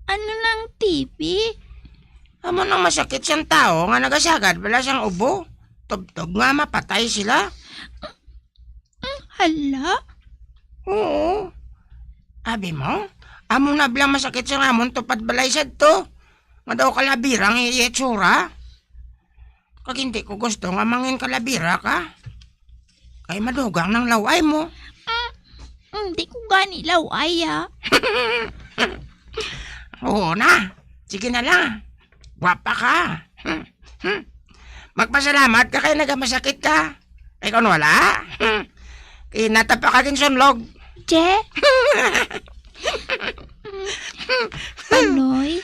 Ano nang T V? Amo nang masakit sang tawo nga nagasagad bala sang ubo. Tubtob nga mapatay sila. Hala? Oo. Abi mo, amo na bala masakit sang amon tupad balay sadto. Nga daw kalabira ang iya itsura. Kag hindi ko gusto nga mangin kalabira ka. Kay madugang nang laway mo. Hindi ko gani laway, ah. Oo na. Sige na lang. Gwapa ka. Hmm, hmm. Magpasalamat ka kay nagamasakit ka. Kay kung wala, hmm, kinatapa ka ginsunlog. Che? Panoy,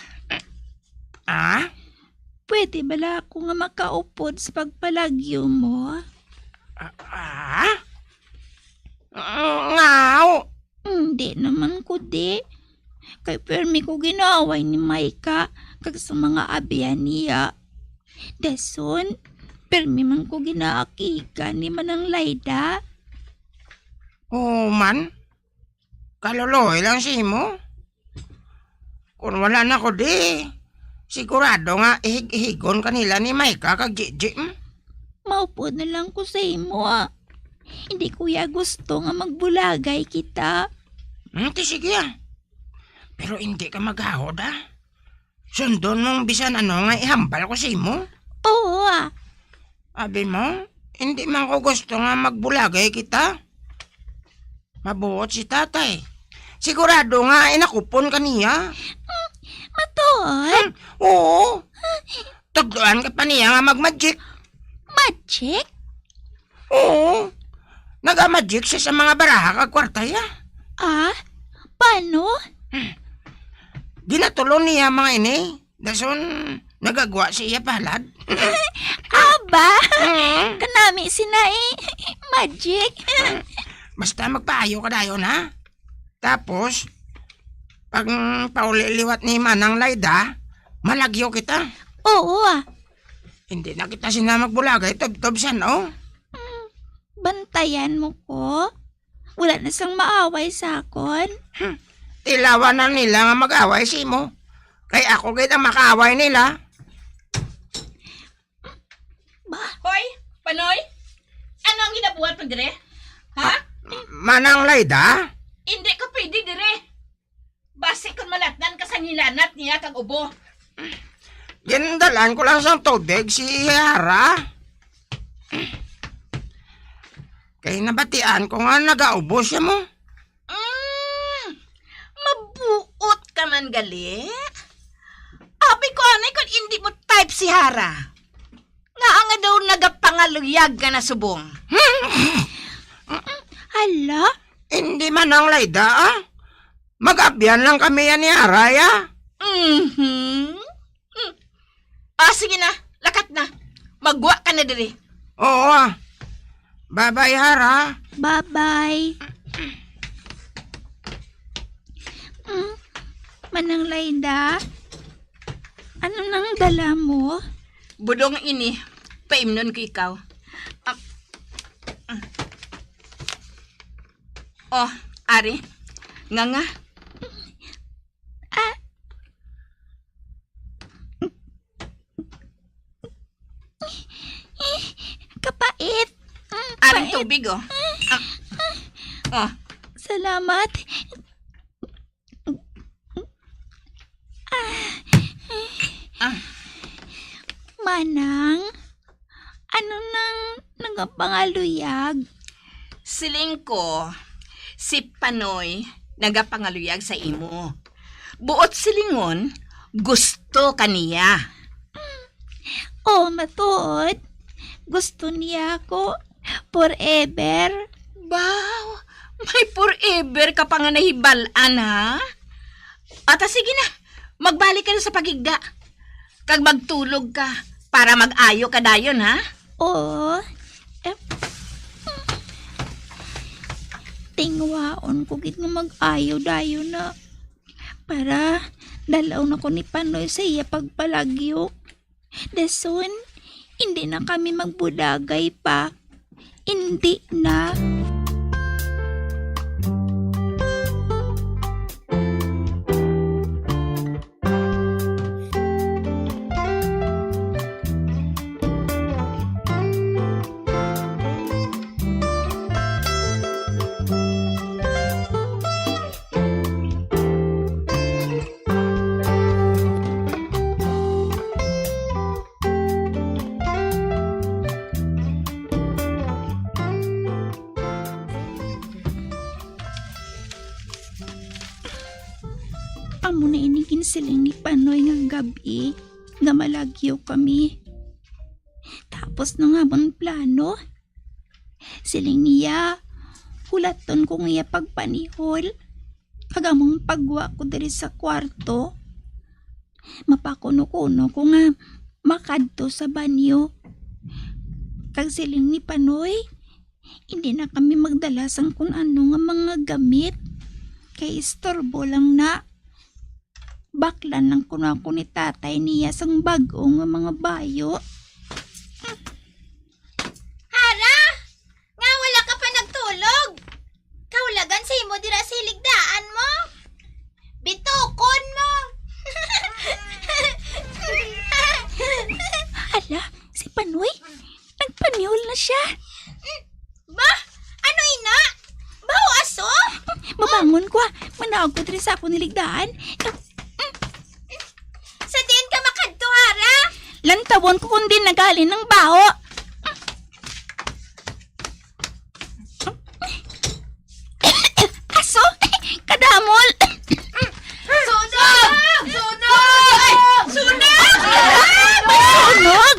Ah? Pwede bala ako nga makaupod sa pagpalagyo mo? Ah? Mm, ngaw. Hindi naman ko, di. Kay permi ko ginaaway ni Micah kag sa mga abyan niya. Dason, permi man ko ginaakigan ni Manang Laida. Oo man. Kaluloy lang si imo. Kung wala na ko di, sigurado nga ihig-ihigon kanila ni Micah kag Gigi, mm. Maupod na lang ko sa imo, ah. Hindi ko ya gusto nga magbulagay kita. Hmm, ti sige, ah. Pero hindi ka maghahod, ah. Sundon mong bisan ano nga ihambal ko sa imo. Oo, ah. Abi mo, hindi man ko gusto nga magbulagay kita. Mabuot si tatay. Sigurado nga inakupon ka niya. Hmm, matuod? Hmm, oo. Tudloan ka pa niya nga mag-magic. Magic? Oo. Naga-magic siya sa mga baraha kag kwarta ya. Ah? Paano? Ginatulon niya mga ini. Dason, nagagwa siya palad. Aba! Mm. Kanami sina eh. Magic. Basta magpaayo ka dayon, ha? Tapos, pag, mm, pauli liwat ni Manang Laida, malagyo kita. Oo, ah. Hindi na kita sina magbulagay, tubtob san, oh. Mm, bantayan mo ko? Wala na sang maaway sa akon. Hmm. Tilawan na nila nga mag-away sa imo. Kay ako gid ang makaaway nila. Ba? Hoy, Panoy! Ano ang ginabuhat mo dire? Ha? Ah, Manang Laida? Hindi ka pwede dire. Basi kon malatnan ka sang hilanat niya kag ubo. Gindalan ko lang sang tubig si Hara. Kay nabatian ko nga nagaubo siya mo. Mm, mabuot ka man gali. Abi ko anay kon indi mo type si Hara. Nga nga daw nagapangaluyag ka na subong. Hala? Hindi man ang Laida, ah. Mag-abyan lang kami yan ni Aray, ah. Mhm. Hmm. Ah, sige na. Lakat na. Magwa ka na diri. Oo, ah. Bye-bye, Hara. Bye-bye. Mm, Manang Laida, ano nang dala mo? Budong ini, paimnon ko ikaw. Ah, ah. Oh, ari, nga nga. Ah. Kapait. Mm, aring pait. Tubig, oh. Ah. Oh. Salamat. Ah. Ah. Manang, ano nang nagapangaluyag? Siling ko, si Panoy nagapangaluyag sa imo. Buot silingon, gusto ka niya. Oh, matuod. Gusto niya ako forever. Baw, may forever ka pa nga nahibal-an, ha? Ata, sige na. Magbalik ka na sa paghigda. Kag magtulog ka para mag-ayo ka dayon, ha? Oo. Eh, tingwaon ko gid nga mag-ayo dayon na. Para dalaw na ko ni Panoy sa iya pagpalagyo. Dason, hindi na kami magbudagay pa. Hindi na. Amo na ini ginsiling ni Panoy nga gab-i nga malagyo kami. Tapos na nga amon plano. Siling niya, hulaton ko ang iya pagpanihol. Kag among pagwa ko diri sa kwarto, mapakuno-kuno ko nga makadto sa banyo. Kag siling ni Panoy, Hindi na kami magdala sang kun ano nga mga gamit. Kay istorbo lang na. Baklan lang kuno ako ni tatay niya sang bag-o nga mga bayo. Hara! Nga wala ka pa nagtulog? Kahulagan sa imo dira sa hiligdaan mo? Bitukon mo! Hala, si Panoy? Nagpanyol na siya. Ba? Ano ina? Baho aso? Mabangon ko, ah. Manaog ko diri sa akong niligdaan. Sa diin ka makadto, Hara? Lantawon ko kung diin nagaling ang baho. Aso! Kadamol! Sunog! Sunog! Sunog! May sunog!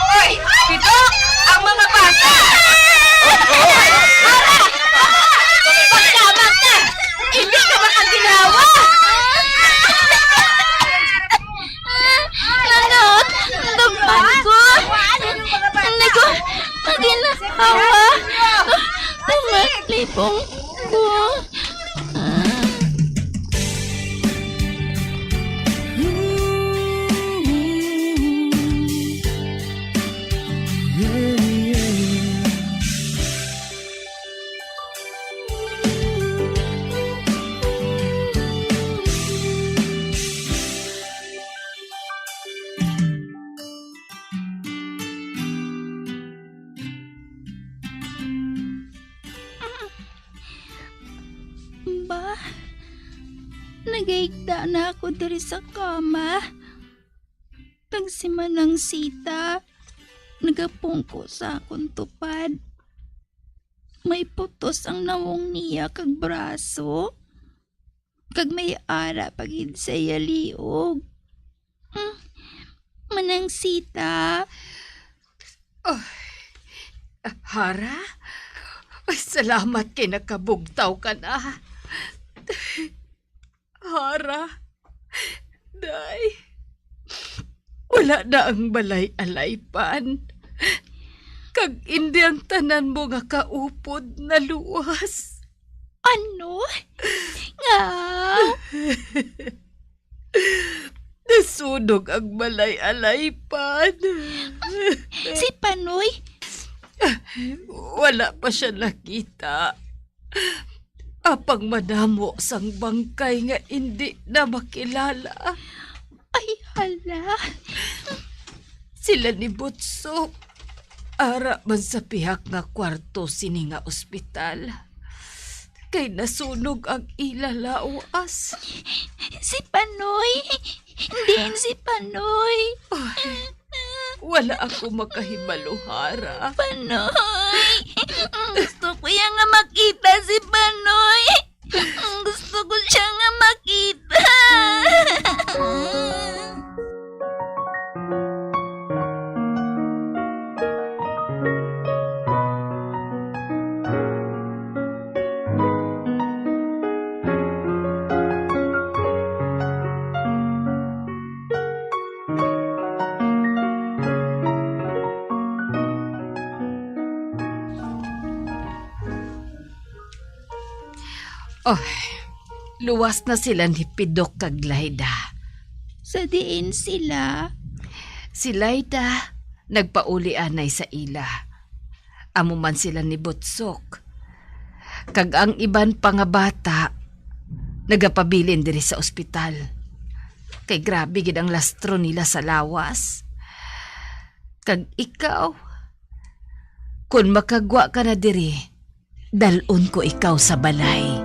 Oy! Pito ang mga bata! Hara! Pagkamang ka! Hindi ka makaginawa! Nanot, dughan ko. Hindi ko maginawa. Tumalibong ko. Ba, nagahigda na ako diri sa kama. Kag si Manang Sita nagapungko sa akon tupad. May putos ang nawong niya kag braso, kag may ara pa gid sa iya liog. Mm, Manang Sita. Ay, Hara? Ay, salamat kay nakabugtaw ka na. Hara, Day, wala na ang balay alaypan. Kag indi ang tanan mo nga kaupod naluwas. Ano? Nga? Nasunog ang balay alaypan. Si Panoy? Wala pa siya nakita. Apang madamo sang bangkay nga indi na makilala. Ay, hala. Sila ni Butsok. Ara man sa pihak nga kwarto sini nga ospital. Kay nasunog ang ila lawas. Si Panoy. Diin si Panoy? Ay, wala ako makahibalo, Hara. Panoy! Gusto ko siya nga makita si Panoy! Gusto ko siya nga makita! Oh, luwas na sila ni Pidok kag Laida. Sa diin sila? Si Laida nagpauli anay sa ila. Amo man sila ni Butsok. Kag ang iban pa nga bata nagapabilin diri sa ospital. Kay grabe gid ang lastro nila sa lawas. Kag ikaw, kon makagwa ka na diri, dal-on ko ikaw sa balay.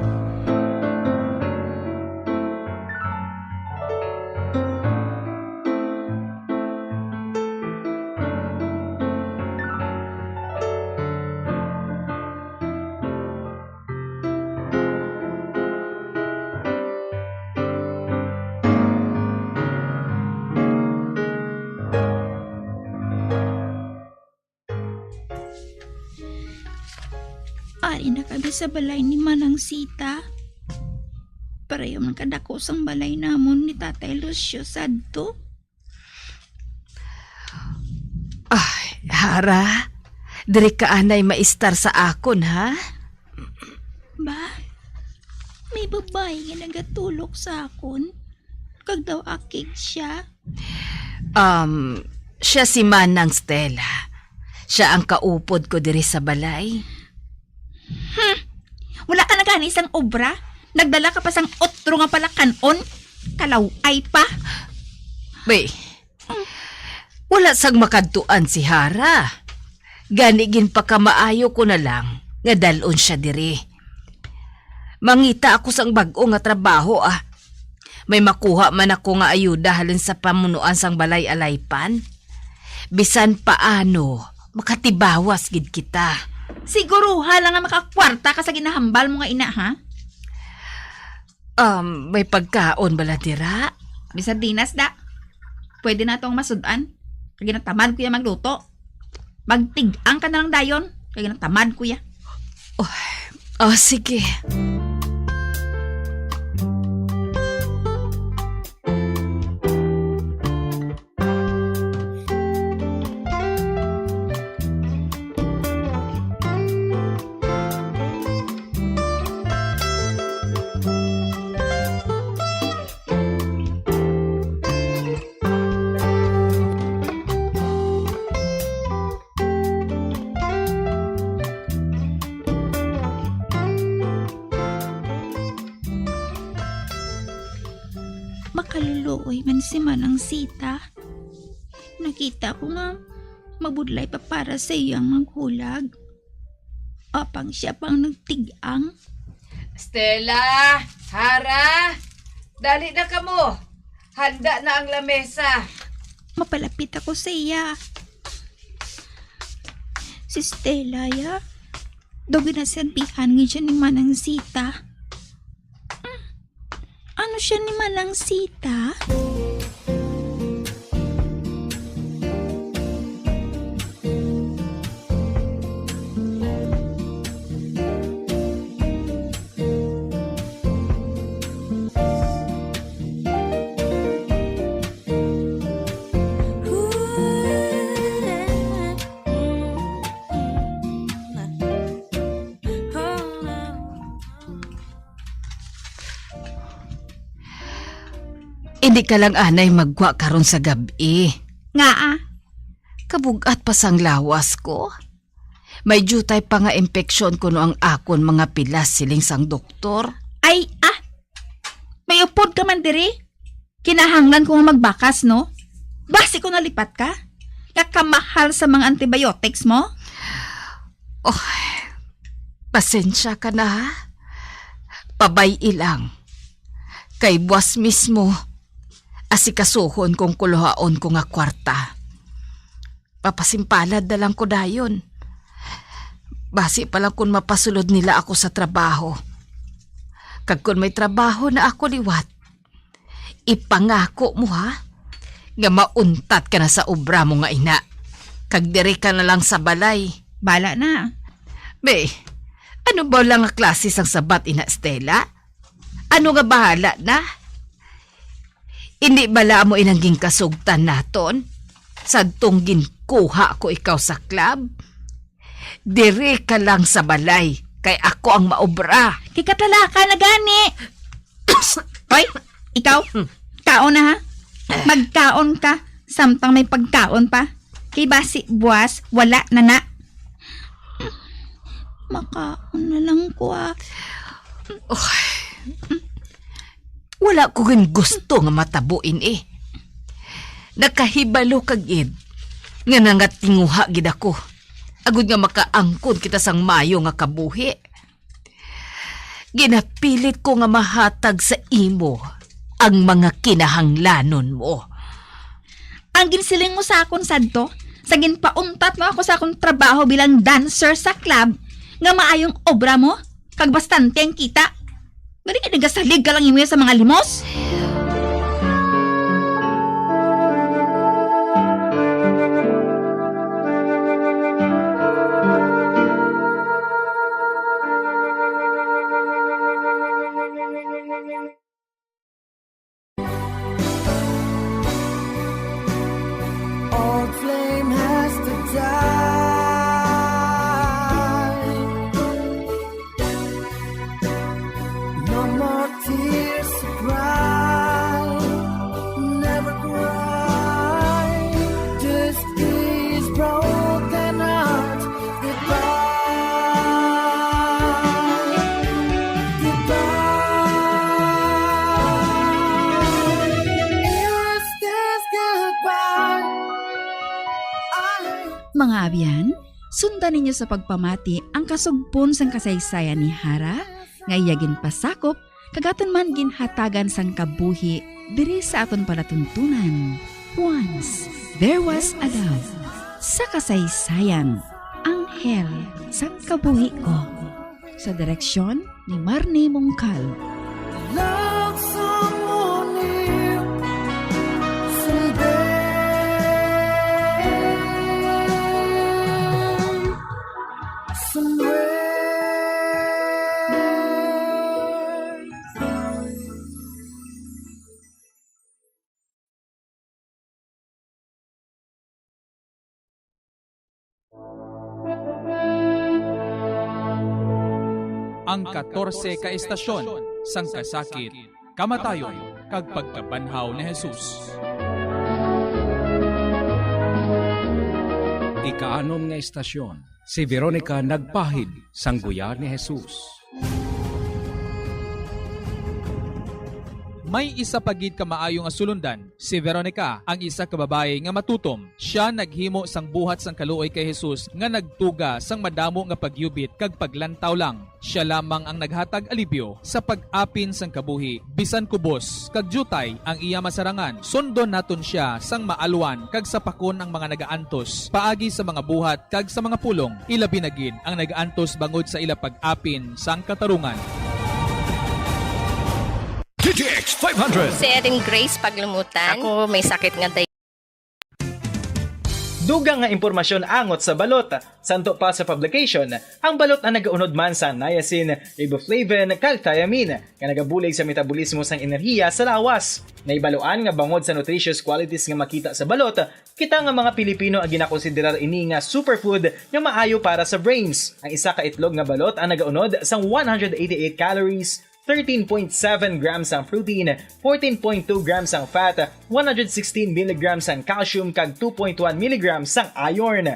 Ari na kami sa balay ni Manang Sita. Pareho man kadako sang balay namon ni Tatay Lucio sadto. Ay, Hara, diri ka anay maistar sa akon, ha? Ba, may babayi nga nagatulok sa akon, kag daw akig siya. Um, siya si Manang Stella. Siya ang kaupod ko diri sa balay. Hmm. Wala ka na gani sang obra? Nagdala ka pa sang otro nga palakan-on? Kalaw-ay pa. Bay, wala sang makadtuan si Hara. Gani ginpakamaayo ko na lang nga dal-on siya diri. Mangita ako sang bag-o nga trabaho, ah. May makuha man ako nga ayuda halin sa pamunuan sang balay alaypan. Bisan paano, makatibawas gid kita. Siguruha lang nga makakwarta ka sa ginahambal mo nga ina, ha? Um, may pagkaon bala dira? May sardinas, da. Pwede na tong masud-an. Kay ginatamad ko ya magluto. Magtig-ang ka na lang dayon. Kay ginatamad ko ya. Oh, oh, sige. Makaluluoy man si Manang Sita. Nakita ko nga mabudlay pa para sa iyang maghulag. Apang siya pang nagtig-ang. Stella! Hara! Dali na kamo! Handa na ang lamesa! Mapalapit ako sa iya. Si Stella, ya. Daw ginaserbihan gid siya ni Manang Sita. Hmm. Ano siya ni Manang Sita? Hindi ka lang anay maggwa karon sa gab-i. Ngaa? Kabug-at pa sang lawas ko. May diutay pa nga impeksyon kuno ang akon mga pilas, siling sang doktor. Ay, ah! May upod ka man diri? Kinahanglan ko nga magbakas, no? Basi ko nalipat ka? Nga kamahal sa mga antibiotics mo? Oh, pasensya ka na, ha? Pabay-i lang. Kay buwas mismo, asikasuhon kong kuluhaon ko nga kwarta. Papasimpalad na lang ko dayon. Basi pa lang kun mapasulod nila ako sa trabaho. Kag kun may trabaho na ako liwat, ipangako mo, ha, nga mauntat ka na sa obra mo nga ina, kag diri ka na lang sa balay. Bala na. Be, ano ba lang nga klase sang sabat ina, Stella? Ano nga bahala na? Indi bala amo inang ginkasugtan naton? Sadtong ginkuha ko ikaw sa club? Diri ka lang sa balay, kay ako ang maobra. Kay katalaka na gani. Hoy, ikaw, kaon na ha. Magkaon ka, samtang may pagkaon pa. Kay basi buwas, wala na na. Makaon na lang ko, ah. Oh, wala ko gid gusto nga matabo ini. Nakahibalo ka gid nga nangatinguha gid ako, agud nga makaangkon kita sang maayo nga kabuhi. Ginapilit ko nga mahatag sa imo ang mga kinahanglanon mo. Ang ginsiling mo sa akon sadto, sa ginpauntat mo ako sa akong trabaho bilang dancer sa club, nga maayong obra mo, kag bastante ang kita. Nganhi nagasalig ka lang imo sa mga limos? Old flame has to die. No more tears to cry. Never cry. Just these broken hearts. Goodbye. Goodbye. Is this goodbye? I Mga abyan, sundan ninyo sa pagpamati ang kasugpon sang kasaysayan ni Hara nga iya ginpasakop kag aton man ginhatagan sang kabuhi diri sa aton palatuntunan. Once there was a love. Sa kasaysayan, Anghel sang Kabuhi Ko. Sa direksyon ni Marnie Mongcal. Love someone new someday, somewhere. Ang katorse ka estasyon sang kasakit, kamatayon, kag pagkabanhaw ni Jesus. Ikaanom nga estasyon, si Veronica nagpahid sang guya ni Jesus. May isa pa gid ka maayo nga sulundan, si Veronica, ang isa ka babayi nga matutom. Sia naghimo sang buhat sang kaluoy kay Jesus nga nagtuga sang madamo nga pagyubit kag paglantaw lang. Sia lamang ang naghatag alibyo sa pag-apin sang kabuhi, bisan kubos kag diutay ang iya masarangan. Sundon naton sia sang maalwan kag sapakon ang mga nagaantos paagi sa mga buhat kag sa mga pulong, ilabi na gid ang nagaantos bangod sa ila pag-apin sang katarungan. D T X five hundred. Si Erin Grace Paglumutan. Ako may sakit nga day- Dugang nga impormasyon angot sa balot. Santo pa sa publication, ang balot ang nagaunod man sa niacin, riboflavin, kag thiamine, nga nagabulig sa metabolismo sang enerhiya sa lawas. Nahibaluan nga bangod sa nutritious qualities nga makita sa balot, kita nga mga Pilipino ang ginakonsiderar ini nga superfood nga maayo para sa brains. Ang isa ka itlog nga balot ang nagaunod sang one hundred eighty-eight calories, thirteen point seven grams ang protein, fourteen point two grams ang fat, one hundred sixteen milligrams ang calcium, kag two point one milligrams ang iron.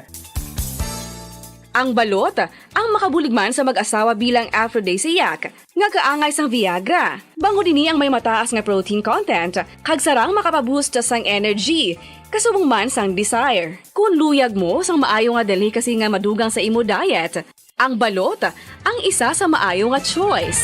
Ang balot ang makabulig man sa mag-asawa bilang aphrodisiac nga kaangay sang Viagra. Bangod ini ang may mataas nga protein content kag sarang makapaboost sang energy, kasubong man sang desire. Kon luyag mo sang maayo nga delicacy nga madugang sa imo diet, ang balot ang isa sa maayo nga choice.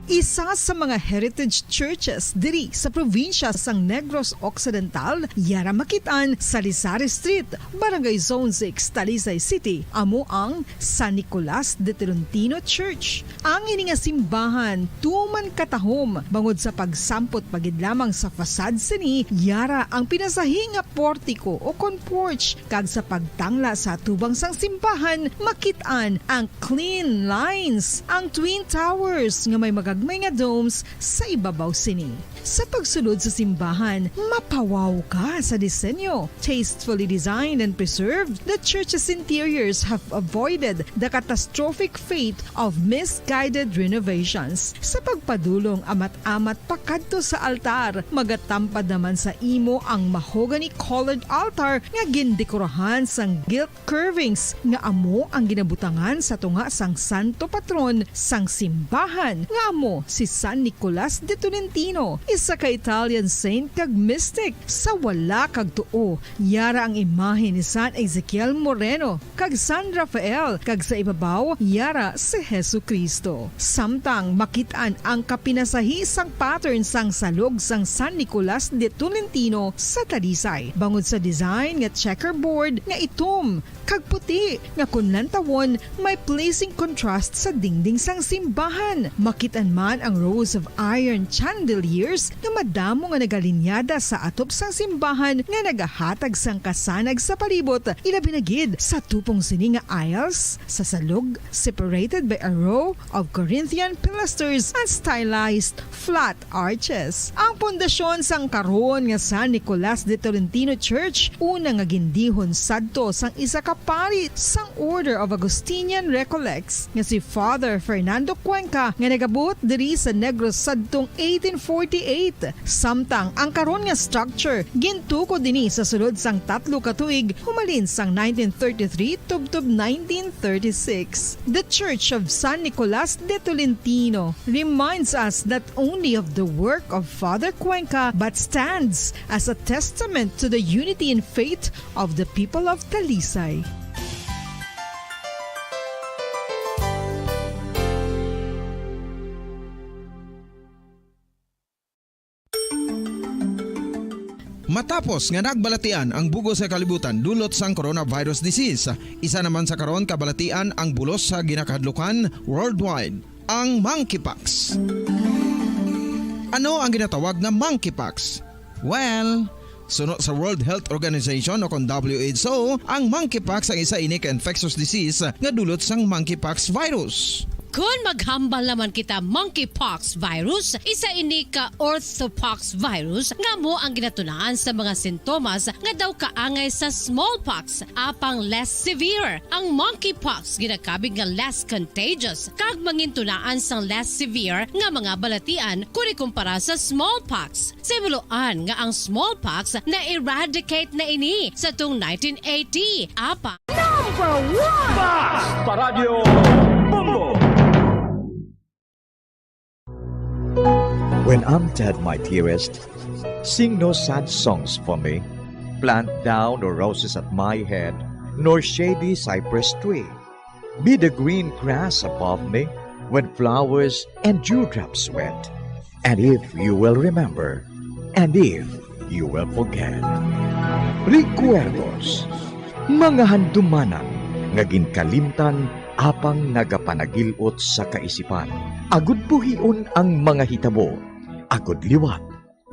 Isa sa mga heritage churches diri sa probinsya sang Negros Occidental, yara makit-an sa Rizal Street, Barangay Zone six, Talisay City, amo ang San Nicolas de Tolentino Church. Ang ini nga simbahan tuman katahom bangod sa pagsampot pa gid lamang sa facade sini, yara ang pinasahi nga portiko o kon porch, kag sa pagtangla sa atubang sang simbahan makit-an ang clean lines, ang twin towers nga may magagmay nga domes sa ibabaw sini. Sa pagsulod sa simbahan, mapawaw ka sa disenyo. Tastefully designed and preserved, the church's interiors have avoided the catastrophic fate of misguided renovations. Sa pagpadulong amat-amat pakadto sa altar, magatampad naman sa imo ang mahogany-colored altar nga gindekorahan sang gilt curvings nga amo ang ginabutangan sa tunga sang santo patron sang simbahan, nga amo Si San Nicolas de Tolentino, isa ka Italian saint kag mystic. Sa wala kag tuo, yara ang imahe ni San Ezekiel Moreno kag San Rafael, kag sa ibabaw, yara si Jesu-Cristo. Samtang makit-an ang kapinasahi sang pattern sang salog sang San Nicolas de Tolentino sa Talisay, bangod sa design nga checkerboard nga itom kag puti nga kon lantawon may pleasing contrast sa dingding sang simbahan. Makit-an man ang rows of iron chandeliers nga madamo nga nagalinyada sa atop sang simbahan nga nagahatag sang kasanag sa palibot, ilabi na gid sa tupong sini nga aisles sa salog, separated by a row of Corinthian pilasters and stylized flat arches. Ang pundasyon sang karon nga San Nicolas de Tolentino Church, una nga gindihon sadto sang isa ka pari sang Order of Augustinian Recollects nga si Father Fernando Cuenca, nga nagabot diri sa Negros sadtong eighteen forty-eight. Samtang ang karon nga structure gintukod dinhi sa sulod sang tatlo ka tuig, humalin sang nineteen thirty-three tubtob nineteen thirty-six. The Church of San Nicolas de Tolentino reminds us not only of the work of Father Cuenca, but stands as a testament to the unity in faith of the people of Talisay. Matapos nga nagbalatian ang bug-os nga kalibutan dulot sang coronavirus disease, isa naman sa karon kabalatian ang bulos sa ginakahadlukan worldwide, ang monkeypox. Ano ang ginatawag nga monkeypox? Well, suno sa World Health Organization o kon W H O, ang monkeypox ang isa ini ka infectious disease nga dulot sang monkeypox virus. Kon maghambal naman kita monkeypox virus, isa ini ka orthopox virus nga amo ang ginatunaan sa mga sintomas nga daw kaangay sa smallpox, apang less severe. Ang monkeypox ginakabig nga less contagious kag mangintunaan sang less severe nga mga balatian kon ikumpara sa smallpox. Sa himuloan nga ang smallpox na-eradicate na ini sa tung nineteen eighty, apang Number one! Basta Radyo Bombo! When I'm dead, my dearest, sing no sad songs for me. Plant thou no roses at my head, nor shady cypress tree. Be the green grass above me when flowers and dewdrops wet. And if you will remember, and if you will forget. Recuerdos, mga handumanan nga ginkalimtan apang nagapanagil-ot sa kaisipan. Agud buhion ang mga hitabo, agud liwat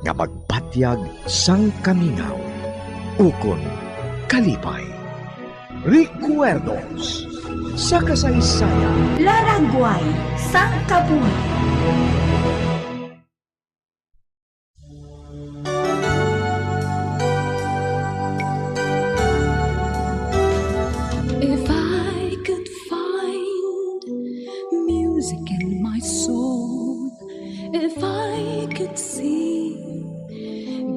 nga magpatyag sang kamingaw ukon kalipay. Recuerdos sa kasaysayan. Laragway sang kabuhi. If I could find music in my soul, if I could see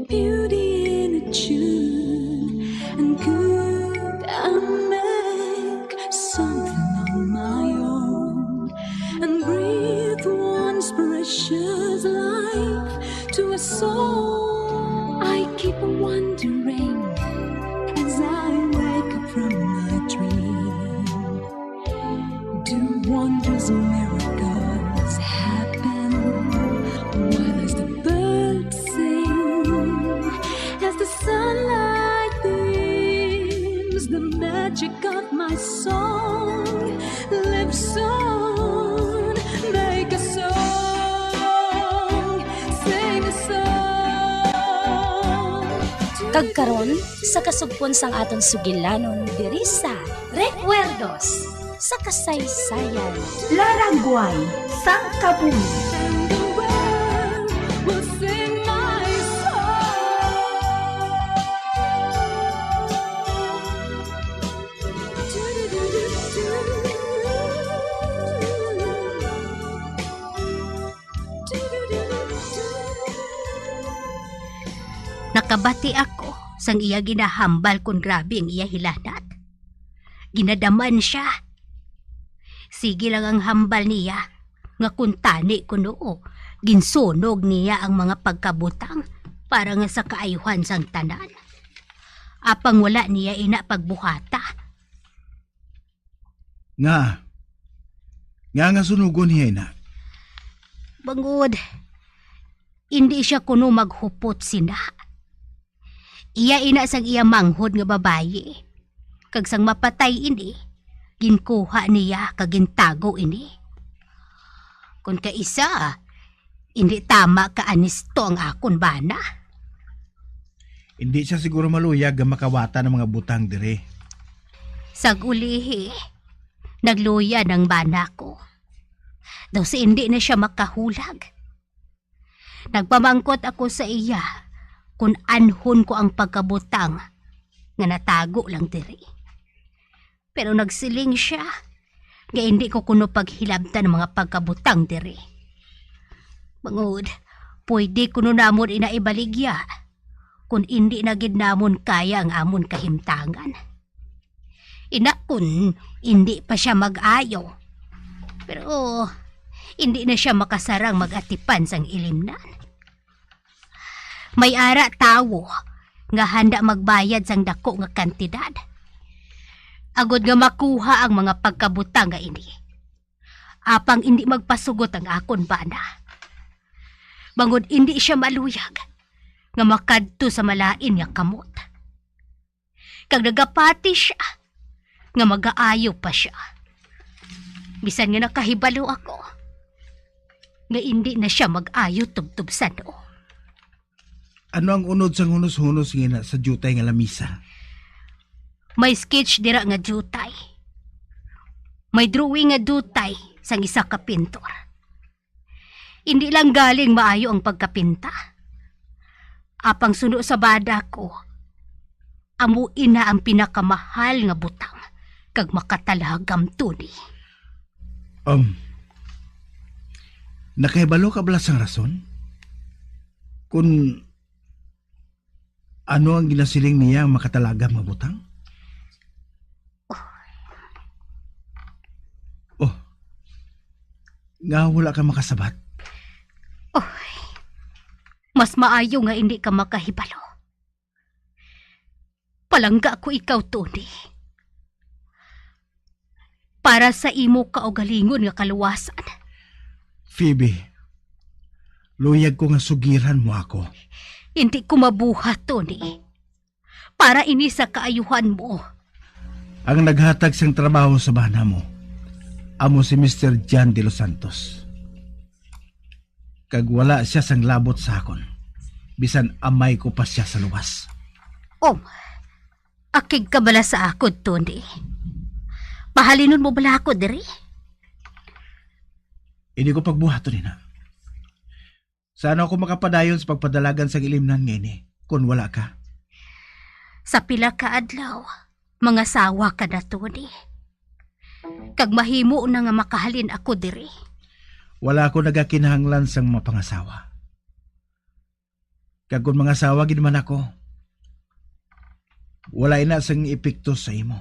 beauty in a tune, and could I make something on my own and breathe once precious life to a soul? I keep wondering as I wake up from my dream. Do wondrous miracles happen? While as the birds sing, as the sunlight beams, the magic of my song lives on. Make a song, sing a song. Kag karon, sa kasugpon sang aton sugilanon diri sa Recuerdos sa Kasaysayan. Laragway sang kabuhi. Nakabati ako sang iya ginahambal kon grabe ang iya hilanat. Ginadaman sia. Sige lang ang hambal niya. Nga kuntani kuno, ginsunog niya ang mga pagkabutang para nga sa kaayuhan sang tanan. Apang wala niya ina pagbuhata. Nga, nga nga sunugon niya ina? Bangod, indi siya kuno maghupot sina. Iya ina sang iya manghod nga babayi, kag sang mapatay ini, ginkuha niya kag gintago ini. Kon kaisa, indi tama ka anisto ang akon bana. Indi siya siguro maluyag nga makawatan ang mga butang diri. Sag ulihi, nagluya ang bana ko. Daw sa indi na siya makahulag. Nagpamangkot ako sa iya kung anhon ko ang pagkabutang nga natago lang diri. Pero nagsiling siya nga hindi ko kuno paghilabtan ang mga pagkabutang diri. Bangod, pwede kuno namon ina ibaligya kung hindi na gid namon kaya ang amon kahimtangan. Ina kun hindi pa siya mag-ayo. Pero hindi na siya makasarang mag-atipan sang ilimnan. May ara tawo nga handa magbayad sang dako nga kantidad agod nga makuha ang mga pagkabutang nga ini. Apang indi magpasugot ang akon bana. Bangod indi siya maluyag nga makadto sa malain nga kamot. Kag nagapati siya nga magaayo pa siya. Bisan nga nakahibalo ako nga indi na siya mag-ayo tubtob sano. Ano ang unod sang hunos-hunos nga ina sa diutay nga lamisa? May sketch dira nga diutay. May drawing nga diutay sang isa ka pintor. Hindi lang galing maayo ang pagkapinta. Apang suno sa bana ko, amo ina ang pinakamahal nga butang kag makatalagam, Tony. Um, nakahibalo ka bala sang rason? Kun ano ang ginasiling niya ang makatalagam nga butang? Oh, nga wala ka makasabat? Oh, mas maayo nga hindi ka makahibalo. Palangga ko ikaw, Tony. Para sa imo kaugalingon nga kaluwasan. Phoebe, luyag ko nga sugiran mo ako. Hindi ko mabuhat, Tony. Para ini sa kaayuhan mo. Ang naghatag sang trabaho sa bana mo, amo si Mister John de los Santos. Kag wala sia sang labot sa akon, bisan amay ko pa sia sa luwas. Oh, akig ka bala sa akon, Tony. Pahalinon mo bala ako diri? Hindi ko pagbuhaton ina. Sa ano ako makapadayon sa pagpadalagan sang ilimnan nga ini, kon wala ka? Sa pila ka adlaw, mangasawa ka na, Tony. Kag mahimo na nga makahalin ako diri. Wala ako nagakinahanglan sang mapangasawa. Kag kon mangasawa gid man ako, wala ina sang epekto sa imo.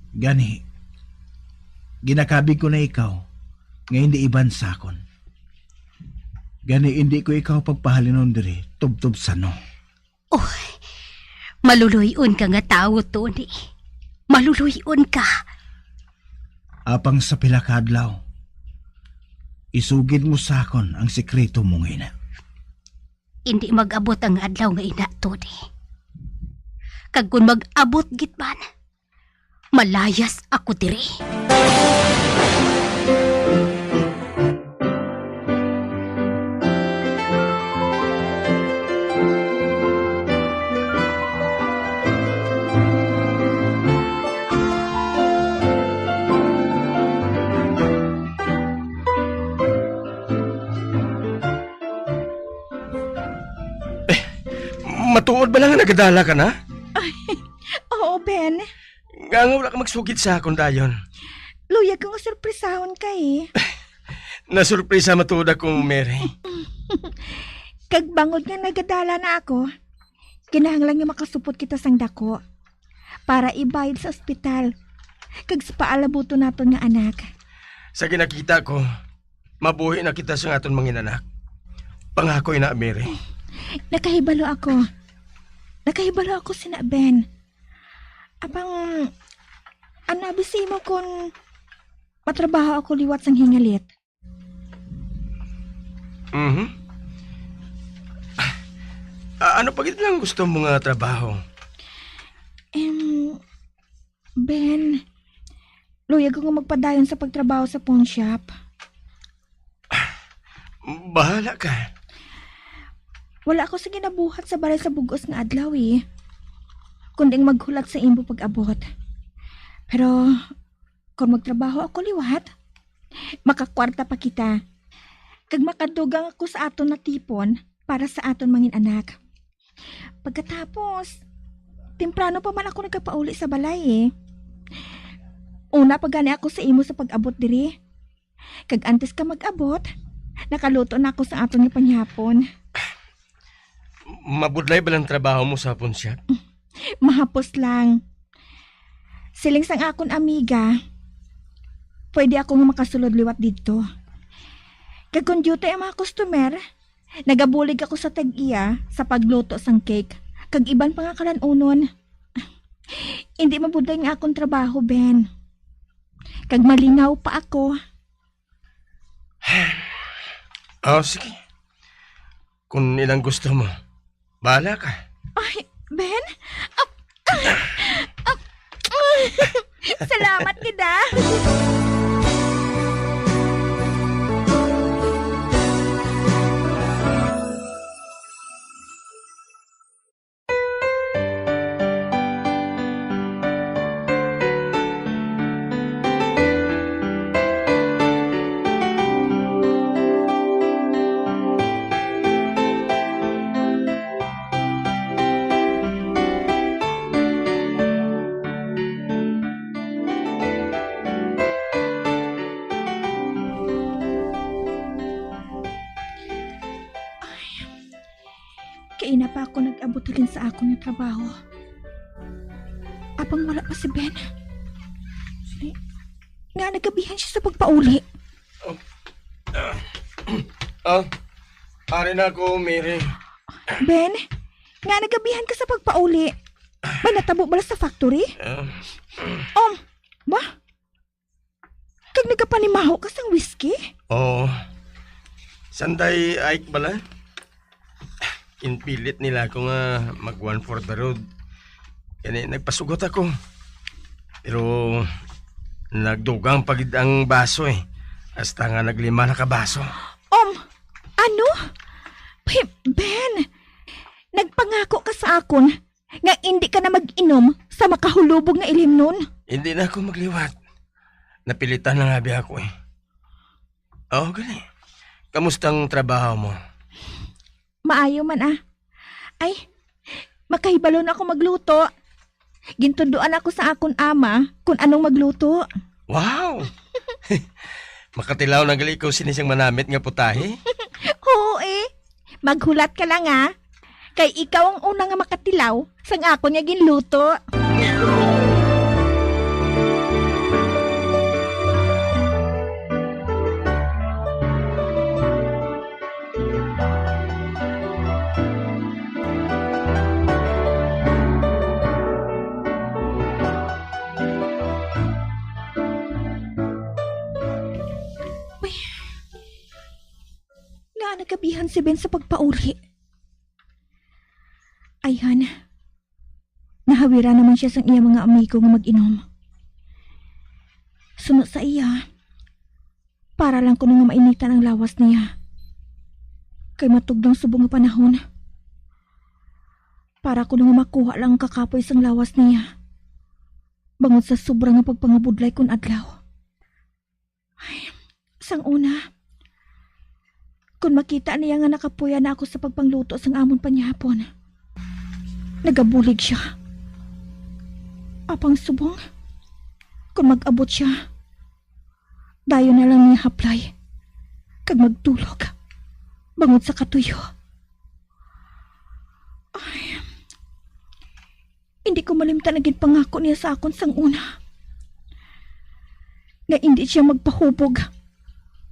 Gani, ginakabig ko na ikaw nga hindi iban sa akon. Gani, hindi ko ikaw pagpahalinon diri tubtob sano. Oh, maluluy-on ka nga tawo, Tony. Maluluy-on ka. Apang sa pila ka adlaw, isugid mo sa akon ang sikreto mo nga ina. Hindi mag-abot ang adlaw nga ina, Tony. Kag kung mag-abot gid man, malayas ako diri. Eh, matuod ba lang nga nagadala ka na? Ay, oo, Ben. Nga nga wala ka magsugid sa akon dayon. Luya ko nga surpresahon ka eh. Nasurpresa matuod ako, Mary. Kag bangod nga nagadala na ako, kinahanglan nga makasupot kita sang dako para ibayad sa ospital kag sa paalabuton naton nga anak. Sa ginakita ko, mabuhi na kita sa aton mangin-anak. Pangako ina, Mary. Nakahibalo ako. Nakahibalo ako sina Ben. Apang, ano abi sa imo kon matrabaho ako liwat sang hingalit? Mhm. Ah, ano pa gid lang gusto mo nga trabaho? Em, Ben, luyag ko nga magpadayon sa pagtrabaho sa pawn shop. Bahala ka. Wala ako sa ginabuhat sa balay sa bug-os nga adlaw, eh. Kundi ang maghulat sa imo pag-abot. Pero, kung magtrabaho ako liwat, makakwarta pa kita. Kag makadugang ako sa aton natipon para sa aton mangin-anak. Pagkatapos, temprano pa man ako nagkapauli sa balay, eh. Una pa gani ako sa imo sa pag-abot diri. Kag antes ka mag-abot, nakaluto na ako sa aton nga panihapon. Mabudlay ba lang trabaho mo sa pawn shop? Mahapos lang. Siling sang akon amiga, pwede ako nga makasulod liwat didto. Kag kon diutay ang mga customer, nagabulig ako sa tag-iya sa pagluto sang cake, kag iban pa nga kalan-unon. Indi mabudlay nga akon trabaho, Ben. Kag malingaw pa ako. Oh, sige. Kung ilang gusto mo, bahala ka. Ay, Ben? Ah, ah, ah, salamat gid, ah. Kaina pa ako nag-abot halin sa akon nga trabaho. Apang wala pa si Ben. Nga nagabihan siya sa pagpauli. Oh. Ah, ari na ako, Mary. Ben, nga nagabihan ka sa pagpauli. May natabo bala sa factory? Ah. Um, ba? Kag nagapanimaho ka sang whisky? Oo. Sanday Ike bala? Inpilit nila ako nga mag one for the road. Gani, nagpasugot ako. Pero nagdugang pa gid ang baso, eh. Hasta nga naglima na ka baso. Um, ano? Pe-, Ben, nagpangako ka sa akon nga indi ka na mag-inom sa makahulubog nga ilimnon. Hindi na ako magliwat. Napilitan na nga bi ako, eh. Oh, gali. Kamusta ang trabaho mo? Maayo man, ah. Ay, makahibalo na ako magluto. Gintundoan ako sa akon ama kung anong magluto. Wow! Makatilaw na gali ko sini siyang manamit nga putahe? Oo, eh. Maghulat ka lang, ah. Kay ikaw ang una nga makatilaw sang akon nga ginluto. Uy, ngaa nagabihan si Ben sa pagpauli? Ayhan, nahawiran naman sia sang iya mga amigo nga mag-inom. Suno sa iya, para lang kuno nga mainitan ang lawas niya. Kay matugdang subong nga panahon, para kuno nga makuha lang ang kakapoy sang lawas niya, bangod sa sobra nga pagpangabudlay kon adlaw. Ay, sang una, kon makita niya nga nakapuya na ako sa pagpangluto sang amon panyapon, nagabulig sia. Apang subong, kon mag-abot sia, dayon na lang niya haplay kag magtulog bangod sa katuyo. Ay, hindi ko malimtan ang ginpangako niya sa akon sang una. nga indi siya magpahubog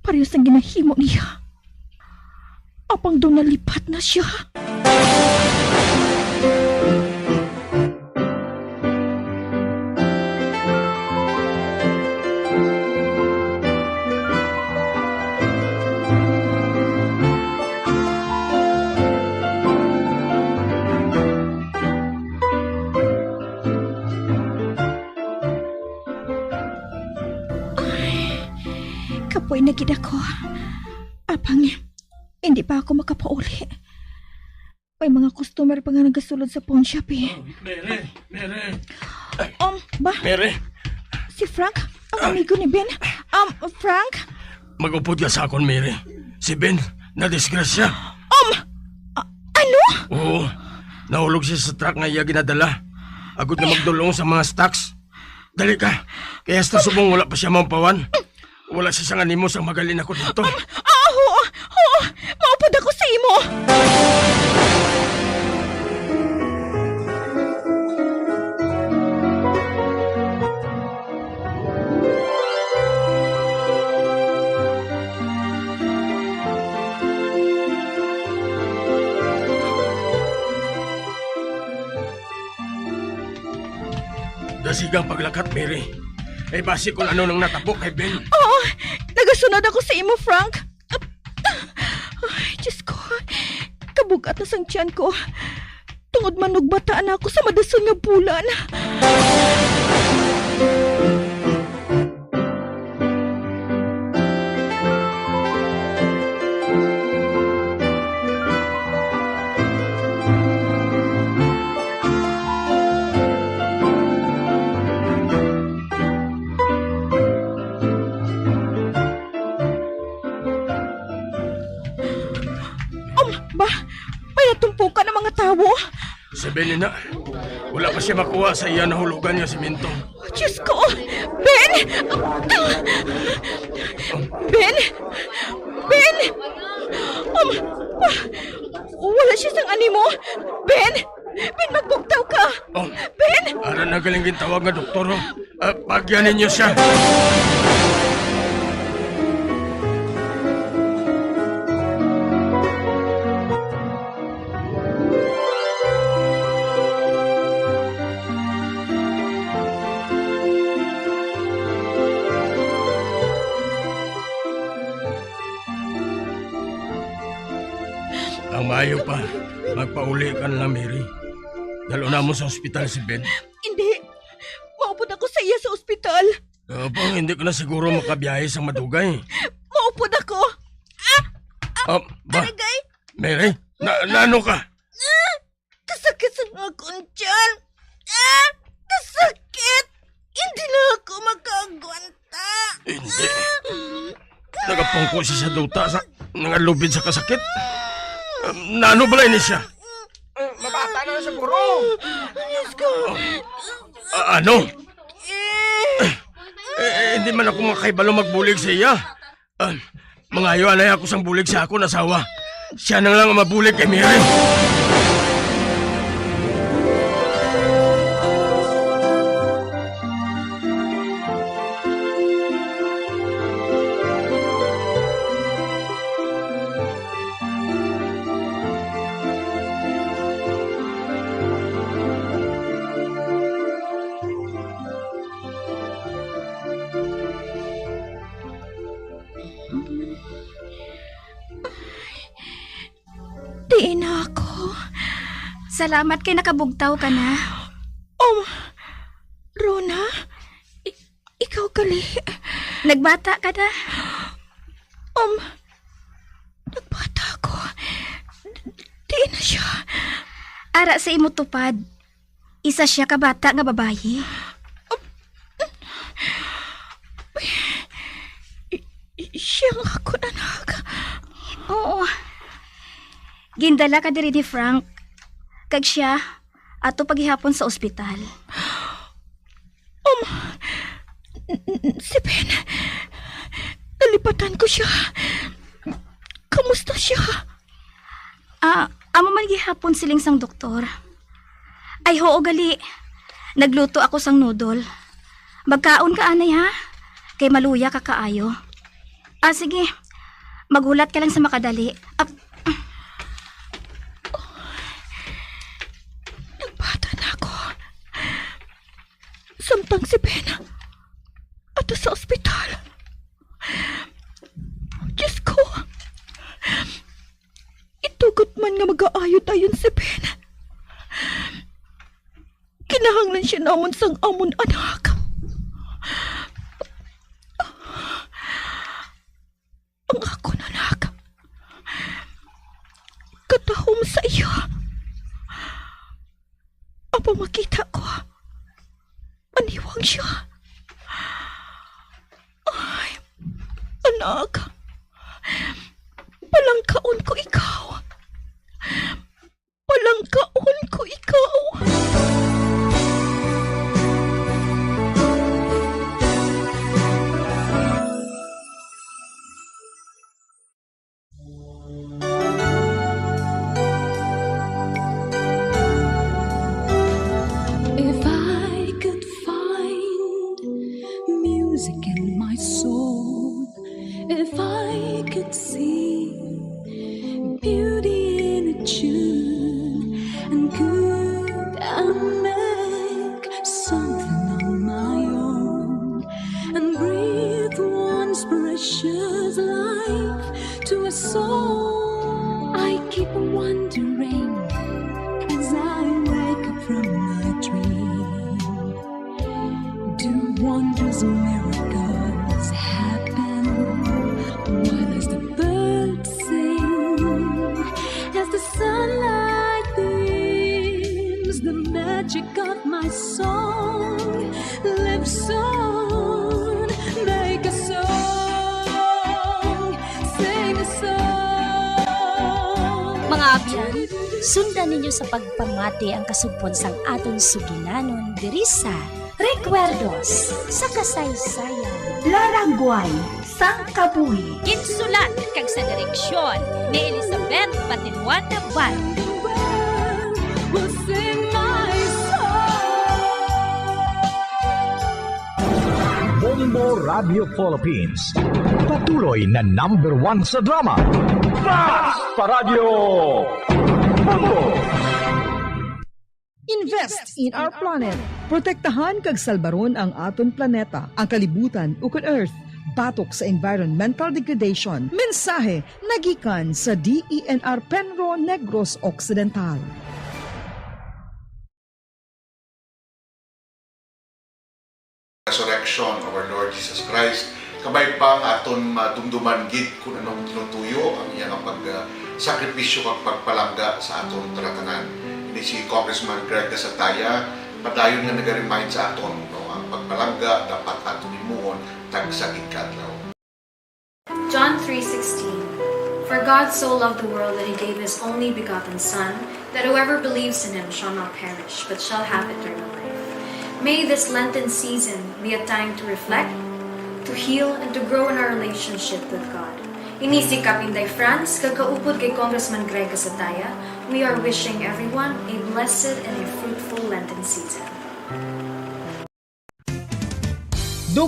pareho sang ginahimo niya. Apang daw nalipat na siya. Ay, kapoy na gid ako. Apang, hindi pa ako makapauli. May mga customer pa nga nagasulod sa pawn shop, eh. Mary, Mary. Um, ba? Mary. Si Frank, ang amigo ni Ben. Um, Frank? Mag-upod ka sa akon, Mary. Si Ben, nadisgrasya. Um, a-, ano? Oo. Nahulog siya sa truck nga iya ginadala. Agod nga magdulong sa mga stocks. Dali ka. Kay hasta subong wala pa siya mampawan. Wala siya sang animo sang magalin ako dito. Um, ah, oo, oo. Maupod ako sa imo. Dasigang paglakat, Mary. Ay, basi kung ano nang natabo kay Ben. Oo, nagasunod ako sa imo, Frank. Ay, Diyos ko. Kabug-at na sang tiyan ko. Tungod manugbata na ako sa madason nga bulan. Um, ba? May natumpukan ang mga tawo? Si Ben na. Wala pa siya makuha sa iya nahulugan nga simento. Diyos ko! Ben! Ben! Ben! Um, ah, wala siya sang animo! Ben! Ben, magbugtaw ka! Oh, Ben! Ara na galing gintawag nga doktor, oh. Ah, pagyan ninyo siya. Ang maayo pa, magpauli ka na lang, Mary. Dalo na mo sa ospital si Ben. Hindi. Maupod ako sa iya sa ospital. Apang hindi ka na siguro makabiyahe sang madugay. Maupod ako. Ah! Ah, ba? Aragay! Mary, na, naano ka? Ah! Kasakit sa akon tiyan. Ah! Kasakit! Hindi na ako makaagwanta. Hindi. Ah! Nagapungko siya sa duta sa nangalubid sa kasakit. Ah, naano bala ini siya? Eh, mabata na lang siguro. Diyos ko. Ah, ano? Eh, eh, hindi man ako makahibalo magbulig sa iya. Ah, mangayo anay ako sang bulig sa akon asawa. Siya na lang ang mabulig kay Mary. Diin na ako. Salamat kay nakabugtaw ka na. Um, Rona, i-, ikaw gali. Nagbata ka na. Um, nagbata ako. Diin na siya? Ara sa imo tupad. Isa siya ka bata nga babayi. I-, i-, siya ang akon anak. Oo. Gindala ka diri ni Frank. Kag siya, ato pa gihapon sa ospital. Um, n-, n-, si Ben, nalipatan ko siya. Kamusta siya? Ah, amo man gihapon siling sang doktor. Ay, hoo gali. Nagluto ako sang noodle. Magkaon ka anay, ha? kay maluya ka kaayo. Ah, sige. Maghulat ka lang sa makadali. Ah, nagbata na ako. Samtang si Ben ato sa ospital. Diyos ko, itugot man nga magaayo dayon si Ben. Kinahanglan siya namon sang amon anak. Ang akon anak, katahom sa iya. Apang makita ko, maniwang siya. Ay, anak, palangkaon ko ikaw. Palangkaon ko ikaw. If I could find music in my soul, if I could see beauty in a tune, and could I make something on my own and breathe once precious life to a soul? I keep wondering as I wake up from my dream. Do wondrous miracles happen? While as the birds sing, as the sunlight beams, the magic of my song lives on. Make a song, sing a song. Mga abyan, sundan ninyo sa pagpamati ang kasugpon sang aton sugilanon diri sa Recuerdos sa Kasaysayan. Laragway sang Kabuhi. Ginsulat kag sa direksyon ni Elizabeth Patiluan Naval. Will sing my song. Bombo Radio Philippines, patuloy na number one sa drama. Basta Radyo Bombo! Invest in our planet. Protektahan kag salbaron ang aton planeta, ang kalibutan, ukon Earth, batok sa environmental degradation. Mensahe nagikan sa D E N R Penro Negros Occidental. Resurrection of our Lord Jesus Christ, kabay pa nga aton madumduman gid kung anong tinutuyo ang iya nga pag, ah, sakripisyo kag pagpalangga sa aton tanan-tanan. Ini si Congressman Greg Gasataya, padayon nga naga-remind sa aton, no, ang pagpalangga dapat aton himuon tagsa gid ka adlaw. John three sixteen, "For God so loved the world that he gave his only begotten Son, that whoever believes in him shall not perish, but shall have eternal life." May this Lenten season be a time to reflect, to heal, and to grow in our relationship with God. Ini si Kap Inday Franz, kag kaupod kay Congressman Greg Gasataya, we are wishing everyone a blessed and a fruitful Lenten season.